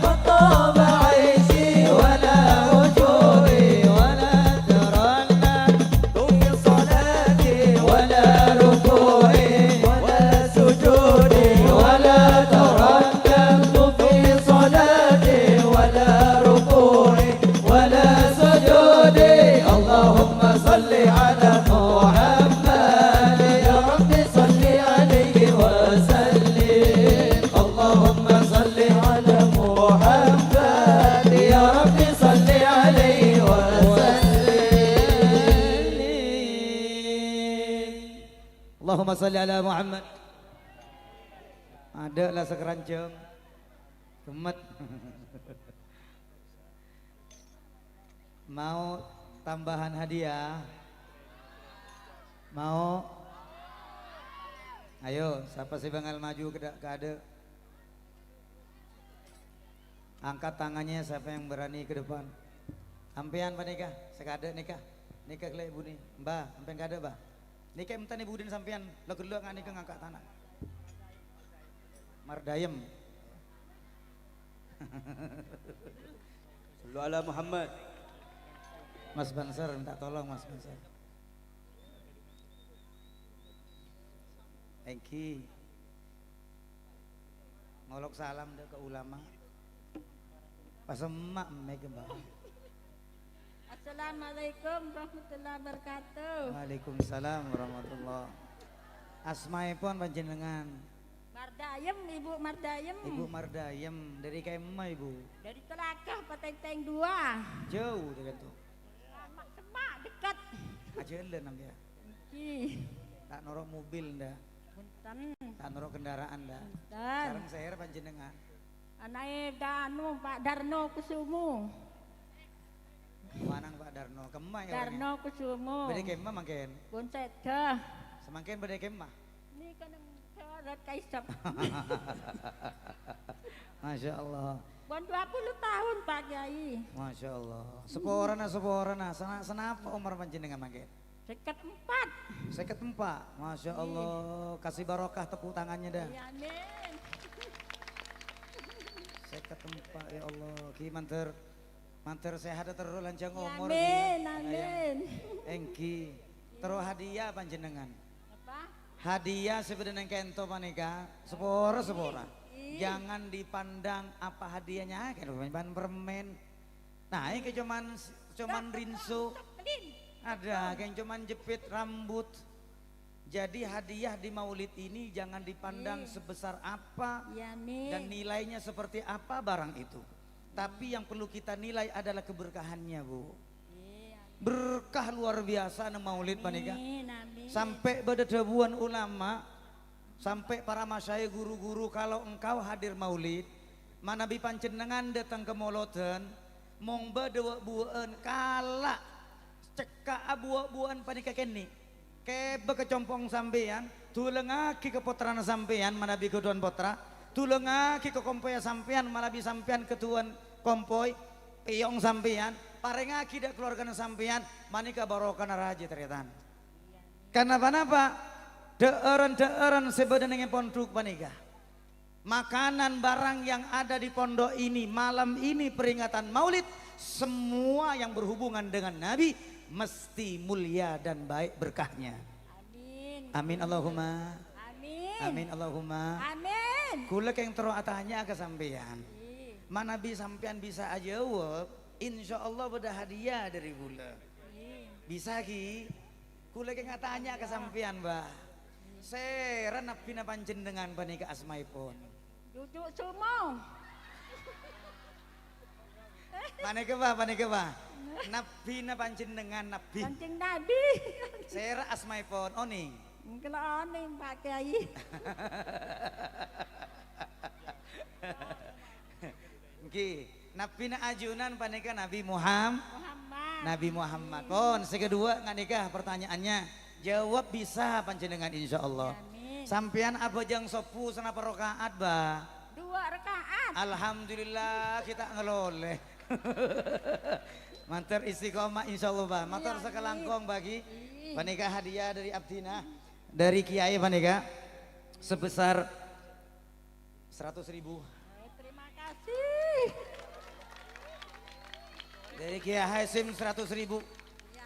ما طاب عيشي ولا وجودي. ولا ترنمت في صلاتي ولا ركوعي ولا سجودي. ولا ترنمت في صلاتي ولا ركوعي ولا سجودي. اللهم صل على محمد، يا رب صل عليه وسلم. اللهم صل على محمد، يا رب صل عليه وسلم. اللهم صل على محمد. Adâ' la sakaranjhâng. Kemmet. Mau tambahan hadiah? Mau? Ayo, sapa sè bângal maju ke da-, ke adâ'? Angkat tangannya siapa yang berani ke depan. Sampèyan panèka, sè ke adâ' nèka. Nèka ghellâ' budi. Mbah, sampèyan ke adâ', Mbah. Nèka èmènta nè budina sampèyan, lo ghellâ' nga' nèka ngangka' tana'. Mardayem. Sallu ala Muhammad. Mas Banser, minta tolong, Mas Banser. Èngghi. Ngolok salam dâ' ka ulama. Pas emma' mèk, Mbak. Assalamualaikum warahmatullahi wabarakatuh. Waalaikumsalam warahmatullah. Asmaèpon panjhennengan? Mardayem, Ibu Mardayem. Ibu Mardayem, dâri kemma, Ibu? Dâri Telaga, Patenteng dua. Jâu, dâ' kanto. Semak, semak, deket. Ajhâlân, Am, ya? Èngghi. Ta' noro' mobil, ndak? Bhunten. Ta' noro' kendaraan, ndak? Bhunten. Sareng sèra panjhennengan? Anaè Danu, Pak Darno Kusumo. Wanang Pak Darno. Kemma ya, Darno Kusumo. Bâdâ kemma mangkèn? Pon sèdhâ. Samangkèn bâdâ kemma? Nèka neng Darat Kaisap. Masya Allah. Pon dua puluh tahun, Pak Kiai. Masya Allah. Saporana, saporana. Sana-, sanapa omor panjhennengan mangkèn? Sèket empat. Sèket empat. Masya Allah. Kasih barokah tepuk tangannya dah. Iya, amin. Sèket empat, ya Allah. Ghi mandhâr, mandhâr sehat terus, lanjhâng omor, amin, ghi. Amin. Èngghi. Terro hadiah panjhennengan. Apa? Hadiah sè bâdâ neng kento panèka, sapora-sapora. Ih. Jangan dipandang apa hadiahnya, kan ban permen. Nah, ini cuman, cuman rinso. Ada yang cuman jepit rambut. Jadi hadiah di maulid ini jangan dipandang sebesar apa dan nilainya seperti apa barang itu. Tapi yang perlu kita nilai adalah keberkahannya, Bu. Berkah luar biasa neng maulid panèka. Sampai bâdâ dhâbuwân ulama, sampai para masyayikh guru-guru, kalau engkau hadir maulid, manabi panjhennengngan dâteng ka molodhân, mon bâdâ wâ'-buwâ'ân, kala' cekka'a buwâ'-buwâ'ân panèka kènè'. Kèbâ ka compo'na sampèyan, dulângaghi ka pottrana sampèyan manabi ghâdhuwân pottra, dulângaghi ka kompoyya sampèyan manabi sampèyan ghâdhuwân kompoy, pèyong sampèyan, parèngaghi dâ' kalowargana sampèyan, manèka barokana rajâ, tarètan. Karna ponapa? Dhâ'ârân-dhâ'ârân sè bâdâ neng è pondhuk panèka. Makanan barang yang ada di pondok ini, malam ini peringatan Maulid, semua yang berhubungan dengan Nabi mesti mulia dan baik berkahnya. Amin. Amin Allahumma. Amin. Amin Allahumma. Amin. Kaulâ kèng terro atanya ka sampèyan. Manabi sampèyan bisa ajâwâb, insyaallah bâdâ hadiah dâri kaulâ. Bisa, ghi? Kaulâ kèng atanya ka sampèyan, Mbah. Sèra nabbhina panjhennengngan panèka asmaèpon? Cucu Sumo. Panèka, Mbah, panèka, Mbah. Nabbhina panjhennengngan, nabbhi. Kanjeng Nabi. Sèra asmaèpon? Onèng? Engko' la onèng, Pak Kiai. Ngghi. Nabbhina ajunan panèka Nabi Muham-, Muhammad. Nabi Muhammad. Pon, sè kedua, nga' nèka pertanyaannya. Jawab bisa panjhennengngan, insyaallah. Amin. Sampèyan abhâjâng sobbhu sanapa raka'at, Mbah? Dua rakaat. Alhamdulillah, kita ngeloleh. Mator istiqomah, insyaallah, Mbah. Mator sakalangkong, Mbah, ghi. Panèka hadiah dâri abdhina, dâri Kiai panèka, sebesar seratus ribu. Eh, terima kasih. Dâri Kiai Hasyim seratus ribu.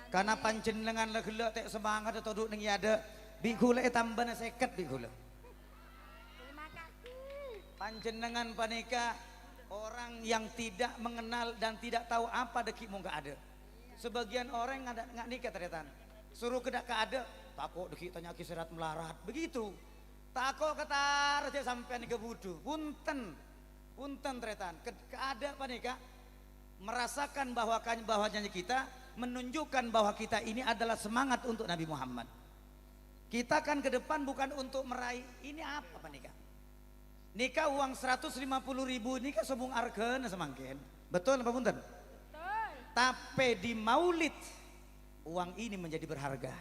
Karna panjhennengngan la ghellâ' ta' semangat todhu' neng è adâ', bi' kaulâ ètambâna sèket bi' kaulâ. Terima kasih. Panjhennengngan panèka orang yang tidak mengenal dan tidak tahu apa dâgghi' mon ka adâ'. Sebagian orang nga', nga' nèka, tarètan. Soro ka dâ' ka adâ', tako' dâgghi' tanya'aghi sèrat malarat. Begitu. Tako' katarè jâ' sampèyan nèka budhu. Punten. Punten, tarètan. Ke-, ka adâ' panèka merasakan bahwa kan-, bahwasanya kita menunjukkan bahwa kita ini adalah semangat untuk Nabi Muhammad. Kita kan ke depan bukan untuk meraih, ini apa panèka? Nèka uang seratus lima puluh ribu nèka sobung arghâna samangkèn. Betul apa punten? Betul. Tapè di maulid, uang ini menjadi berharga.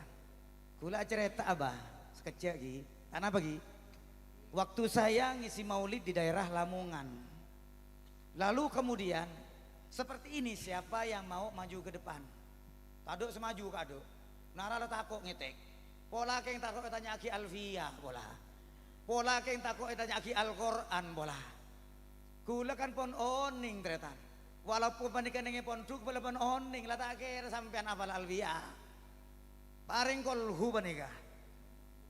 Kaulâ acarèta'a, Mbah, sakejjhâ', ghi. Anapa, ghi? Waktu saya ngisi maulid di daerah Lamongan. Lalu kemudian, seperti ini, siapa yang mau maju ke depan? Tadâ' sè maju ka adâ'. Nara la tako' ngètèk. Pola kèng tako' ètanya'aghi Alfiyah, pola. Pola kèng tako' ètanya'aghi Al-Qur'an, pola. Kaulâ kan pon onèng, tarètan. Walaupun panèka neng è pondhuk, kaulâ pon onèng, la ta' kèra sampèyan apal Alfiyah. Parèng kolhu panèka.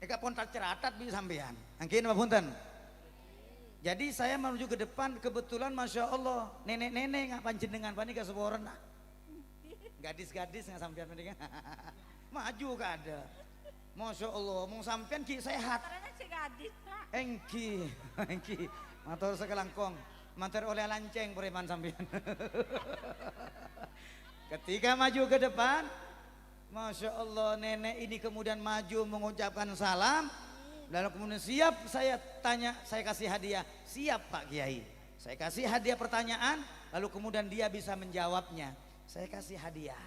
Èka pon tat-ceratat bi' sampèyan. Èngghi napa bhunten? Jadi saya menuju ke depan, kebetulan, masya Allah, nènè'-nènè' nga' panjhennengngan panèka saporana. Gadis-gadis nga' sampèyan panèka. Maju ka adâ'. Masya Allah, mon sampèyan ghi' sehat. Karena si gadis, Pak. Èngghi, èngghi. Mator sakalangkong. Mator olè lancèng preman sampèyan. Ketika maju ke depan, Masya Allah, nenek ini kemudian maju mengucapkan salam. Lalu kemudian, "Siap saya tanya, saya kasih hadiah." "Siap, Pak Kiai." Saya kasih hadiah pertanyaan, lalu kemudian dia bisa menjawabnya. Saya kasih hadiah.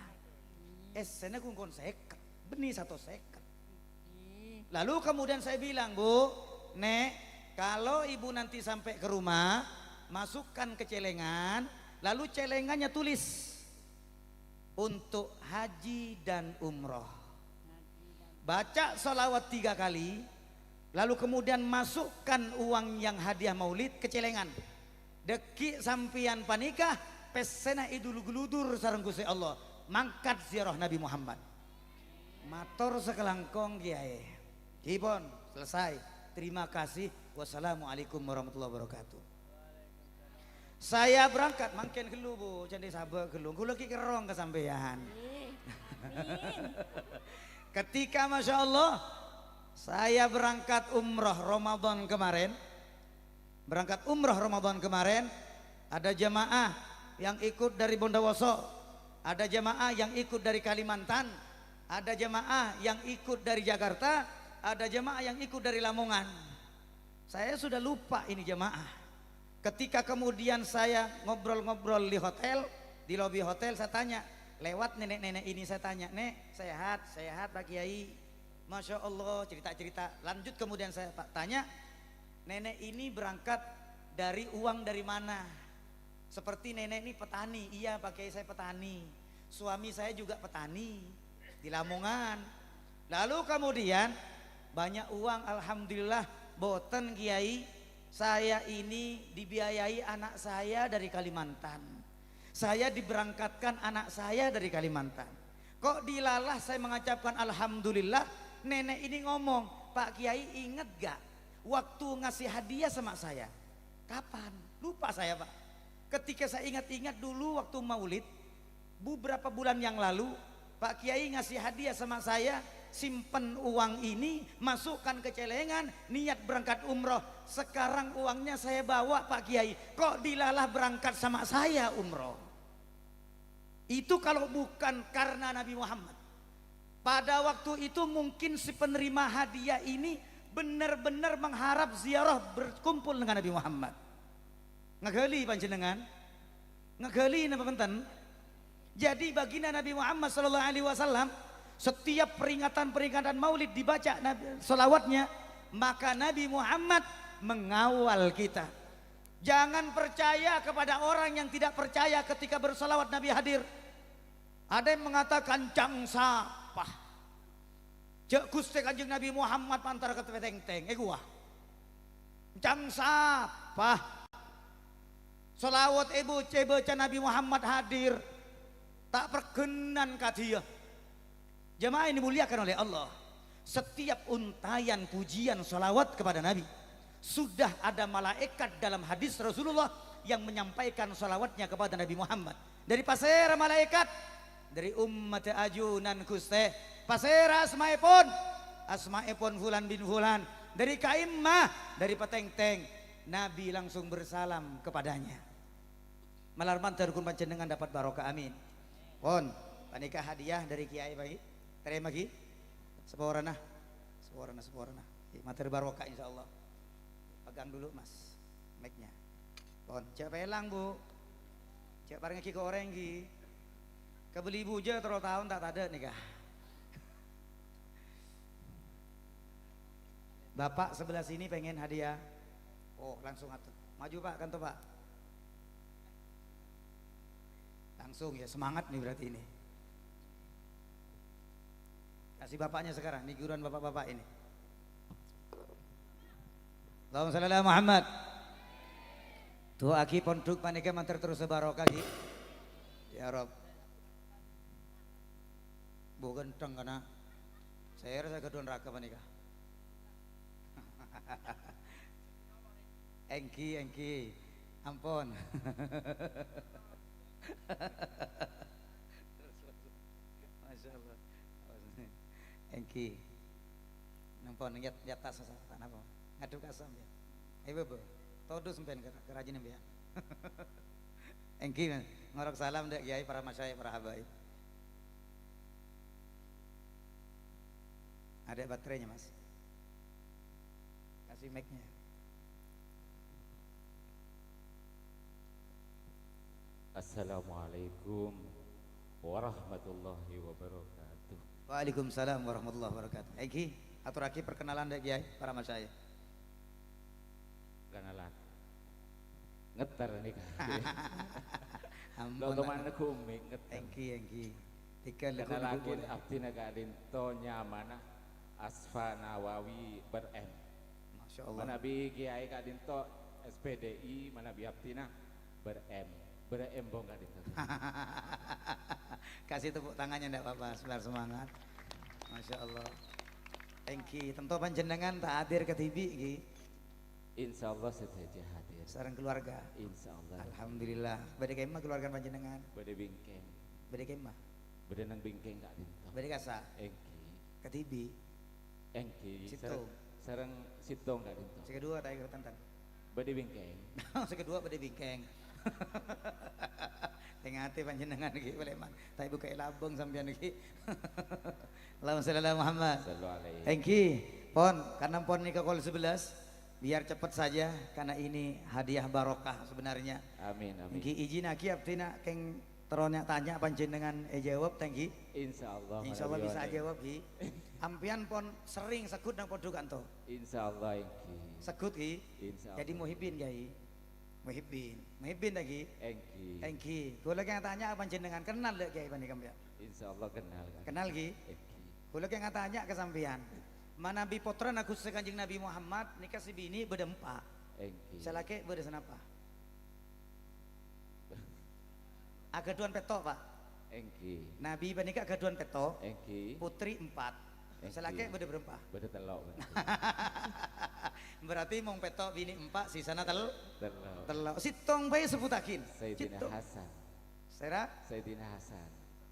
Essèna kongkon sèket, bânnè satos sèket. Lalu kemudian saya bilang, "Bu, Nek, kalau ibu nanti sampai ke rumah, masukkan ke celengan, lalu celengannya tulis untuk haji dan umroh. Baca salawat tiga kali, lalu kemudian masukkan uang yang hadiah maulid ke celengan. Dâgghi' sampèyan panèka pèssèna èdulur-guludur sareng Ghustè Allah, mangkat ziarah Nabi Muhammad." Mator sakalangkong, Kiai. Ghi pon, selesai. Terima kasih. Wassalamualaikum warahmatullahi wabarakatuh. Saya berangkat, mangkèn ghâllu, Bu, ca'na sabâ' ghâllu. Kaulâ ghi' kerrong ka sampèyan. Ngghi. Amin. Ketika, Masya Allah, saya berangkat umroh Ramadan kemarin, berangkat umroh Ramadan kemarin, ada jamaah yang ikut dari Bondowoso, ada jamaah yang ikut dari Kalimantan, ada jamaah yang ikut dari Jakarta, ada jamaah yang ikut dari Lamongan. Saya sudah lupa ini jamaah. Ketika kemudian saya ngobrol-ngobrol di hotel, di lobi hotel, saya tanya, lewat nenek-nenek ini saya tanya, "Nek, sehat?" "Sehat, Pak Kiai." "Masya Allah," cerita-cerita. Lanjut kemudian saya pa-, tanya, "Nenek ini berangkat dari uang dari mana?" Seperti nenek ini petani. "Iya, Pak Kiai, saya petani. Suami saya juga petani di Lamongan." Lalu kemudian, "Banyak uang, alhamdulillah." "Boten, Kiai. Saya ini dibiayai anak saya dari Kalimantan. Saya diberangkatkan anak saya dari Kalimantan." Kok dilalah saya mengucapkan alhamdulillah, nenek ini ngomong, "Pak Kiai inget gak waktu ngasih hadiah sama saya?" "Kapan?" "Lupa saya, Pak." Ketika saya ingat-ingat dulu waktu maulid, beberapa bulan yang lalu, Pak Kiai ngasih hadiah sama saya, "Simpen uang ini, masukkan ke celengan, niat berangkat umroh. Sekarang uangnya saya bawa, Pak Kiai. Kok dilalah berangkat sama saya umroh?" Itu kalau bukan karena Nabi Muhammad. Pada waktu itu mungkin si penerima hadiah ini benar-benar mengharap ziarah berkumpul dengan Nabi Muhammad. Ngaghâli panjhennengan? Ngaghâli napa bhunten? Jadi baginda Nabi Muhammad sallallahu alaihi wasallam, setiap peringatan-peringatan Maulid dibaca Nabi, salawatnya, maka Nabi Muhammad mengawal kita. Jangan percaya kepada orang yang tidak percaya ketika bersalawat Nabi hadir. Ada yang mengatakan, "Ca'na sapa? Jhâ' Ghustè Kanjeng Nabi Muhammad mantara ka tètèngtèng." Èghuwâ. "Ca'na sapa? Salawat èbâ-, èbâca Nabi Muhammad hadir. Ta' parghennan ka dhiyâ." Jamaah yang dimuliakan oleh Allah, setiap untaian pujian salawat kepada Nabi, sudah ada malaikat dalam hadis Rasulullah yang menyampaikan salawatnya kepada Nabi Muhammad. Dari pasèra malaikat? Dari ommaddhâ ajunan Ghustè. Pasèra asmaèpon? Asmaèpon fulan bin fulan. Dari ka'imma, dari patèngtèng. Nabi langsung bersalam kepadanya. Malar mandhâr ghun panjhennengan dapat barokah, amin. Pon, panèka hadiah dâri Kiai, Pak. Tarèma, ghi. Saporana. Saporana, saporana. Ghi, mandhâr barokah, insyaallah. Pegang dulu, Mas, mic-nya. Pon, jhâ' pèlang, Bu. Jhâ' parèngaghi ka orèng, ghi. Kabelli bujâ tello taon ta' tadâ' nèka. Bapak sebelah sini pengen hadiah. Oh, langsung atur. Maju, Pak, kanto, Pak. Langsung ya, semangat nih berarti ini. Kasih bapaknya sekarang, ini giliran bapak-bapak ini. Allahumma shalli ala Muhammad. Du'aaghi pondhuk panèka mandhâr terros barokah, ghi. Ya Rabb. Bu, ghântheng, kana. Sèra sè ghâdhuwân raga panèka. Èngghi, èngghi. Ampon. Masyaallah. Èngghi. Ampon, nyat-, nyata sasa-, ta' napa. Ngadhep ka sampèyan. Ayo, Bu. Todus sampèyan ka, ka rajina sampèyan. Èngghi, Mas. Ngorok salam dâ' Kiai, para masyayikh, para habaib. Ada baterainya, Mas. Kasih mic-nya. Assalamualaikum warahmatullahi wabarakatuh. Waalaikumsalam warahmatullahi wabarakatuh. Èngghi, aturaghi perkenalan dâ' Kiai, para masyayikh. Kenalak. Ngetter nih, Kak. Ampon, lo kemana Pak. Gumi ngetter. Èngghi, èngghi. Tiga lagu Kenalak nunggu abdina ka'dinto nyamana Asfa Nawawi ber M. Masya Allah. Manabi Kiai ka'dinto S P D I, manabi abdina ber M. Ber M bong ka'dinto. Kasih tepuk tangannya ndak apa-apa, biar semangat. Masya Allah. Èngghi, tentu panjenengan ta' hadir kadhibi', ghi. Insyaallah sadhâjâ hadir. Sareng keluarga. Insyaallah. Alhamdulillah. Badhâ kemma keluarga panjhennengngan? Badhâ bingkèng. Badhâ kemma? Badhâ neng bingkèng ka'dinto. Badhâ kassa'? Èngghi. Kadhibi'? Èngghi. Sèttong. Sareng, sareng sèttong ka'dinto. Sè kaduwâ ta' èkotan? Badhâ bingkèng. Sè kaduwâ badhâ bingkèng. Tè-ngatè panjhennengngan ghi' polè, Man. Ta' èbuka'è labâng sampèyan ghi'. Allahumma shalli ala Muhammad. Shallu alaihi. Èngghi, pon, karena pon nèka kol sebelas, biar cepat saja, karena ini hadiah barokah sebenarnya. Amin, amin. Èngghi, ijinnaghi abdhina kèng terro nya-tanya panjhennengngan èjâwâb, ta' èngghi? Insyaallah, Insyaallah manabi bisa wali. Ajâwâb, ghi. Ampèyan pon sering segghut neng pondhuk ka'dinto? Insyaallah, èngghi. Segghut, ghi? Insyaallah. Jadi muhibbin, Kiai. Muhibbin. Muhibbin, ta' èngghi? Èngghi. Èngghi. Kaulâ kèng atanya ka panjhennengngan, kennal, lè', Kiai panèka, Mbak? Insyaallah kennal, Kang. Kennal, ghi? Èngghi. Kaulâ kèng atanya ka sampèyan. Manabi pottrana Ghustè Kanjeng Nabi Muhammad nèka sè binè' bâdâ empa'. Èngghi. Sè lakè' bâdâ sanapa? Aghâdhuwân pètto', Pak. Èngghi. Nabi panèka aghâdhuwân pètto'. Èngghi. Putri empat. Èngghi. Sè lakè' bâdâ bârâmpa? Bâdâ tello', Pak. Berarti mon pètto' binè' empa', sèsana tel-, Tello'. tello'. Sèttong bhâi sebbhuttaghi. Sayyidina Sèttong. Hasan. Sèra? Sayyidina Hasan.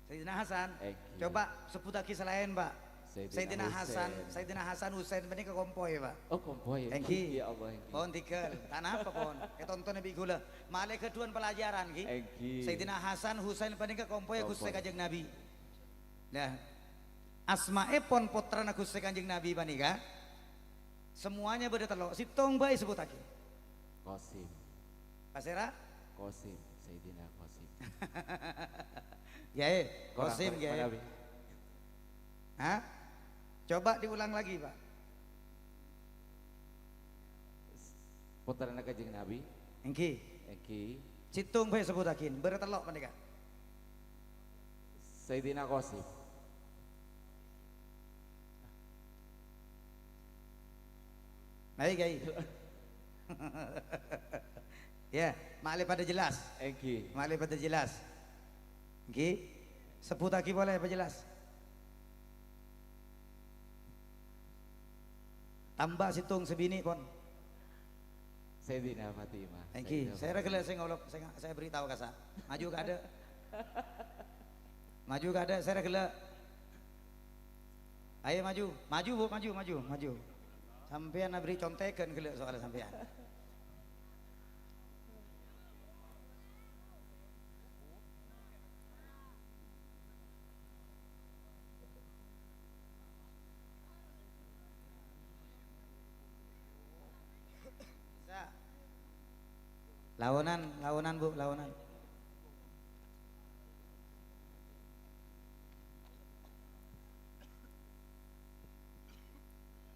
Sayyidina Hasan. Èngghi. Coba sebbhuttaghi sè laèn, Pak. Sayyidina Sayyidina Hasan, Husain. Sayyidina Hasan Husain panèka kompoy, Pak. Oh, kompoy. Èngghi. Ya Allah, èngghi. Pon tiga. Ta' napa, pon. Ètonton bi' kaulâ. Malè aghâdhuwân pelajaran, ghi. Èngghi. Sayyidina Hasan Husain panèka kompoy Ghustè Kompoy. Kanjeng Nabi. Nah, asmaèpon pottrana Ghustè Kanjeng Nabi panèka, semuanya bâdâ tello'. Sèttong bhâi sebbhuttaghi. Qasim. Pasèra? Qasim, Sayyidina Qasim. Yaè, Kurang Qasim, baik, Yaè. Manabi. Hah? Coba diulang lagi, Pak. Pottrana Kanjeng Nabi. Èngghi. Èngghi. Sèttong bhâi sebbhuttaghi, bâdâ tello' panèka. Sayyidina Qasim. Baik, Kiai. Ya, malè padâ jelas. Èngghi. Malè padâ jelas. Èngghi. Sebbhuttaghi polè apa jelas? Tamba sèttong sè binè', pon. Sayyidina Fatimah. Èngghi, Sayyidina sèra Fatimah. Ghellâ' sè ngolok, sè nga-, sè aberri' tao kassa'. Maju ka adâ'. Maju ka adâ', sèra ghellâ'. Ayo maju, maju, Bu, maju, maju, maju. Sampèyan aberri' contèghân ghellâ' soal sampèyan. Bisa. Laonan, laonan, Bu, laonan.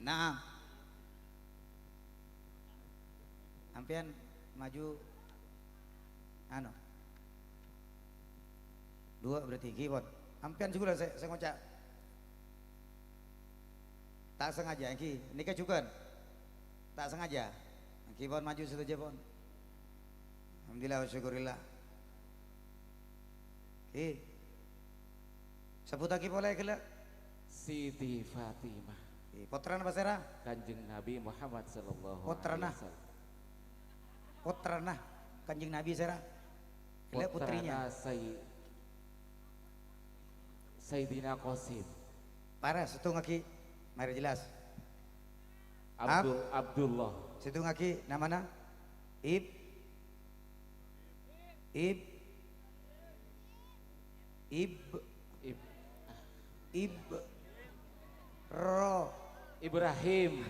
Naam. Sampèyan maju, anu. Duwâ' berarti, èngghi, pon. Sampèyan jhughân sè, sè ngoca'. Ta' sengaja, èngghi. Nèka jhughân. Ta' sengaja. Èngghi, pon, maju sadhâjâ, pon. Alhamdulillah, wa syukurillah. Èngghi. Sebbhuttaghi polè ghellâ'. Siti Fatimah. Èngghi. Pottrana pasèra? Kanjeng Nabi Muhammad sallallahu Pottrana. alaihi wasallam. Pottrana Kanjeng Nabi sèra? Ghellâ' putrina. Pottrana Say-, Sayyidina Qasim. Para, sèttongngaghi. Marè jelas. Abdul-, Ab-, Abdullah. Sèttongngaghi namana? Ib-, Ib-, Ib-, Ib-, Ib-, Ro-, Ibrahim.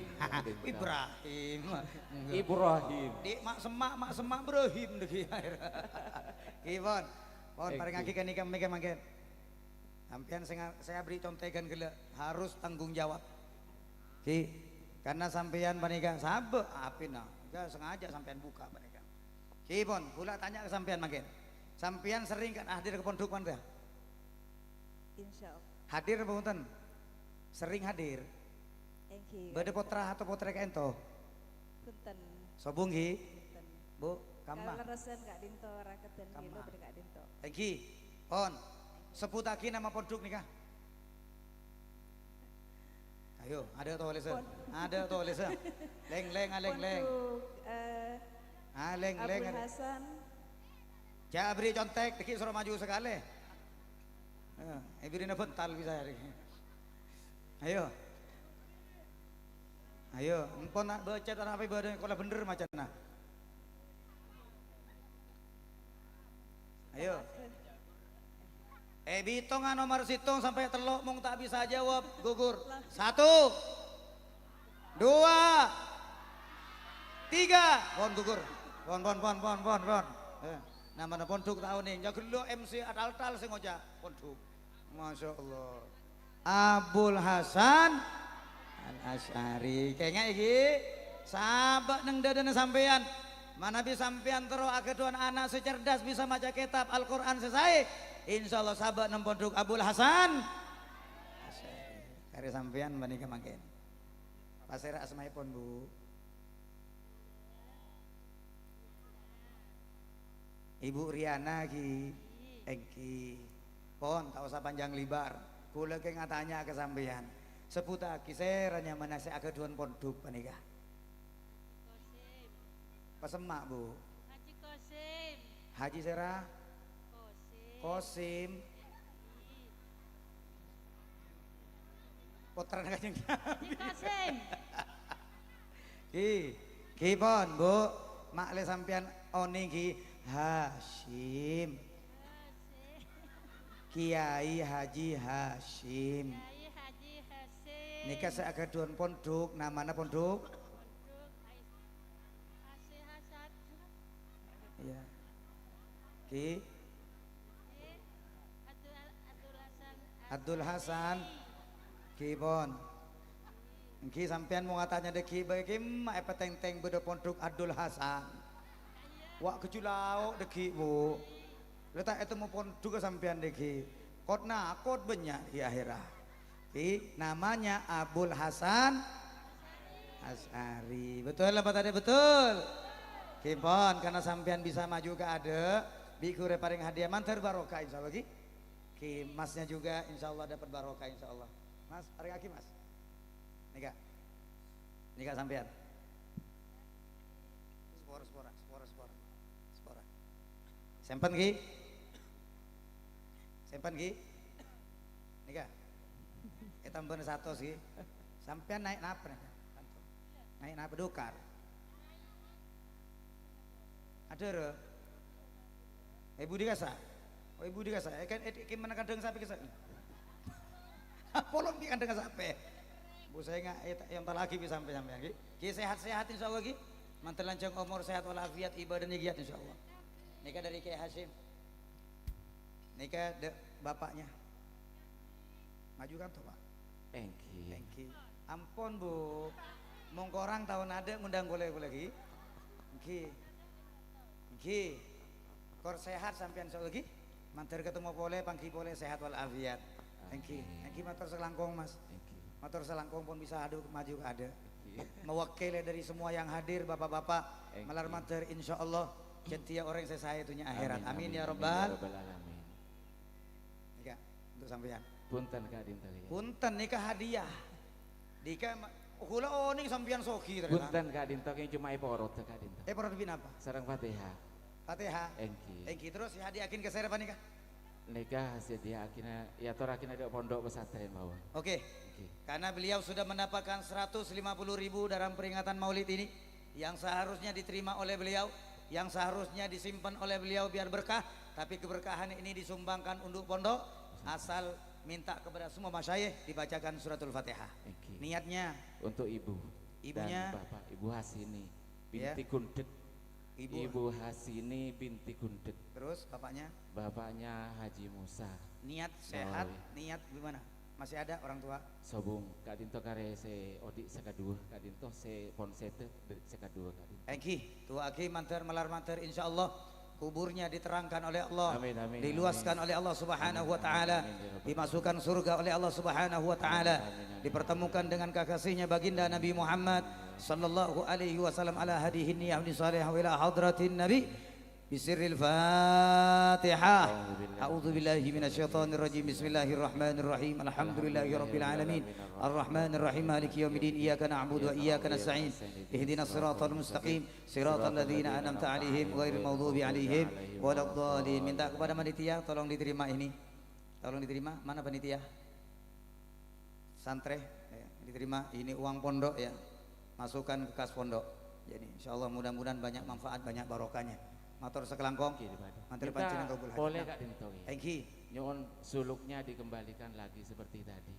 Ibrahim. Ibrahim. Di' ma' semma', ma' semma' Ibrahim dâggi'. Èngghi, pon. Pon, Èngghi. Parèngngaghi ka'dinto mèka mangkèn. Sampèyan sè nga-, sè aberri' contèghân ghellâ' harus tanggung jawab. Èngghi, karena sampèyan panèka sabâ' apèna. Èngghi, sengaja sampèyan buka panèka. Èngghi, pon, kaulâ tanya ka sampèyan mangkèn. Sampèyan sering kan hadir ka pondhuk panèka? Insyaallah. Hadir apa bhunten? Sering hadir. Èngghi. Bâdâ pottra atau pottrè ka'dinto? Bhunten. Sobung, ghi? Bhunten. Bu, kamma? Kaleresan ka'dinto, rakedden Kamma? Gilo bâdâ ka'dinto. Èngghi. Pon. Sebbhuttaghi nama pondhuk nèka. Ayo, adâ' tolèssa. Pon- Adâ' tolèssa. Lèng-lèng, alèng-lèng. Pondhuk, eh, Alèng-lèng, Abul alèng. Hasan. Jhâ' aberri' contèk, dhâggi' soro maju sakalè. Eh, èbèrri'na bhântal bisa arè. Ayo. Ayo, empon na' bâca ta' apa bâdâ kola bhender macana. Ayo. Eh, bitonga nomor sèttong sampè' tello' mong ta' bisa jawab, gugur. Satu. Dua. Tiga. Pon gugur. Pon, pon, pon, pon, pon, pon. Eh, namana pondhuk ta' onèng. Jhâ' ghellâ' M C atal-tal sè ngoca' pondhuk. Masya Allah. Abul Hasan Al-Asy'ari. Kèngèng iki, sabâ' neng dâdâna sampèyan. Manabi sampèyan terro aghâdhuwân ana' sè cerdas bisa maca kètab Al-Qur'an sè saè, insyaallah sabâ' neng pondhuk Abul Hasan Asy'ari. Karè sampèyan panèka mangkèn. Pasèra asmaèpon, Bu? Ibu Riana, ghi? Èngghi. Pon, ta' osa panjang lebar. Kaulâ kèng atanya ka sampèyan. Sebbhuttaghi sèra nyamana sè aghâdhuwân pondhuk panèka. Haji Kosim. Pasemma', Bu. Haji Kosim. Haji sèra? Kosim. Kosim. Pottrana Kanjeng Nabi. Haji Kosim. Ghi, ghi pon, Bu. Ma'lè sampèyan onèng, ghi. Hasyim. Hasyim. Kiai Haji Hasyim. Kiai Haji Hasyim. Nèka sè aghâdhuwân pondhuk, namana pondhuk? Pondhuk Ais-, Asih Hasan. Iyâ. Ghi. Abdul, Abdul Hasan. Abdul Hasan. Ghi pon. Èngghi sampèyan mon atanya dhâggi' bâi kemma èpatèngtèng bâdâ pondhuk Abdul Hasan. Wa' ghâjhu lao' dhâggi', Bu. La ta' ètemmo pondhughâ sampèyan dhâggi'. Kot-nakot bânnya' è ahèra. Ki, namanya Abul Hasan Asy'ari. Betul apa tidak betul? Ki pon, karena sampèyan bisa maju ka adâ', bi' ghurâ parèng hadiah, mandhâr barokah insyaallah, ghi. Ki, masnya juga insyaallah dapat barokah insyaallah. Mas, parèngaghi, Mas. Nèka. Nèka sampèyan. Sepora, sepora, sepora, sepora. Sepora. Sèmpen, ghi? Sèmpen, ghi? Nèka. Ètambâna satos, ghi. Sampèyan naè' napa, nèka? Naè' napa, dokar? Adâ' rè? È budi kasa? Oh, è budi kasa. Eh, kan, eh, gimana kandhâng sapè kasa? Polong bi' kandhâng sapè. Bu, saya nggak, eh, ta-, yang tak lagi bisa sampai, sampai lagi. Ki sehat-sehat, insyaallah, ki. Mantel lanjang omor, sehat walafiat, ibadah niyat, insyaallah. Nèka dâri Kiai Hasyim. Nèka dâ-, bapaknya. Maju kan, toh, Pak? Èngghi. Èngghi. Ampon, Bu. Mon korang taon adâ' ngundang kaulâ, kaulâ, ghi. Èngghi. Èngghi. Kor sehat sampèyan, insyaallah, ghi. Mandhâr ketemu polè, pangghi polè sehat walafiat. Èngghi. Amin. Èngghi, mator salangkong, Mas. Èngghi. Mator salangkong pon bisa adu maju ka adâ'. Èngghi. Mewakili dari semua yang hadir, bapak-bapak, èngghi, malar mandhâr, insyaallah, jhâdhiyâ orèng sè saè dhunnya akhèrat. Amin, amin, amin, ya amin, ya rabbal. Rabbal alamin. Nèka, untuk sampèyan. Punten, Kak Dinto, ya. Punten, nèka hadiah. Nèka ma-, kaulâ onèng sampèyan soghi, ternyata. Punten, Kak Dinto, kèng coma èporot, Kak Dinto. Èporot bi' napa? Sareng Fatihah. Fatihah. Èngghi. Èngghi, terros èhadiahaghin ka sèra panèka? Nèka sè èhadiahaghinna, èyatorraghinna dâ' pondhuk pesantren mawon. Oke. Èngghi. Karena beliau sudah mendapatkan seratus lima puluh ribu dalam peringatan Maulid ini, yang seharusnya diterima oleh beliau, yang seharusnya disimpan oleh beliau biar berkah, tapi keberkahan ini disumbangkan untuk pondok, asal minta kepada semua masyayikh dibacakan suratul Fatihah. Èngghi. Niatnya? Untuk ibu. Ibunya? Dan bapak, Ibu Hasini, ya, binti Gundhet. Ibu. Ibu Hasini binti Gundhet. Terus bapaknya? Bapaknya Haji Musa. Niat sehat, Nawawi. Niat gimana? Masih ada orang tua? Sobung, Kak Dinto karè sè odi' sè kaduwâ, Kak Dinto sè pon sèdhâ, sè kaduwâ, Kak Dinto. Èngghi, du'aaghi mandhâr, malar mandhâr, insyaallah kuburnya diterangkan oleh Allah, amin, amin, diluaskan, amin, oleh Allah Subhanahu wa Ta'ala, amin, ya rabbal alamin, dimasukkan surga oleh Allah Subhanahu wa Ta'ala, amin, amin, amin, dipertemukan dengan kekasihnya Baginda Nabi Muhammad sallallahu alaihi wasallam ala hadhihi niyah salihah wa ila hadratin Nabi. بسر الفاتحة. أعوذ بالله من الشيطان الرجيم. بسم الله الرحمن الرحيم. الحمد لله رب العالمين. الرحمن الرحيم. مالك يوم الدين. إياك نعبد وإياك نستعين. اهدنا الصراط المستقيم. صراط الذين أنعمت عليهم غير المغضوب عليهم ولا الضالين. Minta kepada panitia, tolong diterima ini. Tolong diterima. Mana panitia? Santrè, ya, diterima. Ini uang pondok, ya. Masukkan ke kas pondok. Jadi, insyaallah, mudah-mudahan banyak manfaat, banyak barokahnya. Mator sakalangkong. Nggih, Pak. Matur panjenengan kabul hajat. Polè, Kak Dinto, ya. Thank you. Nyo'on suluknya dikembalikan lagi seperti tadi.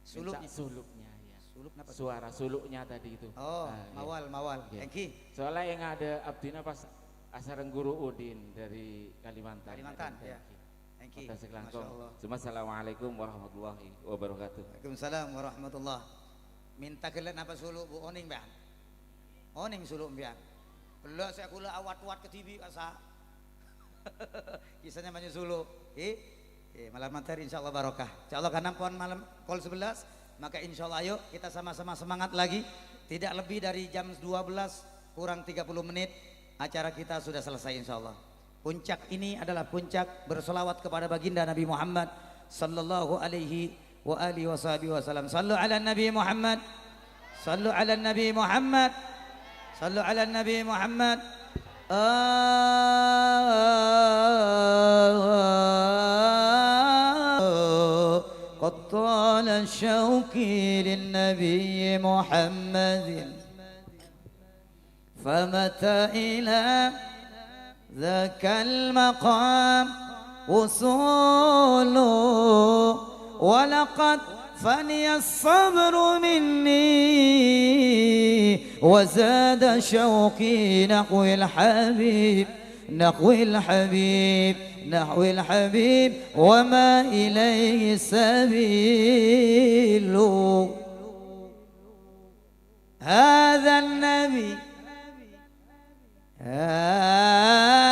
Suluk? Minta suluknya, ya. Suluk napa? Suara suluknya tadi itu. Oh, ah, iya. Mawal, mawal. Iya. Thank you. Soalnya yang ada abdina pas asareng Guru Udin dari Kalimantan. Kalimantan, ya. Thank you. Thank you. Mator sakalangkong. Masya Allah. Cuma, assalamualaikum warahmatullahi wabarakatuh. Waalaikumsalam warahmatullah. Minta ghellâ' napa sulu, Bu? Onèng, Bang? Onèng sulu, Bang? Ghellâ' sè ghulâ awat-wat kadhibi', kasa'. Kisahnya banyak sulu. Eh, eh, malam nanti, insyaallah, barokah. Insyaallah, karena pon malam kol sebelas, maka insyaallah, ayo kita sama-sama semangat lagi. Tidak lebih dari jam dua belas kurang tiga puluh menit, acara kita sudah selesai, insyaallah. Puncak ini adalah puncak bersolawat kepada baginda Nabi Muhammad sallallahu alaihi wa alihi wa sahbihi wasallam. Sallu ala Nabi Muhammad. Sallu ala Nabi Muhammad. Sallu ala Nabi Muhammad. Ah, qad tala syauqi lin Nabi Muhammadin. فمتى إلى ذاك المقام وصول؟ ولقد فني الصبر مني وزاد شوقي نحو الحبيب، نحو الحبيب، نحو الحبيب، وما إليه سبيل. هذا النبي، هذا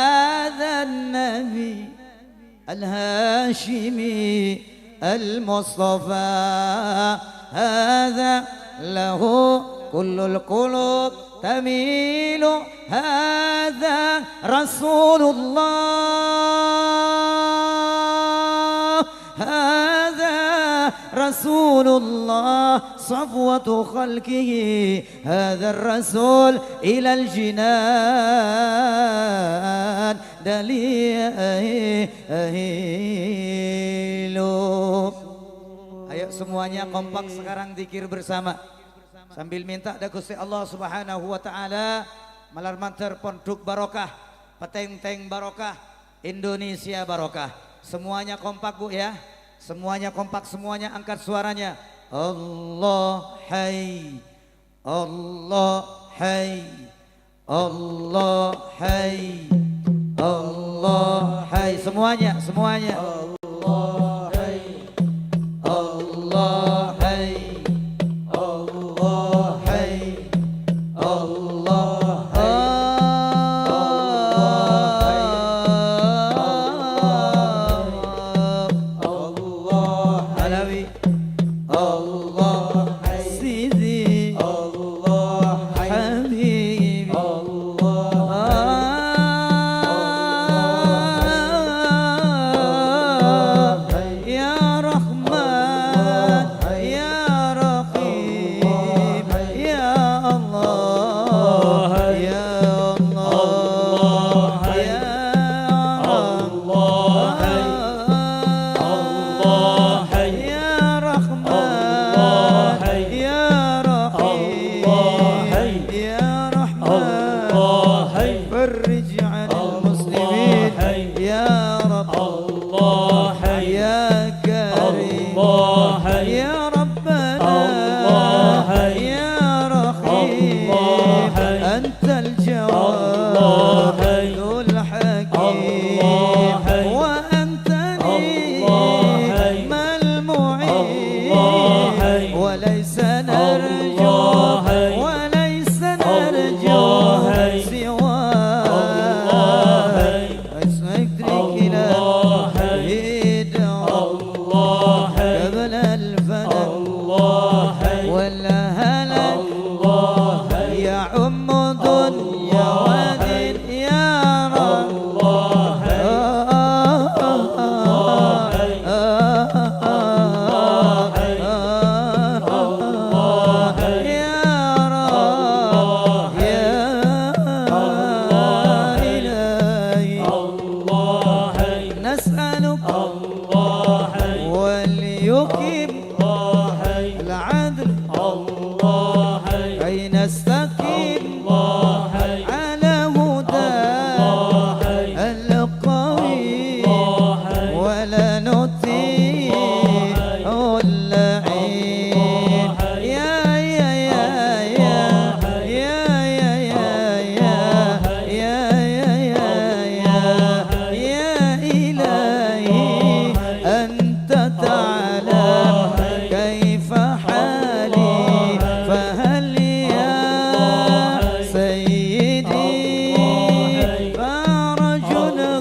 النبي الهاشمي المصطفى، هذا له كل القلوب تميل، هذا رسول الله، هذا رسول الله صفوة خلقه، هذا الرسول إلى الجنان دليل. Ayo semuanya kompak sekarang zikir bersama. Sambil minta dâ' Ghustè Allah Subhanahu wa Ta'ala malar mandhâr pondhuk barokah, Petèngtèng barokah, Indonesia barokah. Semuanya kompak, Bu, ya. Semuanya kompak, semuanya angkat suaranya. Allah hayy, Allah hayy, Allah hayy, Allah hayy. Semuanya, semuanya. Allah hayy, Allah hayy, Allah hayy, Allah hayy, Allah hayy, Allah hayy. Alawi. Allah hayy. Sidi. Allah hayy. Habibi. Allah hayy. يا إلهي، أنت تعلم كيف حالي، فهل يا سيدي فرج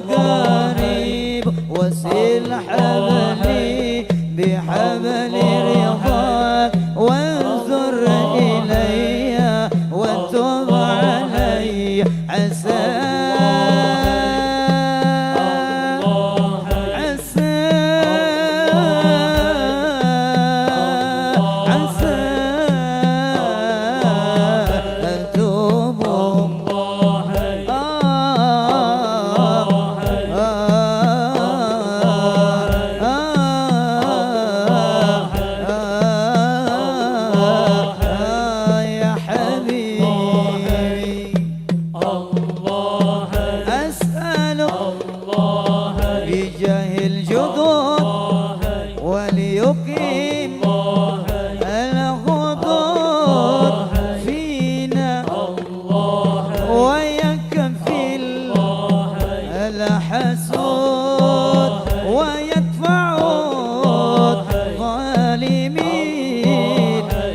قريب؟ وصل حبلي بحبل رضاك، وانظر إلي وتب علي، عسى، عسى، عسى أتوب. يا حبيبي، أسألك بجاه الجدود، وليقيم الحدود فينا، ويكفي الحسود، ويدفع الظالمين.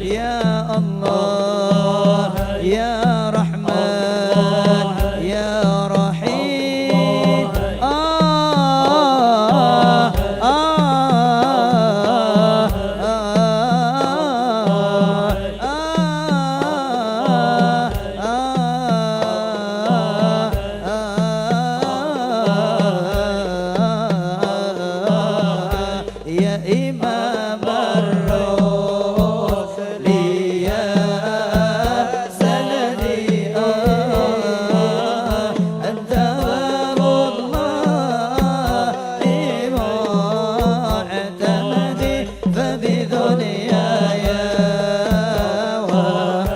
يا الله، يا رحمن، يا رحيم. آه، آه، آه، آه، آه، آه، آه. يا إمام الرسل، يا سندي، آه، أنت باب الله معتمدي، فبدنياي وآخرتي،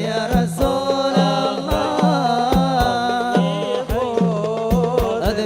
يا رسول الله، خذ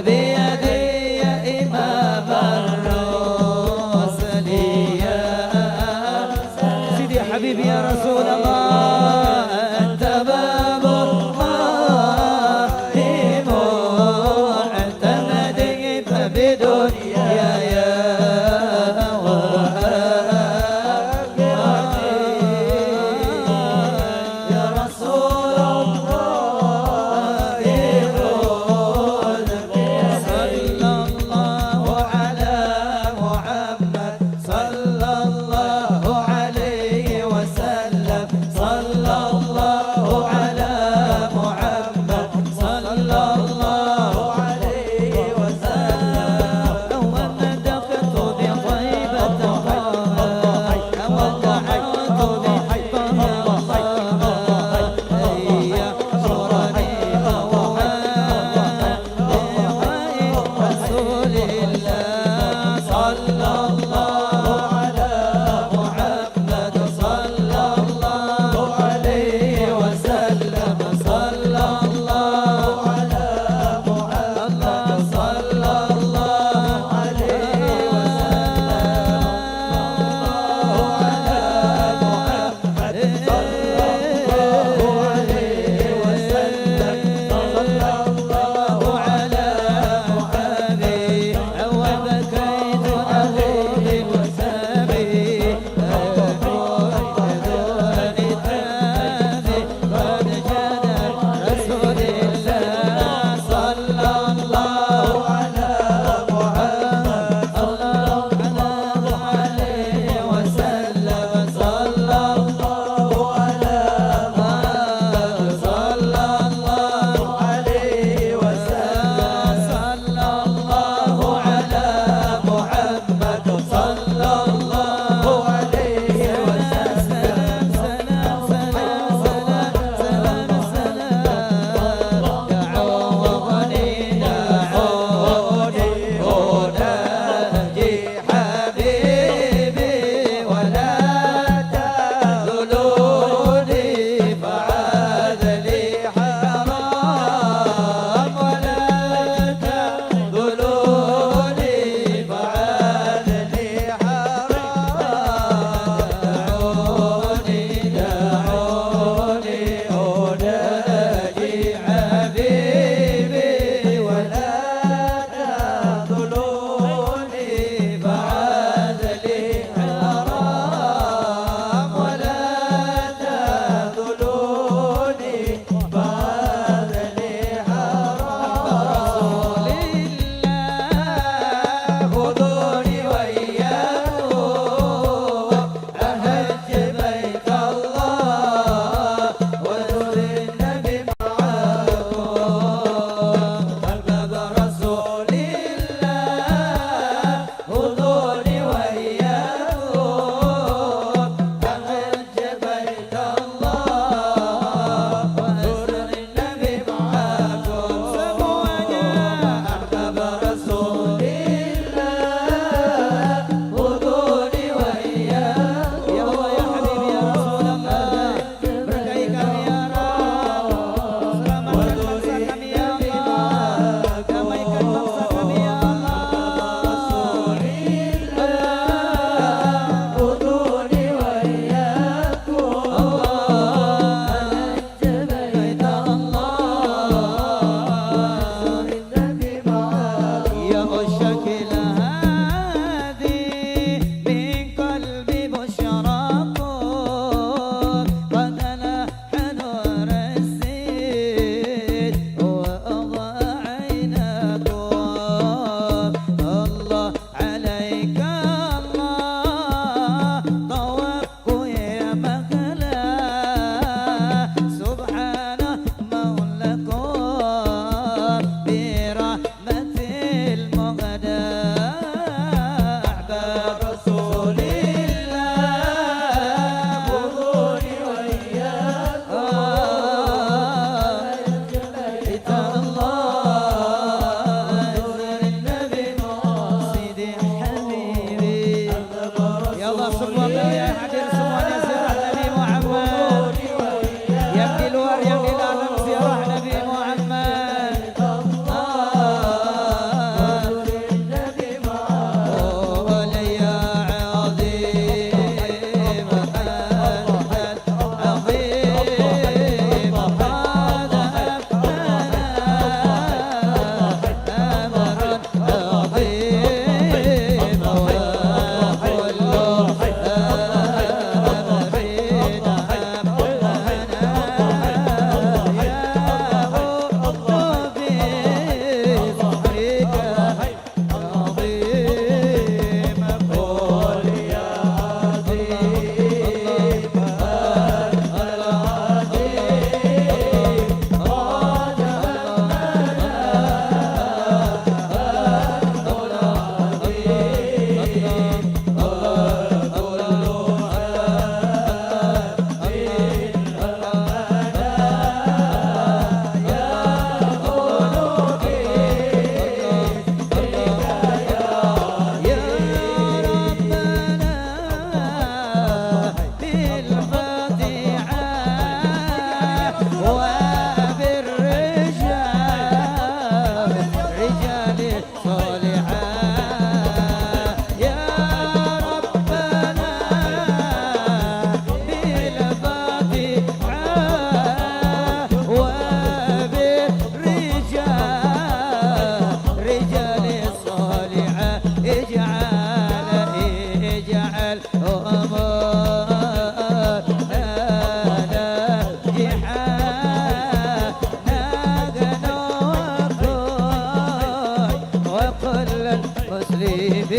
كل المسلمين.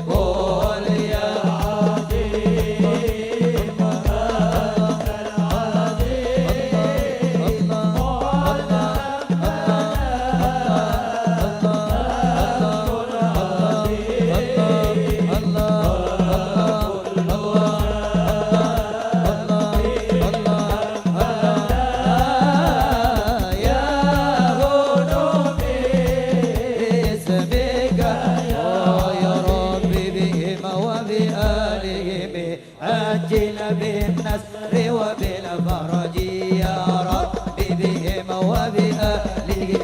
قل يا عظيم، أنت العظيم. يا رب بهم وبآلهم عجل بالنصر وبالفرج يا رب بهم وبآلهم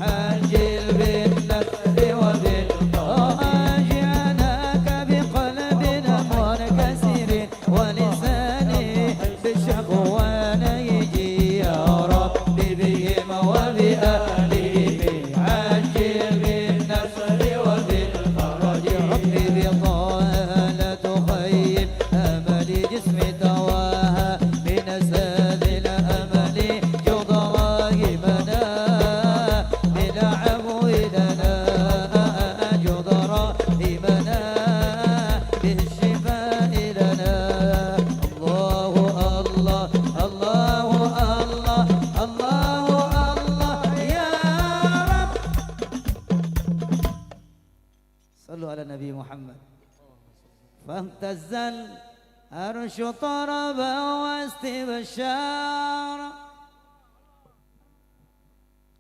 عجل بالنصر وبالفرج. أجئناك بقلب منكسر ولسان بالشكوى ناجي يا رب بهم وبآلهم عجل بالنصر وبالفرج. رب بطه لا تخيب أملي جسمي تواها من ساد الأمل جد راحمنا بالعفو لنا جد راحمنا بالشفاء لنا. الله، الله، الله، الله، الله، الله، يا رب. صلوا على النبي محمد. فاهتز العرش طربا واستبشارا.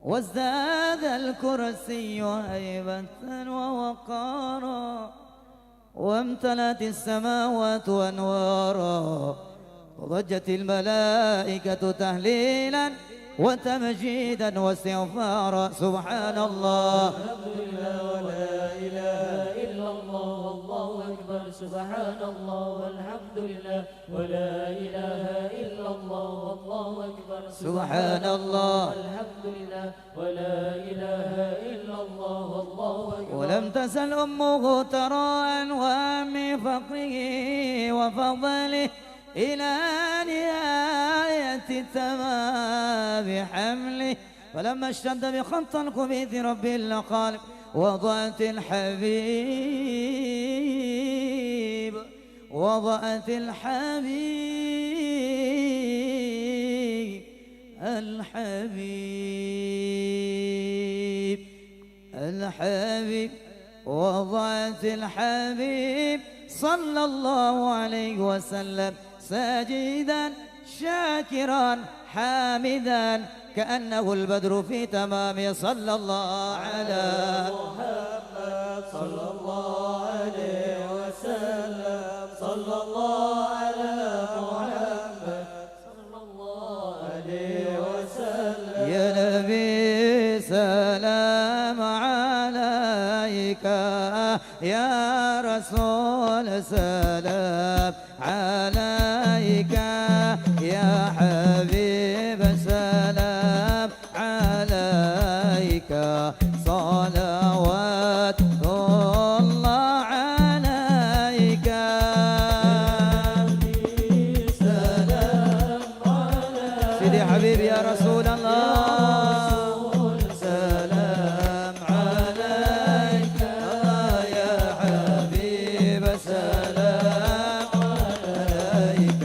وازداد الكرسي هيبة ووقارا، وامتلأت السماوات أنوارا، وضجت الملائكة تهليلا وتمجيدا واستغفارا. سبحان الله. الحمد لله ولا إله إلا الله والله أكبر. سبحان الله والحمد لله ولا إله إلا الله والله أكبر. سبحان الله. الحمد لله ولا إله إلا الله والله أكبر. ولم تزل أمه ترى أنواع من فقره وفضله إلى نهاية تمام حمله. فلما اشتد بخط الخبيث رب الخالق وضعت الحبيب وضعت الحبيب، الحبيب، الحبيب، وضعت الحبيب صلى الله عليه وسلم ساجدا شاكرا حامدا كأنه البدر في تمامه. صلى الله على محمد، صلى الله عليه وسلم، صلى الله على محمد، صلى الله عليه وسلم. يا نبي سلام عليك، يا رسول سلام عليك، يا حبيب سلام عليك، صلوات الله عليك. سلام عليك. سيدي حبيبي يا رسول الله. سلام عليك يا حبيب، سلام عليك،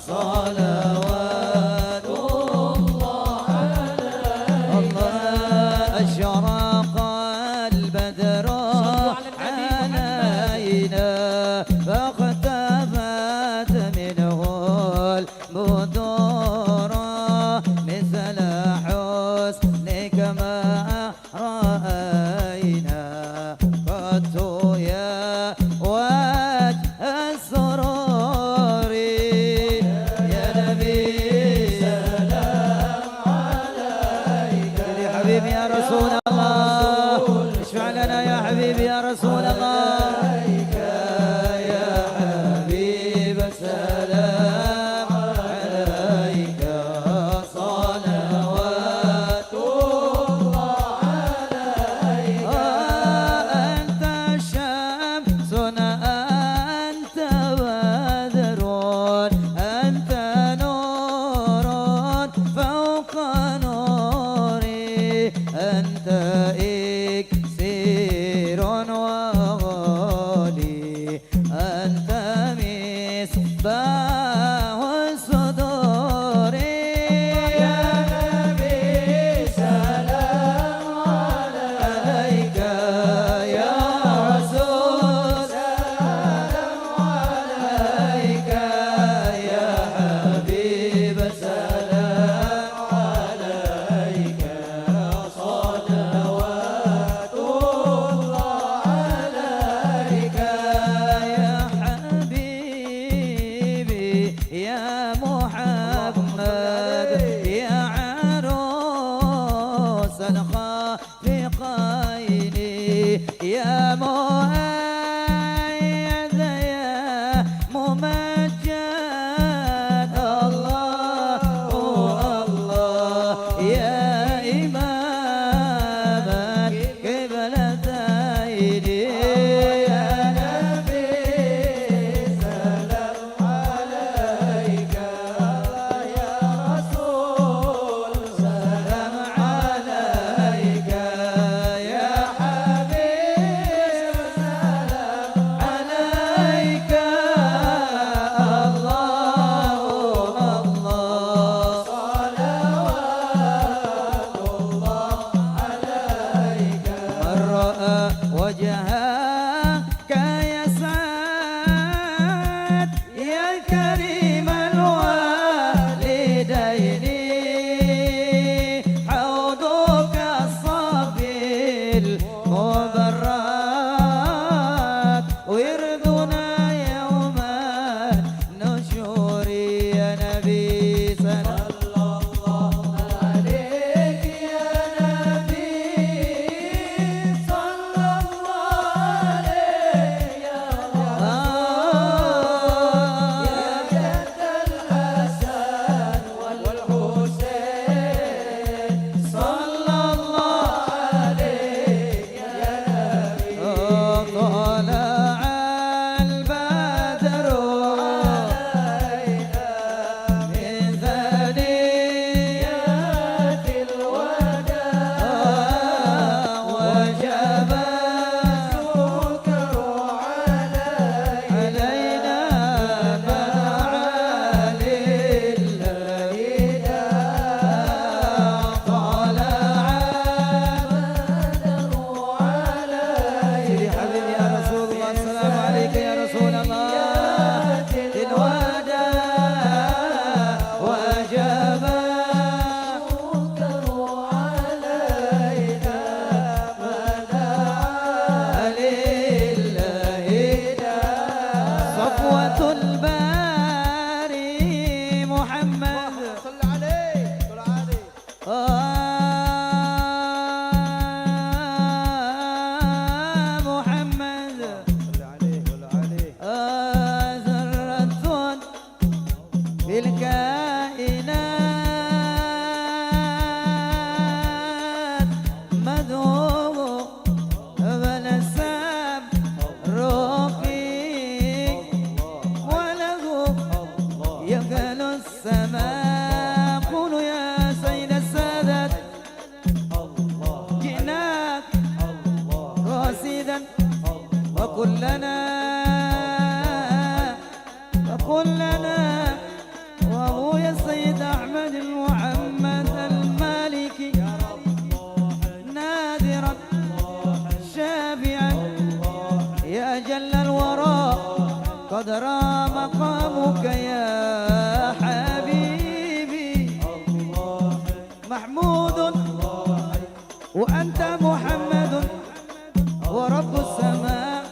صلوات الله عليك. الله أشرق البدر علينا فاختفت منه البدور مثل حسنك ما رأينا قط يا وجه السرور. يا نبي سلام عليك. يا حبيبي يا رسول الله، اشفع لنا يا حبيبي يا رسول الله. عليك يا حبيب السلام عليك. صلوات الله عليك. أنت شمس، أنت بدر، أنت نور فوق نوري، أنت الخافقين. يا مؤيد يا ممجد، الله الله، يا إمام القبلتين. يا نبي سلام عليك، يا رسول سلام عليك، يا حبيب سلام عليك، الله الله، صلوات الله عليك. من رأى وجهك يسعد، يا كريم الوالدين، حوضك الصافي المبرك، وردنا يوم النشور يا نبي. صلى الله عليك يا نبي، صلى الله عليك يا رسول، يا جد الحسن والحسين، صلى الله عليك يا نبي. طلع البدر علينا من ثنيات الوداع، وجب الشكر علينا، علينا معالي الهدى. طلع البدر علينا. سيدي حبيبي يا رسول الله، السلام عليك يا رسول الله. الوداع وجب الشكر علينا، ما دعا للهدى. صفوة الباري محمد. صل عليه، صل عليه. آه، محمد. صل عليه، صل عليه. آه، ذرة في الكائنات مدعو بنسب روحي وله يكن السماء. قولوا يا سيد السادات، جئناك قاصدا وكلنا، وكلنا وأبويا السيد أحمد محمد المالكي ناذرا شافعا يا أجل الورى قدر مقامك يا حبيبي محمود وأنت محمد ورب السماء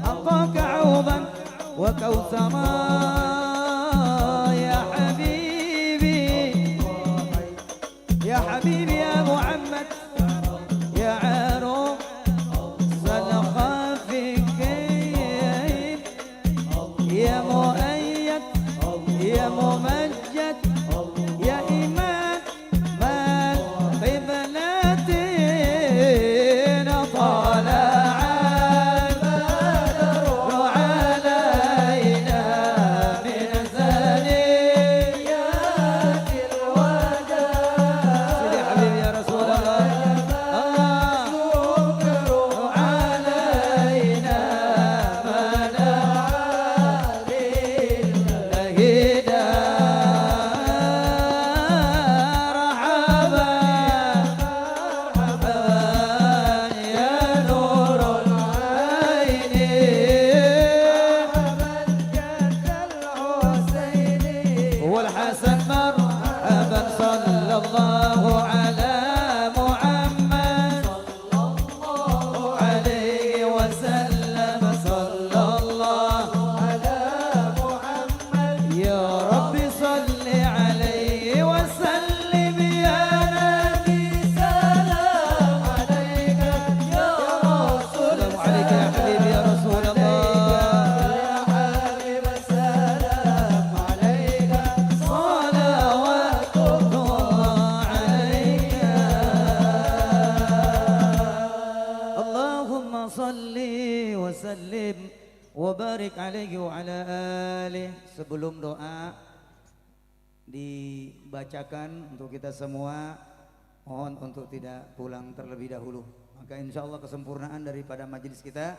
أعطاك عوضا وكوثرا يا حبيبي، يا حبيبي يا محمد، يا عروس الخافقين، يا مؤيد، يا ممجد، يا إمام القبلتين، طلع البدر علينا Salli wa sallim wa barik alaihi wa ala alih. Sebelum doa dibacakan untuk kita semua, mohon untuk tidak pulang terlebih dahulu. Maka insya Allah kesempurnaan daripada majelis kita,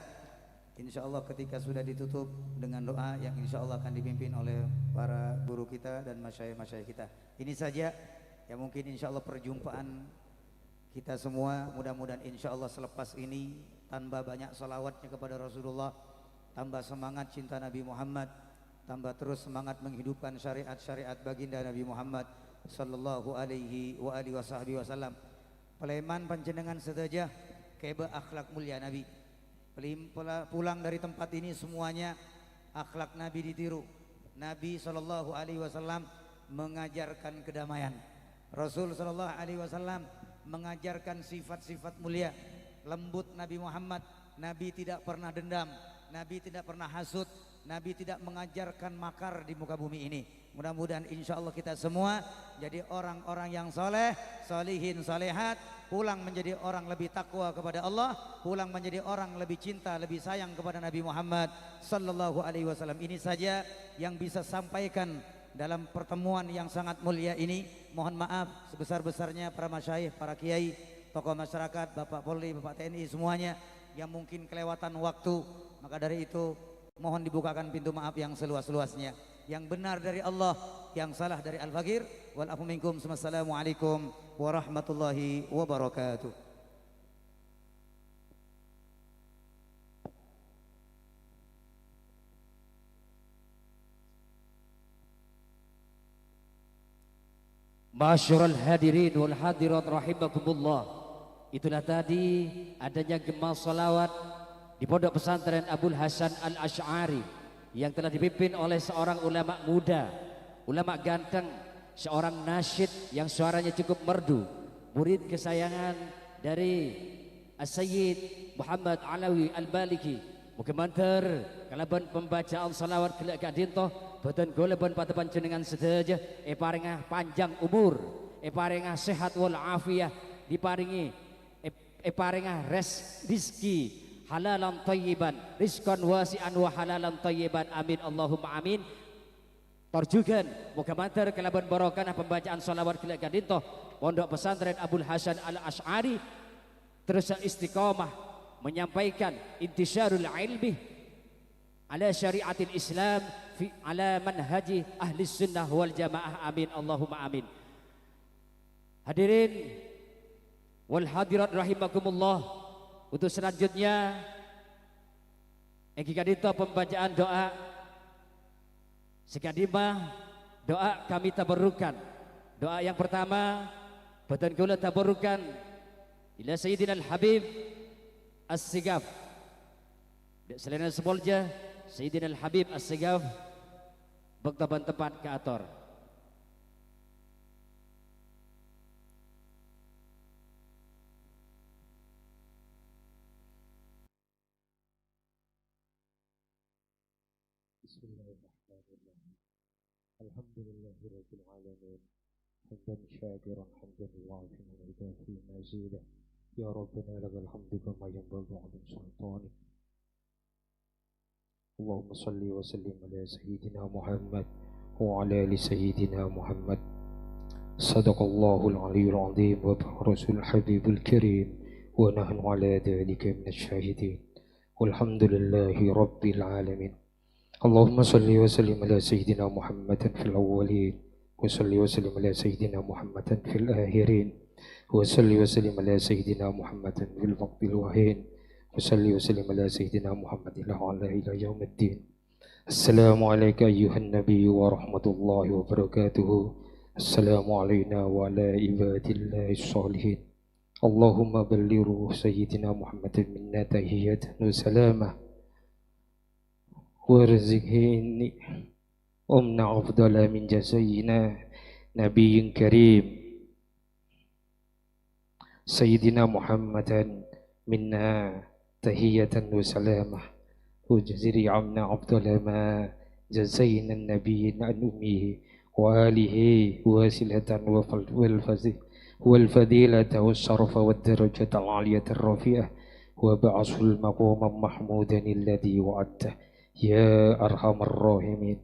insya Allah ketika sudah ditutup dengan doa yang insya Allah akan dipimpin oleh para guru kita dan masyayikh-masyayikh kita. Ini saja yang mungkin insya Allah perjumpaan kita semua. Mudah-mudahan insya Allah selepas ini tambah banyak salawatnya kepada Rasulullah, tambah semangat cinta Nabi Muhammad, tambah terus semangat menghidupkan syariat-syariat baginda Nabi Muhammad sallallahu alaihi wa alihi wasahbihi wasallam. Palèman panjhennengngan sadhâjâ kèbâ akhlak mulia Nabi. Pelim-, pela-, pulang dari tempat ini semuanya akhlak Nabi ditiru. Nabi sallallahu alaihi wasallam mengajarkan kedamaian. Rasul sallallahu alaihi wasallam mengajarkan sifat-sifat mulia, lembut Nabi Muhammad. Nabi tidak pernah dendam, Nabi tidak pernah hasut, Nabi tidak mengajarkan makar di muka bumi ini. Mudah-mudahan insya Allah kita semua jadi orang-orang yang soleh, solihin, solehat, pulang menjadi orang lebih takwa kepada Allah, pulang menjadi orang lebih cinta, lebih sayang kepada Nabi Muhammad sallallahu alaihi wasallam. Ini saja yang bisa sampaikan dalam pertemuan yang sangat mulia ini. Mohon maaf sebesar-besarnya para masyayikh, para kiai, tokoh masyarakat, Bapak Polri, Bapak T N I semuanya yang mungkin kelewatan waktu. Maka dari itu, mohon dibukakan pintu maaf yang seluas-luasnya. Yang benar dari Allah, yang salah dari Al-Fakir. Wal afu minkum. Wassalamualaikum warahmatullahi wabarakatuh. Ma'asyiral hadirin wal hadirat rahimakumullah. Itulah tadi adanya gema salawat di Pondok Pesantren Abul Hasan Al-Asy'ari yang telah dipimpin oleh seorang ulama muda, ulama ganteng, seorang nasyid yang suaranya cukup merdu, murid kesayangan dari As-Sayyid Muhammad Alawi Al-Maliki. Moghâ mandhâr kalabân pembacaan salawat ghellâ' ka'dinto, bhâdhân kaulâ bân padâ panjhennengngan sadhâjâ èparènga panjhâng omor, èparènga sehat wal afiyah, diparèngè, è-, èparènga res-, rizki halalan thayyiban, rizqan wasi'an wa halalan thayyiban. Amin, Allahumma amin. Tor jhughân, moghâ mandhâr kalabân barokahna pembacaan shalawat ghellâ' ka'dinto, Pondok Pesantren Abul Hasan Al-Asy'ari terus istiqomah menyampaikan intisyarul ilmi ala syariatil Islam fi, ala manhaji ahli sunnah wal jamaah. Amin, Allahumma amin. Hadirin wal hadirat rahimakumullah, untuk selanjutnya, èngghi ka'dinto pembacaan doa. Sè ka'dimma doa kami tabarrukan. Doa yang pertama, bhâdhân kaulâ tabarrukan ila Sayyidina Al-Habib As-Segaf. Dâ' salèrana sè molja, Sayyidina Al-Habib As-Segaf, bâkto bân tempat kaator. بسم الله الرحمن الرحيم. الحمد لله رب العالمين. حمدا شاكرا، حمدا يوافي ويكافئ مزيده. يا ربنا لك الحمد كما ينبغي لعظيم سلطانك. اللهم صل وسلم على سيدنا محمد وعلى آل سيدنا محمد. صدق الله العلي العظيم وبلغ رسول الحبيب الكريم ونحن على ذلك من الشاهدين. والحمد لله رب العالمين. اللهم صل وسلم على سيدنا محمد في الأولين، وصل وسلم على سيدنا محمد في الآخرين، وصل وسلم على سيدنا محمد في الوقت الوحين، وصل وسلم على سيدنا محمد الأعلى إلى يوم الدين. السلام عليك أيها النبي ورحمة الله وبركاته. السلام علينا وعلى عباد الله الصالحين. اللهم بلغ روح سيدنا محمد منا تحية وسلامة. وارزقه إني أمنا أفضل من جزينا نبي كريم سيدنا محمدا منا تحية وسلامة. واجزي عنا أفضل ما جزينا النبيين عن أمه وآله وسيلة وفض-، والفضي-، والفضيلة والشرف والدرجة العالية الرفيعة. وابعثه مقاما محمودا الذي وعدته يا أرحم الراحمين.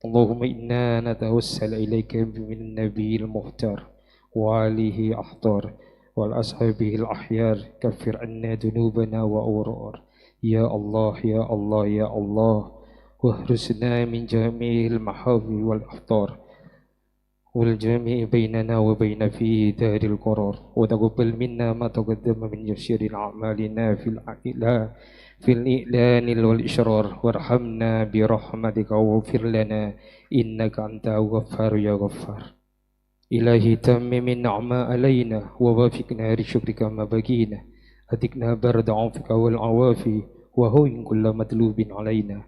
اللهم إنا نتوسل إليك بالنبي المختار وآله الأطهار وأصحابه الأخيار، كفر عنا ذنوبنا وأوزارنا. يا الله، يا الله، يا الله، واحرسنا من جميع المخاوف والأخطار، والجمع بيننا وبين في دار القرار، وتقبل منا ما تقدم من يسير أعمالنا في الإعلا-، في الإعلان والإسرار، وارحمنا برحمتك واغفر لنا إنك أنت الغفار يا غفار. إلهي تمم النعمة علينا ووفقنا لشكرك ما بقينا، أذقنا برد عفوك والعوافي وهون كل مطلوب علينا.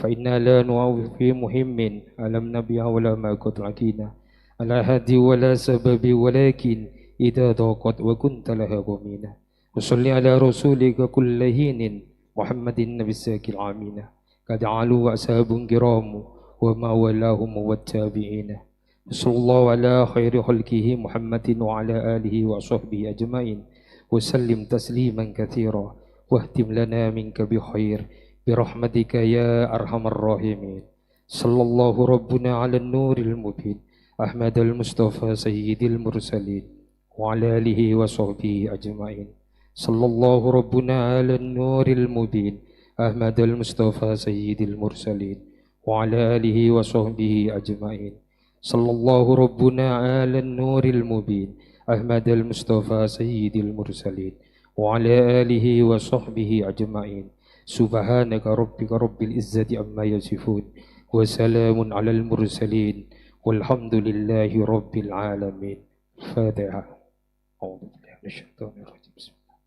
فإنا لا نعوف في مهم ألم نبيع ولا ما قد لقينا على حد ولا سبب، ولكن إذا ضاقت وكنت لها ضمينا. وصل على رسولك كل حين محمد النبي الزكي الأمين، قد علوا أصحاب كرام وما والاهم والتابعين. وصلى الله على خير خلقه محمد وعلى آله وصحبه أجمعين، وسلم تسليما كثيرا، واختم لنا منك بخير برحمتك يا أرحم الراحمين. صلى الله ربنا على النور المبين، أحمد المصطفى سيد المرسلين، وعلى آله وصحبه أجمعين. صلى الله ربنا على النور المبين، أحمد المصطفى سيد المرسلين، وعلى آله وصحبه أجمعين. صلى الله ربنا على النور المبين، أحمد المصطفى سيد المرسلين، وعلى آله وصحبه أجمعين. سبحان ربك رب العزة عما يصفون، وسلام على المرسلين، والحمد لله رب العالمين. الفاتحة. أعوذ بالله من الشيطان الرجيم. بسم الله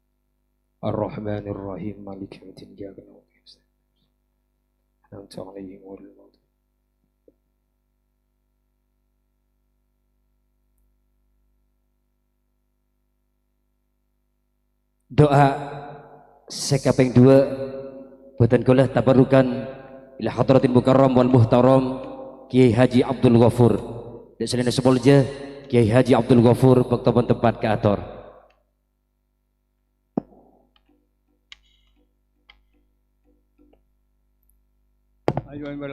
الرحمن الرحيم. مالك يوم الدين. إياك نعبد وإياك نستعين. أنعمت عليهم غير المغضوب. Du'a sè kapèng duwâ', bhâdhân kaulâ tabarrukan ila hadratil mukarram wal muhtaram Kiai Haji Abdul Ghafur. Dâ' salèna sè molja Kiai Haji Abdul Ghafur, bâkto bân tempat kaator.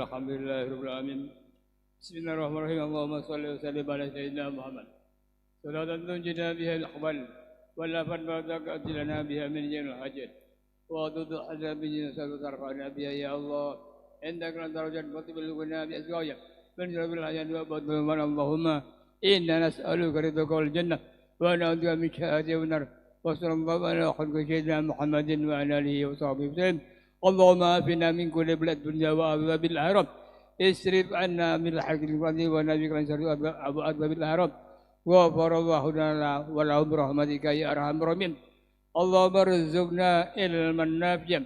Alhamdulillahirabbil alamin. Bismillahirrahmanirrahim. Allahumma shalli wa sallim ala sayyidina Muhammad. Salatan tunjina biha minal ahwal, wal afat, wa taqdi lana biha min jami'il hajat. Wa tudhhibuna biha minal masaib, wa tarfa'una biha, ya Allah, indaka 'inda darajat wa tuballighuna biha aqsa darajat min syarafil hayat wa barakatiha. Allahumma inna nas'aluka ridhaka wal jannah, wa na'udzubika min sakhatika wan nar. Wa sallallahu ala khairi khalqihi sayyidina Muhammadin wa ala alihi wa sahbihi wa sallam. Allahumma afina min kulli bala'id dunya wa adzabil akhirah. Isrif 'anna min haqqil faqri wa najjina min syarri adzabil akhirah. Ghafarallahu lana wa lahum bi rahmatika ya arhamar rahimin. Allahumma rzuqna ilman nafi'an.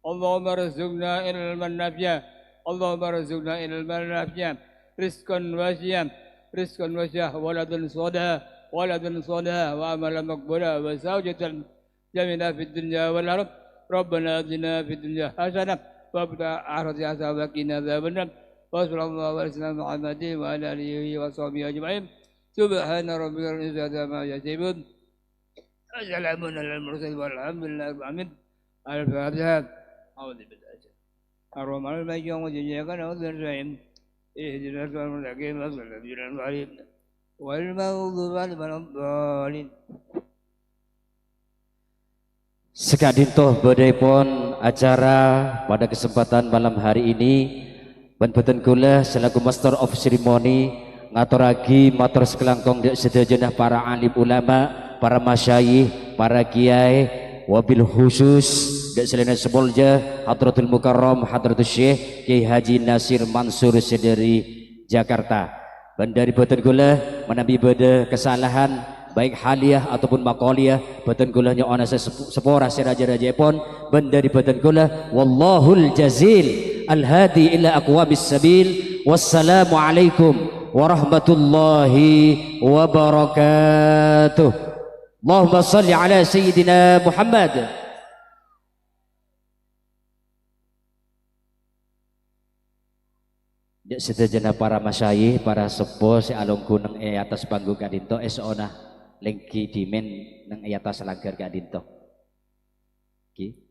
Allahumma rzuqna ilman nafi'an. Allahumma rzuqna ilman nafi'an. Rizqan wasi'an. Rizqan wasi'an. Waladan shalihan. Waladan shalihan. Wa amalan maqbulan. Wa zawjatan jamila fid dunya wal akhirah. Rabbana atina fid dunya hasanah wa fil akhirati hasanah wa qina adzabannar. Wa sallallahu ala sayyidina Muhammadin wa ala alihi wa sahbihi ajma'in. Subhana rabbika rabbil izzati amma yasifun. Wa salamun alal mursalin walhamdulillahi rabbil alamin. Al-Fatihah. A'udzu billahi. Ar-Rahmanir Rahim. Maliki yaumiddin. Iyyaka na'budu wa iyyaka nasta'in. Ihdinas siratal mustaqim. Shiratal ladzina an'amta 'alaihim ghairil maghdubi 'alaihim waladdallin. Saka'dinto bâdâèpon acara pada kesempatan malam hari ini, bân bhâdhân kaulâ selaku Master of Ceremony ngatorraghi mator sakalangkong dâ' sadhâjâna para alim ulama, para masyayikh, para kiai, wabil khusus dâ' salèna sè molja Hadratul Mukarram Hadratus Syekh Kiai Haji Nasir Mansur sè dâri Jakarta. Bân dâri bhâdhân kaulâ, manabi bâdâ kasalahan, baik haliyah ataupun maqaliyah, bhâdhân kaulâ nyo'ona sè sep-, sapora sè rajâ-rajâèpon, bân dâri bhâdhân kaulâ, wallahul jazil, al-hadi ila aqwamis sabil. Wassalamualaikum warahmatullahi wabarakatuh. Allahumma shalli ala Sayyidina Muhammad. Dâ' sadhâjâna para masyayikh, para seppo sè alongghu neng è attas panggung ka'dinto, èso'ona lèngghi dhimèn neng è attas langghâr ka'dinto. Ngghi.